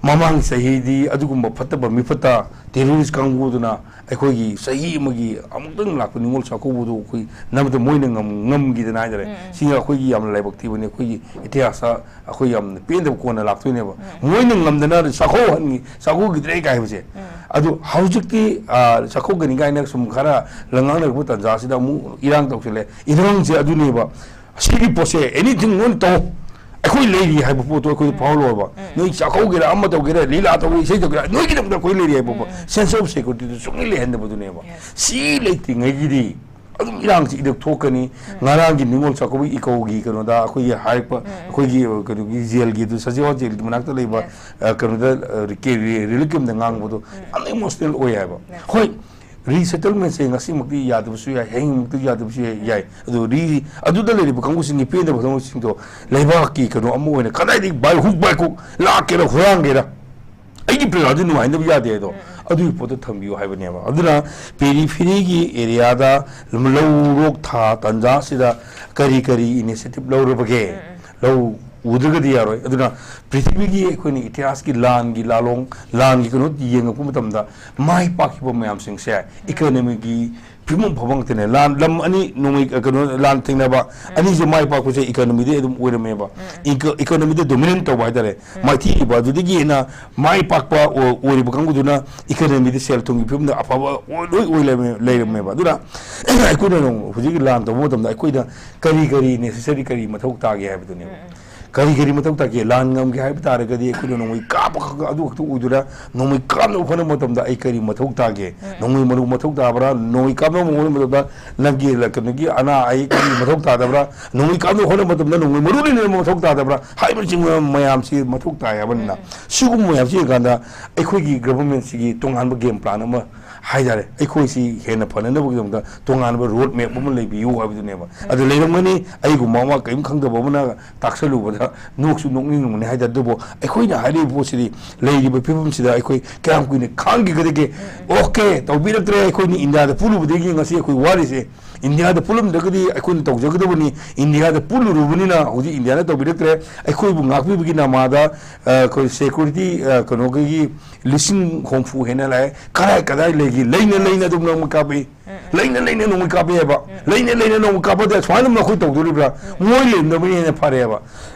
ꯃꯃꯥꯡ ꯆꯍꯤꯗꯤ ꯑꯗꯨꯒꯨꯝꯕ ꯐꯠꯇꯕ ꯃꯤꯐꯠꯇ ꯇꯦꯔꯣꯔꯤꯁ ꯀꯥꯡꯕꯨꯗꯨꯅ ꯑꯩꯈꯣꯏꯒꯤ ꯆꯍꯤ ꯑꯃꯒꯤ ꯑꯃꯨꯛꯇꯪ ꯂꯥꯛꯄ ꯅꯤꯉꯣꯜ ꯆꯥꯛꯀꯧꯕꯗꯨ ꯑꯩꯈꯣꯏ ꯅꯝꯕꯗ ꯃꯣꯏꯅ ꯉꯝ-, ꯉꯝꯈꯤꯗꯅ ꯍꯥꯏꯇꯥꯔꯦ꯫ ꯁꯤꯅ ꯑꯩꯈꯣꯏꯒꯤ ꯌꯥꯝꯅ ꯂꯥꯏꯕꯛ ꯊꯤꯕꯅꯤ꯫ ꯑꯩꯈꯣꯏꯒꯤ ꯏꯇꯤꯍꯥꯁꯇ ꯑꯩꯈꯣꯏ ꯌꯥꯝꯅ ꯄꯦꯟꯗꯕ ꯀꯣꯟꯅ ꯂꯥꯛꯇꯣꯏꯅꯦꯕ꯫ ꯃꯣꯏꯅ ꯉꯝꯗꯅ ꯆꯥꯛꯀꯧꯍꯟ-, ꯆꯥꯛꯀꯧꯈꯤꯗ꯭ꯔꯦ ꯀꯥꯏ ꯍꯥꯏꯕꯁꯦ꯫ ꯑꯗꯨ ꯍꯧꯖꯤꯛꯇꯤ, ꯑ, ꯆꯥꯛꯀꯧꯒꯅꯤ ꯀꯥꯏꯅ ꯁꯨꯝ ꯈꯔ ꯂꯪꯉꯥꯡꯅꯔꯛꯄ ꯇꯥꯟꯖꯥꯁꯤꯗ ꯑꯃꯨꯛ ꯏꯔꯥꯡ ꯇꯧꯁꯤꯜꯂꯦ꯫ ꯏꯔꯥꯡꯁꯦ ꯑꯗꯨꯅꯦꯕ꯫ ꯁꯤꯒꯤ ꯄꯣꯠꯁꯦ ꯑꯦꯅꯤꯊꯤꯡ ꯂꯣꯏꯅ ꯇꯧ, ꯑꯩꯈꯣꯏ ꯂꯩꯔꯤ ꯍꯥꯏꯕ ꯄꯣꯠꯇꯣ ꯑꯩꯈꯣꯏꯗ ꯐꯥꯎꯍꯜꯂꯣꯕ꯫ ꯅꯣꯏ ꯆꯥꯛꯀꯧꯒꯦꯔꯥ, ꯑꯃ ꯇꯧꯒꯦꯔꯥ, ꯂꯤꯂꯥ ꯇꯧꯒꯦꯔꯥ, ꯏꯁꯩ ꯇꯧꯒꯦꯔꯥ, ꯅꯣꯏꯒꯤꯗꯃꯛꯇ ꯑꯩꯈꯣꯏ ꯂꯩꯔꯤ ꯍꯥꯏꯕ ꯄꯣꯠ, ꯁꯦꯟꯁ ꯑꯣꯐ ꯁꯦꯀ꯭ꯌꯨꯔꯤꯇꯤꯗꯨ ꯁꯨꯡꯂꯩ ꯂꯩꯍꯟꯗꯕꯗꯨꯅꯦꯕ꯫ ꯁꯤ ꯂꯩꯇ꯭ꯔꯤꯉꯩꯒꯤꯗꯤ ꯑꯗꯨꯝ ꯏꯔꯥꯡꯁꯤ ꯏꯔꯛ ꯊꯣꯛꯀꯅꯤ꯫ ꯉꯔꯥꯡꯒꯤ ꯅꯤꯉꯣꯜ ꯆꯥꯛꯀꯧꯕꯒꯤ ꯏꯀꯧꯒꯤ ꯀꯩꯅꯣꯗ ꯑꯩꯈꯣꯏꯒꯤ ꯍꯥꯏꯔꯛꯄ, ꯑꯩꯈꯣꯏꯒꯤ, ꯑ, ꯀꯩꯅꯣꯒꯤ ꯖꯦꯜꯒꯤ ꯑꯗꯨ, ꯁꯖꯤꯋꯥ ꯖꯦꯜꯒꯤ ꯃꯅꯥꯛꯇ ꯂꯩꯕ, ꯑ, ꯀꯩꯅꯣꯗ, ꯑ, ꯔꯤ-, ꯀꯦ-, ꯔꯤ-, ꯔꯤꯂꯤꯐ ꯀꯦꯝꯞꯇ ꯉꯥꯡꯕꯗꯣ ꯌꯥꯝꯅ ꯏꯃꯣꯁꯅꯦꯜ ꯑꯣꯏ ꯍꯥꯏꯕ꯫ ꯍꯣꯏ, ꯔꯤꯁꯦꯇꯜꯃꯦꯟꯁꯦ ꯉꯁꯤꯃꯛꯇꯤ ꯌꯥꯗꯕꯁꯨ ꯌꯥꯏ, ꯍꯌꯦꯡꯃꯛꯇꯤ ꯌꯥꯗꯕꯁꯨ ꯌꯥꯏ, ꯌꯥꯏ꯫ ꯑꯗꯨ ꯔꯤ-, ꯑꯗꯨꯗ ꯂꯩꯔꯤꯕ ꯀꯥꯡꯕꯨꯁꯤꯡꯒꯤ ꯄꯦꯟꯗꯕ ꯀꯥꯡꯕꯨꯁꯤꯡꯗꯣ ꯂꯩꯕꯥꯛꯀꯤ ꯀꯩꯅꯣ ꯑꯃ ꯑꯣꯏꯅ ꯀꯗꯥꯏꯗꯒꯤ ꯕꯥꯏ ꯍꯨꯛ ꯕꯥꯏ ꯈꯣꯛ ꯂꯥꯛꯀꯦꯔꯥ, ꯍꯨꯔꯥꯟꯒꯦꯔꯥ, ꯑꯩꯒꯤ ꯄ꯭ꯔꯖꯥꯗꯨ ꯅꯨꯡꯉꯥꯏꯅꯕ ꯌꯥꯗꯦ ꯑꯗꯣ꯫ ꯑꯗꯨꯒꯤ ꯄꯣꯠꯇꯣ ꯊꯝꯕꯤꯌꯨ ꯍꯥꯏꯕꯅꯦꯕ꯫ ꯑꯗꯨꯅ ꯄꯦꯔꯤꯐꯦꯔꯤꯒꯤ ꯑꯦꯔꯤꯌꯥꯗ ꯂꯧꯔꯣꯛ ꯊꯥ ꯇꯥꯟꯖꯥꯁꯤꯗ ꯀꯔꯤ ꯀꯔꯤ ꯏꯅꯤꯁꯤꯌꯦꯇꯤꯚ ꯂꯧꯔꯕꯒꯦ? ꯂꯧ ꯎꯗ꯭ꯔꯒꯗꯤ ꯌꯥꯔꯣꯏ꯫ ꯑꯗꯨꯅ ꯄ꯭ꯔꯤꯊꯤꯕꯤꯒꯤ ꯑꯩꯈꯣꯏꯅ ꯏꯇꯤꯍꯥꯁꯀꯤ ꯂꯥꯟꯒꯤ ꯂꯥꯂꯣꯡ, ꯂꯥꯟꯒꯤ ꯀꯩꯅꯣ ꯌꯦꯡꯉꯛꯄ ꯃꯇꯝꯗ ꯃꯥꯏ ꯄꯥꯛꯈꯤꯕ ꯃꯌꯥꯝꯁꯤꯡꯁꯦ ꯏꯀꯣꯅꯣꯃꯤꯒꯤ ꯐꯤꯕꯝ ꯐꯕ ꯉꯥꯛꯇꯅꯦ꯫ ꯂꯥꯟ, ꯂꯝ ꯑꯅꯤ ꯅꯣꯡꯃꯩ, ꯑ, ꯀꯩꯅꯣ, ꯂꯥꯟ ꯊꯦꯡꯅꯕ ꯑꯅꯤꯁꯦ ꯃꯥꯏ ꯄꯥꯛꯄꯁꯦ ꯏꯀꯣꯅꯣꯃꯤꯗꯩ ꯑꯗꯨꯝ ꯑꯣꯏꯔꯝꯃꯦꯕ꯫ ꯏꯀꯣ-, ꯏꯀꯣꯅꯣꯃꯤꯗ ꯗꯣꯃꯤꯅꯦꯟ ꯇꯧꯕ ꯍꯥꯏꯇꯥꯔꯦ꯫ ꯃꯥꯏꯊꯤꯔꯤꯕ ꯑꯗꯨꯗꯒꯤ ꯍꯦꯟꯅ ꯃꯥꯏ ꯄꯥꯛꯄ ꯑꯣ-, ꯑꯣꯏꯔꯤꯕ ꯀꯥꯡꯕꯨꯗꯨꯅ ꯏꯀꯣꯅꯣꯃꯤꯗ ꯁꯦꯜ ꯊꯨꯝꯒꯤ ꯐꯤꯕꯝꯗ ꯑꯐꯕ ꯑꯣꯏ-, ꯂꯣꯏ ꯑꯣꯏ ꯂꯩꯔꯝꯃꯦ-, ꯂꯩꯔꯝꯃꯦꯕ꯫ ꯑꯗꯨꯅ ꯑꯩꯈꯣꯏꯅ ꯅꯣꯡ-, ꯍꯧꯖꯤꯛꯀꯤ ꯂꯥꯟ ꯇꯧꯕ ꯃꯇꯝꯗ ꯑꯩꯈꯣꯏꯗ ꯀꯔꯤ ꯀꯔꯤ ꯅꯦꯁꯦꯁꯔꯤ, ꯀꯔꯤ ꯃꯊꯧ ꯇꯥꯒꯦ ꯍꯥꯏꯕꯗꯨꯅꯦꯕ꯫ ꯀꯔꯤ ꯀꯔꯤ ꯃꯊꯧ ꯇꯥꯒꯦ? ꯂꯥꯟ ꯉꯝꯒꯦ ꯍꯥꯏꯕ ꯇꯥꯔꯒꯗꯤ ꯑꯩꯈꯣꯏꯅ ꯅꯣꯡꯃꯩ ꯀꯥꯞꯄ ꯈꯛ ꯑꯗꯨ ꯈꯛꯇ ꯑꯣꯏꯗꯣꯏꯔꯥ? ꯅꯣꯡꯃꯩ ꯀꯥꯞꯅꯕ ꯍꯣꯠꯅꯕ ꯃꯇꯝꯗ ꯑꯩ ꯀꯔꯤ ꯃꯊꯧ ꯇꯥꯒꯦ? ꯅꯣꯡꯃꯩ ꯃꯔꯨ ꯃꯊꯧ ꯇꯥꯕ꯭ꯔꯥ? ꯅꯣꯡꯃꯩ ꯀꯥꯞꯅꯕ ꯍꯣꯠꯅꯕ ꯃꯇꯝꯗ ꯅꯪꯒꯤ ꯂ-, ꯀꯩꯅꯣꯒꯤ ꯑꯅꯥ ꯑꯌꯦꯛ ꯀꯔꯤ ꯃꯊꯧ ꯇꯥꯗꯕ꯭ꯔꯥ? ꯅꯣꯡꯃꯩ ꯀꯥꯞꯅꯕ ꯍꯣꯠꯅꯕ ꯃꯇꯝꯗ ꯅꯣꯡꯃꯩ ꯃꯔꯨ ꯂꯩꯅꯕ ꯃꯊꯧ ꯇꯥꯗꯕ꯭ꯔꯥ? ꯍꯥꯏꯕꯅꯆꯤꯡꯕ ꯃꯌꯥꯝꯁꯤ ꯃꯊꯧ ꯇꯥꯏ ꯍꯥꯏꯕꯅꯤꯅ, ꯁꯤꯒꯨꯝꯕ ꯃꯌꯥꯝꯁꯤ ꯌꯦꯡꯀꯥꯟꯗ ꯑꯩꯈꯣꯏꯒꯤ ꯒꯚꯔꯟꯃꯦꯟꯁꯤꯒꯤ ꯇꯣꯉꯥꯟꯕ ꯒꯦꯝ ꯄ꯭ꯂꯥꯟ ꯑꯃ ꯍꯥꯏꯇꯥꯔꯦ, ꯑꯩꯈꯣꯏꯁꯤ ꯍꯦꯟꯅ ꯐꯅꯅꯕꯒꯤꯗꯃꯛꯇ ꯇꯣꯉꯥꯟꯕ ꯔꯣꯗ ꯃꯦꯞ ꯑꯃ ꯂꯩꯕꯤꯌꯨ ꯍꯥꯏꯕꯗꯨꯅꯦꯕ꯫ ꯑꯗꯨ ꯂꯩꯔꯝꯒꯅꯤ, ꯑꯩꯒꯨꯝꯕ ꯑꯃ ꯀꯔꯤꯝ ꯈꯪꯗꯕ ꯑꯃꯅ ꯇꯥꯛꯁꯜꯂꯨꯕꯗ ꯅꯣꯛꯁꯨ ꯅꯣꯛꯅꯤꯡꯉꯝꯒꯅꯤ ꯍꯥꯏꯇꯥꯔꯦ꯫ ꯑꯗꯨꯕꯨ ꯑꯩꯈꯣꯏꯅ ꯍꯥꯏꯔꯤꯕ ꯄꯣꯠꯁꯤꯗꯤ ꯂꯩꯔꯤꯕ ꯐꯤꯕꯝꯁꯤꯗ ꯑꯩꯈꯣꯏ ꯀꯌꯥꯝ ꯀꯨꯏꯅ ꯈꯥꯡꯈꯤꯒꯗꯒꯦ? ꯑꯣꯀꯦ, ꯇꯧꯕꯤꯔꯛꯇ꯭ꯔꯦ, ꯑꯩꯈꯣꯏꯅ ꯏꯟꯗꯤꯌꯥꯗ ꯄꯨꯜꯂꯨꯕꯗꯒꯤ ꯉꯁꯤ ꯑꯩꯈꯣꯏ ꯋꯥꯔꯤꯁꯦ꯫ ꯏꯟꯗꯤꯌꯥꯗ ꯄꯨꯜꯂꯝꯗ꯭ꯔꯒꯗꯤ ꯑꯩꯈꯣꯏꯅ ꯇꯧꯖꯒꯗꯕꯅꯤ꯫ ꯏꯟꯗꯤꯌꯥꯗ ꯄꯨꯜꯂꯨꯔꯕꯅꯤꯅ ꯍꯧꯖꯤꯛ ꯏꯟꯗꯤꯌꯥꯅ ꯇꯧꯕꯤꯔꯛꯇ꯭ꯔꯦ꯫ ꯑꯩꯈꯣꯏꯕꯨ ꯉꯥꯛꯄꯤꯕꯒꯤ ꯅꯃꯥꯗ, ꯑ, ꯑꯩꯈꯣꯏ ꯁꯦꯀ꯭ꯌꯨꯔꯤꯇꯤ, ꯑ, ꯀꯩꯅꯣꯒꯤ ꯂꯤꯁꯤꯡ ꯍꯨꯝꯐꯨ ꯍꯦꯟꯅ ꯂꯥꯛꯑꯦ꯫ ꯀꯗꯥꯏ ꯀꯗꯥꯏ ꯂꯩꯒꯦ? ꯂꯩꯅ ꯂꯩꯅ ꯑꯗꯨꯝ ꯅꯣꯡꯃꯩ ꯀꯥꯞꯄꯤ꯫ ꯂꯩꯅ ꯂꯩꯅ ꯅꯣꯡꯃꯩ ꯀꯥꯞꯄꯤ ꯍꯥꯏꯕ꯫ ꯂꯩꯅ ꯂꯩꯅ ꯅꯣꯡꯃꯩ ꯀꯥꯞꯄꯗꯤ ꯁꯨꯃꯥꯏꯅ ꯑꯗꯨꯝ ꯑꯩꯈꯣꯏ ꯇꯧꯗꯣꯔꯤꯕ꯭ꯔꯥ? ꯃꯣꯏ ꯂꯩꯔꯝꯗꯕꯅ ꯍꯦꯟꯅ ꯐꯔꯦꯕ꯫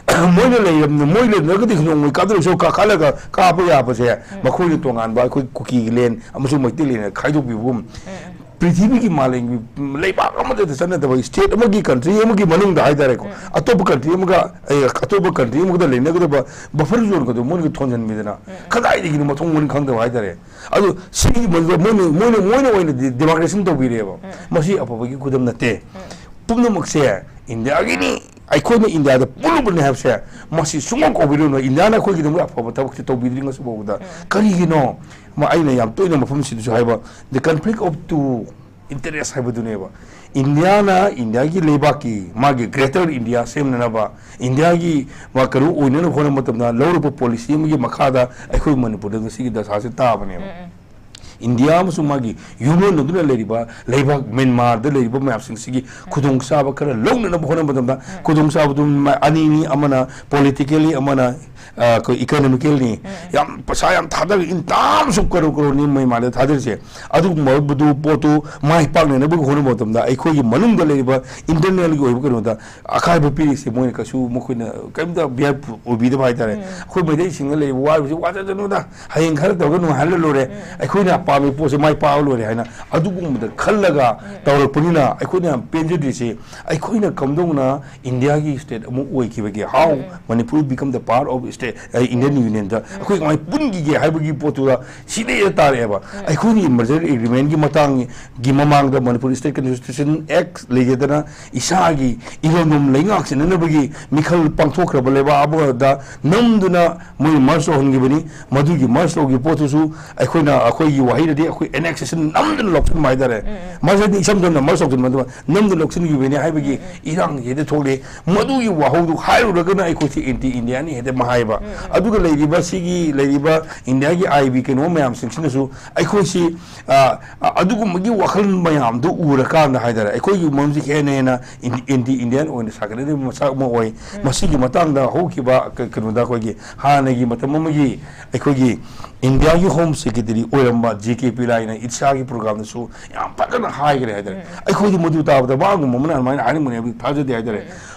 ꯃꯣꯏꯅ ꯂꯩꯔꯝ-, ꯃꯣꯏ ꯂꯩꯔꯝꯗ꯭ꯔꯒꯗꯤ ꯅꯣꯡꯃꯩ ꯀꯥꯞꯇ꯭ꯔꯁꯨ ꯀꯥꯈꯠꯂꯒ ꯀꯥꯞꯄ ꯌꯥꯕꯁꯦ ꯃꯈꯣꯏꯅ ꯇꯣꯉꯥꯟꯕ ꯑꯩꯈꯣꯏ ꯀꯨꯀꯤꯒꯤ ꯂꯦꯟ ꯑꯃꯁꯨꯡ ꯃꯩꯇꯩ ꯂꯦꯟ ꯈꯥꯏꯗꯣꯛꯄꯤꯕꯒꯨꯝ ꯄ꯭ꯔꯤꯊꯤꯕꯤꯒꯤ ꯃꯥꯂꯦꯝꯒꯤ ꯂꯩꯕꯥꯛ ꯑꯃꯗꯇ ꯆꯠꯅꯗꯕ ꯁ꯭ꯇꯦꯠ ꯑꯃꯒꯤ ꯀꯟꯇ꯭ꯔꯤ ꯑꯃꯒꯤ ꯃꯅꯨꯡꯗ ꯍꯥꯏꯇꯥꯔꯦꯀꯣ, ꯑꯇꯣꯞꯄ ꯀꯟꯇ꯭ꯔꯤ ꯑꯃꯒ, ꯑꯦ, ꯑꯇꯣꯞꯄ ꯀꯟꯇ꯭ꯔꯤ ꯑꯃꯒꯗ ꯂꯩꯅꯒꯗꯕ ꯕꯐꯔ ꯖꯣꯟꯒꯗꯣ ꯃꯣꯏꯅꯒ ꯊꯣꯟꯖꯟꯕꯤꯗꯅ ꯀꯗꯥꯏꯗꯒꯤꯅꯣ ꯃꯊꯣꯡ ꯃꯔꯝ ꯈꯪꯗꯕ ꯍꯥꯏꯇꯥꯔꯦ꯫ ꯑꯗꯨ ꯁꯤꯒꯤ ꯃꯗꯨꯗ ꯃꯣꯏꯅ, ꯃꯣꯏꯅ, ꯃꯣꯏꯅ ꯑꯣꯏꯅ ꯗꯤ-, ꯗꯤꯃꯥꯔꯀꯦꯁꯟ ꯇꯧꯕꯤꯔꯦꯕ꯫ ꯃꯁꯤ ꯑꯐꯕꯒꯤ ꯈꯨꯗꯝ ꯅꯠꯇꯦ꯫ ꯄꯨꯝꯅꯃꯛꯁꯦ ꯏꯟꯗꯤꯌꯥꯒꯤꯅꯤ, ꯑꯩꯈꯣꯏꯅ ꯏꯟꯗꯤꯌꯥꯗ ꯄꯨꯜꯂꯨꯕꯅꯤ ꯍꯥꯏꯕꯁꯦ ꯃꯁꯤ ꯁꯨꯡꯀꯧ ꯀꯧꯕꯤꯔꯨꯅꯨ꯫ ꯏꯟꯗꯤꯌꯥꯅ ꯑꯩꯈꯣꯏꯒꯤꯗꯃꯛ ꯑꯐꯕ ꯊꯕꯛꯁꯦ ꯇꯧꯕꯤꯗ꯭ꯔꯤ ꯉꯁꯤꯐꯥꯎꯕꯗ꯫ ꯀꯔꯤꯒꯤꯅꯣ? ꯃ-, ꯑꯩꯅ ꯌꯥꯝ ꯇꯣꯏꯅ ꯃꯐꯝꯁꯤꯗꯁꯨ ꯍꯥꯏꯕ, the conflict of two interest ꯍꯥꯏꯕꯗꯨꯅꯦꯕ꯫ ꯏꯟꯗꯤꯌꯥꯅ ꯏꯟꯗꯤꯌꯥꯒꯤ ꯂꯩꯕꯥꯛꯀꯤ ꯃꯥꯒꯤ greater India ꯁꯦꯝꯅꯅꯕ, ꯏꯟꯗꯤꯌꯥꯒꯤ ꯃꯥ ꯀꯩꯅꯣ ꯑꯣꯏꯅꯅꯕ ꯍꯣꯠꯅꯕ ꯃꯇꯝꯗ ꯂꯧꯔꯛꯄ ꯄꯣꯂꯤꯁꯤ ꯑꯃꯒꯤ ꯃꯈꯥꯗ ꯑꯩꯈꯣꯏ ꯃꯅꯤꯄꯨꯔꯗ ꯉꯁꯤꯒꯤ ꯗꯁꯥꯁꯦ ꯇꯥꯕꯅꯦꯕ꯫ ꯏꯟꯗꯤꯌꯥ ꯑꯃꯁꯨꯡ ꯃꯥꯒꯤ ꯌꯨꯝꯂꯣꯟꯅꯗꯨꯅ ꯂꯩꯔꯤꯕ ꯂꯩꯕꯥꯛ ꯃ꯭ꯌꯥꯟꯃꯥꯔꯗ ꯂꯩꯔꯤꯕ ꯃꯌꯥꯝꯁꯤꯡꯁꯤꯒꯤ ꯈꯨꯗꯣꯡꯆꯥꯕ ꯈꯔ ꯂꯧꯅꯅꯕ ꯍꯣꯠꯅꯕ ꯃꯇꯝꯗ ꯈꯨꯗꯣꯡꯆꯥꯕꯗꯨ ꯃ-, ꯑꯅꯤꯅꯤ, ꯑꯃꯅ politically, ꯑꯃꯅ ꯑ, ꯑꯩꯈꯣꯏ ꯏꯀꯣꯅꯣꯃꯤꯀꯦꯜꯅꯤ, ꯌꯥꯝ ꯄꯩꯁꯥ ꯌꯥꯝ ꯊꯥꯗꯔꯒ, in terms of ꯀꯔꯣꯔ ꯀꯔꯣꯔꯅꯤ ꯃꯩ ꯃꯥꯗ ꯊꯥꯗꯔꯤꯁꯦ꯫ ꯑꯗꯨꯒꯨꯝꯕꯗꯨ ꯄꯣꯠꯇꯨ ꯃꯥꯏ ꯄꯥꯛꯅꯅꯕꯒꯤ ꯍꯣꯠꯅꯕ ꯃꯇꯝꯗ ꯑꯩꯈꯣꯏꯒꯤ ꯃꯅꯨꯡꯗ ꯂꯩꯔꯤꯕ ꯏꯟꯇꯔꯅꯦꯜꯒꯤ ꯑꯣꯏꯕ ꯀꯩꯅꯣꯗ ꯑꯀꯥꯏꯕ ꯄꯤꯔꯤꯁꯦ ꯃꯣꯏꯅ ꯀꯩꯁꯨ, ꯃꯈꯣꯏꯅ ꯀꯩꯝꯇ ꯚꯦꯜꯌꯨ ꯑꯣꯏꯕꯤꯗꯕ ꯍꯥꯏꯇꯥꯔꯦ꯫ ꯑꯩꯈꯣꯏ ꯃꯩꯇꯩꯁꯤꯡꯅ ꯂꯩꯔꯤꯕ ꯋꯥꯔꯤꯕꯁꯤ ꯋꯥꯖꯗꯅꯨꯗ, ꯍꯌꯦꯡ ꯈꯔ ꯇꯧꯔꯒ ꯅꯨꯡꯉꯥꯏꯍꯜꯂ ꯂꯣꯏꯔꯦ꯫ ꯑꯩꯈꯣꯏꯅ ꯄꯥꯝꯃꯤ ꯄꯣꯠꯁꯦ ꯃꯥꯏ ꯄꯥꯛꯑ ꯂꯣꯏꯔꯦ ꯍꯥꯏꯅ ꯑꯗꯨꯒꯨꯝꯕꯗ ꯈꯜꯂꯒ ꯇꯧꯔꯛꯄꯅꯤꯅ ꯑꯩꯈꯣꯏꯅ ꯌꯥꯝ ꯄꯦꯟꯖꯗ꯭ꯔꯤꯁꯦ꯫ ꯑꯩꯈꯣꯏꯅ ꯀꯝꯗꯧꯅ ꯏꯟꯗꯤꯌꯥꯒꯤ ꯁ꯭ꯇꯦꯠ ꯑꯃ ꯑꯣꯏꯈꯤꯕꯒꯦ? How Manipur become the part of state, ꯑ, Indian Unionꯗ ꯑꯩꯈꯣꯏ ꯀꯃꯥꯏꯅ ꯄꯨꯟꯈꯤꯒꯦ ꯍꯥꯏꯕꯒꯤ ꯄꯣꯠꯇꯨꯗ ꯁꯤꯗꯩꯗ ꯇꯥꯔꯛꯑꯦꯕ꯫ ꯑꯩꯈꯣꯏꯅꯤ merger agreementꯒꯤ ꯃꯇꯥꯡꯒꯤ ꯃꯃꯥꯡꯗ Manipur State Constitution Act ꯂꯩꯖꯗꯅ ꯏꯁꯥꯒꯤ ꯏꯔꯝꯗꯝ ꯂꯩꯉꯥꯛ ꯁꯤꯟꯅꯅꯕꯒꯤ ꯃꯤꯈꯜ ꯄꯥꯡꯊꯣꯛꯈ꯭ꯔꯕ ꯂꯩꯕꯥꯛ ꯑꯃꯗ ꯅꯝꯗꯨꯅ ꯃꯣꯏꯅ merge ꯇꯧꯍꯟꯈꯤꯕꯅꯤ꯫ ꯃꯗꯨꯒꯤ merge ꯇꯧꯈꯤꯕ ꯄꯣꯠꯇꯨꯁꯨ ꯑꯩꯈꯣꯏꯅ, ꯑꯩꯈꯣꯏꯒꯤ ꯋꯥꯍꯩꯗꯗꯤ ꯑꯩꯈꯣꯏ annexation ꯅꯝꯗꯨꯅ ꯂꯧꯁꯤꯟꯕ ꯍꯥꯏꯇꯥꯔꯦ꯫ Mergerꯗꯤ ꯏꯁꯝ ꯁꯝꯅ merge ꯇꯧꯁꯤꯟꯕ, ꯑꯗꯨꯒ ꯅꯝꯗꯨꯅ ꯂꯧꯁꯤꯟꯈꯤꯕꯅꯤ ꯍꯥꯏꯕꯒꯤ ꯏꯔꯥꯡ ꯍꯦꯛꯇ ꯊꯣꯛꯂꯛꯑꯦ꯫ ꯃꯗꯨꯒꯤ ꯋꯥꯍꯧꯗꯨ ꯍꯥꯏꯔꯨꯔꯒꯅ ꯑꯩꯈꯣꯏꯁꯤ anti Indianꯅꯤ ꯍꯦꯛꯇ ꯃꯍꯥꯏꯕ꯫ ꯑꯗꯨꯒ ꯂꯩꯔꯤꯕ ꯁꯤꯒꯤ ꯂꯩꯔꯤꯕ ꯏꯟꯗꯤꯌꯥꯒꯤ ꯑꯥꯏ ꯕꯤ ꯀꯩꯅꯣ ꯃꯌꯥꯝꯁꯤꯡꯁꯤꯅꯁꯨ ꯑꯩꯈꯣꯏꯁꯤ, ꯑ, ꯑ, ꯑꯗꯨꯒꯨꯝꯕꯒꯤ ꯋꯥꯈꯜ ꯃꯌꯥꯝꯗꯨ ꯎꯔꯀꯥꯟꯗ ꯍꯥꯏꯇꯥꯔꯦ, ꯑꯩꯈꯣꯏꯒꯤ ꯃꯔꯝꯁꯤ ꯍꯦꯟꯅ ꯍꯦꯟꯅ anti Indian ꯑꯣꯏꯅ ꯁꯥꯒꯠꯅꯔꯤꯕ ꯃꯁꯛ ꯑꯃ ꯑꯣꯏ꯫ ꯃꯁꯤꯒꯤ ꯃꯇꯥꯡꯗ ꯍꯧꯈꯤꯕ ꯀ-, ꯀꯩꯅꯣꯗ ꯑꯩꯈꯣꯏꯒꯤ ꯍꯥꯟꯅꯒꯤ ꯃꯇꯝ ꯑꯃꯒꯤ ꯑꯩꯈꯣꯏꯒꯤ ꯏꯟꯗꯤꯌꯥꯒꯤ Home Secretary ꯑꯣꯏꯔꯝꯕ ꯖꯦ ꯀꯦ ꯄꯤꯂꯥꯏꯅ ꯏꯠꯁꯥꯒꯤ programꯗꯁꯨ ꯌꯥꯝ ꯐꯖꯅ ꯍꯥꯏꯈ꯭ꯔꯦ ꯍꯥꯏꯇꯥꯔꯦ꯫ ꯑꯩꯈꯣꯏꯗꯤ ꯃꯗꯨ ꯇꯥꯕꯗ ꯃꯥꯒꯨꯝꯕ ꯑꯃꯅ ꯑꯗꯨꯃꯥꯏꯅ ꯍꯥꯏꯔꯝꯒꯅꯤ ꯍꯥꯏꯕꯗꯤ ꯊꯥꯖꯗꯦ ꯍꯥꯏꯇꯥꯔꯦ꯫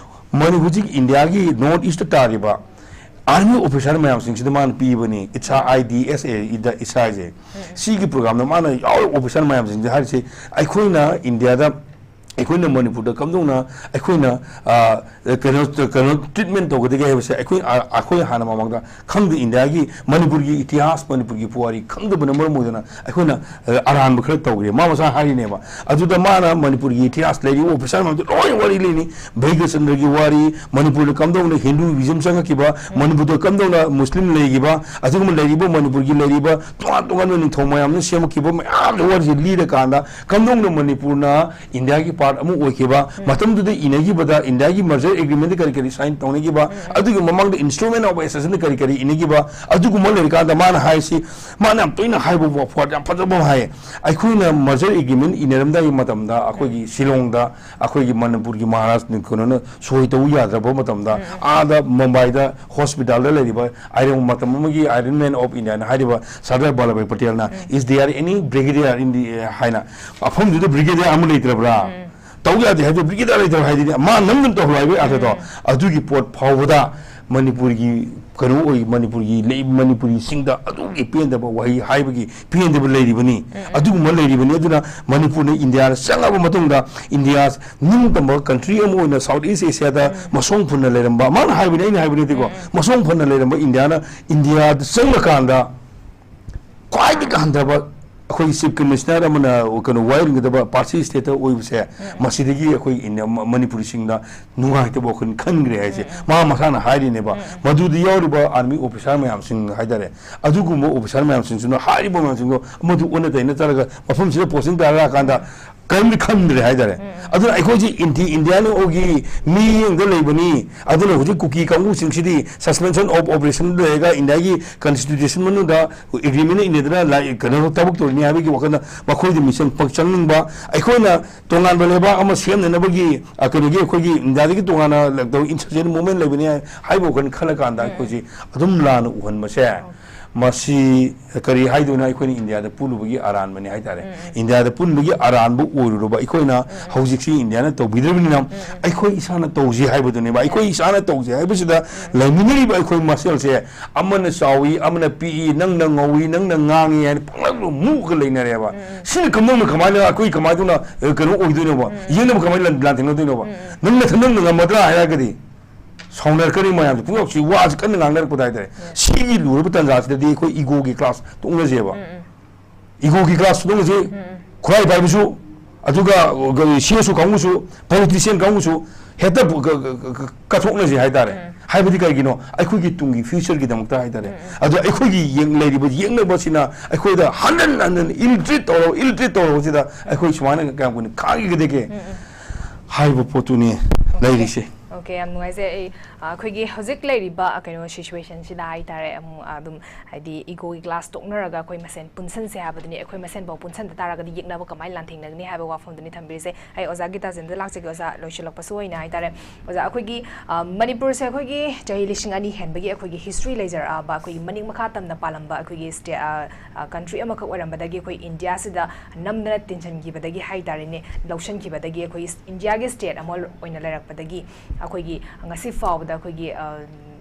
ꯃꯅꯤ-, ꯍꯧꯖꯤꯛ ꯏꯟꯗꯤꯌꯥꯒꯤ North Eastꯇ ꯇꯥꯔꯤꯕ army officer ꯃꯌꯥꯝꯁꯤꯡꯁꯤꯗ ꯃꯥꯅ ꯄꯤꯕꯅꯤ, ꯏꯠꯁꯥ, I D S A ꯏꯗ ꯏꯠꯁꯥꯁꯦ꯫ ꯁꯤꯒꯤ programꯗ ꯃꯥꯅ ꯌꯥꯎꯔꯤꯕ officer ꯃꯌꯥꯝꯁꯤꯡꯁꯦ ꯍꯥꯏꯔꯤꯁꯦ, ꯑꯩꯈꯣꯏꯅ ꯏꯟꯗꯤꯌꯥꯗ, ꯑꯩꯈꯣꯏꯅ ꯃꯅꯤꯄꯨꯔꯗ ꯀꯝꯗꯧꯅ ꯑꯩꯈꯣꯏꯅ, ꯑ, ꯀꯩꯅꯣ, ꯀꯩꯅꯣ treatment ꯇꯧꯒꯗꯒꯦ ꯍꯥꯏꯕꯁꯦ ꯑꯩꯈꯣꯏ, ꯑ, ꯑꯩꯈꯣꯏ ꯍꯥꯟꯅ ꯃꯃꯥꯡꯗ ꯈꯪꯗꯦ꯫ ꯏꯟꯗꯤꯌꯥꯒꯤ, ꯃꯅꯤꯄꯨꯔꯒꯤ ꯏꯇꯤꯍꯥꯁ, ꯃꯅꯤꯄꯨꯔꯒꯤ ꯄꯨꯋꯥꯔꯤ ꯈꯪꯗꯕꯅ ꯃꯔꯝ ꯑꯣꯏꯗꯅ ꯑꯩꯈꯣꯏꯅ, ꯑ, ꯑꯔꯥꯟꯕ ꯈꯔ ꯇꯧꯈ꯭ꯔꯦ꯫ ꯃꯥ ꯃꯁꯥ ꯍꯥꯏꯔꯤꯅꯦꯕ꯫ ꯑꯗꯨꯗ ꯃꯥꯅ ꯃꯅꯤꯄꯨꯔꯒꯤ ꯏꯇꯤꯍꯥꯁ ꯂꯩꯔꯤꯕ officer ꯃꯌꯥꯝꯗꯨ ꯂꯣꯏ ꯋꯥꯔꯤ ꯂꯤꯅꯤ꯫ ꯚꯩꯒ꯭ꯌꯆꯟꯗ꯭ꯔꯒꯤ ꯋꯥꯔꯤ, ꯃꯅꯤꯄꯨꯔꯗ ꯀꯝꯗꯧꯅ Hinduism ꯆꯪꯉꯛꯈꯤꯕ, ꯃꯅꯤꯄꯨꯔꯗ ꯀꯝꯗꯧꯅ ꯃꯨꯁꯂꯤꯝ ꯂꯩꯈꯤꯕ, ꯑꯗꯨꯒꯨꯝꯕ ꯂꯩꯔꯤꯕ ꯃꯅꯤꯄꯨꯔꯒꯤ ꯂꯩꯔꯤꯕ ꯇꯣꯉꯥꯟ ꯇꯣꯉꯥꯟꯕ ꯅꯤꯡꯊꯧ ꯃꯌꯥꯝꯅ ꯁꯦꯝꯃꯛꯈꯤꯕ ꯃꯌꯥꯝꯁꯦ ꯋꯥꯔꯤꯁꯦ ꯂꯤꯔꯀꯥꯟꯗ ꯀꯝꯗꯧꯅ ꯃꯅꯤꯄꯨꯔꯅ ꯏꯟꯗꯤꯌꯥꯒꯤ ꯄꯥꯔꯠ ꯑꯃ ꯑꯣꯏꯈꯤꯕ, ꯃꯇꯝꯗꯨꯗ ꯏꯅꯈꯤꯕꯗ ꯏꯟꯗꯤꯌꯥꯒꯤ ꯃꯔꯖꯔ ꯑꯦꯒ꯭ꯔꯤꯃꯦꯟꯗ ꯀꯔꯤ ꯀꯔꯤ ꯁꯥꯏꯟ ꯇꯧꯅꯈꯤꯕ, ꯑꯗꯨꯒꯤ ꯃꯃꯥꯡꯗ ꯏꯟꯁꯇ꯭ꯔꯨꯃꯦꯟ ꯑꯣꯐ ꯑꯦꯁꯦꯁꯟꯗ ꯀꯔꯤ ꯀꯔꯤ ꯏꯅꯈꯤꯕ, ꯑꯗꯨꯒꯨꯝꯕ ꯂꯩꯔꯀꯥꯟꯗ ꯃꯥꯅ ꯍꯥꯏꯔꯤꯁꯤ, ꯃꯥꯅ ꯌꯥꯝ ꯇꯣꯏꯅ ꯍꯥꯏꯕ ꯋꯥ-, ꯋꯥꯔꯗ ꯌꯥꯝ ꯐꯖꯕ ꯑꯃ ꯍꯥꯏꯌꯦ꯫ ꯑꯩꯈꯣꯏꯅ ꯃꯔꯖꯔ ꯑꯦꯒ꯭ꯔꯤꯃꯦꯟ ꯏꯅꯔꯝꯗꯥꯏꯒꯤ ꯃꯇꯝꯗ ꯑꯩꯈꯣꯏꯒꯤ ꯁꯤꯂꯣꯡꯗ ꯑꯩꯈꯣꯏꯒꯤ ꯃꯅꯤꯄꯨꯔꯒꯤ ꯃꯍꯥꯔꯥꯖ ꯀꯩꯅꯣꯅ ꯁꯣꯏ ꯇꯧ ꯌꯥꯗ꯭ꯔꯕ ꯃꯇꯝꯗ, ꯑꯥꯗ ꯃꯨꯝꯕꯥꯏꯗ ꯍꯣꯁꯄꯤꯇꯥꯜꯗ ꯂꯩꯔꯤꯕ ꯑꯥꯏꯔꯟ, ꯃꯇꯝ ꯑꯃꯒꯤ Iron Man of India ꯅ ꯍꯥꯏꯔꯤꯕ ꯁꯔꯗꯥꯔ ꯕꯜꯂꯚꯚꯥꯏ ꯄꯇꯦꯜꯅ, "Is there any brigadier in the," ꯍꯥꯏꯅ, ꯃꯐꯝꯗꯨꯗ ꯕ꯭ꯔꯤꯒꯦꯗꯤꯌꯔ ꯑꯃ ꯂꯩꯇ꯭ꯔꯕ꯭ꯔꯥ? ꯇꯧ ꯌꯥꯗꯦ ꯍꯥꯏꯕꯗꯣ ꯕ꯭ꯔꯤꯒꯦꯗꯤꯌꯔ ꯂꯩꯇ꯭ꯔꯕ ꯍꯥꯏꯗꯤ ꯃꯥ ꯅꯝꯗꯨꯅ ꯇꯧꯍꯜꯂꯣ ꯍꯥꯏꯕꯒꯤ ꯑꯥꯔꯊꯗꯣ꯫ ꯑꯗꯨꯒꯤ ꯄꯣꯠ ꯐꯥꯎꯕꯗ ꯃꯅꯤꯄꯨꯔꯒꯤ ꯀꯩꯅꯣ ꯑꯣꯏ, ꯃꯅꯤꯄꯨꯔꯒꯤ ꯂꯩ-, ꯃꯅꯤꯄꯨꯔꯤꯁꯤꯡꯗ ꯑꯗꯨꯒꯤ ꯄꯦꯟꯗꯕ ꯋꯥꯍꯩ ꯍꯥꯏꯕꯒꯤ ꯄꯦꯟꯗꯕ ꯂꯩꯔꯤꯕꯅꯤ꯫ ꯑꯗꯨꯒꯨꯝꯕ ꯂꯩꯔꯤꯕꯅꯤ꯫ ꯑꯗꯨꯅ ꯃꯅꯤꯄꯨꯔꯅ ꯏꯟꯗꯤꯌꯥꯗ ꯆꯪꯉꯕ ꯃꯇꯨꯡꯗ ꯏꯟꯗꯤꯌꯥ ꯅꯤꯡꯇꯝꯕ ꯀꯟꯇ꯭ꯔꯤ ꯑꯃ ꯑꯣꯏꯅ ꯁꯥꯎꯠ ꯏꯁ ꯑꯦꯁꯤꯌꯥꯗ ꯃꯁꯣꯡ ꯐꯨꯟꯅ ꯂꯩꯔꯝꯕ, ꯃꯥꯅ ꯍꯥꯏꯕꯅꯤ, ꯑꯩꯅ ꯍꯥꯏꯕ ꯅꯠꯇꯦꯀꯣ, ꯃꯁꯣꯡ ꯐꯨꯟꯅ ꯂꯩꯔꯝꯕ ꯏꯟꯗꯤꯌꯥꯅ ꯏꯟꯗꯤꯌꯥꯗ ꯆꯪꯉꯀꯥꯟꯗ ꯈ꯭ꯋꯥꯏꯗꯒꯤ ꯍꯟꯊꯕ ꯑꯩꯈꯣꯏꯒꯤ ꯆꯤꯐ ꯀꯃꯤꯁꯅꯔ ꯑꯃꯅ ꯀꯩꯅꯣ ꯋꯥꯌꯦꯜꯒꯗꯕ ꯄꯥꯔꯁꯤ ꯁ꯭ꯇꯦꯠꯇ ꯑꯣꯏꯕꯁꯦ, ꯃꯁꯤꯗꯒꯤ ꯑꯩꯈꯣꯏ ꯏꯟꯗꯤꯌꯥ, ꯃ-, ꯃꯅꯤꯄꯨꯔꯤꯁꯤꯡꯗ ꯅꯨꯡꯉꯥꯏꯇꯕ ꯋꯥꯈꯜ ꯈꯟꯈ꯭ꯔꯦ ꯍꯥꯏꯁꯦ ꯃꯥ ꯃꯁꯥꯅ ꯍꯥꯏꯔꯤꯅꯦꯕ꯫ ꯃꯗꯨꯗ ꯌꯥꯎꯔꯤꯕ ꯑꯥꯔꯃꯤ ꯑꯣꯐꯤꯁꯥꯔ ꯃꯌꯥꯝꯁꯤꯡ ꯍꯥꯏꯇꯥꯔꯦ, ꯑꯗꯨꯒꯨꯝꯕ ꯑꯣꯐꯤꯁꯥꯔ ꯃꯌꯥꯝꯁꯤꯡꯁꯤꯅ ꯍꯥꯏꯔꯤꯕ ꯃꯌꯥꯝꯁꯤꯡꯗꯣ ꯃꯗꯨ ꯑꯣꯟꯅ ꯇꯩꯅ ꯆꯠꯂꯒ ꯃꯐꯝꯁꯤꯗ ꯄꯣꯁꯇꯤꯡ ꯇꯥꯔꯛꯑꯀꯥꯟꯗ ꯀꯔꯤꯝꯇ ꯈꯟꯗ꯭ꯔꯦ ꯍꯥꯏꯇꯥꯔꯦ꯫ ꯑꯗꯨꯅ ꯑꯩꯈꯣꯏꯁꯤ ꯑꯦꯟꯇꯤ ꯏꯟꯗꯤꯌꯥꯅ ꯑꯣꯒꯤ ꯃꯤꯠꯌꯦꯡꯗ ꯂꯩꯕꯅꯤ꯫ ꯑꯗꯨꯅ ꯍꯧꯖꯤꯛ ꯀꯨꯀꯤ ꯀꯥꯡꯕꯨꯁꯤꯡꯁꯤꯗꯤ suspension of operation ꯂꯩꯔꯒ ꯏꯟꯗꯤꯌꯥꯒꯤ ꯀꯟꯁꯇꯤꯇ꯭ꯌꯨꯁꯟ ꯃꯅꯨꯡꯗ ꯑꯦꯒ꯭ꯔꯤꯃꯦꯟ ꯏꯟꯅꯗꯅ ꯂꯥꯏ-, ꯀꯩꯅꯣ ꯊꯕꯛ ꯇꯧꯔꯤꯅꯤ ꯍꯥꯏꯕꯒꯤ ꯋꯥꯈꯜꯗ ꯃꯈꯣꯏꯗ ꯃꯤꯁꯟ ꯄꯛ ꯆꯪꯅꯤꯡꯕ, ꯑꯩꯈꯣꯏꯅ ꯇꯣꯉꯥꯟꯕ ꯂꯩꯕꯥꯛ ꯑꯃ ꯁꯦꯝꯅꯅꯕꯒꯤ, ꯑ, ꯀꯩꯅꯣꯒꯤ ꯑꯩꯈꯣꯏꯒꯤ ꯏꯟꯗꯤꯌꯥꯗꯒꯤ ꯇꯣꯉꯥꯟꯅ ꯇꯧ-, insurgent movement ꯂꯩꯕꯅꯤ ꯍꯥꯏ-, ꯍꯥꯏꯕ ꯋꯥꯈꯜ ꯈꯜꯂꯀꯥꯟꯗ ꯑꯩꯈꯣꯏꯁꯤ ꯑꯗꯨꯝ ꯂꯥꯟꯅ ꯎꯍꯟꯕꯁꯦ, ꯃꯁꯤ ꯀꯔꯤ ꯍꯥꯏꯗꯣꯏꯅꯣ, ꯑꯩꯈꯣꯏꯅ ꯏꯟꯗꯤꯌꯥꯗ ꯄꯨꯜꯂꯨꯕꯒꯤ ꯑꯔꯥꯟꯕꯅꯤ ꯍꯥꯏꯇꯥꯔꯦ꯫ ꯏꯟꯗꯤꯌꯥꯗ ꯄꯨꯟꯕꯒꯤ ꯑꯔꯥꯟꯕ ꯑꯣꯏꯔꯨꯔꯕ ꯑꯩꯈꯣꯏꯅ ꯍꯧꯖꯤꯛꯁꯤ ꯏꯟꯗꯤꯌꯥꯅ ꯇꯧꯕꯤꯗ꯭ꯔꯕꯅꯤꯅ ꯑꯩꯈꯣꯏ ꯏꯁꯥꯅ ꯇꯧꯁꯤ ꯍꯥꯏꯕꯗꯨꯅꯦꯕ꯫ ꯑꯩꯈꯣꯏ ꯏꯁꯥꯅ ꯇꯧꯁꯤ ꯍꯥꯏꯕꯁꯤꯗ ꯂꯩꯃꯤꯟꯅꯔꯤꯕ ꯑꯩꯈꯣꯏ ꯃꯁꯦꯜꯁꯦ ꯑꯃꯅ ꯆꯥꯎꯏ, ꯑꯃꯅ ꯄꯤꯛꯏ, ꯅꯪꯅ ꯉꯧꯏ, ꯅꯪꯅ ꯉꯥꯡꯉꯤ ꯍꯥꯏꯅ ꯄꯪꯂꯧꯗ ꯃꯨꯛꯑꯒ ꯂꯩꯅꯔꯦꯕ꯫ ꯁꯤꯅ ꯀꯝꯗꯧꯅ ꯀꯃꯥꯏꯅ ꯑꯩꯈꯣꯏ ꯀꯃꯥꯏꯅ, ꯑ, ꯀꯩꯅꯣ ꯑꯣꯏꯗꯣꯏꯅꯣꯕ? ꯌꯦꯡꯅꯕ ꯀꯃꯥꯏꯅ ꯂꯥꯟ-, ꯂꯥꯟꯊꯦꯡꯅꯗꯣꯏꯅꯣꯕ? ꯅꯪ ꯅꯊꯟ ꯅꯪꯅ ꯉꯝꯃꯗ꯭ꯔꯥ ꯍꯥꯏꯔꯒꯗꯤ ꯁꯥꯎꯅꯔꯛꯀꯅꯤ ꯃꯌꯥꯝꯁꯦ꯫ ꯄꯨꯝꯅꯃꯛꯁꯤ ꯋꯥꯁꯤ ꯀꯟꯅ ꯉꯥꯡꯅꯔꯛꯄꯗ ꯍꯥꯏꯇꯥꯔꯦ꯫ ꯁꯤꯒꯤ ꯂꯨꯔꯕ ꯇꯥꯟꯖꯥꯁꯤꯗꯗꯤ ꯑꯩꯈꯣꯏ ꯏꯒꯣꯒꯤ ꯀ꯭ꯂꯥꯁ ꯇꯣꯛꯅꯁꯦꯕ꯫ ꯏꯒꯣꯒꯤ ꯀ꯭ꯂꯥꯁ ꯇꯣꯛꯅꯁꯤ꯫ ꯈꯨꯔꯥꯏ ꯄꯥꯏꯕꯁꯨ, ꯑꯗꯨꯒ ꯁꯤ ꯑꯦꯁ ꯑꯣ ꯀꯥꯡꯕꯨꯁꯨ, ꯄꯣꯂꯤꯇꯤꯁꯤꯌꯥꯟ ꯀꯥꯡꯕꯨꯁꯨ, ꯍꯦꯛꯇ ꯕꯨ- ꯀ- ꯀ- ꯀ- ꯀ- ꯀꯠꯊꯣꯛꯅꯁꯤ ꯍꯥꯏꯇꯥꯔꯦ꯫ ꯎꯝ꯫ ꯍꯥꯏꯕꯗꯤ ꯀꯩꯒꯤꯅꯣ? ꯑꯩꯈꯣꯏꯒꯤ ꯇꯨꯡꯒꯤ future ꯒꯤꯗꯃꯛꯇ ꯍꯥꯏꯇꯥꯔꯦ꯫ ꯎꯝ, ꯎꯝ꯫ ꯑꯗꯣ ꯑꯩꯈꯣꯏꯒꯤ ꯌꯦꯡ- ꯂꯩꯔꯤꯕ ꯌꯦꯡꯅꯕꯁꯤꯅ ꯑꯩꯈꯣꯏꯗ ꯍꯟꯖꯟ ꯍꯟꯖꯟ ill treat ꯇꯧꯔꯕ, ill treat ꯇꯧꯔꯕꯁꯤꯗ ꯑꯩꯈꯣꯏ ꯁꯨꯃꯥꯏꯅ ꯀꯌꯥꯝ ꯀꯨꯏꯅ ꯈꯥꯡꯈꯤꯒꯗꯒꯦ? ꯎꯝ, ꯎꯝ꯫ ꯍꯥꯏꯕ ꯄꯣꯠꯇꯨꯅꯤ ꯂꯩꯔꯤꯁꯦ꯫ Okay, ꯌꯥꯝ ꯅꯨꯡꯉꯥꯏꯖꯩ꯫ ꯑꯩ, ꯑ, ꯑꯩꯈꯣꯏꯒꯤ ꯍꯧꯖꯤꯛ ꯂꯩꯔꯤꯕ, ꯑ, ꯀꯩꯅꯣ, situation ꯁꯤꯗ ꯍꯥꯏꯇꯥꯔꯦ, ꯑꯃꯨꯛ, ꯑ, ꯑꯗꯨꯝ ꯍꯥꯏꯗꯤ egoꯒꯤ clash ꯇꯣꯛꯅꯔꯒ ꯑꯩꯈꯣꯏ ꯃꯁꯦꯟ ꯄꯨꯟꯁꯟꯁꯦ ꯍꯥꯏꯕꯗꯨꯅꯤ꯫ ꯑꯩꯈꯣꯏ ꯃꯁꯦꯟꯐꯥꯎ ꯄꯨꯟꯁꯟꯗ ꯇꯥꯔꯒꯗꯤ ꯌꯦꯛꯅꯕ ꯀꯃꯥꯏꯅ ꯂꯥꯟꯊꯦꯡꯅꯒꯅꯤ ꯍꯥꯏꯕ ꯋꯥꯐꯝꯗꯨꯅꯤ ꯊꯝꯕꯤꯔꯤꯁꯦ꯫ ꯑꯩ ꯑꯣꯖꯥ ꯒꯤꯇꯥꯖꯦꯟꯗ ꯂꯥꯛꯆꯒꯦ꯫ ꯑꯣꯖꯥ, ꯂꯣꯏꯁꯤꯜꯂꯛꯄꯁꯨ ꯑꯣꯏꯅ ꯍꯥꯏꯇꯥꯔꯦ꯫ ꯑꯣꯖꯥ, ꯑꯩꯈꯣꯏꯒꯤ, ꯑ, ꯃꯅꯤꯄꯨꯔꯁꯦ ꯑꯩꯈꯣꯏꯒꯤ ꯆꯍꯤ ꯂꯤꯁꯤꯡ ꯑꯅꯤ ꯍꯦꯟꯕꯒꯤ ꯑꯩꯈꯣꯏꯒꯤ history ꯂꯩꯖꯔꯛꯑꯕ, ꯑꯩꯈꯣꯏꯒꯤ ꯃꯅꯤꯡ ꯃꯈꯥ ꯇꯝꯅ ꯄꯥꯜꯂꯝꯕ ꯑꯩꯈꯣꯏꯒꯤ state, ꯑ, ꯑ, country ꯑꯃꯈꯛ ꯑꯣꯏꯔꯝꯕꯗꯒꯤ ꯑꯩꯈꯣꯏ ꯏꯟꯗꯤꯌꯥꯁꯤꯗ ꯅꯝꯗꯅ ꯇꯤꯟꯁꯤꯟꯈꯤꯕꯗꯒꯤ ꯍꯥꯏꯇꯥꯔꯦꯅꯦ, ꯂꯧꯁꯤꯟꯈꯤꯕꯗꯒꯤ ꯑꯩꯈꯣꯏ ꯏꯟꯗꯤꯌꯥꯒꯤ state ꯑꯃ ꯑꯣꯏꯅ ꯂꯩꯔꯛꯄꯗꯒꯤ ꯑꯩꯈꯣꯏꯒꯤ ꯉꯁꯤ ꯐꯥꯎꯕꯗ ꯑꯩꯈꯣꯏꯒꯤ, ꯑ,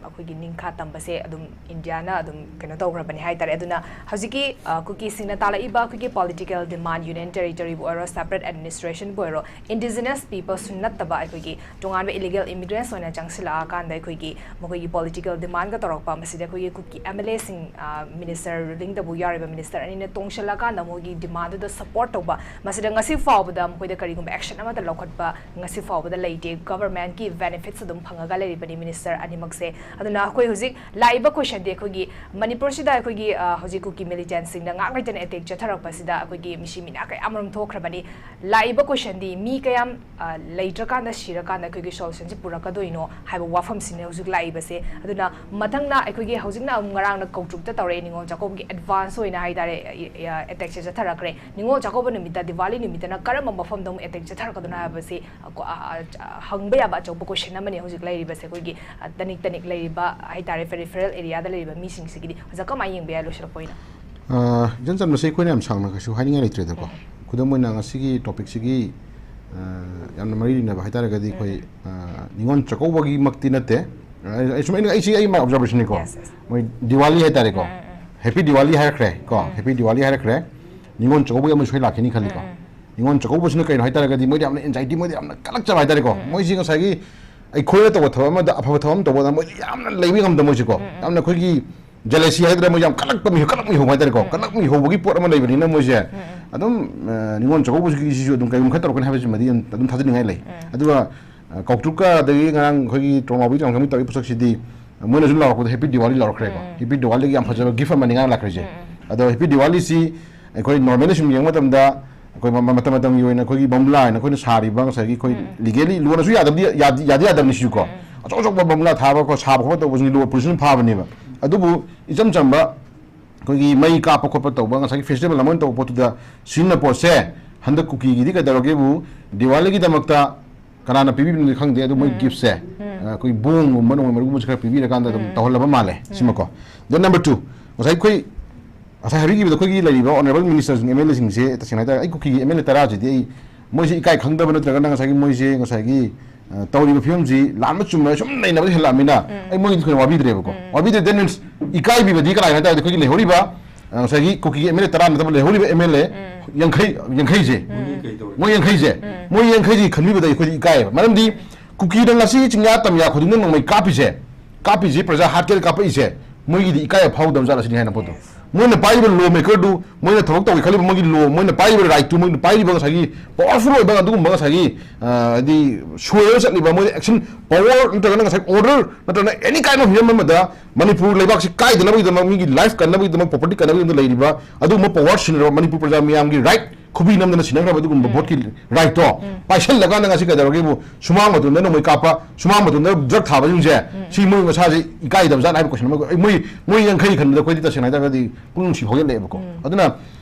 ꯑꯩꯈꯣꯏꯒꯤ ꯅꯤꯡꯈꯥ ꯇꯝꯕꯁꯦ ꯑꯗꯨꯝ ꯏꯟꯗꯤꯌꯥꯅ ꯑꯗꯨꯝ ꯀꯩꯅꯣ ꯇꯧꯈ꯭ꯔꯕꯅꯤ ꯍꯥꯏꯇꯥꯔꯦ꯫ ꯑꯗꯨꯅ ꯍꯧꯖꯤꯛꯀꯤ, ꯑ, ꯀꯨꯀꯤꯁꯤꯡꯅ ꯇꯥꯜꯂꯛꯏꯕ ꯑꯩꯈꯣꯏꯒꯤ political demand, union territoryꯕꯨ ꯑꯣꯏꯔꯣ, separate administrationꯕꯨ ꯑꯣꯏꯔꯣ, indigenous peopleꯁꯨ ꯅꯠꯇꯕ ꯑꯩꯈꯣꯏꯒꯤ ꯇꯣꯉꯥꯟꯕ illegal immigrants ꯑꯣꯏꯅ ꯆꯪꯁꯤꯜꯂꯛꯑꯀꯥꯟꯗ ꯑꯩꯈꯣꯏꯒꯤ ꯃꯈꯣꯏꯒꯤ political demandꯒ ꯇꯧꯔꯛꯄ, ꯃꯁꯤꯗ ꯑꯩꯈꯣꯏꯒꯤ ꯀꯨꯀꯤ MLAꯁꯤꯡ, ꯑ, minister, ruling ꯗꯕꯨ ꯌꯥꯎꯔꯤꯕ minister ꯑꯅꯤꯅ ꯇꯣꯡꯁꯤꯜꯂꯀꯥꯟꯗ ꯃꯣꯏꯒꯤ demandꯗꯨꯗ support ꯇꯧꯕ, ꯃꯁꯤꯗ ꯉꯁꯤ ꯐꯥꯎꯕꯗ ꯃꯈꯣꯏꯗ ꯀꯔꯤꯒꯨꯝꯕ action ꯑꯃꯠꯇ ꯂꯧꯈꯠꯄ ꯉꯁꯤ ꯐꯥꯎꯕꯗ ꯂꯩꯇꯦ꯫ Governmentꯀꯤ benefits ꯑꯗꯨꯝ ꯐꯪꯉꯒ ꯂꯩꯔꯤꯕꯅꯤ minister ꯑꯅꯤꯃꯛꯁꯦ꯫ ꯑꯗꯨꯅ ꯑꯩꯈꯣꯏ ꯍꯧꯖꯤꯛ ꯂꯥꯛꯏꯕ questionꯗꯤ ꯑꯩꯈꯣꯏꯒꯤ ꯃꯅꯤꯄꯨꯔꯁꯤꯗ ꯑꯩꯈꯣꯏꯒꯤ, ꯑ, ꯍꯧꯖꯤꯛ ꯀꯨꯀꯤ militantꯁꯤꯡꯅ ꯉꯥꯛ ꯂꯩꯇꯅ attack ꯆꯠꯊꯔꯛꯄꯁꯤꯗ ꯑꯩꯈꯣꯏꯒꯤ ꯃꯤꯁꯤ ꯃꯤꯅꯥ ꯀꯌꯥ ꯑꯃꯔꯣꯝ ꯊꯣꯛꯈ꯭ꯔꯕꯅꯤ꯫ ꯂꯥꯛꯏꯕ questionꯗꯤ ꯃꯤ ꯀꯌꯥꯝ, ꯑ, ꯂꯩꯇ꯭ꯔꯀꯥꯟꯗ ꯁꯤꯔꯀꯥꯟꯗ ꯑꯩꯈꯣꯏꯒꯤ solutionꯁꯤ ꯄꯨꯔꯛꯀꯗꯣꯏꯅꯣ ꯍꯥꯏꯕ ꯋꯥꯐꯝꯁꯤꯅꯦ ꯍꯧꯖꯤꯛ ꯂꯥꯛꯏꯕꯁꯦ꯫ ꯑꯗꯨꯅ ꯃꯊꯪꯅ ꯑꯩꯈꯣꯏꯒꯤ ꯍꯧꯖꯤꯛꯅ ꯑꯃꯨꯛ ꯉꯔꯥꯡꯅ ꯀꯧꯇ꯭ꯔꯨꯛꯇ ꯇꯧꯔꯛꯑꯦ, ꯅꯤꯉꯣꯜ ꯆꯥꯛꯀꯧꯕꯒꯤ advance ꯑꯣꯏꯅ ꯍꯥꯏꯇꯥꯔꯦ, ꯑ, ꯑ, attackꯁꯦ ꯆꯠꯊꯔꯛꯈ꯭ꯔꯦ꯫ ꯅꯤꯉꯣꯜ ꯆꯥꯛꯀꯧꯕ ꯅꯨꯃꯤꯠꯇ, ꯗꯤꯋꯥꯂꯤ ꯅꯨꯃꯤꯠꯇꯅ ꯀꯔꯝꯕ ꯃꯐꯝꯗ ꯑꯃꯨꯛ attack ꯆꯠꯊꯔꯛꯀꯗꯣꯏꯅꯣ ꯍꯥꯏꯕꯁꯤ, ꯑ, ꯀꯣ-, ꯑ, ꯑ, ꯍꯪꯕ ꯌꯥꯕ ꯑꯆꯧꯕ question ꯑꯃꯅꯤ ꯍꯧꯖꯤꯛ ꯂꯩꯔꯤꯕꯁꯦ ꯑꯩꯈꯣꯏꯒꯤ, ꯑ, ꯇꯅꯤꯛ ꯇꯅꯤꯛ ꯂꯩꯔꯤꯕ ꯍꯥꯏꯇꯥꯔꯦ, peripheral areaꯗ ꯂꯩꯔꯤꯕ ꯃꯤꯁꯤꯡꯁꯤꯒꯤꯗꯤ꯫ ꯑꯣꯖꯥ, ꯀꯃꯥꯏꯅ ꯌꯦꯡꯕ ꯌꯥꯏ ꯂꯣꯏꯁꯤꯜꯂꯛꯄ ꯑꯣꯏꯅ? ꯑ, ꯏꯆꯝ ꯆꯝꯕꯁꯦ ꯑꯩꯈꯣꯏꯅ ꯌꯥꯝ ꯁꯥꯡꯅ ꯀꯩꯁꯨ ꯍꯥꯏꯅꯤꯡꯉꯥꯏ ꯂꯩꯇ꯭ꯔꯦꯗꯀꯣ꯫ ꯎꯝ꯫ ꯈꯨꯗꯝ ꯑꯣꯏꯅ ꯉꯁꯤꯒꯤ topicꯁꯤꯒꯤ, ꯑ, ꯌꯥꯝꯅ ꯃꯔꯤ ꯂꯩꯅꯕ ꯍꯥꯏꯇꯥꯔꯒꯗꯤ ꯑꯩꯈꯣꯏ, ꯎꯝ꯫ ꯑ, ꯅꯤꯉꯣꯜ ꯆꯥꯛꯀꯧꯕꯒꯤꯃꯛꯇꯤ ꯅꯠꯇꯦ꯫ ꯑ, ꯑꯩ ꯁꯨꯝ, ꯑꯩꯅ, ꯑꯩꯁꯤ ꯑꯩ my observationꯅꯤꯀꯣ꯫ Yes, yes꯫ ꯃꯣꯏ ꯗꯤꯋꯥꯂꯤ ꯍꯥꯏꯇꯥꯔꯦꯀꯣ꯫ ꯎꯝ, ꯎꯝ, ꯎꯝ꯫ Happy Diwali ꯍꯥꯏꯔꯛꯈ꯭ꯔꯦ ꯀꯣ꯫ ꯎꯝ꯫ Happy Diwali ꯍꯥꯏꯔꯛꯈ꯭ꯔꯦ꯫ ꯅꯤꯉꯣꯜ ꯆꯥꯛꯀꯧꯕꯒꯤ ꯑꯃ ꯁꯣꯏ ꯂꯥꯛꯈꯤꯅꯤ ꯈꯜꯂꯤꯀꯣ꯫ ꯎꯝ, ꯎꯝ꯫ ꯅꯤꯉꯣꯜ ꯆꯥꯛꯀꯧꯕꯁꯤꯅ ꯀꯩꯅꯣ ꯍꯥꯏꯇꯥꯔꯒꯗꯤ ꯃꯣꯏꯗ ꯌꯥꯝꯅ anxiety, ꯃꯣꯏꯗ ꯌꯥꯝꯅ ꯀꯜꯂꯛꯆꯕ ꯍꯥꯏꯇꯥꯔꯦꯀꯣ꯫ ꯎꯝ, ꯎꯝ꯫ ꯃꯣꯏꯁꯤ ꯉꯁꯥꯏꯒꯤ ꯑꯩꯈꯣꯏꯅ ꯇꯧꯕ ꯊꯕꯛ ꯑꯃꯗ, ꯑꯐꯕ ꯊꯕꯛ ꯑꯃ ꯇꯧꯕꯗ ꯃꯣꯏꯗꯤ ꯌꯥꯝꯅ ꯂꯩꯕ ꯉꯝꯗꯕ ꯃꯣꯏꯁꯦꯀꯣ꯫ ꯎꯝ, ꯎꯝ꯫ ꯌꯥꯝꯅ ꯑꯩꯈꯣꯏꯒꯤ jealousy ꯍꯥꯏꯒꯗ꯭ꯔꯥ, ꯃꯣꯏ ꯌꯥꯝ ꯀꯜꯂꯛꯄ ꯃꯤꯍꯨ-, ꯀꯜꯂꯛ ꯃꯤꯍꯧꯕ ꯍꯥꯏꯇꯥꯔꯦꯀꯣ꯫ ꯎꯝ, ꯎꯝ꯫ ꯀꯜꯂꯛ ꯃꯤꯍꯧꯕꯒꯤ ꯄꯣꯠ ꯑꯃ ꯂꯩꯕꯅꯤꯅ ꯃꯣꯏꯁꯦ ꯎꯝ, ꯎꯝ꯫ ꯑꯗꯨꯝ, ꯑ, ꯅꯤꯉꯣꯜ ꯆꯥꯛꯀꯧꯕꯁꯤꯒꯤꯁꯤꯁꯨ ꯑꯗꯨꯝ ꯀꯩꯒꯨꯝꯕ ꯈꯔ ꯇꯧꯔꯛꯀꯅꯤ ꯍꯥꯏꯕꯁꯤꯃꯗꯤ ꯑꯗꯨꯝ, ꯑꯗꯨꯝ ꯊꯥꯖꯅꯤꯡꯉꯥꯏ ꯂꯩ꯫ ꯎꯝ꯫ ꯑꯗꯨꯒ ꯑ, ꯀꯧꯇ꯭ꯔꯨꯛꯀ ꯑꯗꯒꯤ ꯉꯔꯥꯡ ꯑꯩꯈꯣꯏꯒꯤ ꯇ꯭ꯔꯣꯃꯥꯕꯨ ꯆꯥꯝꯈꯪꯕꯤ ꯇꯧꯔꯤꯕ ꯄꯣꯠꯁꯛꯁꯤꯗꯤ, ꯑ, ꯃꯣꯏꯅꯁꯨ ꯂꯥꯎꯔꯛꯄꯗ Happy Diwali ꯂꯥꯎꯔꯛꯈ꯭ꯔꯦꯀꯣ꯫ Happy Diwaliꯒꯤ ꯌꯥꯝ ꯐꯖꯕ gift ꯑꯃꯅꯤ ꯉꯔꯥꯡ ꯂꯥꯛꯈ꯭ꯔꯤꯁꯦ꯫ ꯑꯗꯣ Happy Diwaliꯁꯤ ꯑꯩꯈꯣꯏ normally ꯁꯨꯝ ꯌꯦꯡꯕ ꯃꯇꯝꯗ ꯑꯩꯈꯣꯏ ꯃ-, ꯃꯇꯝ ꯃꯇꯝꯒꯤ ꯑꯣꯏꯅ ꯑꯩꯈꯣꯏꯒꯤ ꯕꯝꯕꯨꯂꯥ ꯍꯥꯏꯅ ꯑꯩꯈꯣꯏꯅ ꯁꯥꯔꯤꯕ ꯉꯁꯥꯏꯒꯤ ꯑꯩꯈꯣꯏ legally ꯂꯣꯅꯁꯨ ꯌꯥꯗꯕꯗꯤ, ꯌꯥꯗꯤ, ꯌꯥꯗꯤ ꯌꯥꯗꯕꯅꯤ ꯁꯤꯁꯨꯀꯣ꯫ ꯑꯆꯧ ꯑꯆꯧꯕ ꯕꯝꯕꯨꯂꯥ ꯊꯥꯕ ꯈꯣꯠ-, ꯁꯥꯕ ꯈꯣꯠꯄ ꯇꯧꯕꯁꯤꯡ law pollution ꯐꯥꯕꯅꯦꯕ꯫ ꯑꯗꯨꯕꯨ ꯏꯆꯝ ꯆꯝꯕ ꯑꯩꯈꯣꯏꯒꯤ ꯃꯩ ꯀꯥꯞꯄ ꯈꯣꯠꯄ ꯇꯧꯕ, ꯉꯁꯥꯏꯒꯤ festival ꯑꯃ ꯑꯣꯏꯅ ꯇꯧꯕ ꯄꯣꯠꯇꯨꯗ ꯁꯤꯖꯤꯟꯅ ꯄꯣꯠꯁꯦ, ꯍꯟꯗꯛ ꯀꯨꯀꯤꯒꯤꯗꯤ ꯀꯩꯗꯧꯔꯒꯦꯕꯨ, ꯗꯤꯋꯥꯂꯤꯒꯤꯗꯃꯛꯇ ꯀꯅꯥꯅ ꯄꯤꯕꯤꯕꯅꯣꯗꯤ ꯈꯪꯗꯦ, ꯑꯗꯨ ꯃꯣꯏ giftꯁꯦ, ꯑ, ꯑꯩꯈꯣꯏ ꯕꯣꯡꯒꯨꯝꯕ, ꯅꯣꯡꯃꯩ ꯃꯔꯨꯒꯨꯝꯕꯁꯦ ꯈꯔ ꯄꯤꯕꯤꯔꯀꯥꯟꯗ ꯑꯗꯨꯝ ꯇꯧꯍꯜꯂꯕ ꯃꯥꯜꯂꯦ, ꯁꯤꯃꯀꯣ꯫ Then number two, ꯉꯁꯥꯏ ꯑꯩꯈꯣꯏ, ꯉꯁꯥꯏ ꯍꯥꯏꯕꯤꯈꯤꯕꯗ ꯑꯩꯈꯣꯏꯒꯤ ꯂꯩꯔꯤꯕ honourable ministerꯁꯤꯡ, MLAꯁꯤꯡꯁꯦ, ꯇꯁꯦꯡꯅ ꯍꯥꯏꯇꯥꯔꯦ, ꯑꯩ ꯀꯨꯀꯤꯒꯤ MLA ꯇꯔꯥꯁꯤꯗꯤ ꯑꯩ, ꯃꯣꯏꯁꯦ ꯏꯀꯥꯏ ꯈꯪꯗꯕ ꯅꯠꯇ꯭ꯔꯒꯅ ꯉꯁꯥꯏꯒꯤ ꯃꯣꯏꯁꯦ ꯉꯁꯥꯏꯒꯤ, ꯑ, ꯇꯧꯔꯤꯕ ꯐꯤꯕꯝꯁꯤ ꯂꯥꯟꯕ ꯆꯨꯝꯕ ꯁꯨꯝ ꯅꯩꯅꯕꯗ ꯍꯦꯜꯂꯛꯑꯃꯤꯅ ꯑꯩ ꯃꯣꯏꯒꯤꯗꯤ ꯊꯣꯏꯅ ꯋꯥꯕꯤꯗ꯭ꯔꯦꯕꯀꯣ꯫ ꯋꯥꯕꯤꯗ꯭ꯔꯦ, that means ꯏꯀꯥꯏꯕꯤꯕꯗꯤ ꯀꯅꯥꯒꯤꯅꯣ ꯍꯥꯏ ꯇꯥꯔꯗꯤ ꯑꯩꯈꯣꯏꯒꯤ ꯂꯩꯍꯧꯔꯤꯕ, ꯑ, ꯉꯁꯥꯏꯒꯤ ꯀꯨꯀꯤꯒꯤ MLA ꯇꯔꯥ ꯅꯠꯇꯕ ꯂꯩꯍꯧꯔꯤꯕ MLA ꯌꯥꯡꯈꯩ, ꯌꯥꯡꯈꯩꯁꯦ, ꯃꯣꯏ ꯌꯥꯡꯈꯩꯁꯦ, ꯃꯣꯏ ꯌꯥꯡꯈꯩꯁꯤ ꯈꯟꯕꯤꯕꯗ ꯑꯩꯈꯣꯏꯗꯤ ꯏꯀꯥꯏꯌꯦꯕ꯫ ꯃꯔꯝꯗꯤ ꯀꯨꯀꯤꯅ ꯉꯁꯤ ꯆꯤꯡꯌꯥ ꯇꯝꯌꯥ ꯈꯨꯗꯤꯡꯗ ꯅꯣꯡꯃꯩ ꯀꯥꯞꯄꯤꯁꯦ, ꯀꯥꯞꯄꯤꯁꯦ, ꯄ꯭ꯔꯖꯥ ꯍꯥꯠꯀꯦꯅ ꯀꯥꯞꯄꯛꯏꯁꯦ, ꯃꯣꯏꯒꯤꯗꯤ ꯏꯀꯥꯏꯕ ꯐꯥꯎꯗꯕ ꯖꯥꯠꯂ ꯁꯤꯅꯤ ꯍꯥꯏꯅ ꯄꯣꯠꯇꯣ꯫ ꯃꯣꯏꯅ ꯄꯥꯏꯔꯤꯕ law makerꯗꯨ, ꯃꯣꯏꯅ ꯊꯕꯛ ꯇꯧꯒꯦ ꯈꯜꯂꯤꯕ ꯃꯣꯏꯒꯤ law, ꯃꯣꯏꯅ ꯄꯥꯏꯔꯤꯕ rightꯇꯨ, ꯃꯣꯏꯅ ꯄꯥꯏꯔꯤꯕ ꯉꯁꯥꯏꯒꯤ powerful ꯑꯣꯏꯕ ꯑꯗꯨꯒꯨꯝꯕ ꯉꯁꯥꯏꯒꯤ, ꯑ, ꯍꯥꯏꯗꯤ ꯁꯣꯏꯔꯒ ꯆꯠꯂꯤꯕ ꯃꯣꯏ action power ꯅꯠꯇ꯭ꯔꯒꯅ ꯉꯁꯥꯏ order ꯅꯠꯇ꯭ꯔꯒꯅ any kind of ꯍꯤꯔꯝ ꯑꯃꯗ ꯃꯅꯤꯄꯨꯔ ꯂꯩꯕꯥꯛꯁꯤ ꯀꯥꯏꯗꯅꯕꯒꯤꯗꯃꯛ, ꯃꯤꯒꯤ life ꯀꯟꯅꯕꯒꯤꯗꯃꯛ, property ꯀꯟꯅꯕꯒꯤꯗꯃꯛ ꯂꯩꯔꯤꯕ ꯑꯗꯨꯒꯨꯝꯕ power ꯁꯤꯟꯅꯔꯕ ꯃꯅꯤꯄꯨꯔ ꯄ꯭ꯔꯖꯥ ꯃꯤꯌꯥꯝꯒꯤ right ꯈꯨꯕꯤ ꯅꯝꯗꯅ ꯁꯤꯟꯅꯈ꯭ꯔꯕ ꯑꯗꯨꯒꯨꯝꯕ voteꯀꯤ rightꯇꯣ ꯄꯥꯏꯁꯜꯂꯀꯥꯟꯗ ꯉꯁꯤ ꯀꯩꯗꯧꯔꯒꯦꯕꯨ, ꯁꯨꯃꯥꯡ ꯃꯇꯣꯟꯗ ꯅꯣꯡꯃꯩ ꯀꯥꯞꯄ, ꯁꯨꯃꯥꯡ ꯃꯇꯣꯟꯗ drug ꯊꯥꯕꯁꯤꯡꯁꯦ, ꯁꯤ ꯃꯣꯏ ꯃꯁꯥꯁꯦ ꯏꯀꯥꯏꯗꯕ ꯖꯥꯠ ꯍꯥꯏꯕ question ꯑꯃ, ꯑꯩ ꯃꯣꯏ, ꯃꯣꯏ ꯌꯥꯡꯈꯩ ꯈꯟꯕꯗ ꯑꯩꯈꯣꯏꯗꯤ ꯇꯁꯦꯡꯅ ꯍꯥꯏꯇꯥꯔꯒꯗꯤ ꯄꯨꯛꯅꯤꯡ ꯅꯨꯡꯁꯤ ꯐꯥꯎꯖꯜꯂꯛꯑꯦꯕꯀꯣ꯫ ꯑꯗꯨꯅ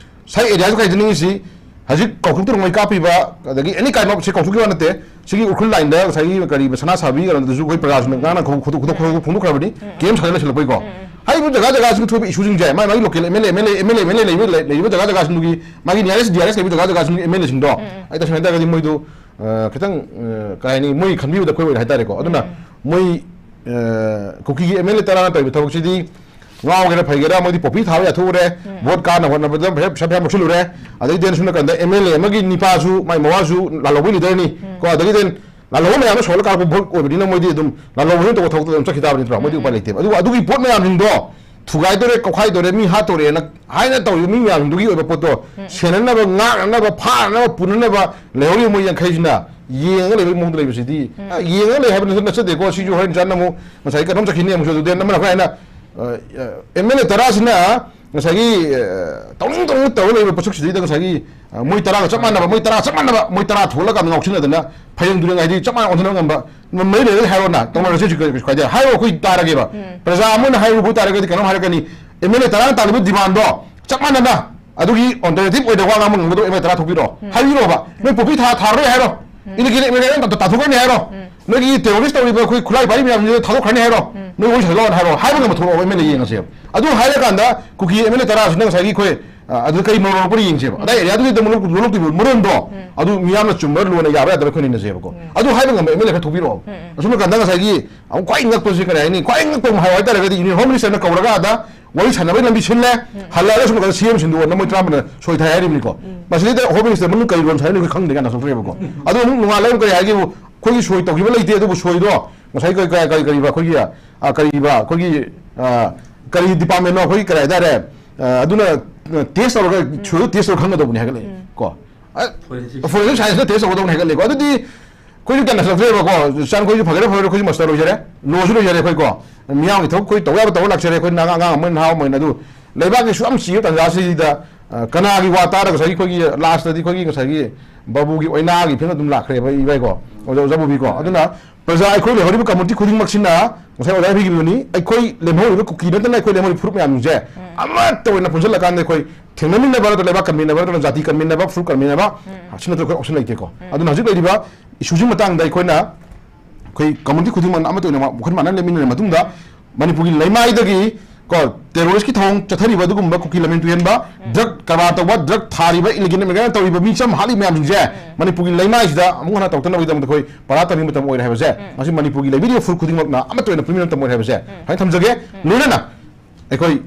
ꯁꯥꯏ areaꯁꯨ ꯀꯩꯗꯅꯤꯡꯉꯤꯁꯤ, ꯍꯧꯖꯤꯛ ꯀꯥꯎꯊꯣꯛꯇ ꯅꯣꯡꯃꯩ ꯀꯥꯞꯄꯤꯕ, ꯑꯗꯒꯤ any kind of, ꯁꯤ ꯀꯥꯎꯊꯣꯛꯀꯤ ꯋꯥ ꯅꯠꯇꯦ, ꯁꯤꯒꯤ ꯎꯈ꯭ꯔꯨꯜ lineꯗ ꯉꯁꯥꯏꯒꯤ ꯀꯔꯤꯕ ꯁꯅꯥ ꯁꯥꯕꯤ ꯀꯩꯅꯣꯗꯁꯨ ꯑꯩꯈꯣꯏ ꯄ꯭ꯔꯖꯥꯁꯤꯡꯅ ꯉꯔꯥꯡꯅ ꯈꯣ-, ꯈꯣ-, ꯈꯣ-, ꯈꯣ-, ꯐꯣꯡꯗꯣꯛꯈ꯭ꯔꯕꯅꯤ, ꯀꯦꯝ ꯁꯥꯖꯤꯜꯂ ꯂꯩꯁꯤꯜꯂꯛꯄꯩꯀꯣ꯫ ꯍꯥꯏꯔꯤꯕ ꯖꯒꯥ ꯖꯒꯥꯁꯤꯡꯗ ꯊꯣꯛꯏꯕ issueꯁꯤꯡꯁꯦ, ꯃꯥꯏ ꯃꯥꯒꯤ local MLA, MLA, MLA, MLA ꯂꯩꯕ, ꯂꯩꯔꯤꯕ ꯖꯒꯥ ꯖꯒꯥꯁꯤꯡꯗꯨꯒꯤ ꯃꯥꯒꯤ nearest DRS ꯂꯩꯕ ꯖꯒꯥ ꯖꯒꯥꯁꯤꯡꯗꯨꯒꯤ MLAꯁꯤꯡꯗꯣ, ꯑꯩ ꯇꯁꯦꯡꯅ ꯍꯥꯏꯇꯥꯔꯒꯗꯤ ꯃꯣꯏꯗꯨ, ꯑ, ꯈꯤꯇꯪ, ꯑ, ꯀꯩ ꯍꯥꯏꯅꯤ, ꯃꯣꯏ ꯈꯟꯕꯤꯕꯗ ꯑꯩꯈꯣꯏ ꯑꯣꯏꯅ ꯍꯥꯏꯇꯥꯔꯦꯀꯣ꯫ ꯑꯗꯨꯅ ꯃꯣꯏ, ꯑ, ꯀꯨꯀꯤꯒꯤ MLA ꯇꯔꯥꯅ ꯇꯧꯔꯤꯕ ꯊꯕꯛꯁꯤꯗꯤ ꯉꯥꯎꯒꯦꯔꯥ ꯐꯩꯒꯦꯔꯥ ꯃꯣꯏꯗꯤ ꯄꯣꯄꯤ ꯊꯥꯕ ꯌꯥꯊꯣꯛꯎꯔꯦ, vote ꯀꯥꯅ ꯍꯣꯠꯅꯕꯗ ꯄꯩꯁꯥ, ꯄꯩꯁꯥ ꯃꯌꯥꯝ ꯂꯧꯁꯤꯜꯂꯨꯔꯦ, ꯑꯗꯩ then ꯁꯣꯝ ꯅꯥꯀꯟꯗ MLA ꯑꯃꯒꯤ ꯅꯤꯄꯥꯁꯨ ꯃꯥꯏ ꯃꯋꯥꯁꯨ ꯂꯥꯜꯍꯧꯕꯒꯤ leaderꯅꯤ ꯀꯣ, ꯑꯗꯒꯤ then ꯂꯥꯜꯍꯧꯕ ꯃꯌꯥꯝꯅ ꯁꯣꯜꯂ ꯀꯥꯔꯛꯄ vote ꯑꯣꯏꯕꯅꯤꯅ ꯃꯣꯏꯗꯤ ꯑꯗꯨꯝ ꯂꯥꯜꯍꯧꯕ ꯍꯦꯟꯅ ꯇꯧꯕ ꯊꯕꯛꯇ ꯑꯗꯨꯝ ꯆꯠꯈꯤ ꯇꯥꯕꯅꯤ ꯅꯠꯇ꯭ꯔꯣ? ꯃꯣꯏꯗꯤ ꯎꯄꯥꯏ ꯂꯩꯇꯦꯕ꯫ ꯑꯗꯨꯒ ꯑꯗꯨꯒꯤ vote ꯃꯌꯥꯝꯁꯤꯡꯗꯣ ꯊꯨꯒꯥꯏꯗꯣꯔꯦ, ꯀꯧꯈꯥꯏꯗꯣꯔꯦ, ꯃꯤ ꯍꯥꯠꯇꯣꯔꯦꯅ ꯍꯥꯏꯅ ꯇꯧꯔꯤꯕ ꯃꯤ ꯃꯌꯥꯝꯗꯨꯒꯤ ꯑꯣꯏꯕ ꯄꯣꯠꯇꯣ ꯁꯦꯟꯅꯅꯕ, ꯉꯥꯛꯅꯅꯕ, ꯐꯥꯅꯅꯕ, ꯄꯨꯅꯅꯕ ꯂꯩꯍꯧꯔꯤꯕ ꯃꯣꯏ ꯌꯥꯡꯈꯩꯁꯤꯅ ꯌꯦꯡꯉꯒ ꯂꯩꯕꯒꯤ ꯃꯑꯣꯡꯗ ꯂꯩꯕꯁꯤꯗꯤ, ꯎꯝ꯫ ꯑ, ꯌꯦꯡꯉꯒ ꯂꯩ ꯍꯥꯏꯕ ꯅꯠꯆꯗꯦꯀꯣ꯫ ꯁꯤꯁꯨ ꯍꯣꯔꯦꯟ ꯆꯥꯟꯅ ꯑꯃꯨꯛ ꯉꯁꯥꯏ ꯀꯩꯅꯣꯝ ꯆꯠꯈꯤꯅꯤ ꯑꯃꯨꯛꯁꯨ꯫ ꯑꯗꯨꯗꯤ ꯑꯃꯅ ꯑꯩꯈꯣꯏ ꯍꯥꯏꯅ, ꯑ, ꯑ, ꯑꯦꯝ ꯑꯦꯜ ꯑꯦ ꯇꯔꯥꯁꯤꯅ ꯉꯁꯥꯏꯒꯤ, ꯑ, ꯇꯧꯅꯤꯡ ꯇꯧꯅꯤꯡ ꯇꯧꯔ ꯂꯩꯕ ꯄꯣꯠꯁꯛꯁꯤꯗꯩꯗ ꯉꯁꯥꯏꯒꯤ, ꯑ, ꯃꯣꯏ ꯇꯔꯥꯒ ꯆꯞ ꯃꯥꯟꯅꯕ, ꯃꯣꯏ ꯇꯔꯥ ꯆꯞ ꯃꯥꯟꯅꯕ, ꯃꯣꯏ ꯇꯔꯥ ꯊꯣꯛꯂꯀꯥꯟꯗ ꯉꯥꯎꯁꯤꯟꯅꯗꯅ ꯐꯩꯔꯪ ꯇꯨꯔꯪ ꯍꯥꯏꯗꯤ ꯆꯞ ꯃꯥꯟꯅ ꯑꯣꯟꯊꯣꯛꯅ ꯉꯝꯕ ꯃꯔꯤ ꯂꯩꯔꯒ ꯍꯥꯏꯔꯣꯅ, ꯇꯧꯅꯔꯁꯦ꯫ ꯀꯩꯁꯨ ꯀꯥꯏꯗꯦ꯫ ꯍꯥꯏꯔꯣ, ꯑꯩꯈꯣꯏ ꯇꯥꯔꯒꯦꯕ꯫ ꯎꯝ꯫ ꯄ꯭ꯔꯖꯥ ꯑꯃꯅ ꯍꯥꯏꯔꯨꯕ ꯇꯥꯔꯒꯗꯤ ꯀꯩꯅꯣꯝ ꯍꯥꯏꯔꯛꯀꯅꯤ, ꯑꯦꯝ ꯑꯦꯜ ꯑꯦ ꯇꯔꯥꯅ ꯇꯥꯜꯂꯤꯕ ꯗꯤꯃꯥꯟꯗꯣ ꯆꯞ ꯃꯥꯟꯅꯅ ꯑꯗꯨꯒꯤ alternative ꯑꯣꯏꯗꯕ ꯋꯥ ꯉꯥꯡꯕ ꯉꯝꯒꯗꯕ ꯑꯦꯝ ꯑꯦꯜ ꯑꯦ ꯇꯔꯥ ꯊꯣꯛꯄꯤꯔꯣ꯫ ꯎꯝ꯫ ꯍꯥꯏꯕꯤꯔꯣꯕ꯫ ꯅꯣꯏ ꯄꯣꯄꯤ ꯊꯥ ꯊꯥꯔꯣꯏ ꯍꯥꯏꯔꯣ꯫ ꯎꯝ꯫ ꯏꯂꯤꯒꯦꯜ ꯏꯃꯤꯒ꯭ꯔꯦꯟ ꯇꯥꯟꯊꯣꯛꯈ꯭ꯔꯅꯤ ꯍꯥꯏꯔꯣ꯫ ꯎꯝ꯫ ꯅꯣꯏꯒꯤ terrorist ꯇꯧꯔꯤꯕ ꯑꯩꯈꯣꯏ ꯈꯨꯠꯂꯥꯏ ꯄꯥꯏꯔꯤ ꯃꯌꯥꯝꯁꯤꯡꯗꯣ ꯊꯥꯗꯣꯛꯈ꯭ꯔꯅꯤ ꯍꯥꯏꯔꯣ꯫ ꯎꯝ꯫ ꯅꯣꯏ ꯋꯥꯔꯤ ꯁꯥꯖꯤꯜꯂꯛꯑꯣꯅ ꯍꯥꯏꯔꯣ꯫ ꯍꯥꯏꯕ ꯉꯝꯕ ꯊꯣꯛꯂꯛꯑꯣ, ꯑꯦꯝ ꯑꯦꯜ ꯑꯦ ꯌꯦꯡꯉꯁꯦꯕ꯫ ꯑꯗꯨ ꯍꯥꯏꯔꯀꯥꯟꯗ ꯀꯨꯀꯤ ꯑꯦꯝ ꯑꯦꯜ ꯑꯦ ꯇꯔꯥꯁꯤꯅ ꯉꯁꯥꯏꯒꯤ ꯑꯩꯈꯣꯏ, ꯑ, ꯑꯗꯨ ꯀꯔꯤ ꯃꯔꯣꯜ ꯂꯧꯔꯛꯄꯅꯣ ꯌꯦꯡꯁꯦꯕ꯫ ꯑꯗꯥꯏ area ꯗꯨꯒꯤꯗ ꯃꯔꯣꯜ-, ꯂꯣꯜꯂꯛꯇꯣꯏꯕ ꯃꯔꯣꯜꯗꯣ, ꯎꯝ꯫ ꯑꯗꯨ ꯃꯤꯌꯥꯝꯅ ꯆꯨꯝꯕ꯭ꯔꯥ ꯂꯣꯟꯅ ꯌꯥꯕ꯭ꯔꯥ ꯌꯥꯗꯕ꯭ꯔꯥ ꯑꯩꯈꯣꯏꯅ ꯅꯩꯅꯖꯩꯕꯀꯣ꯫ ꯎꯝ꯫ ꯑꯗꯨ ꯍꯥꯏꯕ ꯉꯝꯕ ꯑꯦꯝ ꯑꯦꯜ ꯑꯦ ꯈꯔ ꯊꯣꯛꯄꯤꯔꯛꯑꯣ꯫ ꯎꯝ, ꯎꯝ꯫ ꯑꯁꯣꯝ ꯅꯥꯀꯟꯗ ꯉꯁꯥꯏꯒꯤ ꯑꯃꯨꯛ ꯈ꯭ꯋꯥꯏ ꯉꯛꯄꯁꯤ ꯀꯔꯤ ꯍꯥꯏꯅꯤ? ꯈ꯭ꯋꯥꯏ ꯉꯛꯄ ꯑꯃ ꯍꯥꯏꯌꯨ ꯍꯥꯏꯇꯥꯔꯒꯗꯤ Union Home Minister ꯅ ꯀꯧꯔꯒ ꯑꯥꯗ ꯋꯥꯔꯤ ꯁꯥꯟꯅꯕꯒꯤ ꯂꯝꯕꯤ ꯁꯤꯜꯂꯦ, ꯎꯝ꯫ ꯍꯜꯂꯛꯑꯒ ꯁꯣꯝ ꯅꯥꯀꯟꯗ ꯁꯤ ꯑꯦꯝ ꯁꯤꯟꯗꯣꯛꯑꯣꯅ ꯃꯣꯏ ꯇꯔꯥꯃꯥꯄꯟꯅ ꯁꯣꯏ ꯊꯥꯏ ꯍꯥꯏꯔꯤꯕꯅꯤꯀꯣ꯫ ꯎꯝ꯫ ꯃꯁꯤꯗꯩꯗ Home Minister ꯃꯅꯨꯡ ꯀꯔꯤ ꯔꯣꯜ ꯁꯥꯟꯅꯔꯤꯅꯣ ꯑꯩꯈꯣꯏ ꯈꯪꯗ꯭ꯔꯦ ꯀꯥꯏꯅ ꯊꯣꯛꯈ꯭ꯔꯦꯕꯀꯣ꯫ ꯎꯝ꯫ ꯑꯗꯨ ꯑꯃꯨꯛ ꯅꯣꯡꯉꯥꯜꯂꯒ ꯑꯃꯨꯛ ꯀꯔꯤ ꯍꯥꯏꯒꯦꯕꯨ, ꯑꯩꯈꯣꯏꯒꯤ ꯁꯣꯏ ꯇꯧꯈꯤꯕ ꯂꯩꯇꯦ, ꯑꯗꯨꯕꯨ ꯁꯣꯏꯗꯣ ꯉꯁꯥꯏ ꯀꯔꯤ, ꯀꯔꯤ, ꯀꯔꯤ, ꯀꯔꯤꯕ ꯑꯩꯈꯣꯏꯒꯤ, ꯑ, ꯀꯔꯤꯕ ꯑꯩꯈꯣꯏꯒꯤ, ꯑ, ꯀꯔꯤ department ꯅꯣ ꯑꯩꯈꯣꯏꯒꯤ ꯀꯔꯤ ꯍꯥꯏꯇꯥꯔꯦ, ꯑ, ꯑꯗꯨꯅ, ꯑ, test ꯇꯧꯔꯒ, ꯎꯝ꯫ ꯁꯣꯏꯗꯣ test ꯇꯧꯔꯒ ꯈꯪꯒꯗꯧꯕꯅꯤ ꯍꯥꯏꯒꯠꯂꯛꯑꯦ ꯎꯝ꯫ ꯀꯣ꯫ ꯑ, Forensic forensic science ꯅ test ꯇꯧꯒꯗꯧꯅꯤ ꯍꯥꯏꯒꯠꯂꯦꯀꯣ꯫ ꯑꯗꯨꯗꯤ ꯑꯩꯈꯣꯏꯁꯨ ꯒ꯭ꯌꯥꯟ ꯇꯥꯁꯤꯜꯂꯛꯇ꯭ꯔꯦꯕꯀꯣ꯫ ꯆꯥꯟ ꯑꯩꯈꯣꯏꯁꯨ ꯐꯒꯦꯔꯥ ꯐꯔꯣꯏꯔꯥ ꯑꯩꯈꯣꯏꯁꯨ master ꯂꯣꯏꯖꯔꯦ, law ꯁꯨ ꯂꯣꯏꯖꯔꯦ ꯑꯩꯈꯣꯏꯀꯣ꯫ ꯃꯤꯌꯥꯝꯒꯤ ꯊꯕꯛ ꯑꯩꯈꯣꯏ ꯇꯧ ꯌꯥꯕ ꯇꯧꯔ ꯂꯥꯛꯆꯔꯦ꯫ ꯑꯩꯈꯣꯏ ꯅꯍꯥ ꯑꯉꯥꯡ ꯑꯃ ꯅꯍꯥ ꯑꯃ ꯑꯣꯏꯅ꯫ ꯑꯗꯨ ꯂꯩꯕꯥꯛꯀꯤ ꯁꯨꯛ ꯌꯥꯝ ꯆꯤꯕ ꯇꯥꯟꯖꯥꯁꯤꯗ, ꯑ, ꯀꯅꯥꯒꯤ ꯋꯥ ꯇꯥꯔꯒ ꯉꯁꯥꯏꯒꯤ ꯑꯩꯈꯣꯏꯒꯤ last ꯇꯗꯤ ꯑꯩꯈꯣꯏꯒꯤ ꯉꯁꯥꯏꯒꯤ ꯕꯥꯕꯨꯒꯤ ꯑꯣꯏꯅꯥꯒꯤ ꯐꯤꯕꯝ ꯑꯗꯨꯝ ꯂꯥꯛꯈ꯭ꯔꯦꯕ ꯏꯕꯥꯏꯀꯣ, ꯑꯣꯖꯥ, ꯑꯣꯖꯥ ꯕꯣꯕꯤꯀꯣ꯫ ꯑꯗꯨꯅ ꯄ꯭ꯔꯖꯥ ꯑꯩꯈꯣꯏ ꯂꯩꯍꯧꯔꯤꯕ community ꯈꯨꯗꯤꯡꯃꯛꯁꯤꯅ ꯉꯁꯥꯏ ꯑꯣꯖꯥ ꯍꯥꯏꯕꯤꯈꯤꯕꯗꯨꯅꯤ, ꯑꯩꯈꯣꯏ ꯂꯦꯝꯍꯧꯔꯤꯕ ꯀꯨꯀꯤ ꯅꯠꯇꯅ ꯑꯩꯈꯣꯏ ꯂꯦꯝꯍꯧꯔꯤꯕ ꯐꯨꯔꯨꯞ ꯃꯌꯥꯝꯁꯤꯡꯁꯦ ꯎꯝ꯫ ꯑꯃꯠꯇ ꯑꯣꯏꯅ ꯄꯨꯟꯁꯤꯜꯂꯀꯥꯟꯗ ꯑꯩꯈꯣꯏ ꯊꯦꯡꯅꯃꯤꯟꯅꯕ ꯅꯠꯇ꯭ꯔꯒ ꯂꯩꯕꯥꯛ ꯀꯟꯃꯤꯟꯅꯕ ꯅꯠꯇ꯭ꯔꯒ ꯖꯥꯇꯤ ꯀꯟꯃꯤꯟꯅꯕ, ꯐꯨꯔꯨꯞ ꯀꯟꯃꯤꯟꯅꯕ, ꯎꯝ꯫ ꯁꯤ ꯅꯠꯇ꯭ꯔꯒ ꯑꯩꯈꯣꯏ option ꯂꯩꯇꯦꯀꯣ꯫ ꯎꯝ꯫ ꯑꯗꯨꯅ ꯍꯧꯖꯤꯛ ꯂꯩꯔꯤꯕ issue ꯁꯤ ꯃꯇꯥꯡꯗ ꯑꯩꯈꯣꯏꯅ ꯑꯩꯈꯣꯏ community ꯈꯨꯗꯤꯡꯃꯛꯅ ꯑꯃꯠꯇ ꯑꯣꯏꯅ ꯋꯥꯈꯜ ꯃꯥꯟꯅ ꯂꯦꯞꯃꯤꯟꯅꯔ ꯃꯇꯨꯡꯗ ꯃꯅꯤꯄꯨꯔꯒꯤ ꯂꯩꯃꯥꯏꯗꯒꯤ ꯀꯣ terrorist ꯀꯤ ꯊꯧꯑꯣꯡ ꯆꯠꯊꯔꯤꯕ ꯑꯗꯨꯒꯨꯝꯕ ꯀꯨꯀꯤ ꯂꯝꯃꯤꯟ ꯇꯨꯍꯦꯟꯕ, ꯎꯝ꯫ Drug ꯀꯔꯕꯥꯔ ꯇꯧꯕ, drug ꯊꯥꯔꯤꯕ, illegal immigrant ꯇꯧꯔꯤꯕ ꯃꯤ ꯆꯝ ꯍꯥꯠꯂꯤꯕ ꯃꯌꯥꯝꯁꯤꯡꯁꯦ ꯎꯝ꯫ ꯃꯅꯤꯄꯨꯔꯒꯤ ꯂꯩꯃꯥꯏꯁꯤꯗ ꯑꯃꯨꯛ ꯍꯟꯅ ꯇꯧꯗꯅꯕꯒꯤꯗꯃꯛꯇ ꯑꯩꯈꯣꯏ ꯄꯔꯥ ꯇꯝꯕꯒꯤ ꯃꯇꯝ ꯑꯣꯏꯔꯦ ꯍꯥꯏꯕꯁꯦ ꯎꯝ꯫ ꯉꯁꯤ ꯃꯅꯤꯄꯨꯔꯒꯤ ꯂꯩꯕꯤꯔꯤꯕ ꯐꯨꯔꯨꯞ ꯈꯨꯗꯤꯡꯃꯛꯅ ꯑꯃꯠꯇ ꯑꯣꯏꯅ ꯄꯨꯟꯕꯒꯤ ꯃꯇꯝ ꯑꯣꯏꯔꯦ ꯍꯥꯏꯕꯁꯦ ꯎꯝ꯫ ꯁꯨꯃꯥꯏꯅ ꯊꯝꯖꯒꯦ꯫ ꯎꯝ꯫ ꯂꯣꯏꯅꯅ ꯑꯩꯈꯣꯏ,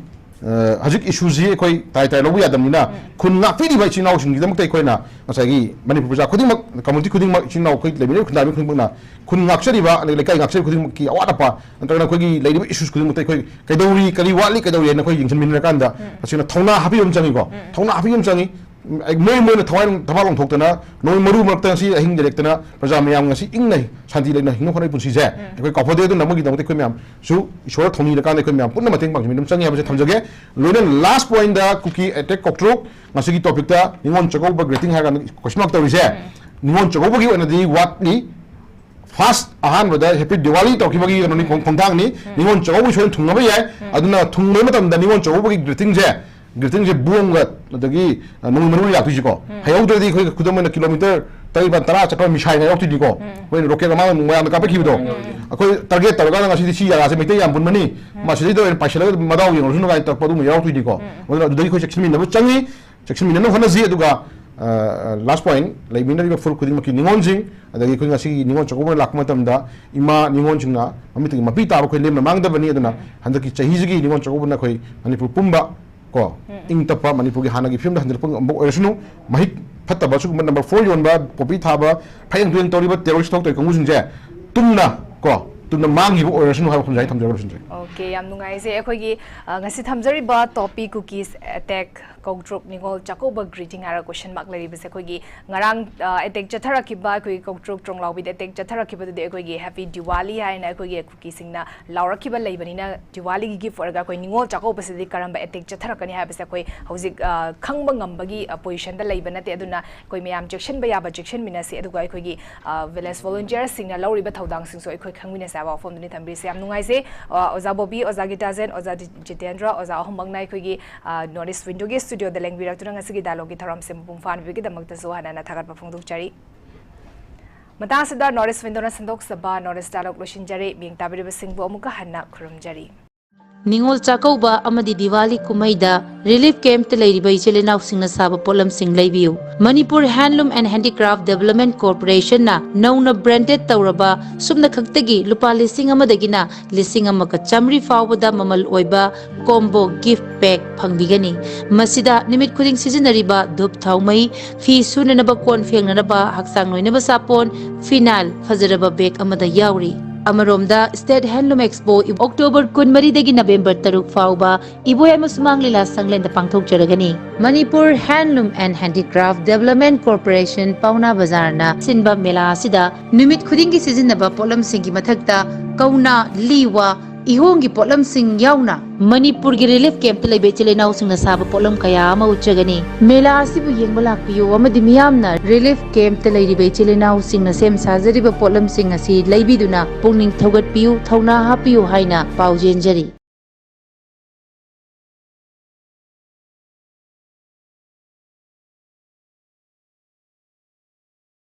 ꯑ, ꯍꯧꯖꯤꯛ issue ꯁꯤ ꯑꯩꯈꯣꯏ ꯇꯥꯏ ꯇꯥꯏ ꯂꯧꯕ ꯌꯥꯗꯕꯅꯤꯅ ꯎꯝ꯫ ꯈꯨꯟ ꯉꯥꯛꯄꯤꯔꯤꯕ ꯏꯆꯤꯟ ꯏꯅꯥꯎꯁꯤꯡꯒꯤꯗꯃꯛꯇ ꯑꯩꯈꯣꯏꯅ ꯉꯁꯥꯏꯒꯤ ꯃꯅꯤꯄꯨꯔ ꯄ꯭ꯔꯖꯥ ꯈꯨꯗꯤꯡꯃꯛ, community ꯈꯨꯗꯤꯡꯃꯛ, ꯏꯆꯤꯟ ꯏꯅꯥꯎ ꯑꯩꯈꯣꯏ ꯂꯩꯃꯤꯟꯅꯔꯤꯕ ꯈꯨꯟꯗꯥꯃꯤ ꯈꯨꯗꯤꯡꯃꯛꯅ ꯈꯨꯟ ꯉꯥꯛꯆꯔꯤꯕ ꯑꯗꯒꯤ ꯂꯩꯀꯥꯏ ꯉꯥꯛꯆꯔꯤꯕ ꯈꯨꯗꯤꯡꯃꯛꯀꯤ ꯑꯋꯥꯠ ꯑꯄꯥ ꯅꯠꯇ꯭ꯔꯒꯅ ꯑꯩꯈꯣꯏꯒꯤ ꯂꯩꯔꯤꯕ issues ꯈꯨꯗꯤꯡꯃꯛꯇ ꯑꯩꯈꯣꯏ ꯀꯩꯗꯧꯔꯤ, ꯀꯔꯤ ꯋꯥꯠꯂꯤ, ꯀꯩꯗꯧꯔꯤ ꯍꯥꯏꯅ ꯑꯩꯈꯣꯏ ꯌꯦꯡꯁꯤꯟꯃꯤꯟꯅꯔꯀꯥꯟꯗ ꯎꯝ꯫ ꯇꯁꯦꯡꯅ ꯊꯧꯅꯥ ꯍꯥꯞꯄꯤꯕ ꯑꯃ ꯆꯪꯉꯤꯀꯣ꯫ ꯎꯝ꯫ ꯊꯧꯅꯥ ꯍꯥꯞꯄꯤꯕ ꯑꯃ ꯆꯪꯉꯤ꯫ ꯃꯣꯏ ꯃꯣꯏꯅ ꯊꯋꯥꯏ ꯊꯕꯥꯛ ꯂꯣꯡꯊꯣꯛꯇꯅ ꯅꯣꯡꯃꯩ ꯃꯔꯨ ꯃꯔꯛꯇ ꯉꯁꯤ ꯑꯍꯤꯡꯗ ꯂꯦꯛꯇꯅ ꯄ꯭ꯔꯖꯥ ꯃꯌꯥꯝ ꯉꯁꯤ ꯏꯪꯅ ꯁꯥꯟꯇꯤ ꯂꯩꯅ ꯍꯤꯡꯅ ꯍꯣꯠꯅꯔꯤ ꯄꯨꯟꯁꯤꯁꯦ ꯑꯩꯈꯣꯏ ꯀꯥꯎꯐꯗꯦ꯫ ꯑꯗꯨꯅ ꯃꯣꯏꯒꯤꯗꯃꯛꯇ ꯑꯩꯈꯣꯏ ꯃꯌꯥꯝꯁꯨ ꯏꯁꯣꯔ ꯊꯧꯅꯤꯔꯀꯥꯟꯗ ꯑꯩꯈꯣꯏ ꯃꯌꯥꯝ ꯄꯨꯟꯅ ꯃꯇꯦꯡ ꯄꯥꯡꯁꯤꯟꯕꯤꯕ ꯑꯗꯨꯝ ꯆꯪꯉꯤ ꯍꯥꯏꯕꯁꯦ ꯊꯝꯖꯒꯦ꯫ ꯂꯣꯏꯅ ꯂꯥꯁ ꯄꯣꯏꯟꯗ ꯀꯨꯀꯤ ꯑꯦꯇꯦꯛ ꯀꯣꯛꯇ꯭ꯔꯨꯛ ꯉꯁꯤꯒꯤ ꯇꯣꯄꯤꯛꯇ ꯅꯤꯉꯣꯜ ꯆꯥꯛꯀꯧꯕ ꯒ꯭ꯔꯤꯇꯤꯡ ꯍꯥꯏꯔ ꯀꯥꯟꯗ ꯀꯣꯏꯁꯟ ꯃꯥꯔꯛ ꯇꯧꯔꯤꯁꯦ ꯅꯤꯉꯣꯜ ꯆꯥꯛꯀꯧꯕꯒꯤ ꯑꯣꯏꯅꯗꯤ ꯋꯥꯠꯂꯤ꯫ ꯐꯥꯔꯁ ꯑꯍꯥꯟꯕꯗ ꯍꯦꯄꯤ ꯗꯤꯋꯥꯂꯤ ꯇꯧꯈꯤꯕꯒꯤ ꯀꯩꯅꯣꯅꯤ ꯈꯣꯡ- ꯈꯣꯡꯊꯥꯡꯅꯤ꯫ ꯅꯤꯉꯣꯜ ꯆꯥꯛꯀꯧꯕꯒꯤ ꯁꯣꯏꯗꯅ ꯊꯨꯡꯅꯕ ꯌꯥꯏ꯫ ꯑꯗꯨꯅ ꯊꯨꯡꯕ ꯃꯇꯝꯗ ꯅꯤꯉꯣꯜ ꯆꯥꯛꯀꯧꯕꯒꯤ ꯒ꯭ꯔꯤꯇꯤꯡꯁꯦ ꯒ꯭ꯔꯤꯇꯤꯡꯁꯦ ꯕꯣꯝꯒ ꯑꯗꯒꯤ ꯅꯣꯡꯃꯩ ꯃꯔꯨ ꯂꯥꯛꯇꯣꯏꯁꯤꯀꯣ꯫ ꯍꯩꯍꯧꯗ꯭ꯔꯗꯤ ꯑꯩꯈꯣꯏ ꯈꯨꯗꯝ ꯑꯣꯏꯅ ꯀꯤꯂꯣꯃꯤꯇꯔ ꯇꯔꯦꯠ ꯅꯤꯄꯥꯜ ꯇꯔꯥ ꯆꯠꯄ ꯃꯤꯁꯥꯏꯜ ꯍꯩꯔꯛꯇꯣꯏꯅꯤꯀꯣ꯫ ꯑꯩꯈꯣꯏꯅ ꯔꯣꯀꯦꯠ ꯑꯃ ꯃꯌꯥꯝꯅ ꯀꯥꯞꯄꯛꯈꯤꯕꯗꯣ ꯑꯩꯈꯣꯏ ꯇꯥꯔꯒꯦꯠ ꯇꯧꯔꯀꯥꯟꯗ ꯉꯁꯤꯗꯤ ꯁꯤ ꯖꯒꯥꯁꯦ ꯃꯩꯇꯩ ꯌꯥꯝ ꯄꯨꯟꯕꯅꯤ꯫ ꯃꯁꯤꯗꯩꯗ ꯑꯣꯏꯅ ꯄꯥꯏꯁꯤꯜꯂꯒ ꯃꯗꯥꯎ ꯌꯦꯡꯉꯨꯔꯁꯅꯨ ꯀꯥꯏꯅ ꯇꯧꯔꯛꯄ ꯑꯗꯨꯒꯨꯝꯕ ꯌꯥꯎꯔꯛꯇꯣꯏꯅꯤꯀꯣ꯫ ꯑꯗꯨꯅ ꯑꯗꯨꯗꯒꯤ ꯑꯩꯈꯣꯏ ꯆꯦꯛꯁꯤꯟꯃꯤꯟꯅꯕ ꯆꯪꯉꯤ꯫ ꯆꯦꯛꯁꯤꯟꯃꯤꯟꯅꯅꯕ ꯍꯣꯠꯅꯁꯤ꯫ ꯑꯗꯨꯒ ꯂꯥꯁ ꯄꯣꯏꯟ, ꯂꯩꯃꯤꯟꯅꯔꯤꯕ ꯐꯨꯔꯨꯞ ꯈꯨꯗꯤꯡꯃꯛꯀꯤ ꯅꯤꯉꯣꯜꯁꯤꯡ, ꯑꯗꯒꯤ ꯑꯩꯈꯣꯏ ꯉꯁꯤꯒꯤ ꯅꯤꯉꯣꯜ ꯆꯥꯛꯀꯧꯕ ꯂꯥꯛꯄ ꯃꯇꯝꯗ ꯏꯃꯥ ꯅꯤꯉꯣꯜꯁꯤꯡꯅ ꯃꯃꯤꯠꯇꯒꯤ ꯃꯄꯤ ꯇꯥꯕ ꯑꯩꯈꯣꯏ ꯂꯦꯝꯅ ꯃꯥꯡꯗꯕꯅꯤ꯫ ꯑꯗꯨꯅ ꯍꯟꯗꯛꯀꯤ ꯆꯍꯤꯁꯤꯒꯤ ꯅꯤꯉꯣꯜ ꯆꯥꯛꯀꯧꯕꯅ ꯑꯩꯈꯣꯏ ꯃꯅꯤꯄꯨꯔ ꯄꯨꯝꯕ ꯀꯣ ꯏꯪ ꯇꯞꯄ ꯃꯅꯤꯄꯨꯔꯒꯤ ꯍꯥꯟꯅꯒꯤ ꯐꯤꯕꯝꯗ ꯍꯟꯖꯤꯜꯂꯛꯄ ꯉꯝꯕ ꯑꯣꯏꯔꯁꯅꯨ꯫ ꯃꯍꯤꯛ ꯐꯠꯇꯕ ꯁꯤꯒꯨꯝꯕ ꯅꯝꯕꯔ ꯐꯣꯔ ꯌꯣꯟꯕ, ꯄꯣꯄꯤ ꯊꯥꯕ, ꯐꯌꯦꯡ ꯇꯨꯌꯦꯡ ꯇꯧꯔꯤꯕ ꯇꯦꯔꯣꯔꯤꯁ ꯊꯣꯛꯇꯧꯔꯤ ꯀꯥꯡꯕꯨꯁꯤꯡꯁꯦ ꯇꯨꯝꯅ ꯀꯣ ꯇꯨꯝꯅ ꯃꯥꯡꯈꯤꯕ ꯑꯣꯏꯔꯁꯅꯨ ꯍꯥꯏꯕ ꯋꯥꯐꯝꯁꯦ ꯑꯩ ꯊꯝꯖꯔꯒ ꯂꯣꯏꯁꯤꯟꯖꯔꯒꯦ꯫ ꯑꯣꯀꯦ, ꯌꯥꯝ ꯅꯨꯡꯉꯥꯏꯖꯩ꯫ ꯑꯩꯈꯣꯏꯒꯤ ꯑ, ꯉꯁꯤ ꯊꯝꯖꯔꯤꯕ topic cookies attack ꯀꯧꯇ꯭ꯔꯨꯛ Ningol Chakkouba greeting ꯍꯥꯏꯔꯒ ꯀꯣꯏꯁꯟ ꯃꯥꯔꯛ ꯂꯩꯔꯤꯕꯁꯦ ꯑꯩꯈꯣꯏꯒꯤ ꯉꯔꯥꯡ ꯑꯦꯇꯦꯛ ꯆꯠꯊꯔꯛꯈꯤꯕ ꯑꯩꯈꯣꯏꯒꯤ ꯀꯧꯇ꯭ꯔꯨꯛ ꯇ꯭ꯔꯣꯡꯂꯥꯎꯕꯤꯗ ꯑꯦꯇꯦꯛ ꯆꯠꯊꯔꯛꯈꯤꯕꯗꯨꯗꯤ ꯑꯩꯈꯣꯏꯒꯤ ꯍꯦꯄꯤ ꯗꯤꯋꯥꯂꯤ ꯍꯥꯏꯅ ꯑꯩꯈꯣꯏꯒꯤ ꯀꯨꯀꯤꯁꯤꯡꯅ ꯂꯥꯎꯔꯛꯈꯤꯕ ꯂꯩꯕꯅꯤꯅ ꯗꯤꯋꯥꯂꯤꯒꯤ ꯒꯤꯐ ꯑꯣꯏꯔꯒ ꯑꯩꯈꯣꯏ ꯅꯤꯉꯣꯜ ꯆꯥꯛꯀꯧꯕꯁꯤꯗꯤ ꯀꯔꯝꯕ ꯑꯦꯇꯦꯛ ꯆꯠꯊꯔꯛꯀꯅꯤ ꯍꯥꯏꯕꯁꯦ ꯑꯩꯈꯣꯏ ꯍꯧꯖꯤꯛ ꯑ, ꯈꯪꯕ ꯉꯝꯕꯒꯤ ꯄꯣꯖꯤꯁꯟꯗ ꯂꯩꯕ ꯅꯠꯇꯦ꯫ ꯑꯗꯨꯅ ꯑꯩꯈꯣꯏ ꯃꯌꯥꯝ ꯆꯦꯛꯁꯤꯟꯕ ꯌꯥꯕ ꯆꯦꯛꯁꯤꯟꯃꯤꯟꯅꯁꯤ꯫ ꯑꯗꯨꯒ ꯑꯩꯈꯣꯏꯒꯤ ꯚꯤꯂꯦꯖ ꯚꯣꯂꯨꯟꯇꯤꯌꯔꯁꯤꯡꯅ ꯂꯧꯔꯤꯕ ꯊꯧꯗꯥꯡꯁꯤꯡꯁꯨ ꯑꯩꯈꯣꯏ ꯈꯪꯃꯤꯟꯅꯁꯤ ꯍꯥꯏꯕ ꯋꯥꯐꯝꯗꯨꯅꯤ ꯊꯝꯕꯤꯔꯤꯁꯦ꯫ ꯌꯥꯝ ꯅꯨꯡꯉꯥꯏꯖꯩ꯫ ꯑ, ꯑꯣꯖꯥ ꯕꯣꯕꯤ, ꯑꯣꯖꯥ ꯒꯤꯇꯥꯖꯦꯟ, ꯑꯣꯖꯥ ꯖꯤ- ꯖꯤꯇꯦꯟꯗ꯭ꯔ, ꯑꯣꯖꯥ ꯑꯍꯨꯝꯃꯛꯅ ꯑꯩꯈꯣꯏꯒꯤ ꯅꯣꯔꯠ ꯏꯁ ꯋꯤꯟꯗꯣꯒꯤ ꯁ꯭ꯇꯨꯗꯤꯑꯣꯗ ꯂꯦꯡꯕꯤꯔꯛꯇꯨꯅ ꯉꯁꯤꯒꯤ ꯗꯥꯏꯂꯣꯒꯀꯤ ꯊꯧꯔꯝꯁꯦ ꯃꯄꯨꯡ ꯐꯥꯍꯟꯕꯤꯕꯒꯤꯗꯃꯛꯇꯁꯨ ꯍꯥꯟꯅ ꯍꯥꯟꯅ ꯊꯥꯒꯠꯄ ꯐꯣꯡꯗꯣꯛꯆꯔꯤ꯫ ꯃꯇꯥꯡ ꯑꯁꯤꯗ ꯅꯣꯔꯠ ꯏꯁ ꯋꯤꯟꯗꯣꯅ ꯁꯟꯗꯣꯛꯆꯕ ꯅꯣꯔꯠ ꯏꯁ ꯗꯥꯏꯂꯣꯒ ꯂꯣꯏꯁꯤꯟꯖꯔꯤ꯫ ꯃꯤꯌꯦꯡ ꯇꯥꯕꯤꯔꯤꯕꯁꯤꯡꯕꯨ ꯑꯃꯨꯛꯀ ꯍꯟꯅ ꯈꯨꯔꯨꯝꯖꯔꯤ꯫ ꯅꯤꯉꯣꯜ ꯆꯥꯛꯀꯧꯕ ꯑꯃꯗꯤ ꯗꯤꯋꯥꯂꯤ ꯀꯨꯝꯍꯩꯗ ꯔꯤꯂꯤꯐ ꯀꯦꯝꯞꯇ ꯂꯩꯔꯤꯕ ꯏꯆꯤꯜ ꯏꯅꯥꯎꯁꯤꯡꯅ ꯁꯥꯕ ꯄꯣꯠꯂꯝꯁꯤꯡ ꯂꯩꯕꯤꯌꯨ꯫ ꯃꯅꯤꯄꯨꯔ ꯍꯦꯟꯂꯨꯝ ꯑꯦꯟ ꯍꯦꯟꯗꯤꯀ꯭ꯔꯥꯐ ꯗꯦꯕꯂꯞꯃꯦꯟ ꯀꯣꯔꯄꯣꯔꯦꯁꯟꯅ ꯅꯧꯅ ꯕ꯭ꯔꯥꯟꯗꯦꯗ ꯇꯧꯔꯕ ꯁꯨꯞꯅ ꯈꯛꯇꯒꯤ ꯂꯨꯄꯥ ꯂꯤꯁꯤꯡ ꯑꯃꯗꯒꯤꯅ ꯂꯤꯁꯤꯡ ꯑꯃꯒ ꯆꯥꯃꯔꯤ ꯐꯥꯎꯕꯗ ꯃꯃꯜ ꯑꯣꯏꯕ ꯀꯣꯝꯕꯣ ꯒꯤꯐ ꯄꯦꯛ ꯐꯪꯕꯤꯒꯅꯤ꯫ ꯃꯁꯤꯗ ꯅꯨꯃꯤꯠ ꯈꯨꯗꯤꯡ ꯁꯤꯖꯤꯟꯅꯔꯤꯕ ꯙꯨꯞ ꯊꯥꯎ ꯃꯩ, ꯐꯤ ꯁꯨꯅꯅꯕ ꯀꯣꯟ ꯐꯦꯡꯅꯅꯕ ꯍꯛꯆꯥꯡ ꯅꯣꯏꯅꯕ ꯁꯥꯄꯣꯟ, ꯐꯤꯅꯥꯏꯜ, ꯐꯖꯔꯕ ꯕꯦꯒ ꯑꯃꯗ ꯌꯥꯎꯔꯤ꯫ ꯑꯃꯔꯣꯝꯗ, State Handloom Expo October ꯀꯨꯟꯃꯔꯤꯗꯒꯤ November ꯇꯔꯨꯛ ꯐꯥꯎꯕ ꯏꯕꯣꯌꯥꯏꯃ ꯁꯨꯃꯥꯡ ꯂꯤꯂꯥ ꯁꯪꯂꯦꯟꯗ ꯄꯥꯡꯊꯣꯛꯆꯔꯒꯅꯤ꯫ Manipur Handloom and Handicraft Development Corporation ꯄꯥꯎꯅꯥ ꯕꯖꯥꯔꯅ ꯁꯤꯟꯕ ꯃꯦꯂꯥ ꯑꯁꯤꯗ ꯅꯨꯃꯤꯠ ꯈꯨꯗꯤꯡꯒꯤ ꯁꯤꯖꯤꯟꯅꯕ ꯄꯣꯠꯂꯝꯁꯤꯡꯒꯤ ꯃꯊꯛꯇ ꯀꯧꯅꯥ, ꯂꯤ, ꯋꯥ, ꯏꯍꯣꯡꯒꯤ ꯄꯣꯠꯂꯝꯁꯤꯡ ꯌꯥꯎꯅ ꯃꯅꯤꯄꯨꯔꯒꯤ relief campꯇ ꯂꯩꯕ ꯏꯆꯤꯜ ꯏꯅꯥꯎꯁꯤꯡꯅ ꯁꯥꯕ ꯄꯣꯠꯂꯝ ꯀꯌꯥ ꯑꯃ ꯎꯠꯆꯒꯅꯤ꯫ ꯃꯦꯂꯥ ꯑꯁꯤꯕꯨ ꯌꯦꯡꯕ ꯂꯥꯛꯄꯤꯌꯨ ꯑꯃꯗꯤ ꯃꯤꯌꯥꯝꯅ relief campꯇ ꯂꯩꯔꯤꯕ ꯏꯆꯤꯜ ꯏꯅꯥꯎꯁꯤꯡꯅ ꯁꯦꯝ ꯁꯥꯖꯔꯤꯕ ꯄꯣꯠꯂꯝꯁꯤꯡ ꯑꯁꯤ ꯂꯩꯕꯤꯗꯨꯅ ꯄꯨꯛꯅꯤꯡ ꯊꯧꯒꯠꯄꯤꯌꯨ, ꯊꯧꯅꯥ ꯍꯥꯞꯄꯤꯌꯨ ꯍꯥꯏꯅ ꯄꯥꯎ ꯆꯦꯟꯖꯔꯤ꯫